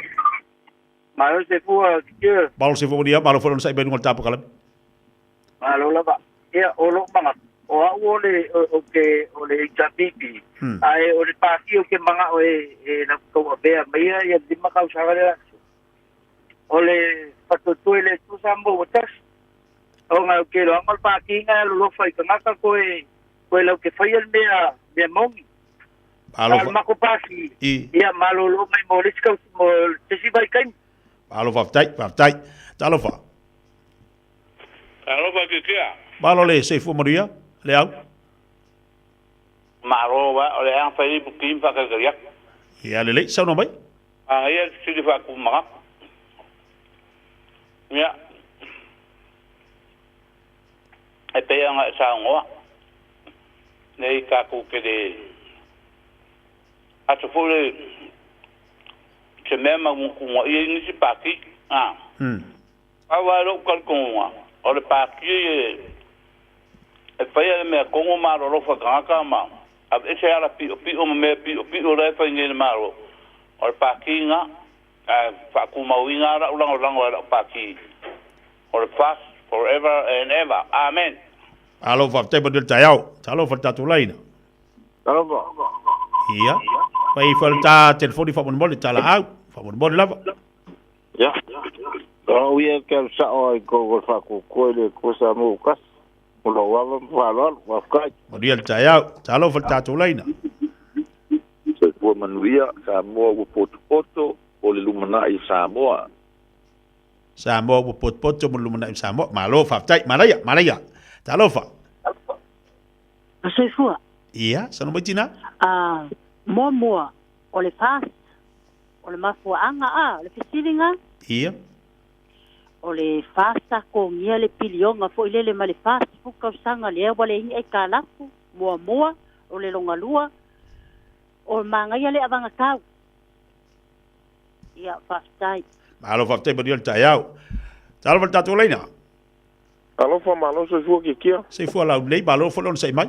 Malo se fua ke. Malo se fua malo fo sai benunga tapo kala. Malo lava. Ia o lo manga o au o le o ke o le HPP. Ai o le paki o ke manga o e e na ko bea mai ia di makau sa le. O le patutu le tu sambo o tas. O nga ke lo angal paki nga lo fai ka ngaka ko e ko lo ke fai el mea mea mongi. Alo mako paki. Ia malo lo mai mo le ska mo te si vai kai. Alo fa tai fa tai. Talo fa. Alo fa ke kia. Malo le se fu maria le au. Malo wa o le anga fai lipu ki ma whakakari aku. Ia lelei, saunoa mai. Manaia le fesili faakumagaku. Ia, e pei ona e saunoa, nei tatou te le aso foi le se mea maugutuga i ai nisi pati. A. Pau lava i lou talitonuga, o le pati e e faia le mea tonu ma alolofa i tagata ma aveese ala piopio ma mea piopio la e fai nei e le Malo. O le pati lena, ae faatumauina lava lau lagolago i lau pati o le FAST forever and ever. Amen. Malo faafetai mo le taeao. Talofa le tatou laina. Talofa. Ia. Fai fai le ta telefoni faamolemole talaau. Faamolemole lava. Ia. O au ia ke alu sa'o ai ko ko faakuakua i le Atua Samoa ua tasi. O lou ava ma faaaloalo. Faafetai. Manuia le taeao. Talofa le tatou laina. Soifua manuia Samoa ua potopoto o le lumanai o Samoa. Samoa ua potopoto mo le lumanai o Samoa. Malo faafetai. Manaia, manaia. Talofa. Soifua. Ia, saunoa mai tina. Ah, muamua o le FAST O le mafuaaga a, o le fesiliga? Ia. O le FAST kogia le piliona foi lele ma le 40 tausaga lea ua leai ni aitalafu, muamua, o le lona lua, o manaia le avagatau. Ia, faafetai. Malo faafetai manuia le taeao. Talofa le tatou laina. Alofa malo soifua kikia. Soifua laulelei malo foi le onosai mai.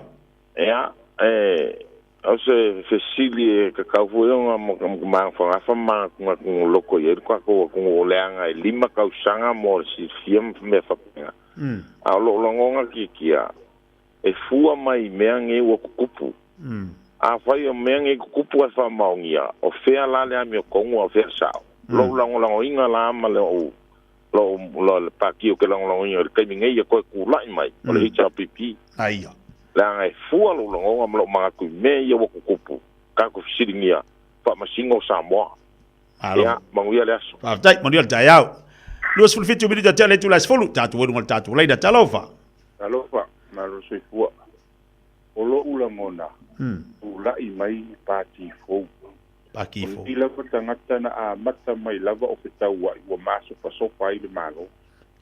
Ea, e, o se fesili e tatau foi ona magafagafa ma manatunatu loko i ai le tatou atunuu o leaga e 5 tausaga mo le silafia ma mea faapena. A o lou lagona kikia, e fua mai i mea nei ua tutupu. Afai o mea nei tutupu ae faamaonia, o fea la le amiotonu a o fea le sao? Lou lagolagoina la ma lou lou le Pati ou te lagolagoina i le taimi nei ia toe tulai mai o le HRPP. Aia. Leaga e fua lou lagona ma lou manatu i mea ia ua tutupu, tatou fesiligia Faamasino o Samoa. Malo. Ia, manuia le aso. Faafetai, manuia le taeao. 27 minute tea le itula e 10, tatou ai luga o le tatou laina. Talofa. Talofa, malo soifua. O lou lagona, tulai mai Pati fou. Paki fou. O nei lava tagata na amata mai lava o fetauai ua masofasofa ai le Malo.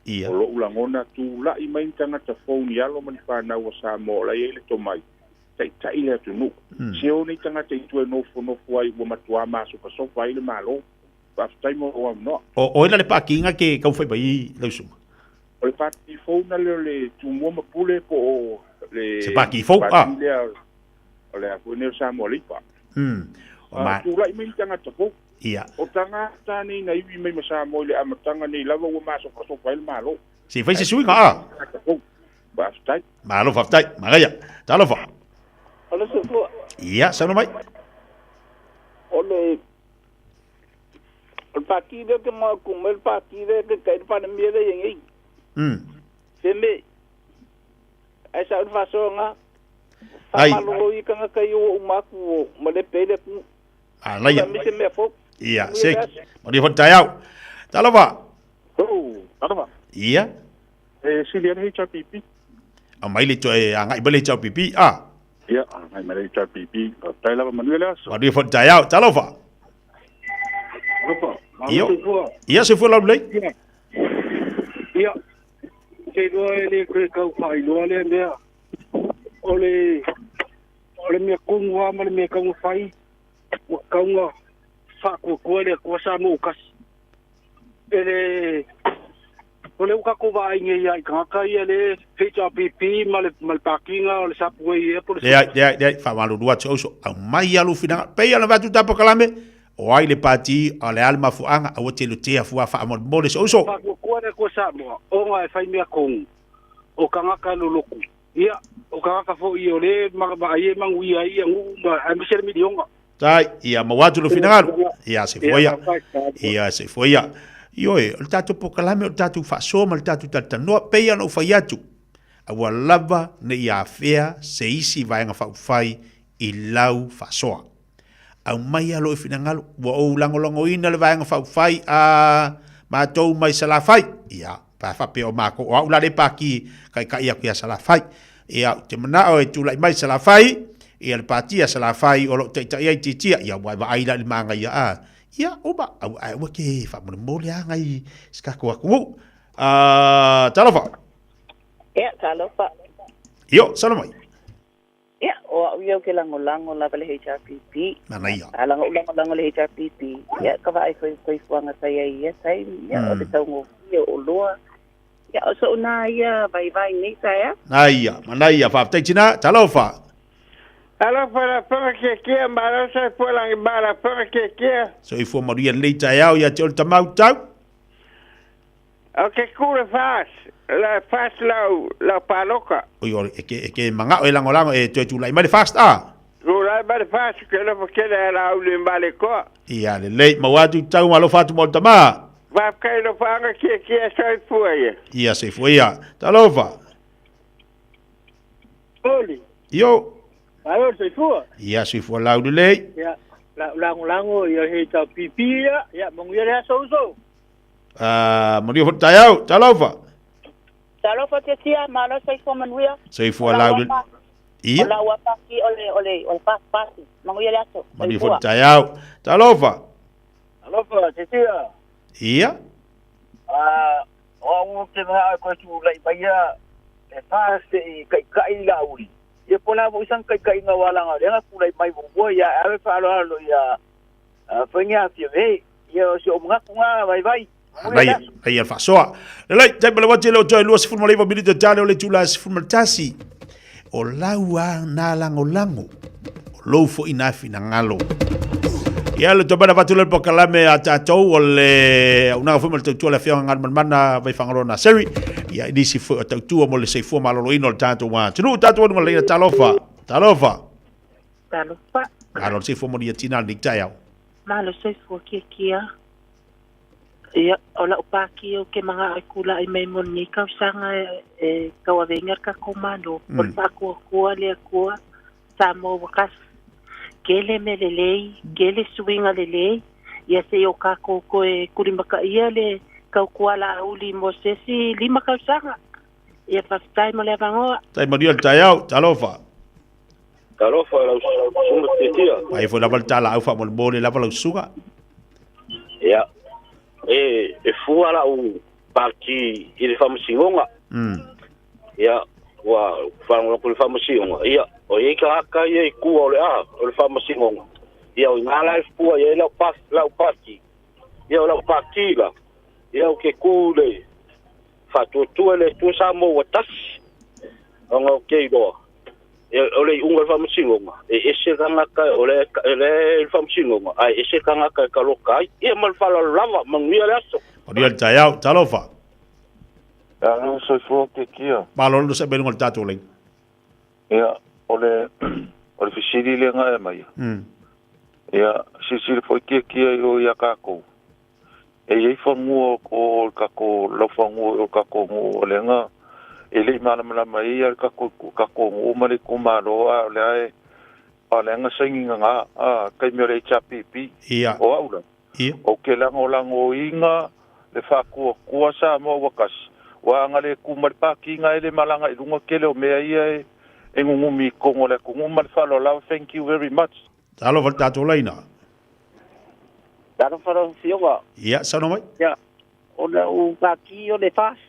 Ia. O lou lagona, tulai mai ni tagata fou ni alo ma ni fanau a Samoa o la e i ai le tomai, taitai le atunuu. Se o nei tagata i tua e nofonofo ai ua matuā masofasofa ai le Malo. Faafetai mo lou avanoa. O oe la le pakiga ke taufai mai i lau susuga? O le pati fou na lea o le Tumua ma Pule po o le Se paki fou, ah. pati lea o le a foi nei o Samoa Leipa. O ma... Tulai mai ni tagata fou. Ia. O tagata nei na iwi mai ma Samoa i le amataga nei lava ua masofasofa ai le Malo. Se i fai se suiga, ah. Tagata fou. Faafetai. Malo faafetai. Manaia. Talofa. O le soifua. Ia, saunoa mai. O le O le pati lea ke ma ku mai le pati lea ke kai le palemia lea i nei. Feme. Ai sa le fasoga. Ai. Famalolo i tagata i o uma atu o ma le pe le ku. Manaia. Me se mea fou. Ia, se. Manuia foi le taeao. Talofa. Oh, talofa. Ia. E sili ai le HRPP. Aumai le toe agai mai le HRPP, ah. Ia, agai mai le HRPP. Faafetai lava, manuia le aso. Manuia foi le taeao. Talofa. Talofa. Io. Malo soifua. Ia, soifua laulelei. Ia. Ia. Te iloa e le toe tau faailoa lea mea. O le o le mea tonu lava ma le mea tau na fai, ua tatau ona faatuatua i le Atua Samoa ua tasi. E le o lea ua tatou vaai nei lava i tagata ia le HRPP ma le ma le Pati na o le Subway ea po o le Leai, leai, leai, faamalulu atu auso, aumai lava lou finagalo. Pei lava ona avatu ta polokalame, o ai le pati, a o le a le mafuaaga, aua te lotea fua faamolemole se uso. Faatuatua le Atua Samoa ona e fai mea tonu, o tagata lolotu. Ia, o tagata foi o lea e vaai e manuia ai ia nuu ma aemaise le miliona. Tai, ia maua atu lou finagalo. Ia, soifua ia. Ia, soifua ia. Ioe, o le tatou polokalame, o le tatou faasoa ma le tatou talatalanoa, pei lava ona ou fai atu, aua lava ne i afea se isi vaega faaupufai i lau faasoa. Aumai lava lou finagalo, ua ou lagolagoina le vaega faaupufai a matou mai Salafai. Ia, pe a faapea o matou, o au la le pati taitai atu ia Salafai. Ia, ou te manao e tulai mai Salafai, Ia le pati a Salafai o loo taitai ai Titia, ia ua e vaai la i le magaia a. Ia uma, aua ae aua ke faamolemole a ngai si tatou atunuu. Talofa. Ia, talofa. Io, saunoa mai. Ia, o au ia ou te lagolago lava le HRPP. Manaia. A laga ou lagolago le HRPP, ia ka vaai foi i le soifuaga sa i ai i ia taimi, ia o le taugofie o oloa. Ia, o so'u na ia vaivai nei taeao. Manaia, manaia, faafetai tina, talofa. Alofa la fanga kia malo soifua lagi ma la fanga kia. Soifua manuia lenei taeao ia te oe le tamau tau. O ke ku le fas, la fas lau, lau paloka. Oi, o, e ke, e ke mangao e lagolago e toe tulai mai le fast a. Tulai mai le fast, ke alofa kele a la uli ma le koa. Ia, lelei, maua atu tau ma alofa atu mo le tama. Faafetai alofaaga kia soifua ia. Ia, soifua ia. Talofa. Oli. Io. Malo le soifua. Ia, soifua lau lelei. Ia, la lagolago ia he tau pipi ia, ia manuia le aso uso. Manuia foi le taeao. Talofa. Talofa Tiatia, malo soifua manuia. Soifua lau lelei. Ia. O lau apaki o le o le o le fast pasi. Manuia le aso. Manuia foi le taeao. Talofa. Talofa Tiatia. Ia. O au ou te manao e koe tulai mai ia e fast se'i kaika'i la uli. Ia po o le a foi sana kaikaiga ua laga o lea na tulai mai muamua ia ae ave faaaloalo ia fai ni afia Ia o si ou manatu na vaivai. Manaia, manaia le faasoa. Lelei, taimi le uati e le o toe 29 minute tale o le itula e 11. O lau a nā lagolago, o lou foi nā finagalo. Ia le tomana fatu le pokalame a tātou o le aunaga foi ma le tautua le afioga Galumalemana Vaifagaloa Naseri. Ia i nisi foi o tautua mo le soifua maloloina o le tātou atunuu. Tātou aluga leina talofa. Talofa. Talofa. Malo le soifua manuia tina lenei taeao. Malo soifua kiakia. Ia, o la'u pāki ou te maga'o e tula'i mai mo lenei tausaga e tauaveina le tatou Malo, o le fa'atuatua le Atua Samoa ua tasi. Tele mea lelei, tele suiga lelei, ia se'i o tatou toe tulimata'ia le tautua la'auli mo se isi 5 tausaga. Ia faafetai mo le avanoa. Tai manuia le taeao, talofa. Talofa lau susuga Tiatia. Ai foi lava le talaau faamolemole lava lau susuga. Ia, e, e fua la'u pati i le faamasinoga. Ia, ua faalogologo atu i le faamasinoga, ia, o i ai tagata ia i tua o le a, o le faamasinoga. Ia, o i ina la e fua i ai lau lau pati. Ia, o lau pati la, ia, ou te tu i le faatuatua i le Atua Samoa ua tasi, ona ou te iloa, o le iuga o le faamasinoga, e ese le tagata o le e le i le faamasinoga, ae ese le tagata e taloka ai. Ia ma le faaaloalo lava, manuia le aso. Manuia le taeao, talofa. Alo soifua ke kia. Malo le onosai mai luga o le tatou laina. Ia, o le, o le fesili lea na e aumaia. Ia, silasila foi Tiatia i o ia tatou. E i ai fanua o le tatou laufanua o le tatou nuu o lea na e le i malamalama ai le tatou tatou nuu ma le itumalo a o lea e a o lea na saini nana a taimi o le HRPP. Ia. O au la, Ia. ou te lagolagoina le faatuatua Samoa ua tasi, ua ana le tu ma le Pati na e le malaga i luga tele o mea ia e e nunumi i totonu o le atunuu ma le faaaloalo lava. Thank you very much. Talofa le tatou laina. Talofa lau Afioga. Ia, saunoa mai. Ia, o lau pati o le FAST.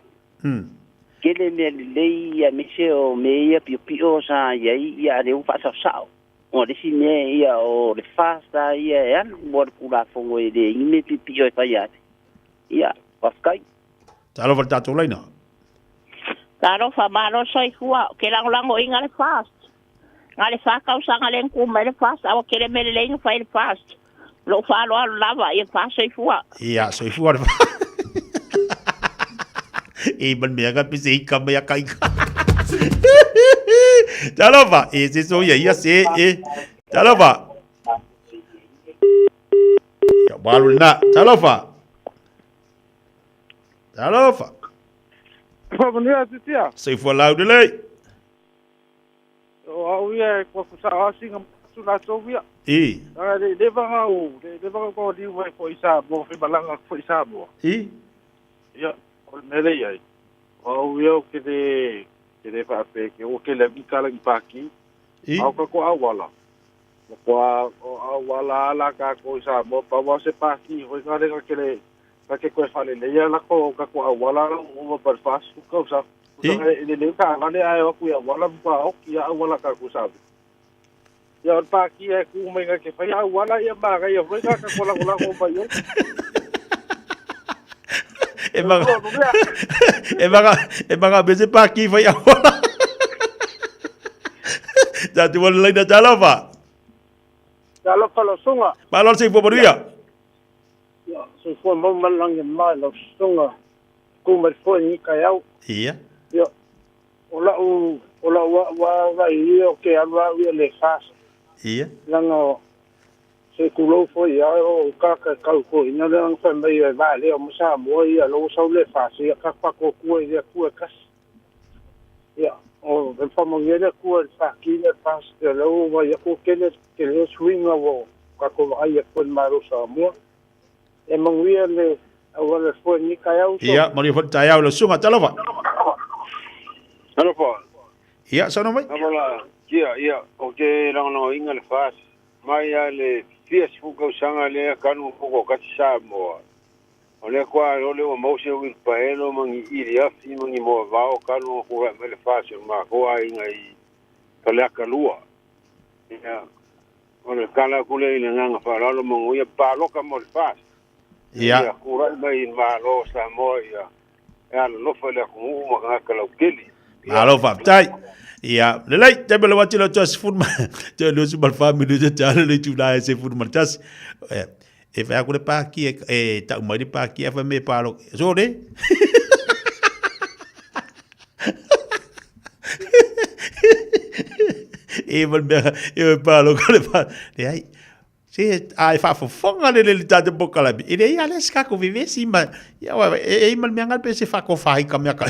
Tele mea lelei aemaise o mea ia piopio sa i ai ia a lea ua faasaosao. O le isi mea ia o le FAST lava ia e alu mo le Tulafono e leai ni mea piopio e faia ai. Ia, faafetai. Talofa le tatou laina. Talofa, malo le soifua. Ou te lagolagoina le FAST. Na o le fa tausaga lea na tu mai le FAST, a ua tele mea lelei na fai e le FAST. Lou faaaloalo lava, ia fa soifua. Ia, soifua le E man mea ka pese i ka mea kai ka. Talofa, e se so ia ia se e. Talofa. Ia walu lena. Talofa. Talofa. Whamanuia titia. Soifua lau lelei. O au ia e kua kusa asinga atu latou ia. I. Aga le leva nga u, le leva nga kua liu mai fo i Samoa, fai malanga fo i Samoa. I. Ia, o le mea le iai. O au ia o ke le, ke le whaape, ke o ke le ki kala ki pāki. A o ka ko auala. Ko o auala ala ka ko sa mo pa wa se pa ki hoi ka le ka ke ka ke ko fale le ya la ko ka ko auala o pa fa su ka sa. E le le ka le ai o ku ya wala pa o ki ya auala ka ko sa. Ya o pa ki e ku me ka ke fa ya auala ya ma ga ya hoi ka ka ko la ko la ko pa yo. E maga e maga e maga bese pa ki fa ya wala. Ta tu wala na talofa. Talofa lo sunga. Malo se fo manuia. Ya, se fo mo malangi mai lo sunga. Ku mai fo ni ka yau. Ia. Ya. Ola u ola wa wa wa i o ke alwa wi le fas. Ia. Langa se kulo fo ia o ka ka ka ko ina le ang fa mai va le o musa mo ia lo sa le fas ia ka pa ko ku ia ku ka. Ya, o le fa mo le ku fa ki le fas de lo wa ia ko ke le ke le swinga wo ka ko ai ko maro sa mo. E manguia le awala fo ni ka yau. Ia, mari fo ta yau lo sunga talofa. Talofa. Ia, sono mai. Amola, ia, ia, o ke rango inga le fas. Mai a le fia sifu kausanga le kanu ko ka sa mo. O le kwa o le o mose o paelo mangi ili afi mangi mo vao kanu ko me le fas ma ko ai inga i ka kalua. Ia, o le kala kule ile nganga fa lalo mangu ia paloka mo le fas. Ia. Ia kura mai ma lo sa mo ia. Ia lo fa le ku ma ka ka keli. Malo fa tai. Ia, le lei te le wati lo tos fun ma te lo su mal family te ta le tu la se fun ma tas. E fa ku le pa ki e ta mai le pa ki fa me pa lo. So le. E mal me e pa lo ko le pa. Le ai. Se ai fa fofonga le le ta te boka la. E le ia le ska ko vive si ma. Ia e mal me angal pe se fa ko fa i ka me ka.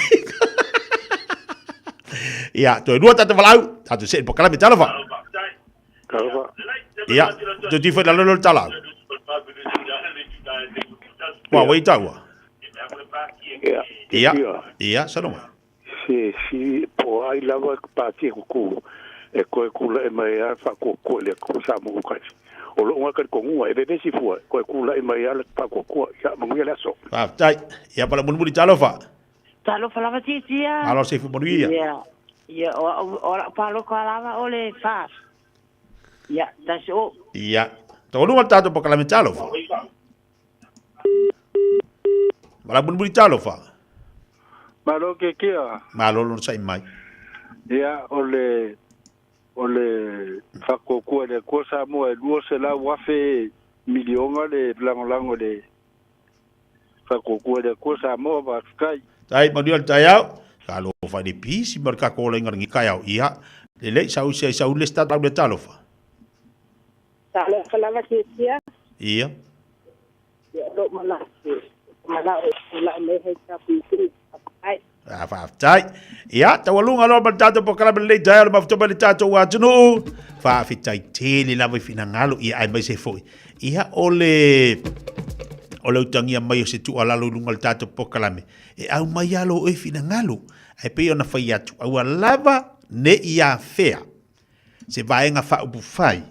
Ia, toe lua tata walau, tatu se pokala me talofa. Talofa. Ia, tu ti whae lalo talau. Wa, wai taua. Ia. Ia, ia, sanoma. Si, si, po ai lava pāti kuku, e koe kula e mai a whakua le ko sa mo kai. O lo unga ka kongunga, e bebe si fua, koe kula e mai a whakua, ia manguia le aso. Whaftai, ia pala munimuni talofa. Talofa lava titia. Alo se fu manuia. Ia. Ia, o la palo ka lava o le fas. Ia, that's all. Ia. Tolu tato pa kala talofa. Mala munimuni talofa. Malo ke kia. Malo lo sai mai. Ia, o le whakokua le ko sa mo e lua se la wafe milionga le langolango le whakokua le ko sa mo wa kai. Tai manuel taiau. Ka lo fa le pisi mar ka ko lenga ngi kai au ia. Le le sau se sau le sta le talofa. Talofa lava ke tia. Ia. Ia lo mala. Mala o la me he ka pi. Ai. A fa tai. Ia tawalunga lo mal tato po kala le dai lo mafto le tato wa tunu. Fa fitai tele lava finangalo ia ai mai se foi. Ia ole o le utangia mai o se tua lalo lunga le tato po kalame. E au mai alo e finangalo. Ai pe ona fai atu. Aua lava ne ia fea. Se vaenga fa upu fai.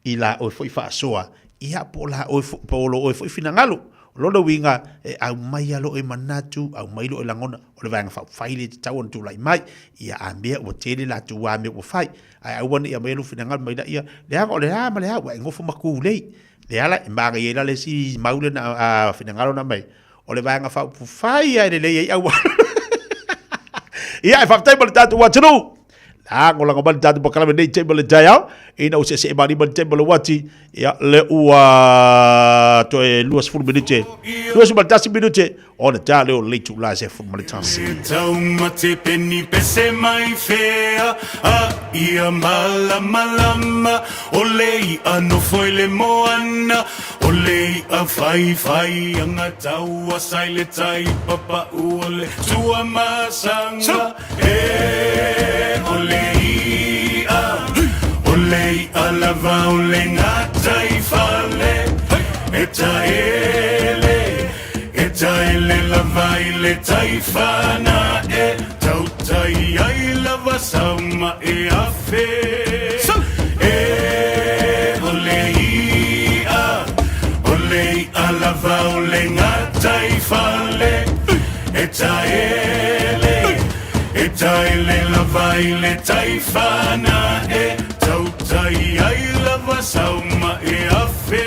I la o foi faasoa. Ia po la o po lo o foi finangalo. Lolo winga e au mai alo e manatu, au mai lo e langona. O le vaenga fa fai le tau on tūlai mai. Ia a mea ua tele la tua mea ua fai. Ai au ane ia mai alo finangalo mai la ia. Le anga o le a ma le a ua e ngofo maku lei. Le ala e maga i la le si maule na a finangalo na mai. O le vaenga fa fai ai le lei au. Ia e whaftai mo le tātou watunu. La ngola ngomali tātou pakalame nei te mo le taiao. Ina o se se mani mo le te mo le wati. Ia le ua toe 20 minute. 21 minute. O le tā leo leitu la se fu mo le tasi. Tau mate peni pese mai fea. A ia malamalama. O lei anofo i le moana. O lei a whai whai anga tau a sai le tai papa ua le tua masanga. E o lei a. O lei a lava o le ngata i fale. E ta ele. E ta ele lava i le taifana e. Tautai ai lava sauma e afe. taele E taele lava i le tai whanae Tautai ai lava sau ma e afe.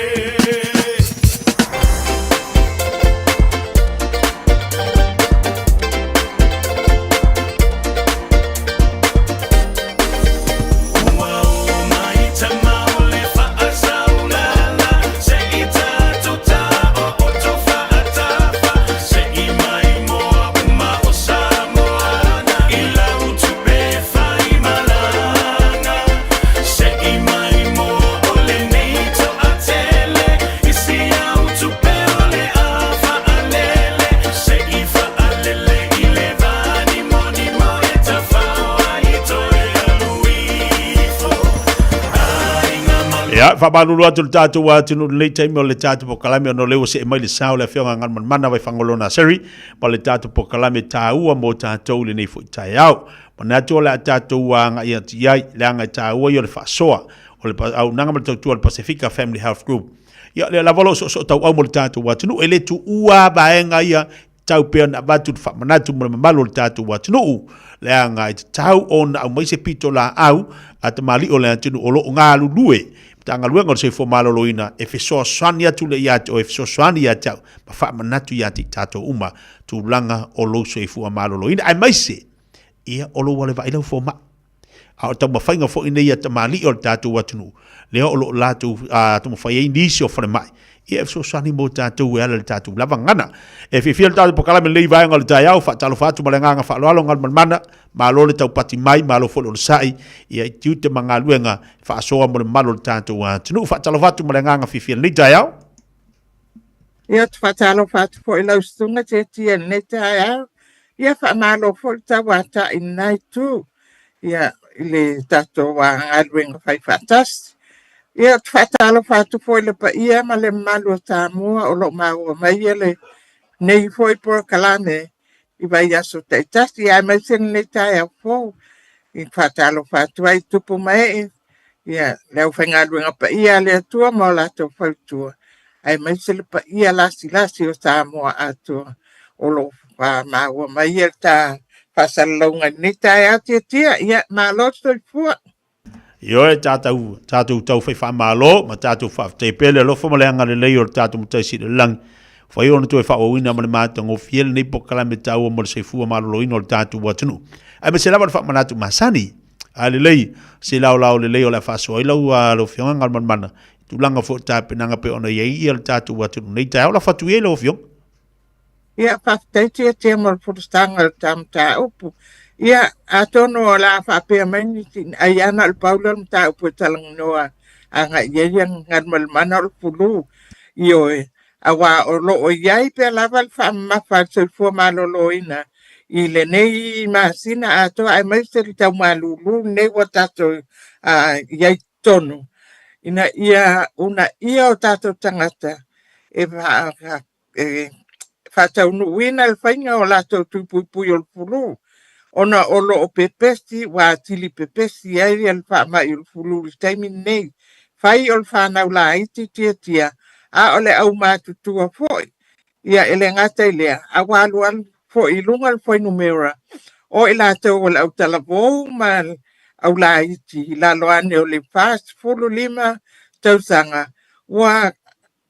Ia, faamalulu atu le tatou atunuu i lenei taimi o le tatou polokalame ona o lea ua see mai le sa o le Afioga Galumalemana Vaifangoalona Seri ma le tatou polokalame taua mo tatou i lenei foi taeao. Manatu o le a tatou agai atu i ai, leaga e taua ia o le faasoa o le auaunaga ma le tautua a le Pasefika Family Health Group. Ia, lea lava o lo o soosootauau mo le tatou atunuu, e le tuua vaega ia tau pea ona avatu le faamanatu mo le mamalu o le tatou atunuu, leaga e tatau ona aumai se pitolaau a tamalii o le atunuu o lo o galulue Matagaluega o le Soifua Maloloina e fesoasoani atu lea ia te oe, e fesoasoani ia te au ma faamanatu ia te i tatou uma tulaga o lou soifua maloloina, aemaise ia o lou alevaai lau fomai. A o taumafaiga foi nei a tamalii o le tatou atunuu, lea o lo o latou taumafai ai nisi o falemai, ia e fesoasoani mo tatou e ala i le tatou lava gagana. E fiafia le tatou polokalame i lenei vaega o le taeao, faatalofa atu ma le agaga faaaloalo Galumalemana, malo le taupati mai, malo foi le onosai, ia i tiute ma galuega e faasoa mo le mamalu o le tatou atunuu. Faatalofa atu ma le agaga fiafia i lenei taeao. Ia, ou te faatalofa atu foi i lau susuga Tietie i lenei taeao. Ia, faamalo foi le tauatai i lena itu, ia, i le tatou galuega fai faatasi. Ia, ou te faatalofa atu foi i le paia ma le mamalu o Samoa o lo o maua mai lenei foi polokalame i vaiaso taitasi, aemaise lenei taeao fou. E faatalofa atu ai i tupu ma ee, ia, le aufaigaluega paia a le Atua ma o latou fautua, aemaise le paia lasilasi o Samoa atoa o lo o maua mai le ta faasalalauga i lenei taeao tiatia. Ia, malo le soifua. Ioe, tatou, tatou tau fai faamalo ma tatou faafetai pea le alofa ma le agalelei o le tatou Matai Sili i le Lagi. Fai ona toe faaauauina ma le matagofie lenei polokalame taua mo le soifua maloloina o le tatou atunuu. Aemaise lava le faamanatu masani. A lelei, se laolao lelei o le a faasoa ai lau lau Afioga Galumalemana i tulaga foi o tapenaga pei ona i ai ia le tatou atunuu nei taeao. Lafo atu i ai lau Afioga. Ia, faafetai Tiatia mo le folasaga o le ta mataupu. Ia, atonu o le a faapea mai nisi, ai lava na o le pau lea o le mataupu e talanoa agai i ai Galumalemana o le fulu. Ioe, aua o lo o i ai pea lava le faamamafa a le soifua maloloina i lenei masina atoa aemaise le tau malulu lenei ua tatou i ai totonu ina ia uunaia o tatou tagata e faataunuuina le faiga o latou tui puipui o le fulu, ona o lo o pepesi, ua atili pepesi ai le faamai o le fulu i le taimi lenei. Fai o le fanau laiti tiatia, a o le aumatutua foi. Ia, e le gata i lea, a ua alualu foi i luga le fuainumera o i latou o le autalavou ma le aulaiti i lalo ane o le 45 tausaga, ua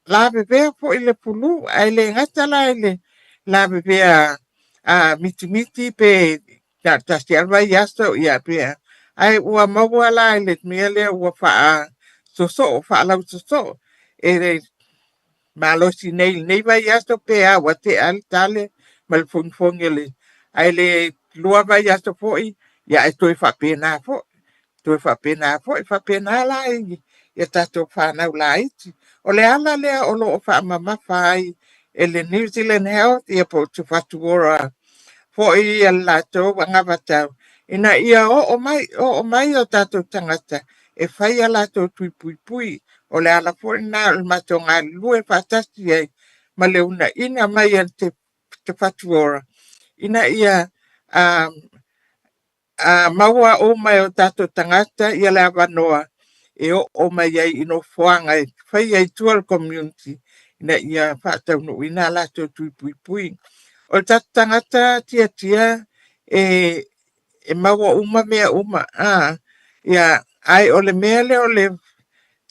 lavevea foi le fulu, ae le gata la i le lavevea a mitimiti pe na o le tasi lava le vaiaso, ia pe a, ae ua maua la i le mea lea ua faasosoo, faalausosoo e le malosi nei i lenei vaiaso pe a ua tea le tale ma le fogifogi o le, ae le lua vaiaso foi, ia ae toe faapena foi. Toe faapena foi, faapena la i a tatou fanau laiti. O le ala lea o lo o faamamafa ai e le New Zealand Health ia po o Te Whatu Ora foi ia le latou anavatau ina ia oo mai, oo mai o tatou tagata e fai a latou tui puipui. O le ala foi lena o le matou galulue faatasi ai ma le uunaina mai e Te Whatu Ora ina ia a maua uma e o tatou tagata ia le avanoa e oo mai ai i nofoaga e fai ai tua le community ina ia faataunuuina a latou tui puipui. O le tatou tagata tiatia e e maua uma mea uma, a, ia, ae o le mea lea o le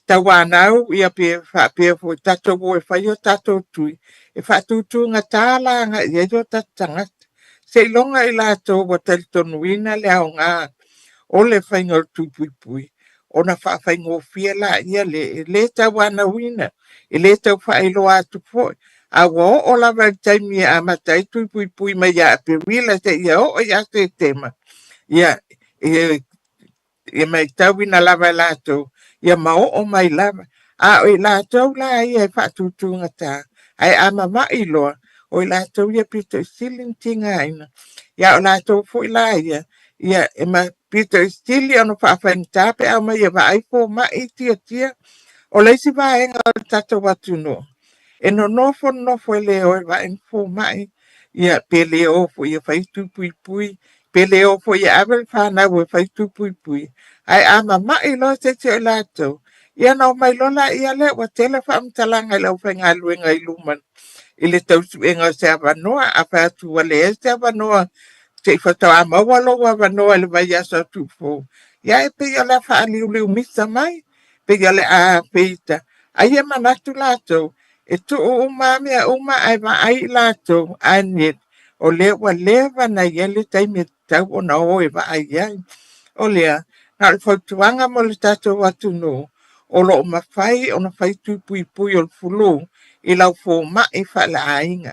tauanau, ia pe faapea foi tatou o e fai o tatou tui, e faatutugata la agai i ai o tatou tagata. Seiloga i latou ua talitonuina le aoga o le faiga o le tui puipui, ona faafaigofie laia lea, e le tauanauina, e le tau faailoa atu foi. A ua oo lava i le taimi e amata ai tui puipui mai ia Aperila seia oo ia Setema, ia, e e matauina lava e latou, ia ma oo mai lava. A o i latou la ia e faatutugata, ae a mamai loa, o i latou ia pito i sili ona tigaina. Ia o latou foi la ia, ia e ma pito i sili ona faafaigata pe a omai e vaai fomai tiatia. O le isi vaega o le tatou atunuu, e nonofo nonofo e le o e vaai ni fomai, ia pe le o foi e fai tui puipui, pe le o foi e ave le fanau e fai tui puipui, ae a mamai loa se isi o i latou, ia ona omai loa laia lea ua tele faamatalaga i le aufaigaluega i luma i le tau suega o se avanoa. A fai atu ua leai se avanoa se i faatoa maua lou avanoa i le vaiaso atu fou, ia e pei o le a faaliuliumisa mai, pei o le a feita. Ai e manatu latou, e tuu uma lava mea uma ae vaai i latou, ae o lea ua leva ona i ai le taimi e tatau ona o e vaai ai. O lea, na o le fautuaga mo le tatou atunuu, o lo o mafai ona fai tui puipui o le fulu i lau fomai faaleaiga.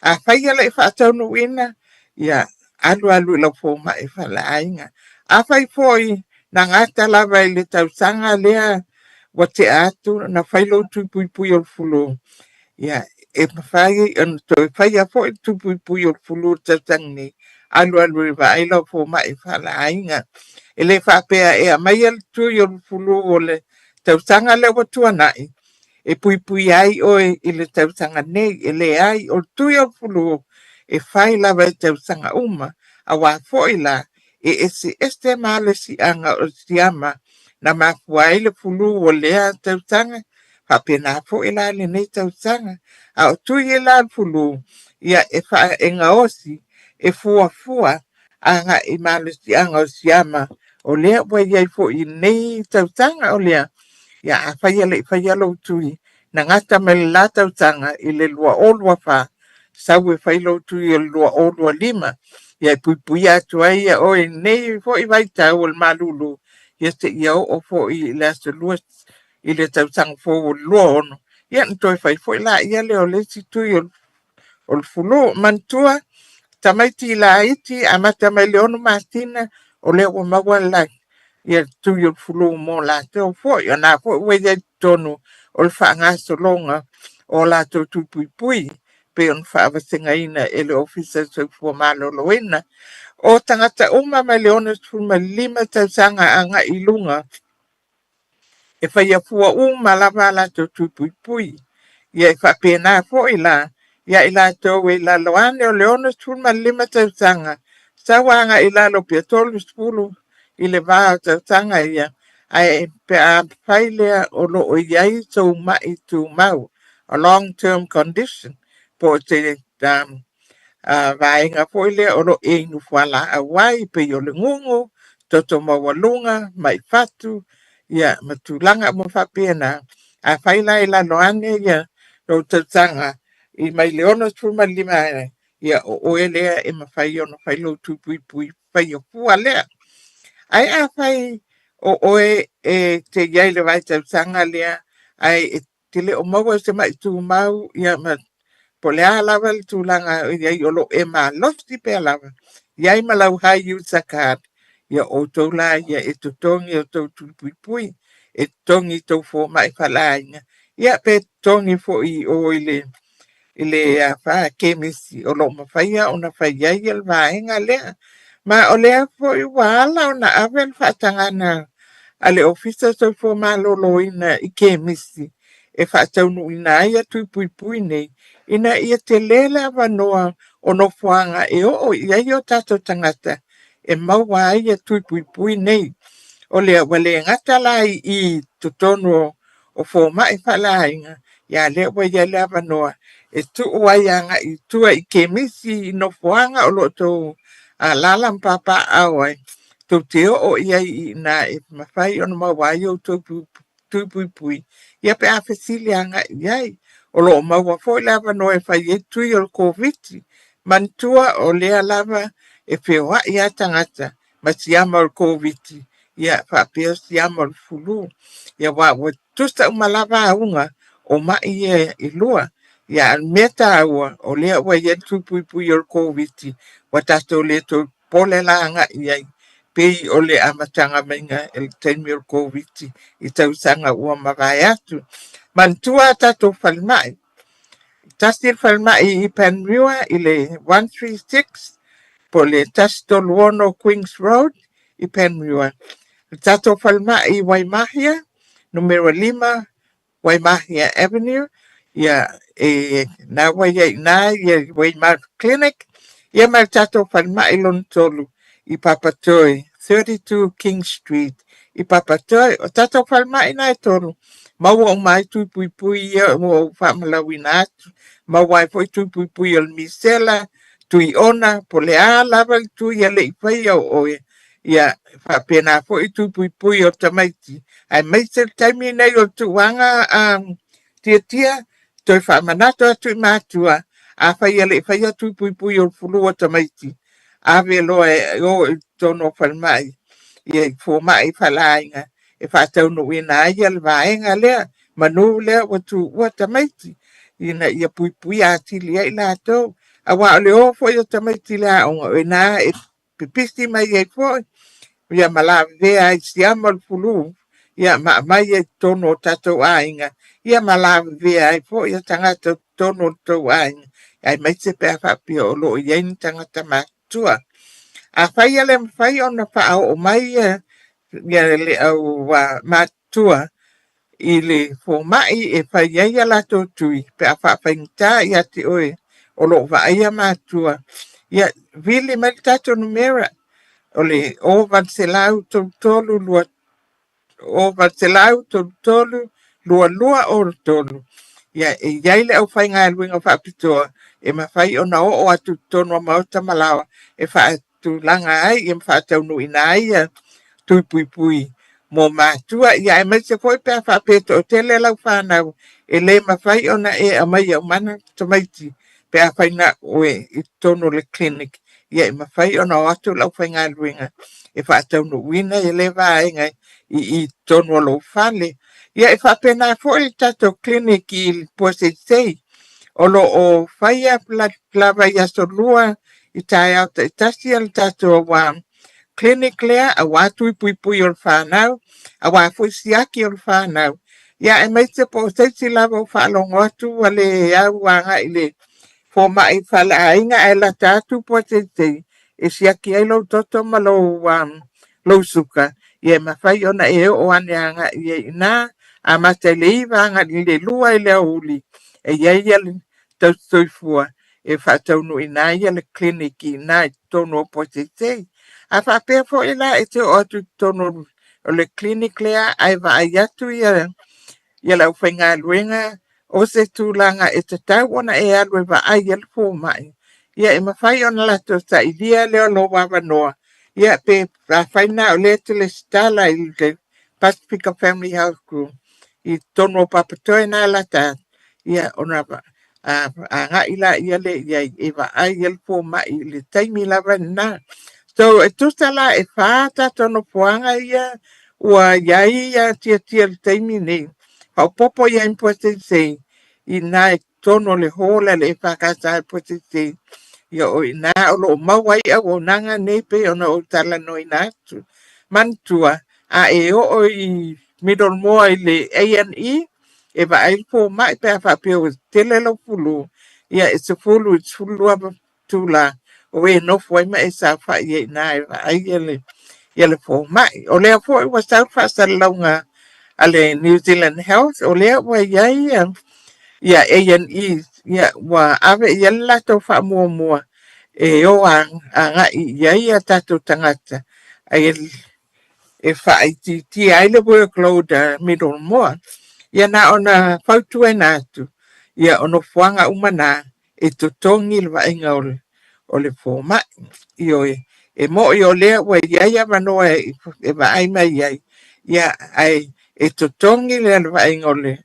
Afai e le i faataunuuina, ia alu alu i lau fomai faaleaiga. Afai foi na gata lava i le tausaga lea ua tea atu na fai lou tui puipui o le fulu, ia e mafai ona toe faia foi le tui puipui o le fulu i le tausaga nei, alu alu e vaai lau fomai faaleaiga. E le faapea e aumaia le tui o le fulu o le tausaga lea ua tuanai e puipui ai oe i le tausaga nei. E leai, o le tui o le fulu e fai lava i tausaga uma, auā foi la e eseese malosiaga o le siama na mafua ai le fulu o lea tausaga, faapena foi la lenei tausaga. A o tui e la le fulu, ia e, e gaosi, e fuafua agai i malosiaga o siama o lea ua i ai foi i lenei tausaga o lea, ia afai e le i faia lou tui, na gata mai le la tausaga i le 2024, sau e fai lou tui o le 2025, ia e puipuia atu ai ia oe i lenei foi vaitau o le malulu, ia seia oo foi i le aso 2 i le tausaga fou o le 26, ia ona toe fai foi laia lea o le isi tui o le fulu. Manatua, tamaiti laiti amata mai le 6 masina, o lea ua maua le ia tui o le fulu mo latou foi. O na foi ua i ai i totonu o le faagasologa o latou tui puipui pei ona faavasegaina e le Ofisa o le Soifua Maloloina. O tagata uma mai le 65 tausaga agai i luga e faia fua uma lava a latou tui puipui. Ia e faapena foi la ia i latou e i lalo ane o le 65 tausaga, sau agai i lalo pe 30 i le va o tausaga ia, ae pe a fai lea o lo o i ai sou mai tumau, a long term condition, po o se vaega foi lea o lo o e inu fualaau ai, pei o le gugu, toto maualuga, mai fatu, ia ma tulaga uma faapena. Afai la i lalo ane ia lou tausaga i mai le 65 ia o oe lea e mafai ona fai lou tui puipui faia fua lea. Ae afai o oe e te i ai i le vaitausaga lea ae e te le o maua i se mai tumau, ia ma po o le a lava le tulaga o i ai o lo o e malosi pea lava, i ai ma lau high user card, ia o outou la ia e totogi o outou tui puipui, e totogi i tou fomai faaleaiga, ia pe totogi foi i o i le i le kemisi o lo o mafaia ona fai ai le vaega lea. Ma o lea foi ua ala ona ave le faatagaga a le Ofisa o Soifua Maloloina i kemisi e faataunuuina ai tui puipui nei, ina ia tele le avanoa o nofoaga e oo i ai o tatou tagata e maua ai tui puipui nei. O lea ua le gata la i totonu o fomai faaleaiga, ia lea ua i ai le avanoa e tuu ai agai i tua i kemisi i nofoaga o lo o outou alaala ma papaaao ai, tou te oo i ai i ina e mafai ona maua ai outou tui puipui, ia pe a fesili agai i ai. O lo o maua foi le avanoa e fai ai tui o le Koviti. Manatua o lea lava e feoai lava tagata ma siama o le Koviti, ia faapea siama o le fulu. Ia aua ua tutusa uma lava auga o mai ia e lua. Ia a o le mea taua, o lea ua i ai le tui puipui o le Koviti, ua tatou le toe popole la agai i ai pei o le amataga maiga i le taimi o le Koviti i tausaga ua mavae atu. Manatua a tatou falemai, tasi le falemai i Panmure i le 136 po o le 136 Queens Road i Panmure. Le tatou falemai i Waimahia, numera 5 Waimahia Avenue, ia e na ua i ai i ina ia Waimahia Clinic, ia ma le tatou falemai lona tolu i Papatoe, 32 King Street i Papatoe. O tatou falemai na e tolu, maua uma ai tui puipui ia ua ou faamalauina atu, maua ai foi tui puipui o le misela, tui ona, po o le a lava le tui e le i faia o oe, ia faapena foi tui puipui o tamaiti, aemaise le taimi nei o le tuuaga tiatia, toe faamanatu atu i matua, afai e le i faia tui puipui o le fulu o tamaiti, ave loa e o i totonu o falemai, ia i fomai faleaiga e faataunuuina ai le vaega lea, manu lea ua tuua tamaiti, ina ia puipuia atili ai latou. Aua o le o foi o tamaiti i le aoga, o i ina e pipisi mai ai foi, ia ma lavevea ai siama o le fulu, ia ma aumai ai i totonu o tatou aiga, ia ma lavevea ai foi ia tagata i totonu o le tou aiga, aemaise pe a faapea o lo o i ai ni tagata matutua. Afai e le mafai ona faaoo mai ia le au matutua i le fomai e fai ai a latou tui pe a faafaigata ia te oe o lo o vaaia matua, ia vili mai le tatou numera o le 0833 0833 2203. Ia, e i ai le aufaigaluega faapitoa e mafai ona oo atu i totonu o maota ma laoa e tulaga ai ia ma faataunuuina ai ia tui puipui mo matua, ia aemaise foi pe a faapea e toatele lau fanau e le mafai ona e aumaia uma tamaiti pe afai na oe i totonu o le clinic, ia e mafai ona o atu le aufaigaluega e faataunuuina ia lea vaega i totonu o lou fale. Ia e faapena foi le tatou clinic i Puaseisei, o lo o faia lava i aso lua i taeao taitasi le tatou clinic lea, aua tui puipui o le fanau, aua foi siaki o le fanau. Ia aemaise po o se isi lava o faalogo atu ua le au agai i le fomai faleaiga ae lata atu Puaseisei e siaki ai lou toto ma lou suka, ia e mafai ona e oo ane agai i ai i ina, amata i le 9 agai i le 2 i le aoauli, e i ai le tausisoifua e faataunuuina ai le clinic i ina i totonu o Puaseisei. A faapea foi la e te oo atu i totonu o le clinic lea ae vaai atu ia le aufaigaluega o se tulaga e tatau ona e alu e vaai i le fomai, ia e mafai ona latou sailia lea o lou avanoa, ia pe afai na o lea e te resitala i le Pasifika Family Health Group i totonu o Papatoe na lata atu, ia ona agai la ia lea i ai e vaai i le fomai i le taimi lava lena. So e tusa la e 4 tatou nofoaga ia ua i ai ia tiatia i le taimi nei, faaopoopo i ai ma Puaseisei i ina i totonu o le hall a le EFKS i Puaseisei, ia o i ina o lo o maua ai auaunaga nei pei ona ou talanoaina atu. Manatua, a e oo i Middlemore i le A&E, e vaai le fomai pe a faapea ua tele lau fulu, ia e 10 i le 12 itula o e nofo ai ma e saofai ai i ina e vaai ia le fomai. O lea foi ua sau le faasalalauga a le New Zealand Health, o lea ua i ai ia A&E, ia ua ave i ai le latou faamuamua e o agai i ai ia tatou tagata e faaitiitia ai le workload a Middlemore. Ia na ona fautuaina atu, Ia, o nofoaga uma na e totogi le vaaiga o le, o le fomai. Ioe, e mo'i o lea ua i ai avanoa e, e vaai mai ai, ia, ae e totogi le vaaiga o le,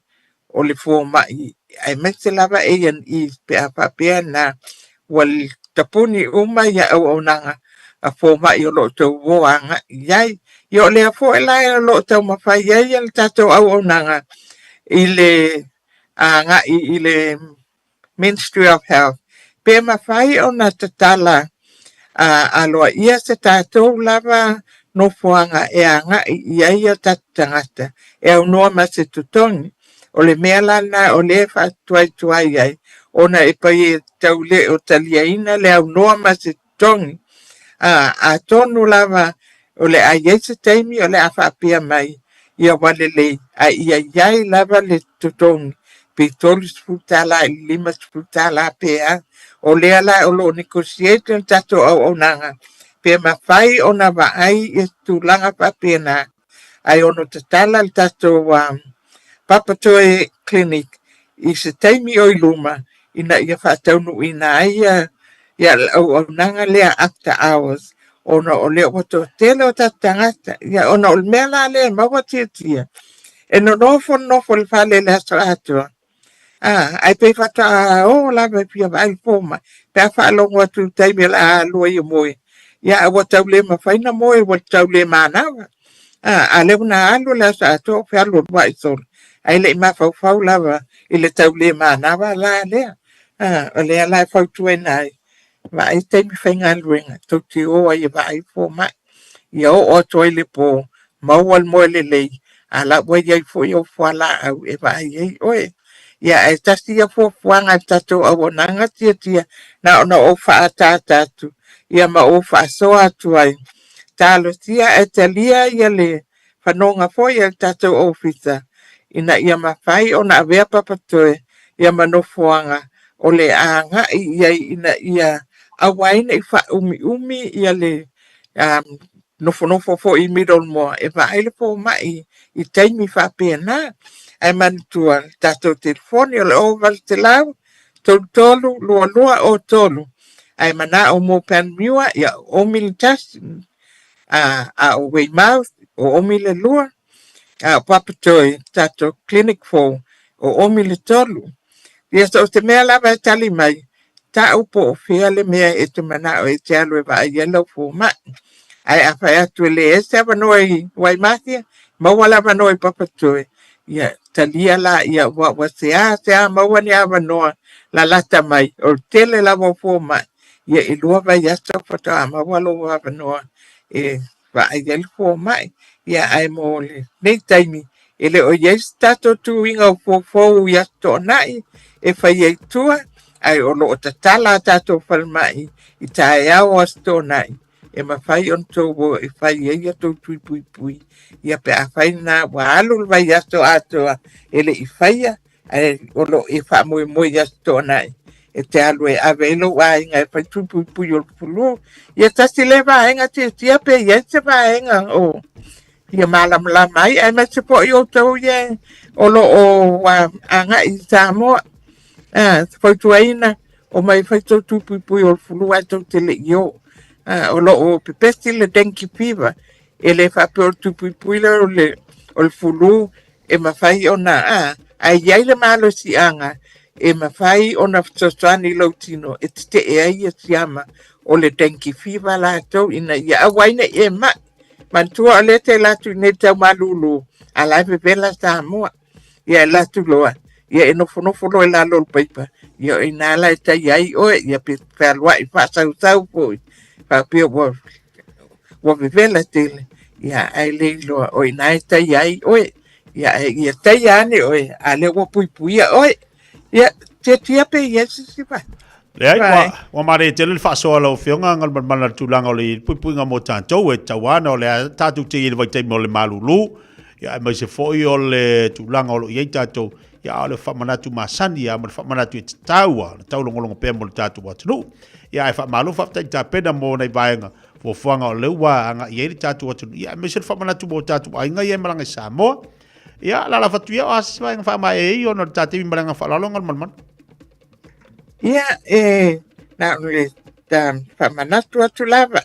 o le fomai, aemaise lava A&E pe a faapea na ua tapuni uma ia auaunaga a fomai o lo o tou o agai i ai. Ia o lea foi la o lo o taumafai ai le tatou auaunaga i le agai i le Ministry of Health, pe mafai ona tatala aloaia se tatou lava nofoaga e agai i ai o tatou tagata e aunoa ma se totogi. O le mea la lena o lea e faatuaituai ai, ona e pei e tau le o taliaina le aunoa ma se totogi. Atonu lava o le a i ai se taimi o le a faapea mai ia ua lelei, ae ia i ai lava le totogi pe $30 i le $50 pe a. O lea la o lo o negotiate le tatou auaunaga pe mafai ona vaai i tulaga faapena, ae ono tatala le tatou Papatoe Clinic i se taimi o i luma ina ia faataunuuina ai ia le auaunaga lea after hours, ona o lea ua toatele o tatou tagata. Ia, ona o le mea la lea e maua tiatia, e nonofo nofo i le fale i le aso atoa, ae pei faatoa o lava e fia vaai i le fomai pe a faalogo atu i le taimi o le a alu ai e moe. Ia, ae ua tau le mafai ona moe, ua tau le manava. A lea ua na alu le aso atoa o fealualuai solo, ae le i mafaufau lava i le tau le manava la lea. O lea la e fautuaina ai, vaai taimi faigaluega tou te o ai e vaai fomai. Ia oo atu ai le po, maua le moe lelei, a la ua i ai foi ou fualaau e vaai ai oe. Ia, ae tasi ia fuafuaga a le tatou auaunaga tiatia, na ona ou faaataata atu, ia ma ou faasoa atu ai. Talosia ae talia ia le fanoga foi a le tatou ofisa ina ia mafai ona avea Papatoe ia ma nofoaga o le a agai i ai ina ia aua ai ne i faaumiumi ia le nofonofo foi i Middlemore e vaai le fomai i taimi faapena. Ae manatua le tatou telefoni o le 0800 33 22 03. Ae manao mo Panmure, ia 0 le 1, a o Weymouth, o 0 le 2, a o Papatoe, tatou Clinic 4, o 0 le 3. Ia so o se mea lava e tali mai, tau po o fea le mea e te manao e te alu e vaai ai lau fomai. Ae a fai atu e leai se avanoa i Waimatia, maua le avanoa i Papatoe, ia talia la ia ua ua sea sea maua ni avanoa lalata mai, o le tele lava o fomai, ia e 2 vaiaso faatoa maua lou avanoa e vaai ai le fomai. Ia ae mo lenei taimi, e le o i ai se tatou tuiga o foufou i Aso Toonai e fai ai tua, ae o lo o tatala a tatou falemai i taeao o Aso Toonai e mafai ona tou o e fai ai a tou tui puipui. Ia pe a fai na ua alu le vaiaso atoa e le i faia, ae o lo o e faamoemoe i Aso Toonai e te alu e ave ai lou aiga e fai tui puipui o le flu. Ia tasi lea vaega tiatia pe i ai se vaega o ia malamalama ai, aemaise foi outou ia o lo o agai i Samoa. Fautuaina o mai fai tou tui puipui o le flu ae tou te le i o. O lo o pepesi le dengue fever, e le faapea o le tui puipui lea o le flu e mafai ona, ae i ai le malosiaga e mafai ona fesoasoani i lou tino e tetee ai ia siama o le dengue fever latou ina ia aua ai ne i e mai. Manatua o lea te alu atu i nei tau malulu, a la e vevela Samoa. Ia e alu atu loa, ia e nofonofo loa i lalo o le paipa, ia o i ina la e tai ai oe, ia pe fealuai faasausau foi, faapea ua vevela tele, ia ae le iloa o i ina e tai ai oe. Ia ae ia taia ane oe, a lea ua puipuia oe. Ia, tiatia pe i ai se isi vaega. Leai, ua mare tele le faasoa lau Afioga Galumalemana i le tulaga o le puipuiga mo tatou e tatau lava ona o lea tatou te i ai i le vaitaimi o le malulu, ia aemaise foi o le tulaga o lo o i ai tatou, ia a o le faamanatu masani lava ma le faamanatu e tatau lava ona taulogologo pea mo le tatou atunuu. Ia ae faamalo faafetai tapena mo nai vaega fuafuaga o lea ua agai i ai le tatou atunuu, ia aemaise le faamanatu mo tatou aiga ia e malaga i Samoa. Ia, la la fatu ia o a se vaega faamaea ai ona o le ta taimi ma le agaga faaaloalo Galumalemana. Ia, e na o le faamanatu atu lava,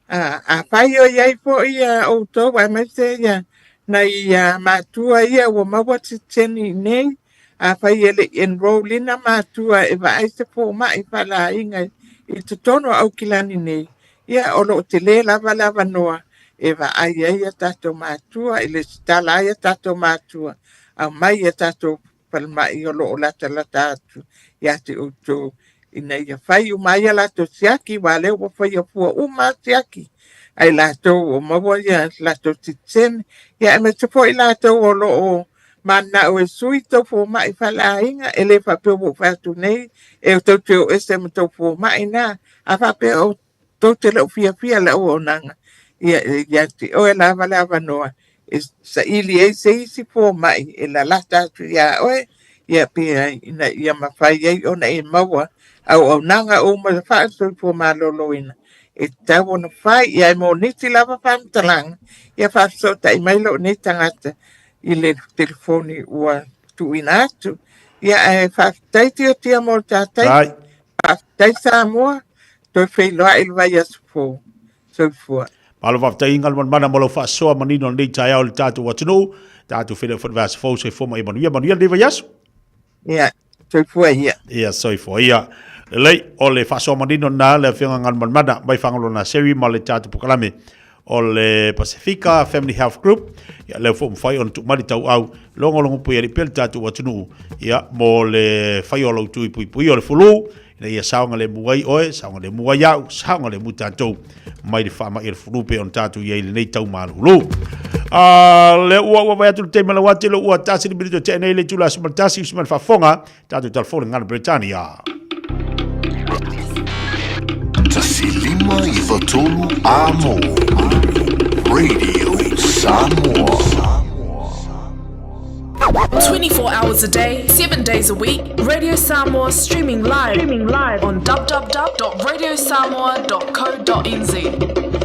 afai o i ai foi outou aemaise ia nai matua ia ua maua sitiseni i inei, afai e le i enroll ina matua e vaai se fomai faaleaiga i totonu o Aukilani nei, ia o lo o tele lava le avanoa e vaai ai a tatou matua, e lesitala ai a tatou matua, aumai a tatou falemai o lo o latalata atu ia te outou ina ia fai uma ai a latou siaki, aua o lea ua faia fua uma siaki ai latou o maua ia latou sitiseni, ia aemaise foi latou o lo o mananao e sui tou fomai faaleaiga, e le faapea ua ou fai atu nei e tou te o ese ma tou fomai na, a faapea o tou te le o fiafia le auaunaga, ia ia te oe lava le avanoa e saili ai se isi fomai e lalata atu ia oe, ia pe ina ia mafai ai ona e maua auaunaga uma faasoifua maloloina e tatau ona fai. Ia e mo nisi lava faamatalaga, ia faafesootai mai lou nei tagata i le telefoni ua tuuina atu. Ia ae faafetai tiatia mo le tatai. Faafetai Samoa, toe feiloai i le vaiaso fou. Soifua. Malo faafetai Galumalemana mo lau faasoa manino lenei taeao i le tatou atunuu. Tatou feiloai foi i le vaiaso fou. Soifua ma ia manuia. Manuia lenei vaiaso. Ia, soifua ia. Ia, soifua ia. Lelei, o le faasoa manino lena le Afioga Galumalemana mai Fagaloa Naseri ma le tatou polokalame o le Pasifika Family Health Group. Ia, lea foi mafai ona tuu mai le tauau logologo pui alii pea le tatou atunuu ia, mo le fai o lau tui puipuia o le fulu, ina ia saogalemu ai oe, saogalemu ai au, saogalemu tatou mai le faamai o le fulu pe ona tatou i ai i lenei tau malulu. Le ua vai atu le taimi lau atu le ua tasi le minute o tea nei le itula aso ma le tasi usi ma le faafofoga tatou talafou le gagana Peretania. 1 5 9 3 Amo Radio Samoa. 24 hours a day, 7 days a week, Radio Samoa streaming live on www.radiosamoa.co.nz.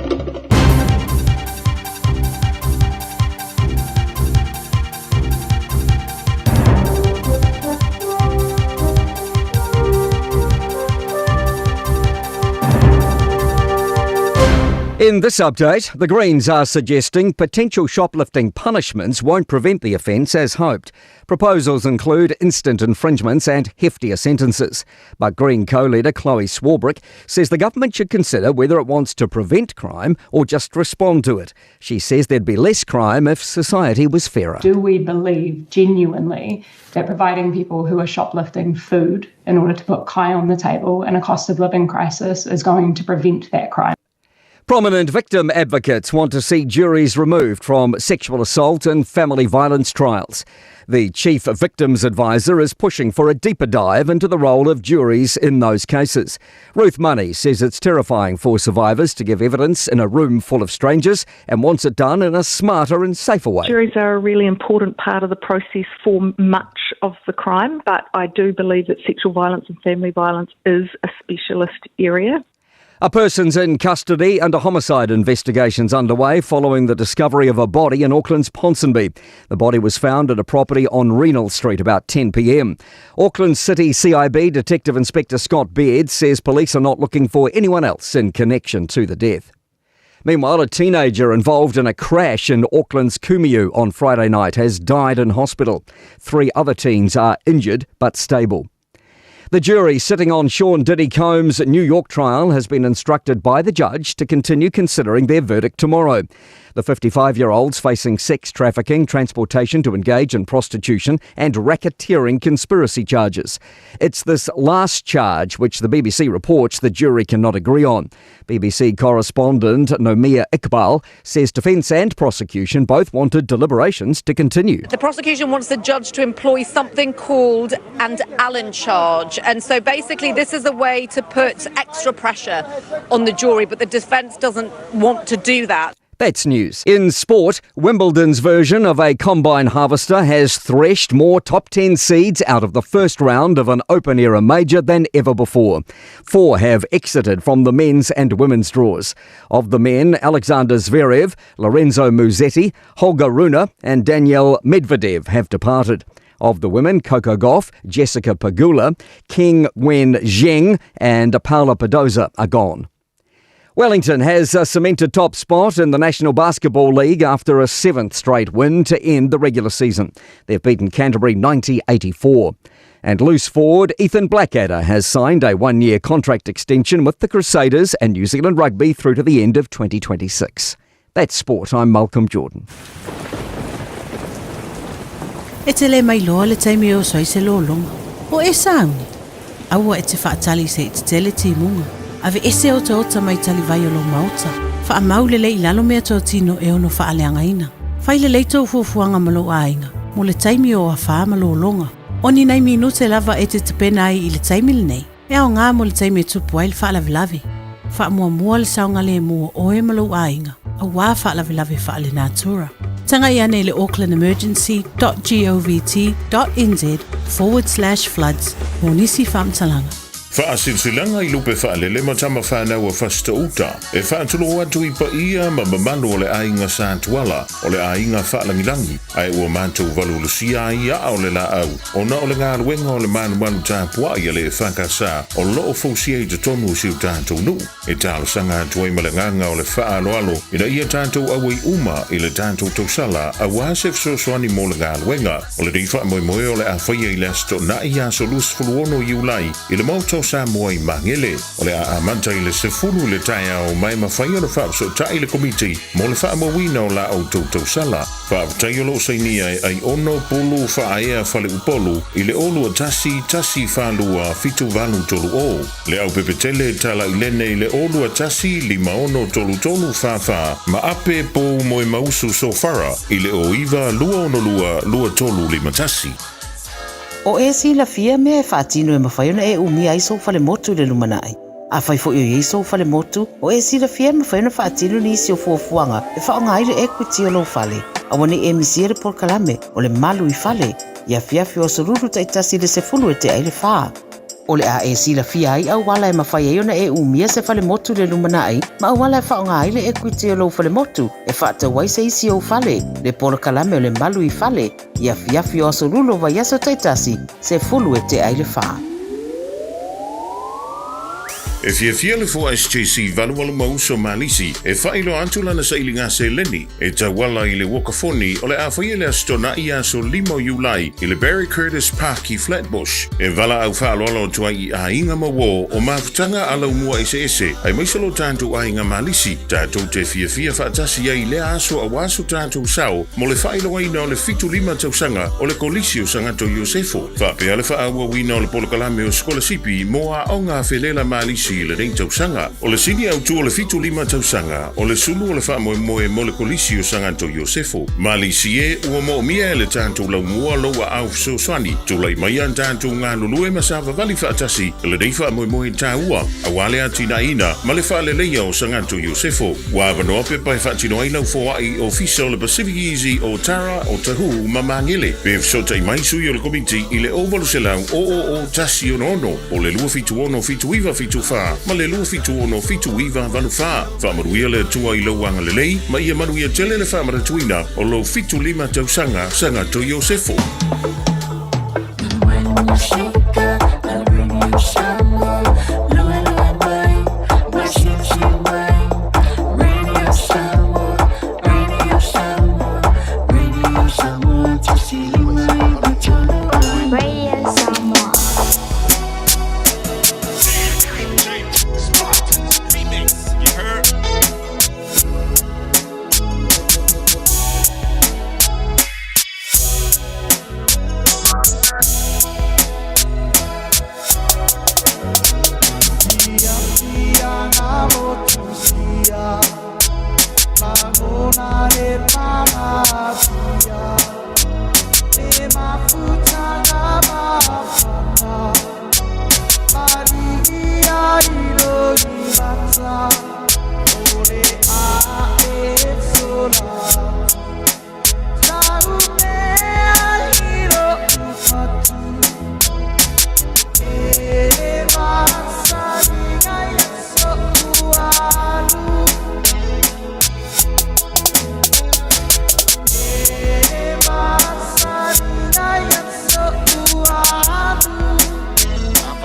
In this update, the Greens are suggesting potential shoplifting punishments won't prevent the offence as hoped. Proposals include instant infringements and heftier sentences. But Green co-leader Chloe Swarbrick says the government should consider whether it wants to prevent crime or just respond to it. She says there'd be less crime if society was fairer. Do we believe genuinely that providing people who are shoplifting food in order to put kai on the table in a cost of living crisis is going to prevent that crime? Prominent victim advocates want to see juries removed from sexual assault and family violence trials. The chief victims advisor is pushing for a deeper dive into the role of juries in those cases. Ruth Money says it's terrifying for survivors to give evidence in a room full of strangers and wants it done in a smarter and safer way. Juries are a really important part of the process for much of the crime, but I do believe that sexual violence and family violence is a specialist area. A person's in custody and a homicide investigation's underway following the discovery of a body in Auckland's Ponsonby. The body was found at a property on Renal Street about 10 p.m. Auckland City CIB Detective Inspector Scott Baird says police are not looking for anyone else in connection to the death. Meanwhile, a teenager involved in a crash in Auckland's Kumeu on Friday night has died in hospital. 3 other teens are injured but stable. The jury sitting on Sean Diddy Combs' New York trial has been instructed by the judge to continue considering their verdict tomorrow. The 55-year-old's facing sex trafficking, transportation to engage in prostitution and racketeering conspiracy charges. It's this last charge which the BBC reports the jury cannot agree on. BBC correspondent Nomia Iqbal says defence and prosecution both wanted deliberations to continue. The prosecution wants the judge to employ something called an Allen charge. And so basically this is a way to put extra pressure on the jury, but the defence doesn't want to do that. That's news. In sport, Wimbledon's version of a combine harvester has threshed more top 10 seeds out of the first round of an open era major than ever before. Four have exited from the men's and women's draws. Of the men, Alexander Zverev, Lorenzo Musetti, Holger Rune, and Daniel Medvedev have departed. Of the women, Coco Gauff, Jessica Pegula, King Wen Zheng, and Paula Badosa are gone. Wellington has a cemented top spot in the National Basketball League after a seventh straight win to end the regular season. They've beaten Canterbury 90 84. And loose forward Ethan Blackadder has signed a one year contract extension with the Crusaders and New Zealand Rugby through to the end of 2026. That's sport. I'm Malcolm Jordan. E te le mailoa le taimi e oso ai se lologa. O e sauni? Aua e te faatali se i tetele timuga. Aveese otaota mai talivai o lou maota. Faamau lelei i lalo meatotino e ono faaleagaina. Fai lelei tou fuafuaga ma lou aiga mo le taimi o afā ma lologa. O ni nai minute lava e te tapena ai i le taimi lenei, e aoga mo le taimi e tupu ai le faalavelave. Faamuamua le saogalemu o oe ma lou aiga, auā faalavelave faalenatura. Tagai ane i le aucklandemergency.govt nz forward slash floods mo nisi faamatalaga. Faasilasilaga i lupe faalele ma tama fanau a Fasitoo-uta e faatulou atu i paia ma mamalu o le aiga Sa Tuala, o le aiga faalagilagi, ae ua matou valuvalusia ai aa o le laau ona o le galuega o le malumalu tapuai a le EFKS o loo fausia i totonu o si o tatou nuu. E talosaga atu ai ma le agaga o le faaaloalo ina ia tatou auai uma i le tatou tausala auā se fesoasoani mo le galuega. O lenei faamoemoe o le a faia i le Aso Toonai aso 26 Iulai i le Maota o Samoa i Magele. O le a amata i le 10 i le taeao ma e mafai ona faafesootai le Komiti mo le faamauina o la outou tausala. Faafetai o lo o sainia e Aiono Pulu Faaea Faleupolu i le 0 2 1 1 4 2 7 8 3 0. Le Aupepetele Talailene i le 0 2 1 5 6 3 3 4 4 ma Ape Pou Moemausu Sofara i le 0 9 2 6 2 2 3 5 1. O e silafia mea e faatino e mafai ona e umia ai sou falemotu i le lumanai. Afai foi o i ai sou falemotu, o e silafia e mafai ona faatino nisi o fuafuaga e faaaoga ai le equity o lou fale. Aua ne i e misia le polokalame o le Malu i Fale i afiafi o aso Lulu taitasi i le 10 e tea i le 4. O le a e silafia ai auala e mafai ai ona e umia se falemotu i le lumanai ma auala e faaaoga ai le equity o lou falemotu e faatau ai se isi ou fale, le polokalame o le Malu i Fale i afiafi o aso Lulu o vaiaso taitasi, 10 e tea i le 4. E fiafia le Foa SJC 88 ma Uso Malisi e faailoa atu lana sailiga seleni e tauala i le uakafoni o le a faia i le Aso Toonai aso 5 o Iulai i le Barry Curtis Park i Flatbush. E valaau faaaloalo atu ai i aiga ma uō o mafutaga a laumua eseese aemaise lo tatou aiga Malisi tatou te fiafia faatasi ai i lea aso auā so tatou sao mo le faailoaina o le 75 tausaga o le Kolisi o Sagato Iosefo. Faapea le faaauauina o le polokalame o sikolasipi mo aoga a felela Malisi i lenei tausaga. O le sini autu o le 75 tausaga o le sulu o le faamoemoe mo le Kolisi o Sagato Iosefo. Malisi e, ua moomia e le tatou laumua lou aao fesoasoani. Tulai mai a tatou galulue ma savavali faatasi i lenei faamoemoe taua auā le atinaeina ma le faaleleia o Sagato Iosefo. Ua avanoa pepa e faatino ai lau foai i Ofisa o le Pacific Easy o Tara, o Tahu ma Magele. Pe fesootai mai sui o le Komiti i le 0800 000 166 o le 276 7974 ma le 276 7984. Faamanuia le Atua i lou agalelei ma ia manuia tele le faamanatuina o lou 75 tausaga Sagato Iosefo.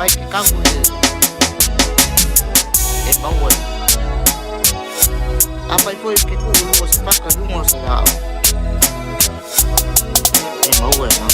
mai ke kagu e e maua ai. Afai foi ke tuu i luga o se faka i luga o se laau, e maua e lena.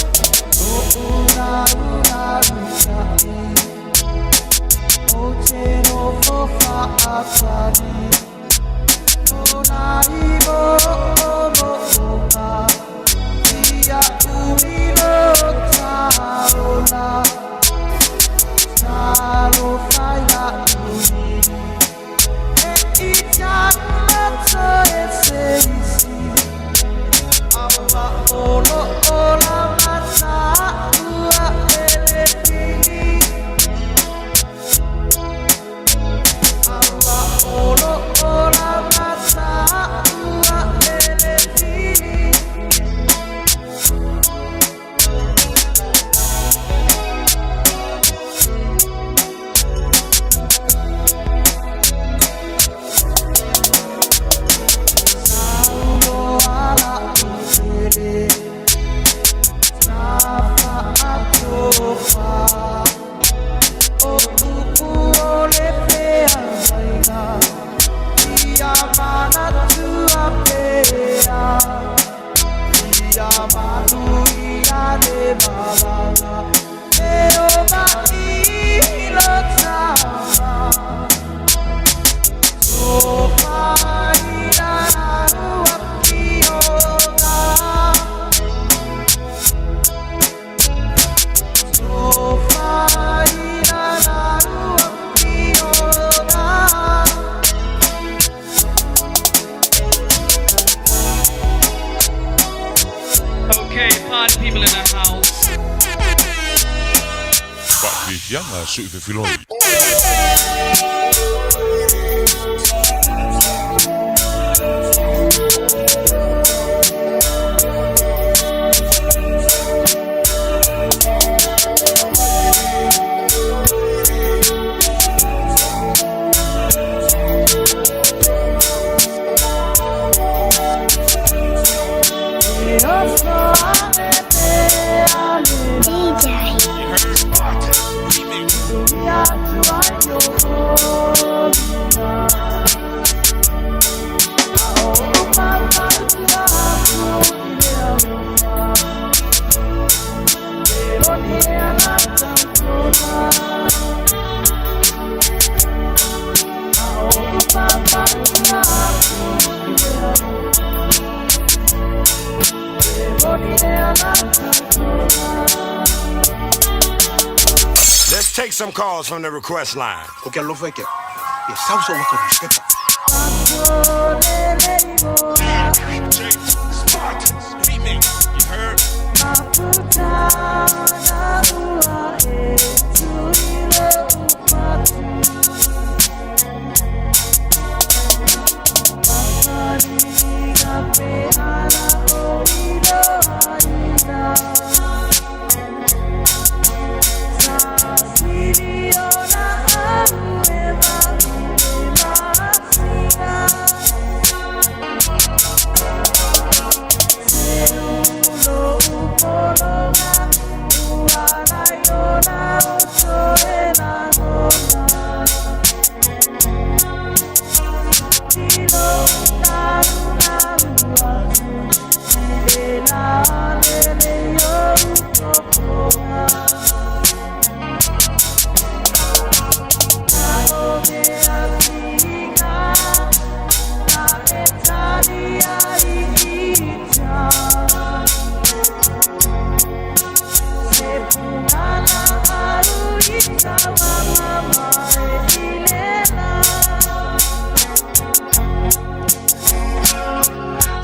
Okay, party people in the house. Faafiafiaga Sui Fefiloi. Let's take some calls from the request line. O ke alofa e ke ia sausa waka newspaper. Spartans Remix. You heard?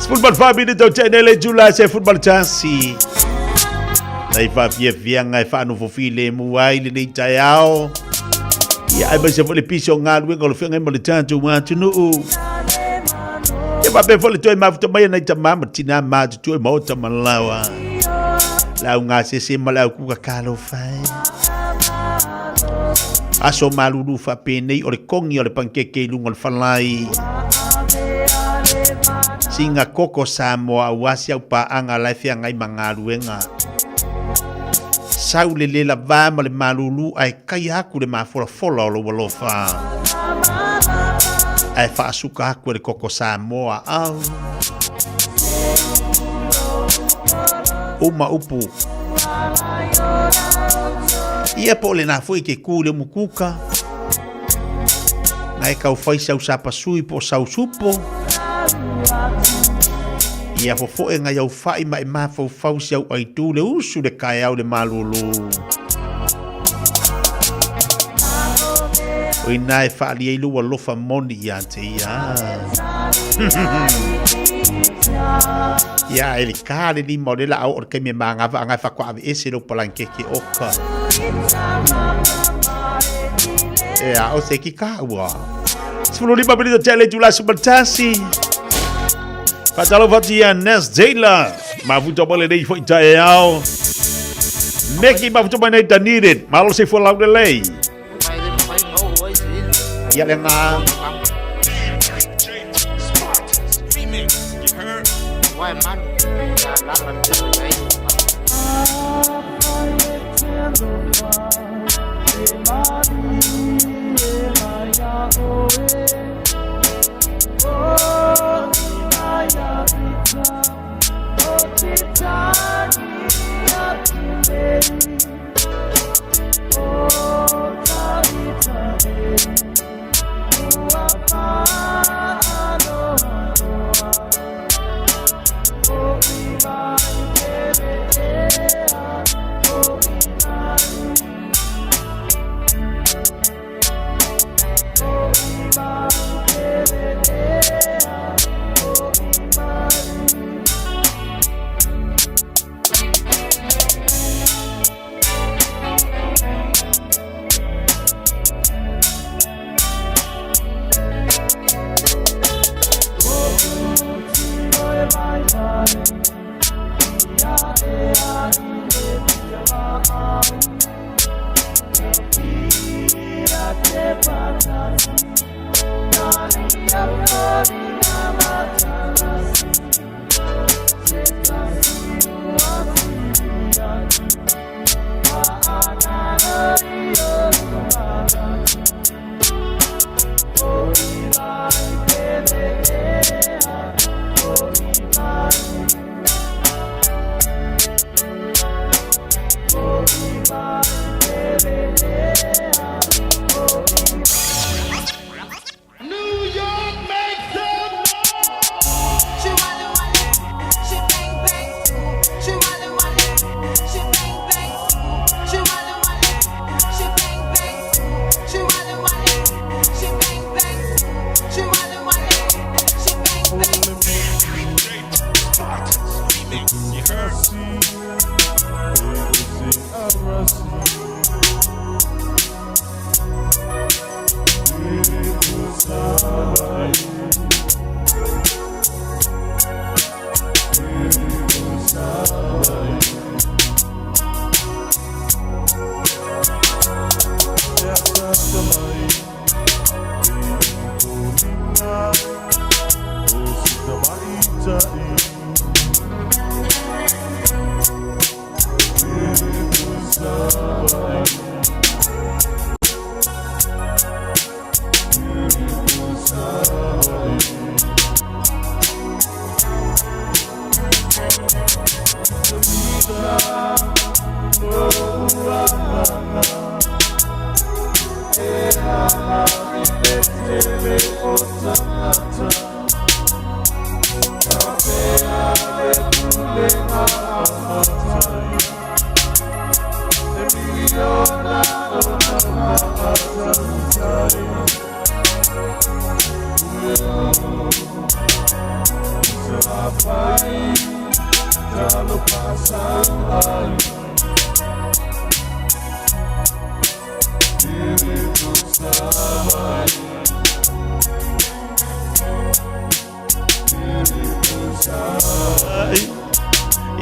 Football family tau tene le jula se football chasi. Nai faafiafiaga e faanofofī lemu ai lenei taeao. Ia aemaise foi le pisi o galuega o le feagai ma le tatou atunuu. Ia faapea foi le toe mafuta mai a nai tamā ma tinā matutua i maota ma laoa. Le au gasese ma le au kuka talofa e. Aso malulu faapenei o le kogi o le pankeke i luga o le falai. Siga koko Samoa aua si au paaga la e feagai ma galuega. Sau le le lavā ma le malūlū ae kaia aku le mafolafola o lou alofa. Ae faasuka aku e le koko Samoa au. Uma upu. Ia po o lena foi ke kū le umukuka. Na e kau fai sau sapasui po o sau supo. Ia fofoe ngai au fai ma e mafaufau si au aitu le usu le kaeau le malulu. O ina e faali ai lou alofa moni ia te ia. Ia e le kā le lima o le la o le kaimi e māngava anga e whakoa ave ese lou palankeke oka. E a o se ki kā ua. 15 minita tele itula sumatasi. Faatalofa atu ia Nes Taylor. Mafuta mai lenei foi taeao. Meki mafuta mai nei Dunedin. Malo se fua lau lelei. Ia le ngā.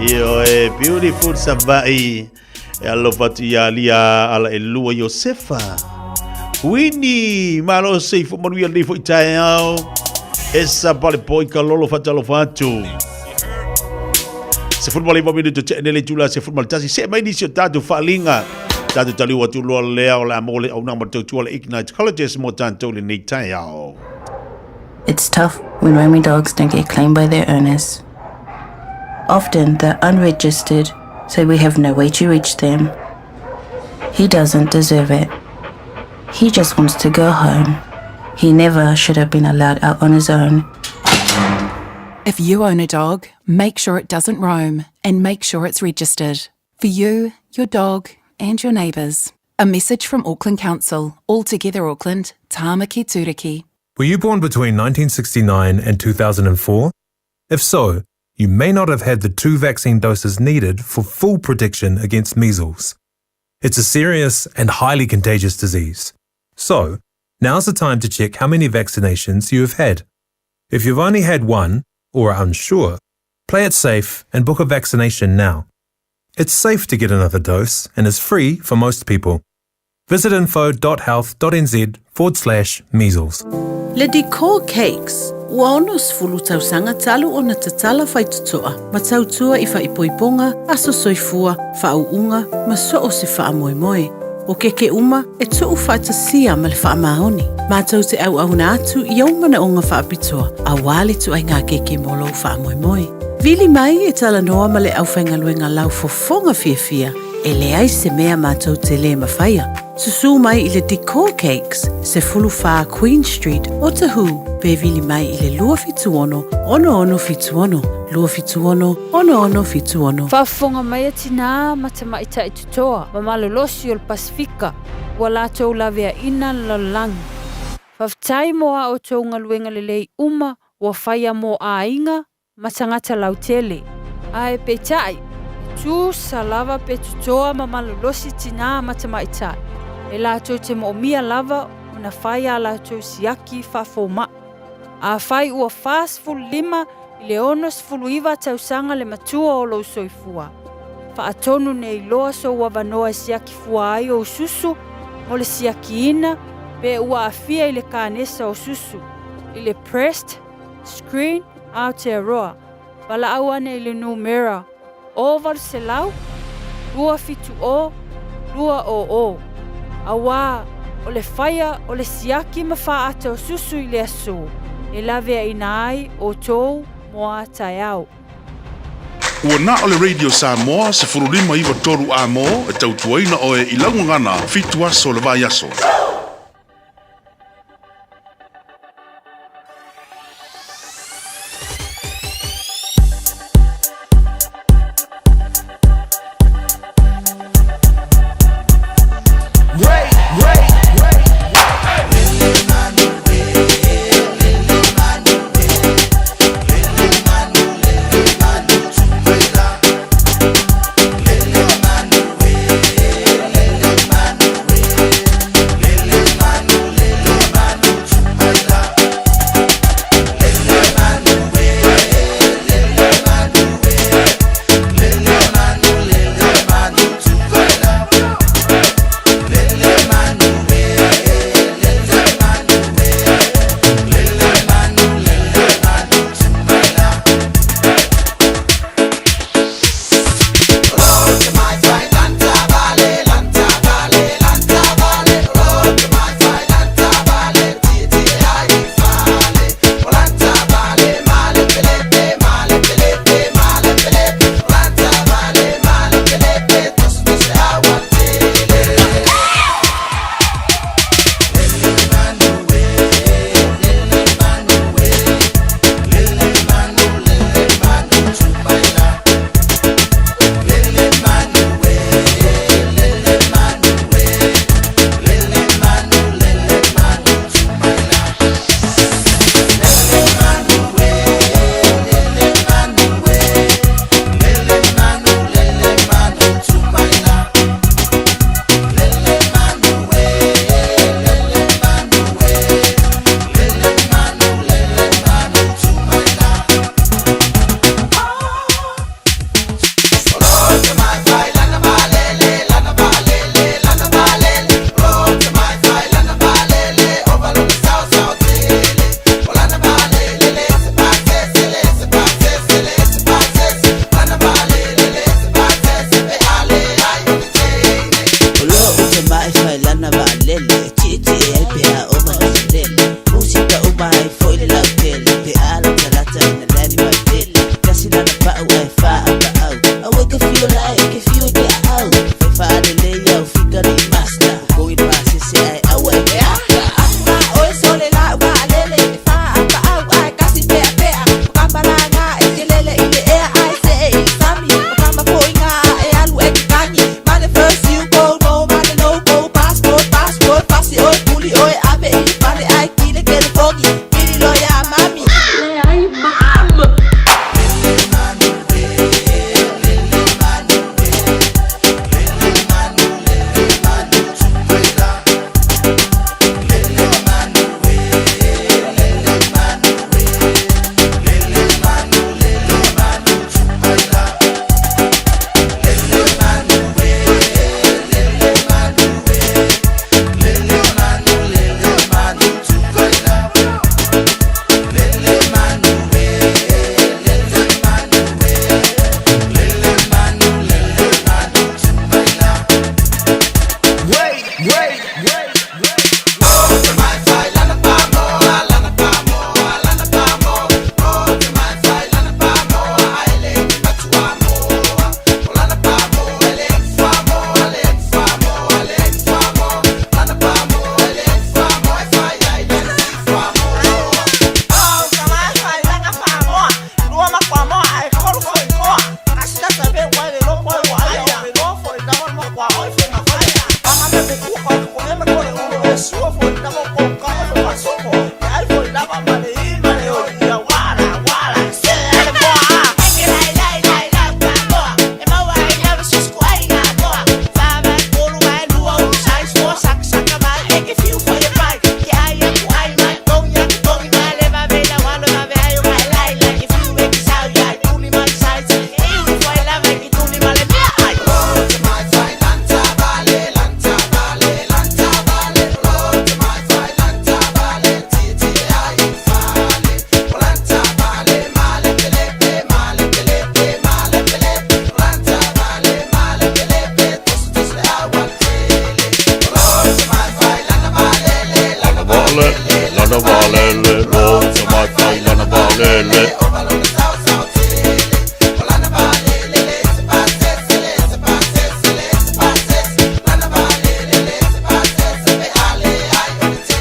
Ioe, beautiful Savaii. E alofa atu ia Lia ala e lua Iosefa. Wini, malo seifo manuia lenei foi taeao. E sa pale poi ka lolo fatalofa atu. 19 minute te ene le tula 11. Se mai nisi o tātou whalinga. Tātou taliu atu loa lea o le a mō le auna ma tautua le Ignite Colleges mō tātou le nei taiao. It's tough when roaming dogs don't get claimed by their owners. Often they're unregistered, so we have no way to reach them. He doesn't deserve it. He just wants to go home. He never should have been allowed out on his own. If you own a dog, make sure it doesn't roam and make sure it's registered. For you, your dog, and your neighbours. A message from Auckland Council, All Together Auckland, Tāmaki Tūriki. Were you born between 1969 and 2004? If so, you may not have had the two vaccine doses needed for full protection against measles. It's a serious and highly contagious disease. So, now's the time to check how many vaccinations you have had. If you've only had one, or are unsure, play it safe and book a vaccination now. It's safe to get another dose and is free for most people. Visit info.health.nz forward slash measles. Le Decor Cakes, ua 60 tausaga talu ona tatala faitotoa ma tautua i faaipoipoga, aso soifua, faauuga ma so o se faamoemoe. O keke uma e tuu faatasia ma le faamaoni. Matou te auauna atu i ou manaoga faapitoa auā le ituaiga keke mo lou faamoemoe. Vili mai e talanoa ma le aufaigaluega laufofoga fiafia e leai se mea matou te lē mafaia. Susū mai i le Decor Cakes, 14 Queen Street, Otahuhu, pe vili mai i le 276 6676, 276 6676. Faafofoga mai a tinā ma tamaitai totoa ma malolosi o le Pasefika ua latou laveaina le lalolagi. Faafetai mo a outou galuega lelei uma ua faia mo aiga ma tagata lautele. Ae peitai, e tusa lava pe totoa ma malolosi tinā ma tamaitai, e latou te moomia lava ona fai a latou siaki faafoma'i. Afai ua 45 i le 69 tausaga le matua o lou soifua, faatonu nei loa sou avanoa e siaki fua ai ou susu mo le siakiina pe ua aafia i le kanesa o susu, i le Breast Screen Aotearoa, valaau ane i le numera 800 270 200, auā o le faia o le siaki ma faaata o susu i le aso e laveaina ai outou mo a taeao. Ua na o le Radio Samoa 15 93 A-mo e tautuaina oe i lau gagana fitu aso o le vaiaso. i lana vaalele e tietie ai pe a oma na lele. Musika uma ai foi le lautele pe a latalata ina lani mai pele. Kasi lana pa'u ae faapaau Aua e ke fio lae e ke fio i ke aau. Fai faalelei au fika le i master. Kokogi le pasese ae aua e ke aka. Atu la oe sole lau vaalele e faapaau ae kasi peapea. O ka malaga e te lele i le ea ae see i le sami. O ka mafoiga e alu e kikagi. Ma le first you go no ma le no go passport passport pasi oe puli oe ave i le fale ae kile kelefogi. Pili loa iā mami. Leai mam!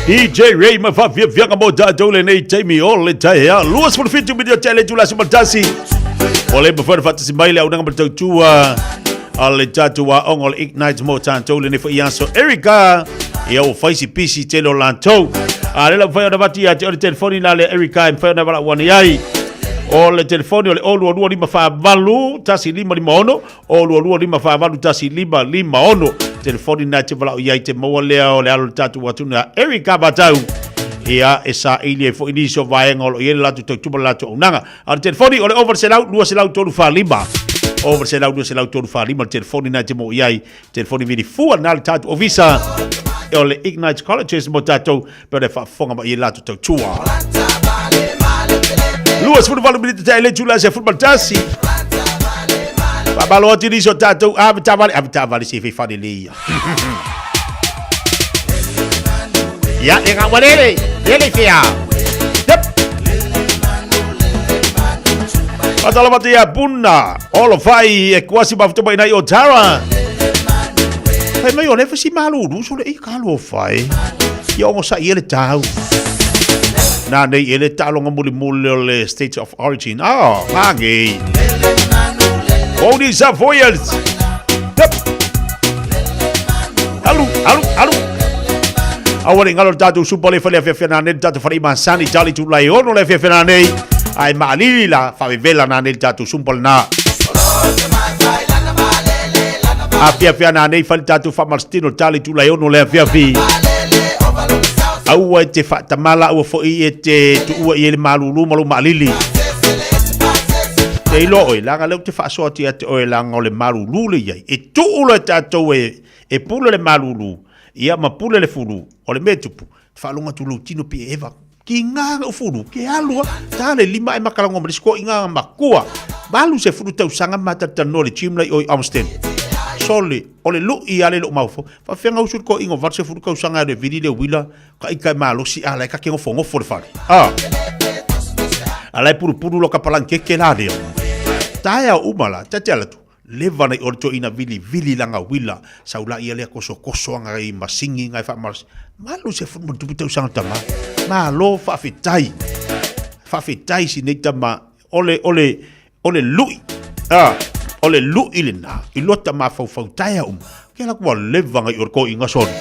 DJ Ray ma faafiafiaga mo tatou lenei taimi o le taeao. 27 minute tele itula 11. O le mafai ona faatasi mai le auaunaga ma le tautua a le tatou aoga o le Ignite mo tatou lenei foi aso. Erica, ia ua fai si pisi tele o latou. A lea la mafai ona avatu ia te oe le telefoni la lea Erica e mafai ona valaau ane ai. O le telefoni o le 022 548 1556 O 22 548 1556. Telefoni na te valaau i ai te maua lea o le alo o le tatou atunuu ia Erica Matau. Ia, e saili ai foi nisi o vaega o lo o i ai le latou tautua ma le latou auaunaga. A o le telefoni o le 0 200 345. 0 200 345 le telefoni na te maua i ai. Telefoni vili fua na le tatou ofisa o le Ignite Colleges mo tatou pe o le faafofoga mai i le latou tautua. 28 minute te le tula se football tasi. Faamalo atu nisi o tatou ave taavale, ave taavale se fai le ia. Ia, e ngā walele, lele fea. Yep. Faatalofa atu ia Puna, olo fai e kuasi mafuta mai nai o Tara. Fai mai o le fasi malulu, so le i ka lo fai. Ia ongo sa ia le tau. Nā nei e le taaloga mulimuli o le State of Origin. Ah, ngā Boni Savoyards. Yep. Alu, alu, alu. Aua ne i galo le tatou supa le fale afiafi nanei le tatou fale i masani tali tulai ono le afiafi nanei. Ai maalili la faavevela nanei le tatou sumpa lena. Afiafi nanei fale tatou faamalositino tali tulai ono le afiafi. Aua e te faatamala aua foi e te tuua i ai le malulu ma lou maalili. Te iloa oe, leaga lea ou te faasoa atu ia te oe leaga o le malulu le i ai. E tuu loa e tatou e, e pule le malulu, ia ma pule le fulu, o le mea e tupu, te faalogo atu lou tino pei e eva. Ki ngā ngau fulu, ke alu a, tā le lima e makalagoa ma le isi koa i ngā makua. 80 tausaga ma talatalanoa i le gym la i o i Olmsted. Sole, o le lu'i lava lea i lou mafaufau. Faafefea ona usu le toeaina o 80 tausaga e alu e vili le uila, ka ita e malosi a la e ta te nofonofo i le fale. A! A la e pulupulu lota palanitete la lea. Taeao uma la, ta te alu atu, leva ona i o le toeaina vilivili lana uila, sau la ia lea tosotoso ana i masini na e faamalosi. 80+ tausaga le tama. Malo faafetai. Faafetai i si nei tama. O le, o le, o le lu'i. A, o le lu'i lena, i lota mafaufau taea uma. Ke la kua leva ngai o le toeaina soli.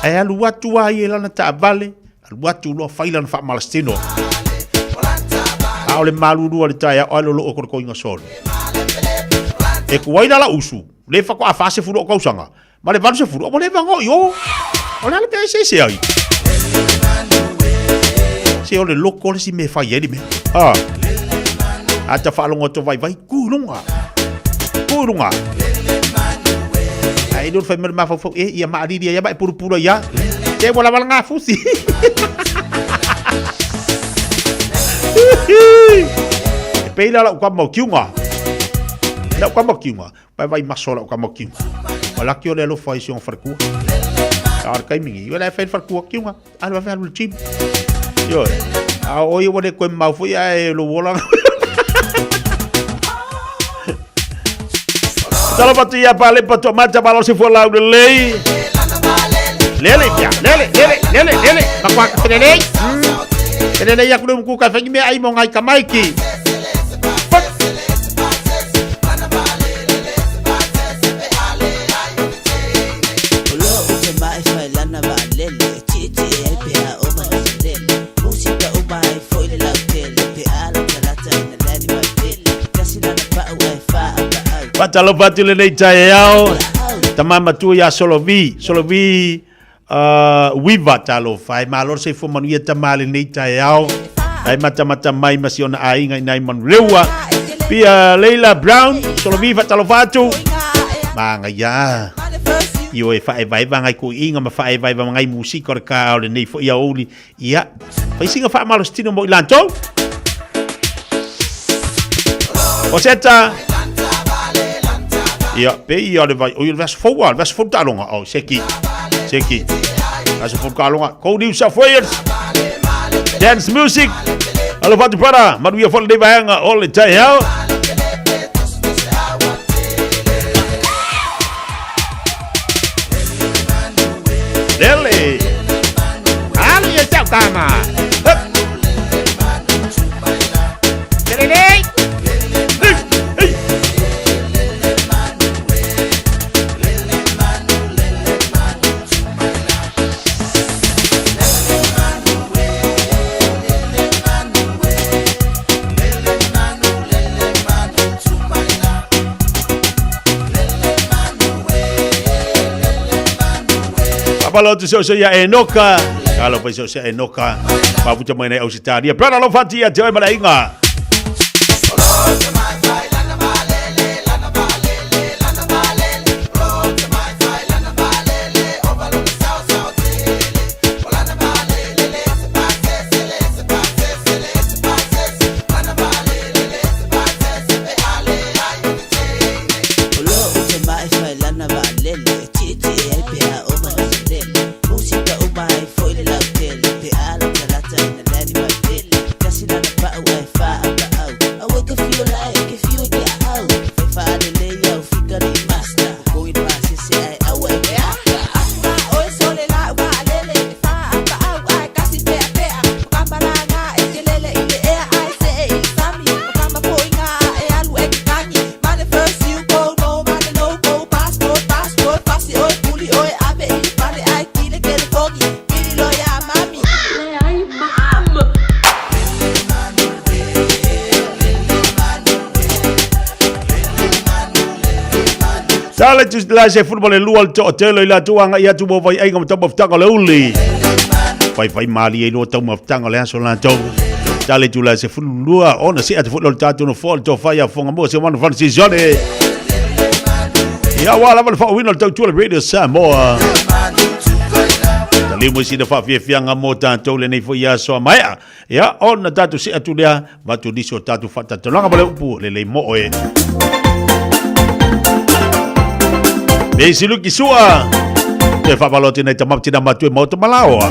Ae alu atu lava ia i lana taavale, alu atu loa fai lana faamalasitino. A o le malulu o le taeao ae lolo o le toeaina soli. E tuai la lau usu, le faatoa 40 o tausaga, ma le 80, ua leva ona i o. O le a le mea e eseese ai? Se o le loko le isi mea e fai ai le mea. Ah. A ta faalogo atu vaivai, tu i luga. Tu i luga. Ae le o le fai mai le mafaufau, e ia maalili ai ma e pulupulu ai a. Te ua lava le gafusi. E pei la lau kama o Kiunga. Lau kama o Kiunga. Pai vai maso lau kama o Kiunga. O laki o le alofa i si ona falekua. A o le taimi ni, o le fai le falekua Kiunga. Alu ave alu le gym. Ioe. A o ia ua le koe mau foi ae lou ola. Talo patu ia pale patu mata malo se fua lau lelei. Lele ia, lele, lele, lele, lele. Makua ka lele. Lele ia kule muku ka whangi mea ai mo ngai kamaiki. O lo o te mai whai lana wa lele E titi e ai pe a oma na se lele Musika o mai foi le lau tele Pe ala talata ina lani mai pele Kasi lana pa'u ai wha a pa'au Faatalofa atu lenei taeao. Tama matua ia Solovi, Solovi Wiva talofa e malo le soifua manuia tama lenei taeao. Ai matamata mai ma si ona aiga i nai Manuleua. Pia Leila Brown, Solovi faatalofa atu. Magaia. Ioe faaevaeva ngai kuiiga ma faaevaeva ngai musika o le ka o lenei foi aoauli. Ia, faisiga faamalositino mo i latou. O seta. Ia, pe ia o le vai, o ia le vasa fou a, le vasa fou taaloga. Oh, seki, seki. Vasa fou taaloga. Go New South Wales. Dance music. Alofa atu para, manuia foi lenei vaega o le taeao. Lele. Alu ia tau tama. Hup. Lele. Hey, hey. Papalo tu so so ia Enoka. Kalo pai so so Enoka. Mafuta mai nei Ausitalia. Brother lo fati ia te oi malainga. O lo o te mai whai lana wa lele E titi e ai pe a oma na se lele Musika o mai foi le lau tele Pe ala talata ina lani mai pele Kasi lana pa'u ai wha a pa'au Aue ka fio la e ke fio e ke a au Whai wha ale le iau fika ni master Ko i pasese ai aua e ke aka Oe sole la ua lele e wha a pa'au ai kasi pea pea O ka malanga e te lele i le ea ai se e i le sami O ka mapoinga e alu e ke kani Mane first you go no mane no go Passport passport pasi oe puli oe ave i le fale ai kile kele fogi Pili loia mami Leai mam! Sa le tu la se football e lua le toatele i latou agai atu mo vaiaiga ma taumafataga o le uli. Faifai malie i lua taumafataga o le aso latou. Sa le tu la se 12 ona se atu foi lo le tatou nofoa le tofa ia Foga mo se wana Francis Johnny. Ia ua lava le faauina o le tautua le Radio Samoa. Taliu mo sina faafiafiaga mo tatou lenei foi aso a maea. Ia, ona tatou see atu lea, vatu nisi o tatou faatatalanga ma le upu, lelei moo e. Me siluki sua. Te whawalo tēnei tama tina matue maota malaoa.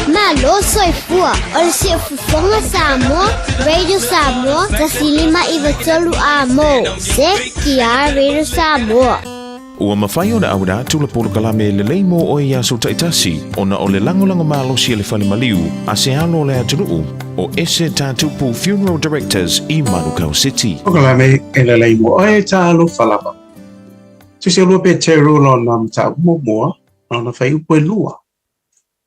Malo soifua o le Siufofoga Samoa, Radio Samoa, 1993 a mo. CTR Radio Samoa. Ua mafai ona auina atu le polokalame lelei mo oe i aso taitasi ona o le lagolago malosi a le fale maliu a se alo o le atunuu o Ese Tatupu Funeral Directors i Manukau City. Polokalame e lelei mo oe talofa lava. Tusi o lua Peteru lona mataupu muamua, lona fuaiupu e lua.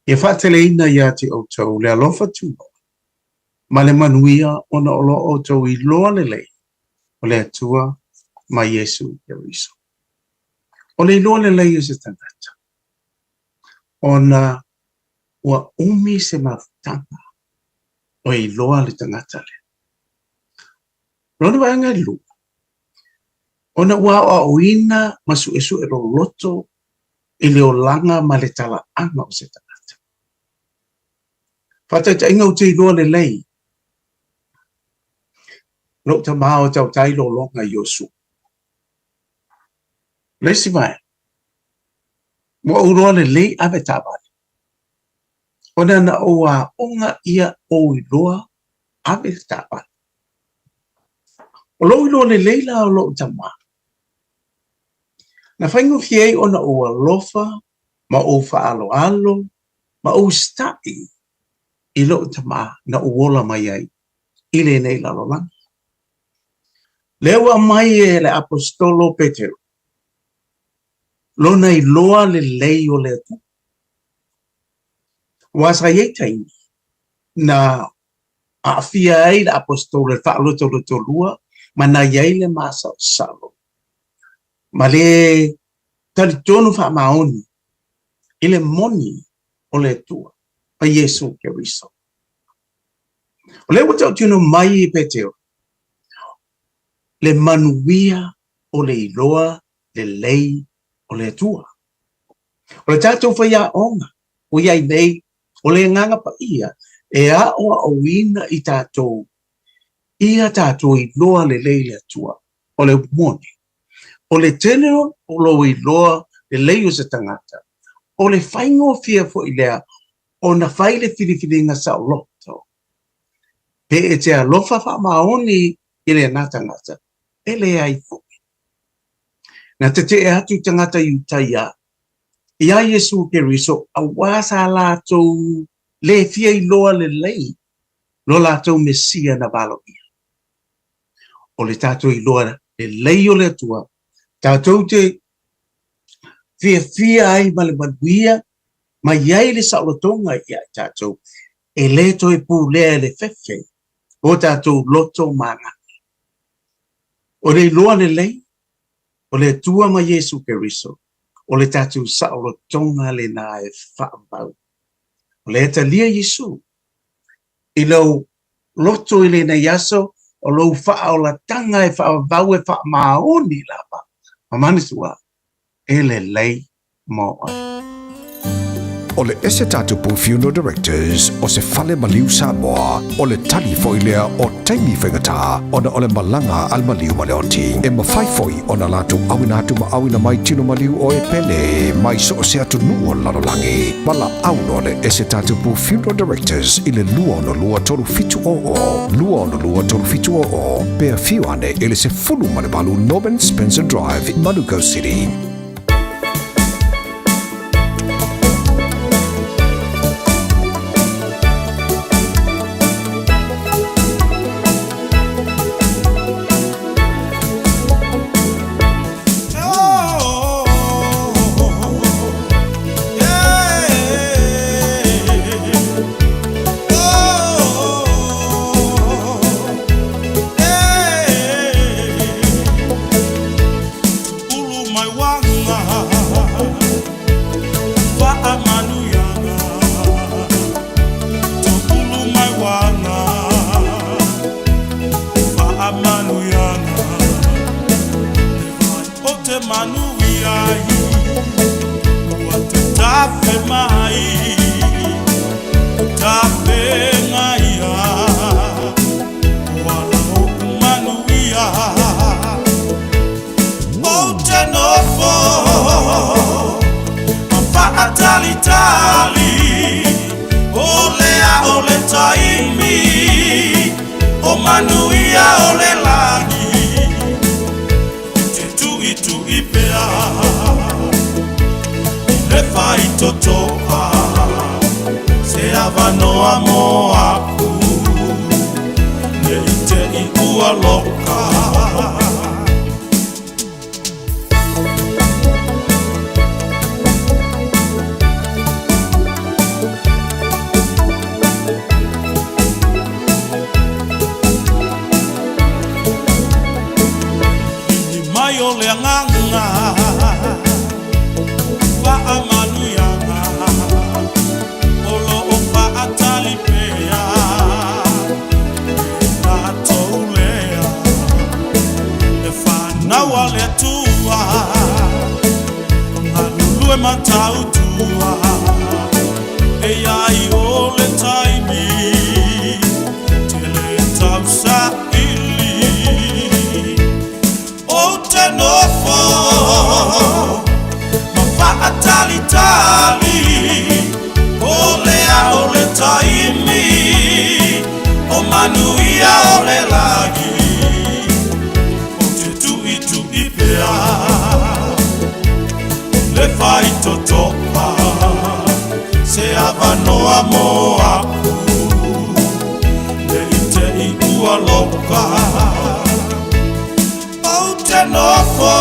Ia faateleina ia te outou le alofa tunoa ma le manuia ona o lo outou iloa lelei o le Atua ma Iesu Keriso. O le iloa lelei o se tagata, ona ua umi se mafutaga o e iloa le tagata lea. Lona vaega e lua, ona ua aoaoina ma suesue loloto i le olaga ma le talaaga o se tagata. Faataitaiga ou te iloa lelei lou tama o tautai lologa i Iosua. Le isi vaega, ua ou iloa lelei ave taavale, ona na ou aoga ia ou iloa ave le taavale. O lou iloa lelei la o lou tama, na faigofie ai ona ou alofa ma ou faaaloalo ma ou usitai i lou tama na ou ola mai ai i lenei lalolagi. Lea ua aumai e le Aposetolo o Petero lona iloa lelei o le Atua. Aua sa i ai taimi na aafia ai le Aposetolo i le faalotolotolua ma na i ai le masalosalo ma le talitonu faamaoni i le moni o le Atua ma Iesu Keriso. O lea ua tautino mai e Petero le manuia o le iloa lelei o le Atua. O le tatou faiaoga ua i ai nei, o le Agaga Paia e aoaoina i tatou ia tatou iloa lelei le Atua. O le upu moni, o le tele o lou iloa lelei o se tagata, o le faigofie foi lea ona fai le filifiliga saoloto. Pe e te alofa faamaoni i lena tagata, e leai foi. Na tetee atu tagata Iutaia iā Iesu Keriso auā sa latou le fia iloa lelei lo latou Mesia na valoia. O le tatou iloa lelei o le Atua, tatou te fiafia ai ma le manuia ma i ai le saolotoga ia i tatou, e le toe pulea e le fefe o tatou loto ma agaga. O le iloa lelei o le Atua ma Iesu Keriso, o le tatou saolotoga lena e faavavau. O lea e talia Iesu i lou loto i lenei aso, o lou faaolataga e faavavau e faamaoni lava, ma manatua, e lelei mo oe. O le Esetatapu Funeral Directors o se fale maliu Samoa, o le tali foi lea o taimi faigata ona o le malaga a le maliu ma le oti. E mafai foi ona latou auina atu ma auina mai tino maliu o e pele mai so o se atunuu o le lalolagi. Valaau loa le Esetatapu Funeral Directors i le 262 3700, 262 3700, pe afio ane i le 18 Norman Spencer Drive, Manukau City. ua E iai o le taimi Tele tausaili Ou te nofo Ma faatalitali O lea o le taimi O manuia o le lagi Ou te tuitui pea Le faitotoa Se avanoa mo aku Ne i te i ua loka Ou te nofo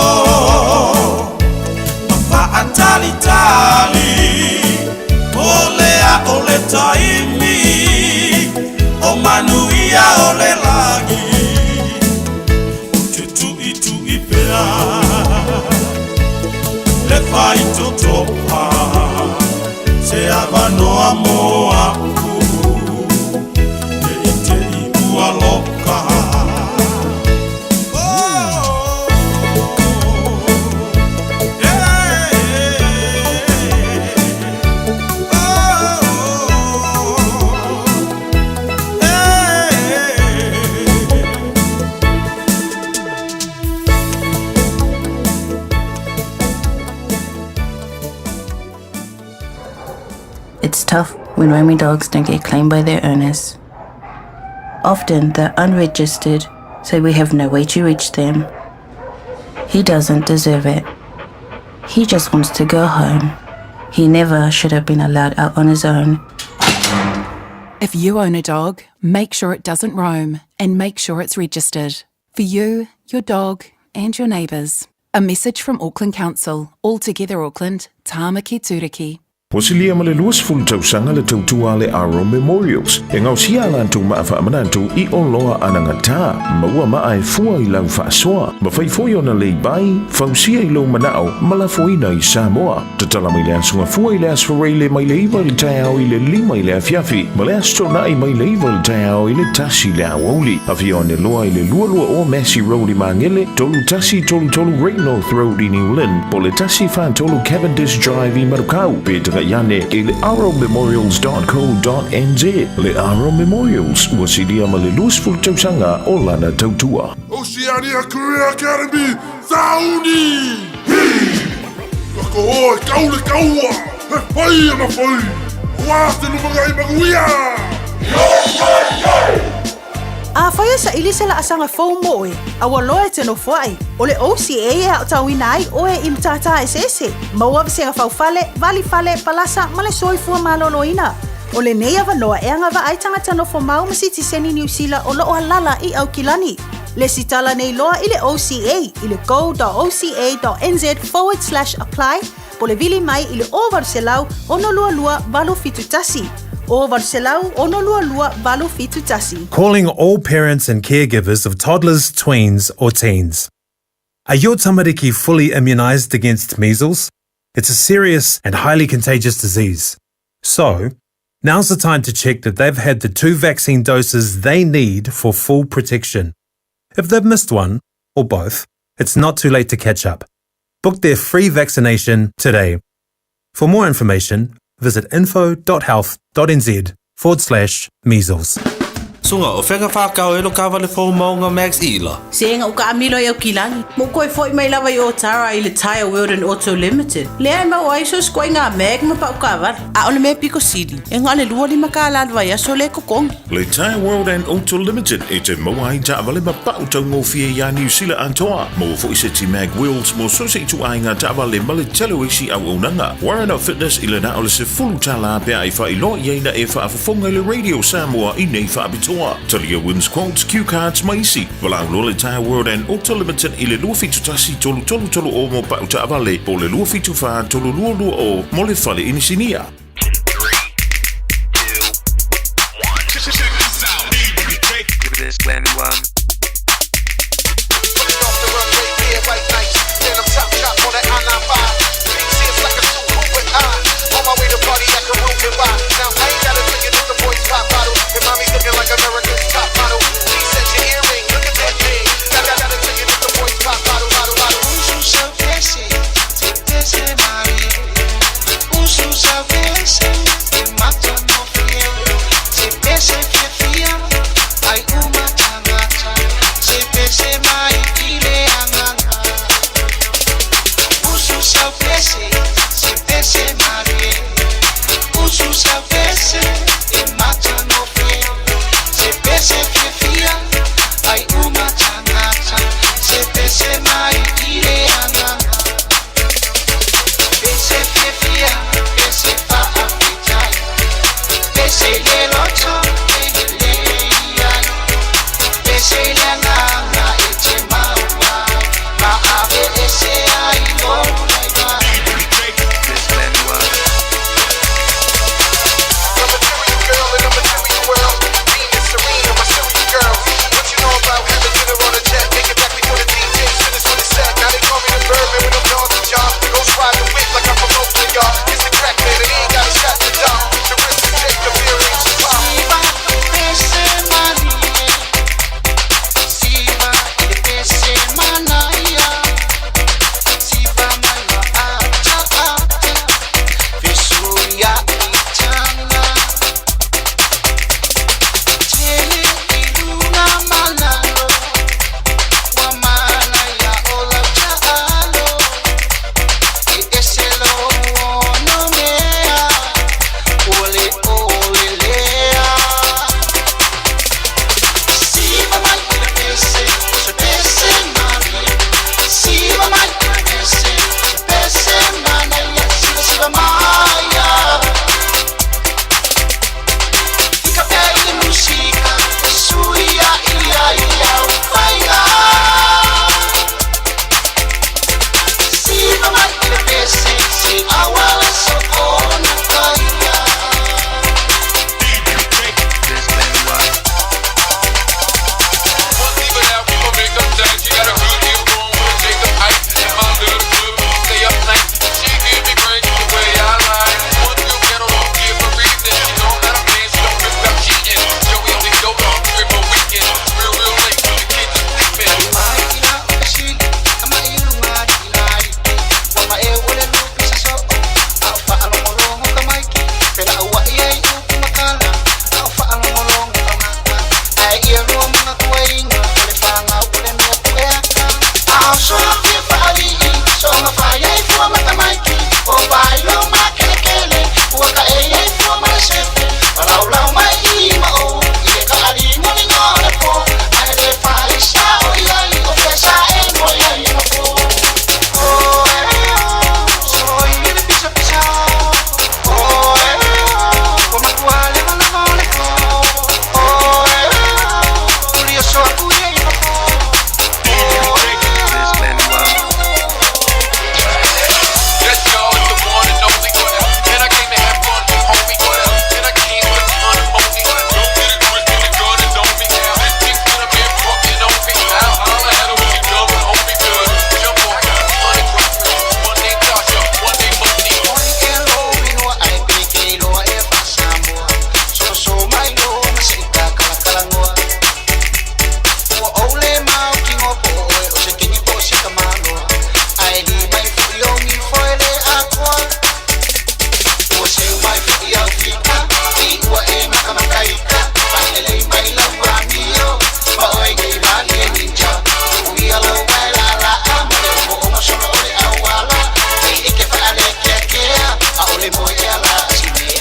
Ma faatalitali O lea o le taimi O manuia o le lagi Ou te tuitui pea Le faitotoa Se avanoa mo aku Ne i te i ua loka. It's tough when roaming dogs don't get claimed by their owners. Often they're unregistered, so we have no way to reach them. He doesn't deserve it. He just wants to go home. He never should have been allowed out on his own. If you own a dog, make sure it doesn't roam and make sure it's registered. For you, your dog, and your neighbours. A message from Auckland Council, All Together Auckland, Tāmaki Tūraki. Ua silia ma le 20 tausaga le tautua a le Aro Memorials, e gaosia a latou maa faamanatu i oloa anagata. Maua maa e fua i lau faasoa. Mafai foi ona lay-by, fausia i lou manao ma lafoina i Samoa. Tatala mai le Aso Gafua i le Aso Faraile mai le 9 i le taeao i le 5 i le afiafi ma le Aso Toonai mai le 9 i le taeao i le 1 i le aoauli. Afio ane loa i le 22 Massey Road i Magele, 3133 Great North Road i New Lynn, po o le 143 Cavendish Drive i Manukau, pe tagai ane i le arrowmemorials.co.nz. Le Arrow Memorials, ua silia ma le 20 tausaga o lana tautua. Oceania Career Academy, Sauni! Hi! Ka koho e kau le kaua, he whai ana whai, ua te lumangai manuia! Yo, yo, yo! Afai e saili se laasaga fou mo oe, a ua loa e te nofoai, o le OCA e aotauina ai oe i matata eseese, maua vasega faufale, valifale, palasa ma le soifua maloloina. O lenei avanoa e agavaa ai tagata nofomau ma sitiseni Niu Sila o loo alala i Aukilani. Lesitala nei loa i le OCA i le go.oca.nz/apply po o le vili mai i le 0800 622 871. 0800 622 871. Calling all parents and caregivers of toddlers, tweens, or teens. Are your tamariki fully immunised against measles? It's a serious and highly contagious disease. So, now's the time to check that they've had the two vaccine doses they need for full protection. If they've missed one, or both, it's not too late to catch up. Book their free vaccination today. For more information, visit info.health.nz forward slash measles. Suga, o fea na whākau e lo kawale fou maunga Max Ila? Se ega uka amilo i Aukilani, mo koe foi mai lava i Otara i le Tyre World and Auto Limited. Lea e maua ai so sikoaiga mag ma pau kaavale. A o le mea piko sili, e na o le $25 le vaiaso lea e totogi. Le Tyre World and Auto Limited e te maua ai taavale ma pau taugofie iā Niu Sila atoa. Maua foi seti mag wheels mo so se ituaiga taavale ma le tele o isi auaunaga. Warren Fitness i le na o le $10 pe a e faailoa i ai na e faafofoga i le Radio Samoa i nei faapitoa. Talia wins quotes, cue cards ma isi. Valaau loa le Tyre World and Auto Limited i le 271 333 o mo pau taavale po o le 274 322 o mo le fale inisinia.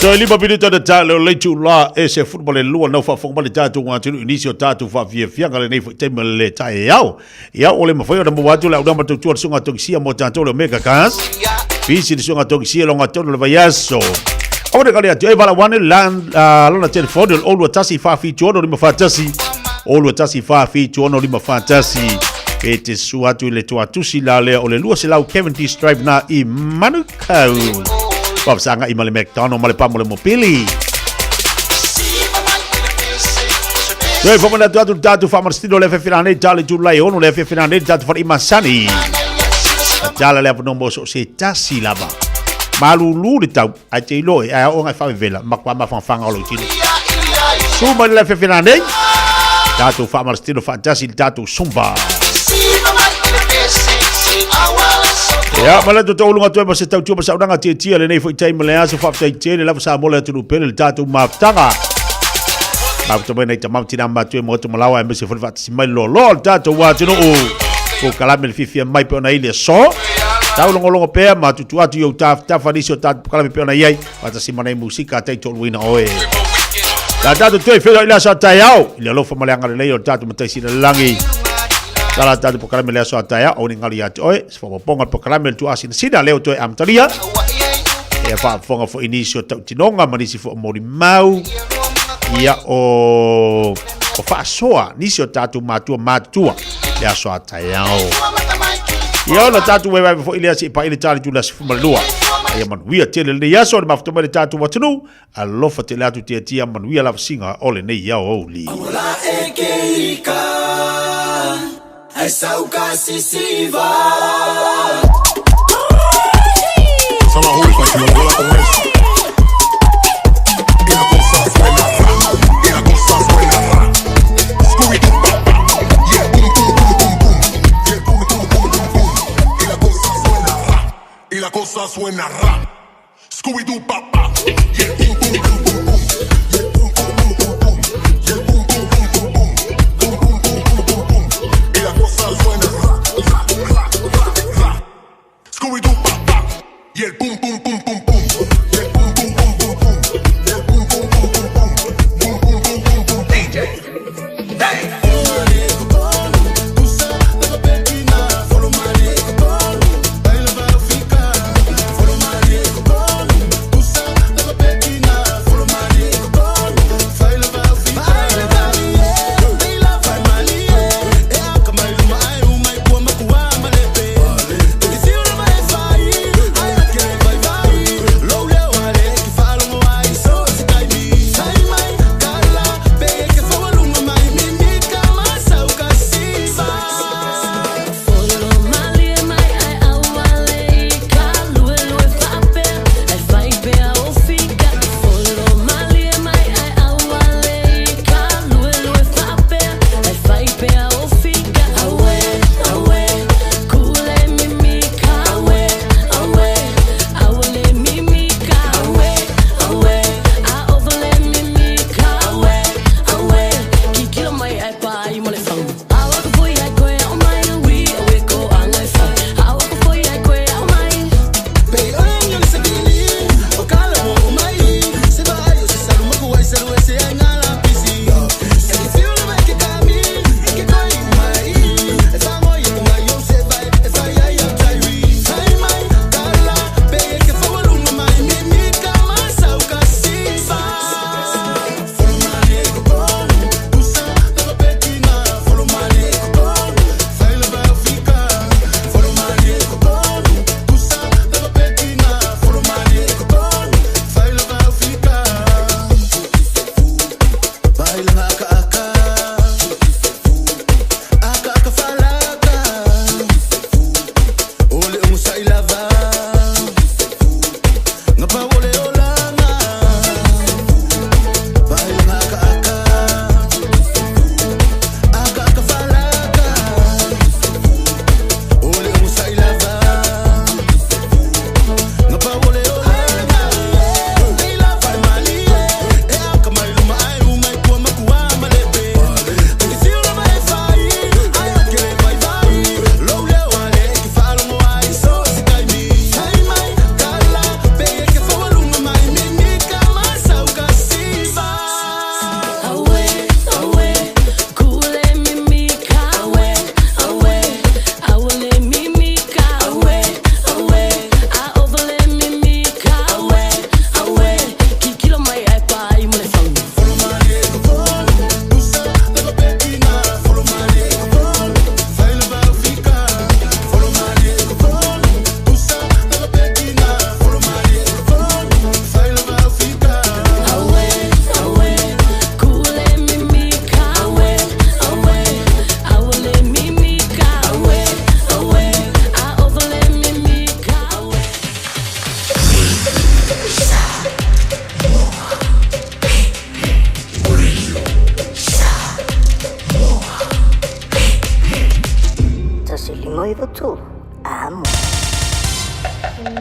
Toe lima minute ona tale o le itula e se fulu ma le lua nau faafofoga mai le tatou atunuu i nisi o tatou faafiafiaga lenei foi taimi o le taeao. Ia, ua le mafai ona maua atu le aunaga tautua le susuga Togisia mo tatou le Omega Cars. Pisi le susuga Togisia longa tonu le vaiaso. Aua ne kale atu e valaau ane lan, lona telefoni o le 021 476 541 021 476 541 e te sua atu i le tuatusi la lea o le 200 Cavendish Drive na i Manukau. Papasaga i ma le McDonald ma le pamo le mopili. Toe whamanatu atu le tātou whaamarastino le awhiawhina nei, tā le tūlai ono le awhiawhina nei, tātou whare masani. A tāla le awhano mo so se tasi lava. Malulu le tau, ai te ilo e, ai o ngai whawevela, makwa mawhangawhanga o lo tino. Suma le awhiawhina nei, tātou whaamarastino whaatasi le tātou sumba. Ia, ma le tō ulunga toe ma se tautua ma saunaga tiatia lenei foi taimi le aso faafetai tele lava Samoa le atunuu pele le tatou mafutaga. Mafuta mai nei tamau tina matua mo atu malawa aemaise foi le faatasi mai loaloa o le tatou atunuu. Polokalame le fiafia mai pe ona i le aso. Taulogologo pea ma tutu atu i ou tafatafa nisi o tatou polokalame pe ona i ai. Faatasi ma nei musika taitoaluaina oe. La tatou toe feiloai i le aso a taeao i le alofa ma le agalelei o le tatou Matai Sili i le Lagi. Tala tatou polokalame i le aso a taeao, aua ne i galo ia te oe, se faaopoopoga o le polokalame o le tuuasinasina lea ua toe amatalia. Ia faafofoga foi i nisi o tautinoga ma nisi foi o molimau. Ia o o faasoa nisi o tatou matua matutua le aso a taeao. Ia ona tatou vaevae foi lea seia paia le ta i le itula 12. Ia manuia tele lenei aso le mafuta mai le tatou atunuu. Alofa tele atu te Atia manuia lavasiga o lenei aoauli. Y la cosa suena ra. Scooby-Doo pa pa. Yeah, boom boom boom boom boom. Yeah, boom boom boom boom boom. Yeah, boom boom boom boom boom. Boom boom boom boom boom boom. Y la cosa suena ra, ra, ra, ra, ra. Scooby-Doo pa pa. Yeah, boom boom boom boom boom. Yeah, boom boom boom boom boom. Yeah, boom boom boom boom boom. Boom boom boom boom boom. DJ. Hey.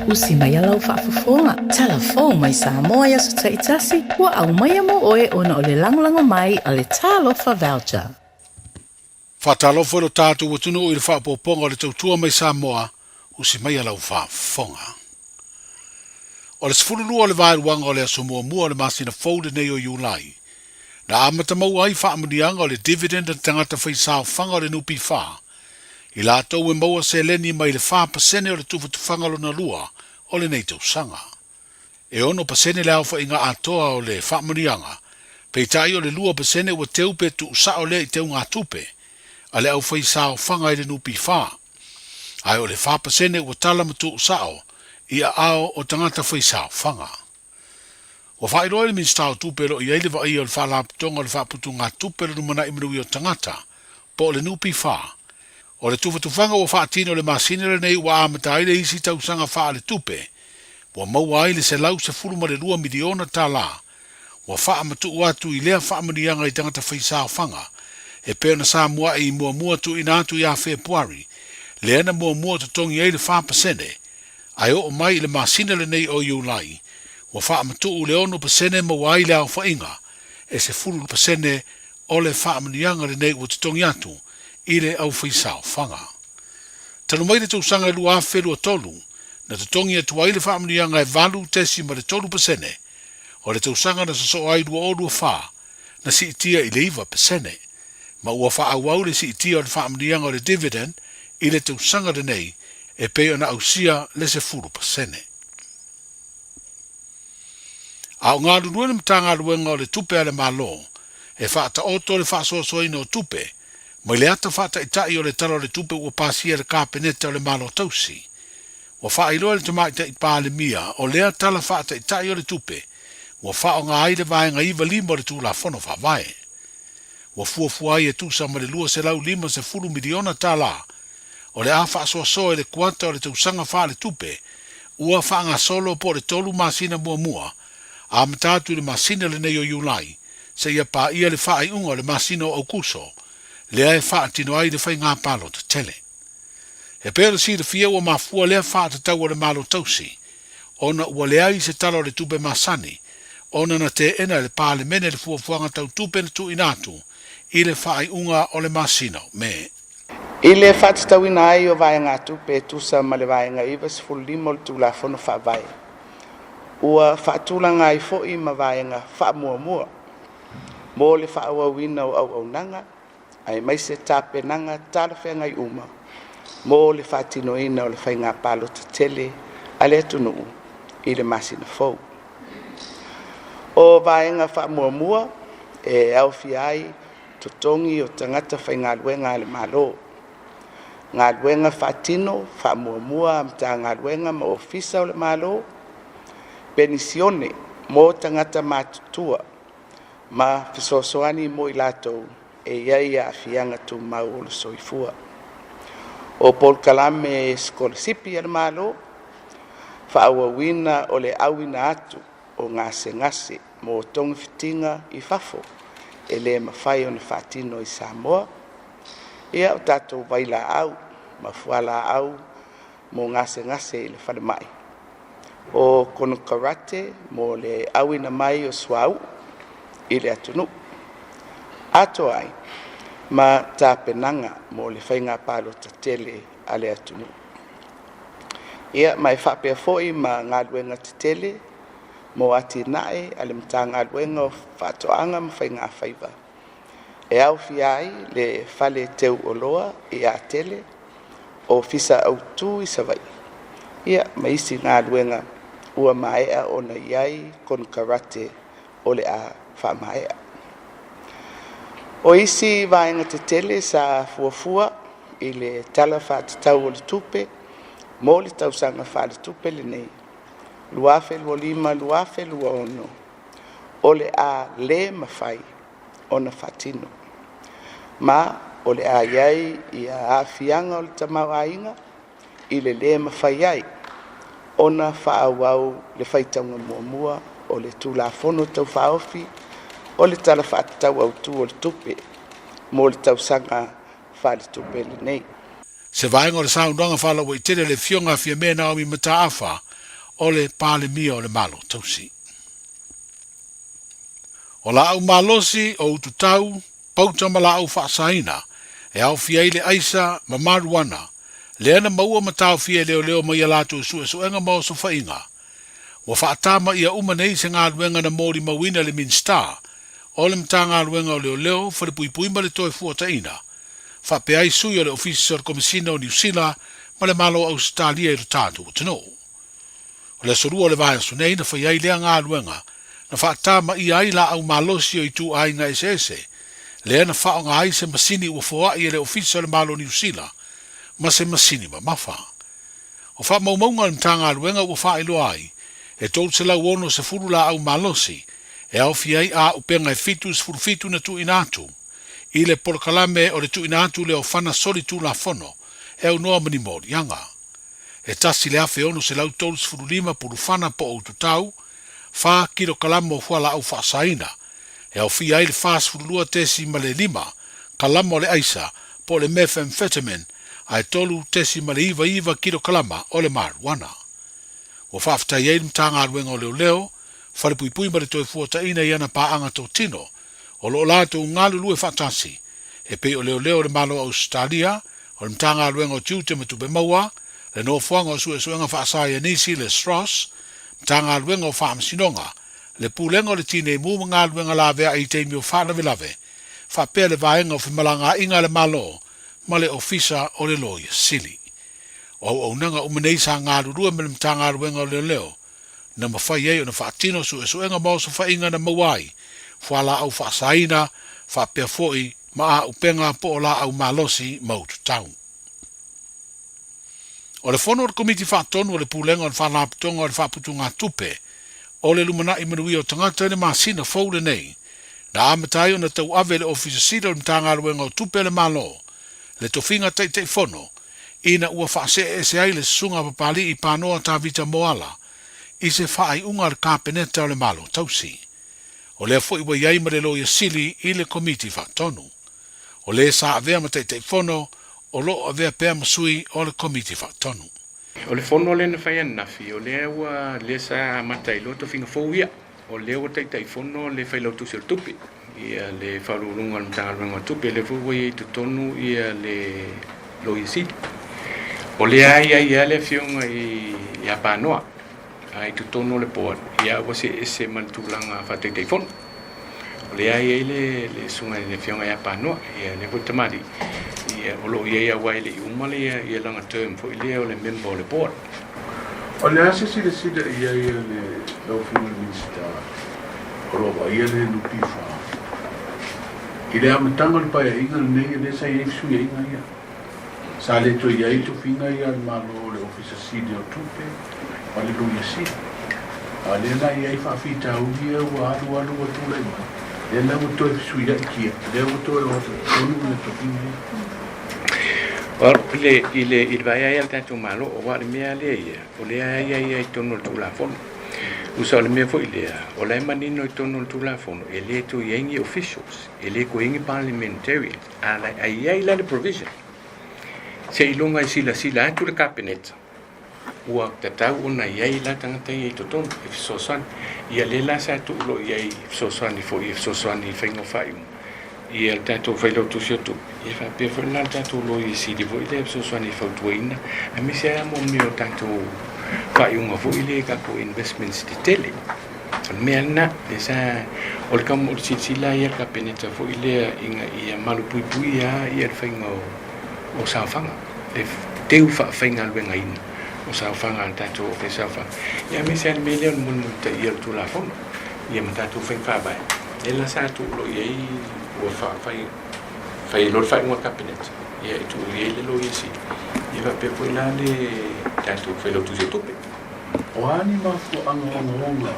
Usi mai a lau faafofoga, tala fou mai Samoa i aso taitasi, ua aumaia mo oe ona o le lagolago mai a le Talofa Voucher. Faatalofa i lo tatou atunuu i le faaopoopoga o le tautua mai Samoa, usi mai a lau faafofoga. O le 12 o le vaeluaga o le aso muamua o le masina fou lenei o Iulai, na amata maua ai faamanuiaga o le dividend a tagata faisaofaga o le NPF, i latou e maua seleni mai le 4% o le tufatufaga lona lua o lenei tausaga. E 6% le aofaiga atoa o le faamanuiaga Peitai o le 2% ua teu pe tuusao lea i teugatupe a le aufaisaofaga i le NPF. Ae o le 4% ua tala ma tuusao i aao o tagata faisaofaga. Ua faailoa e le Minisita o Tupe o lo o i ai le vaaia o le Faalapotopotoga o le Faaputugatupe o le Lumanai Manuia o Tagata, po o le NPF. O le tufatufaga ua faatino i le masina lenei ua amata ai le isi tausaga faaletupe ua maua ai le $112 miliona tala ua faamatuu atu i lea faamanuiaga i tagata faisaofaga e pei ona sa mua'i muamua tuuina atu ia Fepuari, lea na muamua totogi ai le 4% ae oo mai i le masina lenei o Iulai ua faamatuu le 6% maua ai le aofaiga e 10% o le faamanuiaga lenei ua totogi atu i le aufaisaofaga. Talu mai le tausaga e 2023, na totogi atu ai le faamanuiaga e 8.3%, o le tausaga na sosoo ai 2024, na siitia i le 9%, ma ua faaauau le siitia o le faamanuiaga o le dividend i le tausaga lenei e pei ona ausia le 10%. A o galulue le Matagaluega o le Tupe a le Malo e faataoto le faasoasoaina o tupe mai le ata faataitai o le Tala o le Tupe ua pasia e le Kapeneta o le Malo Tausi. Ua faailoa e le Tamaitai Palemia o lea Tala Faataitai o le Tupe ua faaaoga ai le Vaega 95 o le Tulafono Faavae. Ua fuafua ai e tusa ma le $250 miliona tala o le a faasoasoa i le kuata o le tausaga faaletupe ua faagasolo po o le tolu masina muamua, amata atu i le masina lenei o Iulai seia paia le faaiuga o le masina o Aukuso, lea e faatino ai le faiga palota tele. E pei ona silafia ua mafua lea faatatau a le Malo Tausi ona ua leai se tala o le tupe masani ona na teena e le Palemene le fuafuaga tau tupe na tuuina atu i le faaiuga o le masina o Me. I le faatatauina ai o vaegatupe e tusa ma le Vaega 95 o le Tulafono Faavae, ua faatulaga ai foi ma vaega faamuamua mo le faaauauina o auaunaga aemaise tapenaga talafeagai uma mo le faatinoina o le faiga palota tele a le atunuu i le masina fou. O vaega faamuamua e aofia ai totogi o tagata faigaluega a le Malo, galuega faatino faamuamua a Matagaluega ma Ofisa o le Malo, penisione mo tagata matutua ma fesoasoani mo i latou e i ai aafiaga tumau o le soifua. O polokalame sikolasipi a le Malo, faaauauina o le auina atu o gasegase mo togafitiga i fafo e le mafai ona faatino i Samoa, ia o tatou vailaau ma fualaau mo gasegase i le falemai, o konekarate mo le auina mai o suauu i le atunuu, atoa ai ma tapenaga mo le faiga palota tele a le atunuu. Ia, ma e faapea foi ma galuega tetele mo atinae a le Matagaluega o Faatoaga ma Faigafaiva e aofia ai le Fale Teu Oloa i Atele, Ofisa Autu i Savaii, ia ma isi galuega ua maea ona i ai konekarate o le a faamaea. O isi vaega tetele sa fuafua i le Tala Faatatau o le Tupe mo le tausaga faaletupe lenei 2025/2026 o le a le mafai ona faatino, ma o le a i ai ia aafiaga o le tamaoaiga i le lē mafai ai ona faaauau le faitauga muamua o le Tulafono Tau Faaofi o le Tala Faatatau Autu o le Tupe mo le tausaga faaletupe lenei. Se vaega o le saunoaga faalauaitele a le Afioga a Fiamē Naomi Mataafa o le Palemia o le Malo Tausi. O laau malosi, o ututau, pauta ma laau faasaina, e aofia ai le aisa ma maruana, lea na maua ma taofia e leoleo mai a latou suesuega ma osofaiga. Ua faatama ʻia uma nei se galuega na molimauina e le Minisita o le Matagaluega o Leoleo, Falepuipui ma le Toefuataiga, faapea ai sui o le Ofisa o le Komesina o Niu Sila ma le Malo o Ausetalia i lo tatou atunuu. O le aso Lua o le vaiaso nei na fai ai lea galuega na faatamaia ai laau malosi o ituaiga eseese, lea na faaaoga ai se masini ua foai e le Ofisa o le Malo o Niu Sila ma se masini mamafa. O faamaumauga a le Matagaluega ua faailoa ai, e 360 laau malosi e aofia ai auupega e 77 na tuuina atu i le polokalame o le tuuina atu lea o fana solitulafono e aunoa ma ni moliaga. E 1635 pulufana po o ututau, fa kilokalama o fualaau faasaina, e aofia ai le 42.5 kalama o le aisa po o le methamphetamine ae 3.99 kilokalama o le marijuana. Ua faafetai ai le Matagaluega o Leoleo, Falepuipui ma le Toefuataiga i ana paaga totino o lo o latou galulue faatasi, e pei o Leoleo o le Malo o Ausetalia, o le Matagaluega o Tiute ma Tupe Maua, le Nofoaga o Suesuega Faasaienisi, le SROS, Matagaluega o Faamasinoga, le Pulega o le Tinei Mu ma Galuega Laveai i taimi o faalavelave, faapea le Vaega o Femalagaaiga a le Malo ma le Ofisa o le Loia Sili. O auaunaga uma nei sa galulue ma le Matagaluega o Leoleo na mafai ai ona faatino suesuega ma osofaiga na maua ai fualaau faasaina faapea foi ma auupega po o laau malosi ma ututau. O le fono a le Komiti Faatonu o le Pulega o le Faalapotopotoga o le Faaputugatupe o le Lumanai Manuia o Tagata i le masina fou lenei, na amata ai ona tauave e le Ofisa Sili o le Matagaluega o Tupe a le Malo le tofiga Taitaifono ina ua faaseeese ai le Susuga a Papalii Panoa Tavita Moala i se faaiuga a le Kapeneta o le Malo Tausi. O lea foi ua i ai ma le Loia Sili i le Komiti Faatonu. O le sa avea ma Taitaifono o lo o avea pea ma sui o le Komiti Faatonu. O le fono lea na fai ananafi, o lea ua lea sa amata ai loa tofiga fou ia. O lea ua Taitaifono le Failautusi o le Tupe, ia le Faauluuluga o le Matagaluega o Tupe, lea foi ua i ai i totonu ia le Loia Sili. O lea e i ai lava le Afioga ia Panoa i totonu o le Board, ia ua see ese ma le tulaga faa-Taitaifono. O lea e i ai le le susuga i le Afioga ia Panoa, ia lea foi tamalii, ia o lo o i ai aua e le i uma le ia lana term foi lea o le member o le board. O le a se silasila i ai a le lau Afioga i le Minisita o lo o vaaia le NPF i le amataga o le paeaiga lenei lea sa i ai fesuiaiga ia? Sa le toe i ai tofiga ia a le Malo o le Ofisa Sili o Tupe ma le Loia Sili. A o lea la e i ai faafitauli ia ua alu alu ua tulai mai, lea la ua toe fesuiai kia, lea ua toe o atu i totonu ia tofiga ia. Well, i le, i le, i le vaai ai a le tatou Malo, aua o le mea lea ia, o lea e i ai i totonu o le Tulafono. Usa o le mea foi lea, o la e manino i totonu o le Tulafono, e le toe i ai ni officials, e le toe i ai ni parliamentarians, A a i ai la le provision, seiloga e silasila atu le Kapeneta, ua tatau ona i ai la tagata ia i totonu e fesoasoani. Ia lea la sa tuu loa i ai e fesoasoani foi, e fesoasoani i le faiga o faaiuga ia le tatou Failautusi o Tupe, ia faapea foi la le tatou Loia Sili foi lea e fesoasoani e fautuaina, aemaise lava mo mea o tatou faaiuga foi lea i tatou investments tetele. O le mea lena, lea sa, o le o le silasila ia le Kapeneta foi lea ina ia malupuipuia ia le faiga o, o saofaga, le teu faafaigaluegaina o saofaga a le tatou Ofisa Saofaga. Ia aemaise lava le mea lea o le mulimulitaia o le Tulafono ia ma tatou faiga faavae. Lea la sa tuu loa i ai ua faafai, fai ai loa le faaiuga a le Kapeneta, ia e tuu i ai le Loia Sili, ia faapea foi la le tatou Failautusi o Tupe. O a ni mafuaaga ogaoga e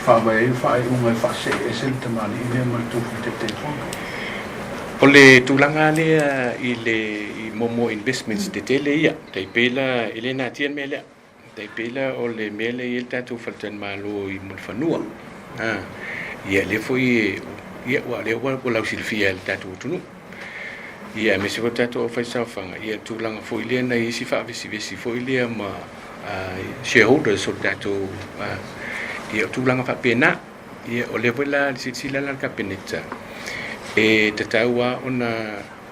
faavae ai le faaiuga e faasee ese le tamalii lea ma le tofi Taitaifono? O le tulaga lea i le i momo investments tetele ia, tai pei la e le natia le mea lea. Tai pei la o le mea lea e i ai le tatou faletalimalo i Mulifanua. A, ia lea foi ia ua lea ua lausilafia e le tatou atunuu. Ia aemaise foi le tatou aufaisaofaga, ia tulaga foi lea na i ai isi faavesivesi foi lea ma shareholders o le tatou ia o tulaga faapena. Ia o lea foi la silasila la le Kapeneta e tatau lava ona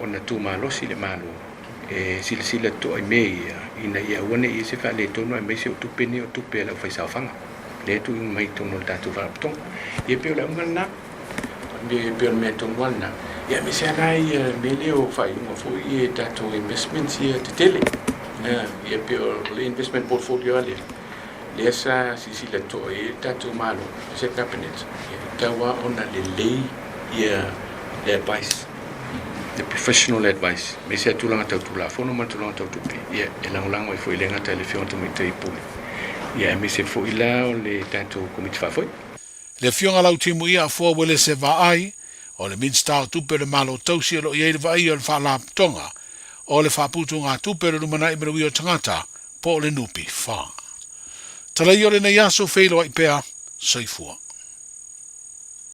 ona tumalosi le Malo e silasila totoa i mea ia ina ia aua ne i i ai se faaletonu aemaise o tupe nei o tupe a le aufaisaofaga lea e tuuina mai i totonu o le tatou Faalapotopotoga. Ia pei o le auga lena, e pei o le mea tonu lava lena. Ia aemaise lava la ia mea lea o faaiuga foi ia i tatou investments ia tetele. Ia pei o le investment portfolio lava lea. Lea sa silasila totoa i ai le tatou Malo aemaise le Kapeneta, ia e tatau lava ona lelei ia le advice, the professional advice, aemaise lava tulaga tau Tulafono ma tulaga tau tupe, ia e lagolago ai foi e le gata i le Afioga i le Tamaitai Pule, ia aemaise foi la o le tatou Komiti Faafoe. Le Afioga Lautimuia Afoa Uelese Vaai, o le Minisita o Tupe o le Malo Tausi o lo o i ai le vaaia o le Faalapotopotoga o le Faaputugatupe o le Lumanai Manuia o Tagata po o le NPF. Talaia o lenei aso feiloai pea. Soifua.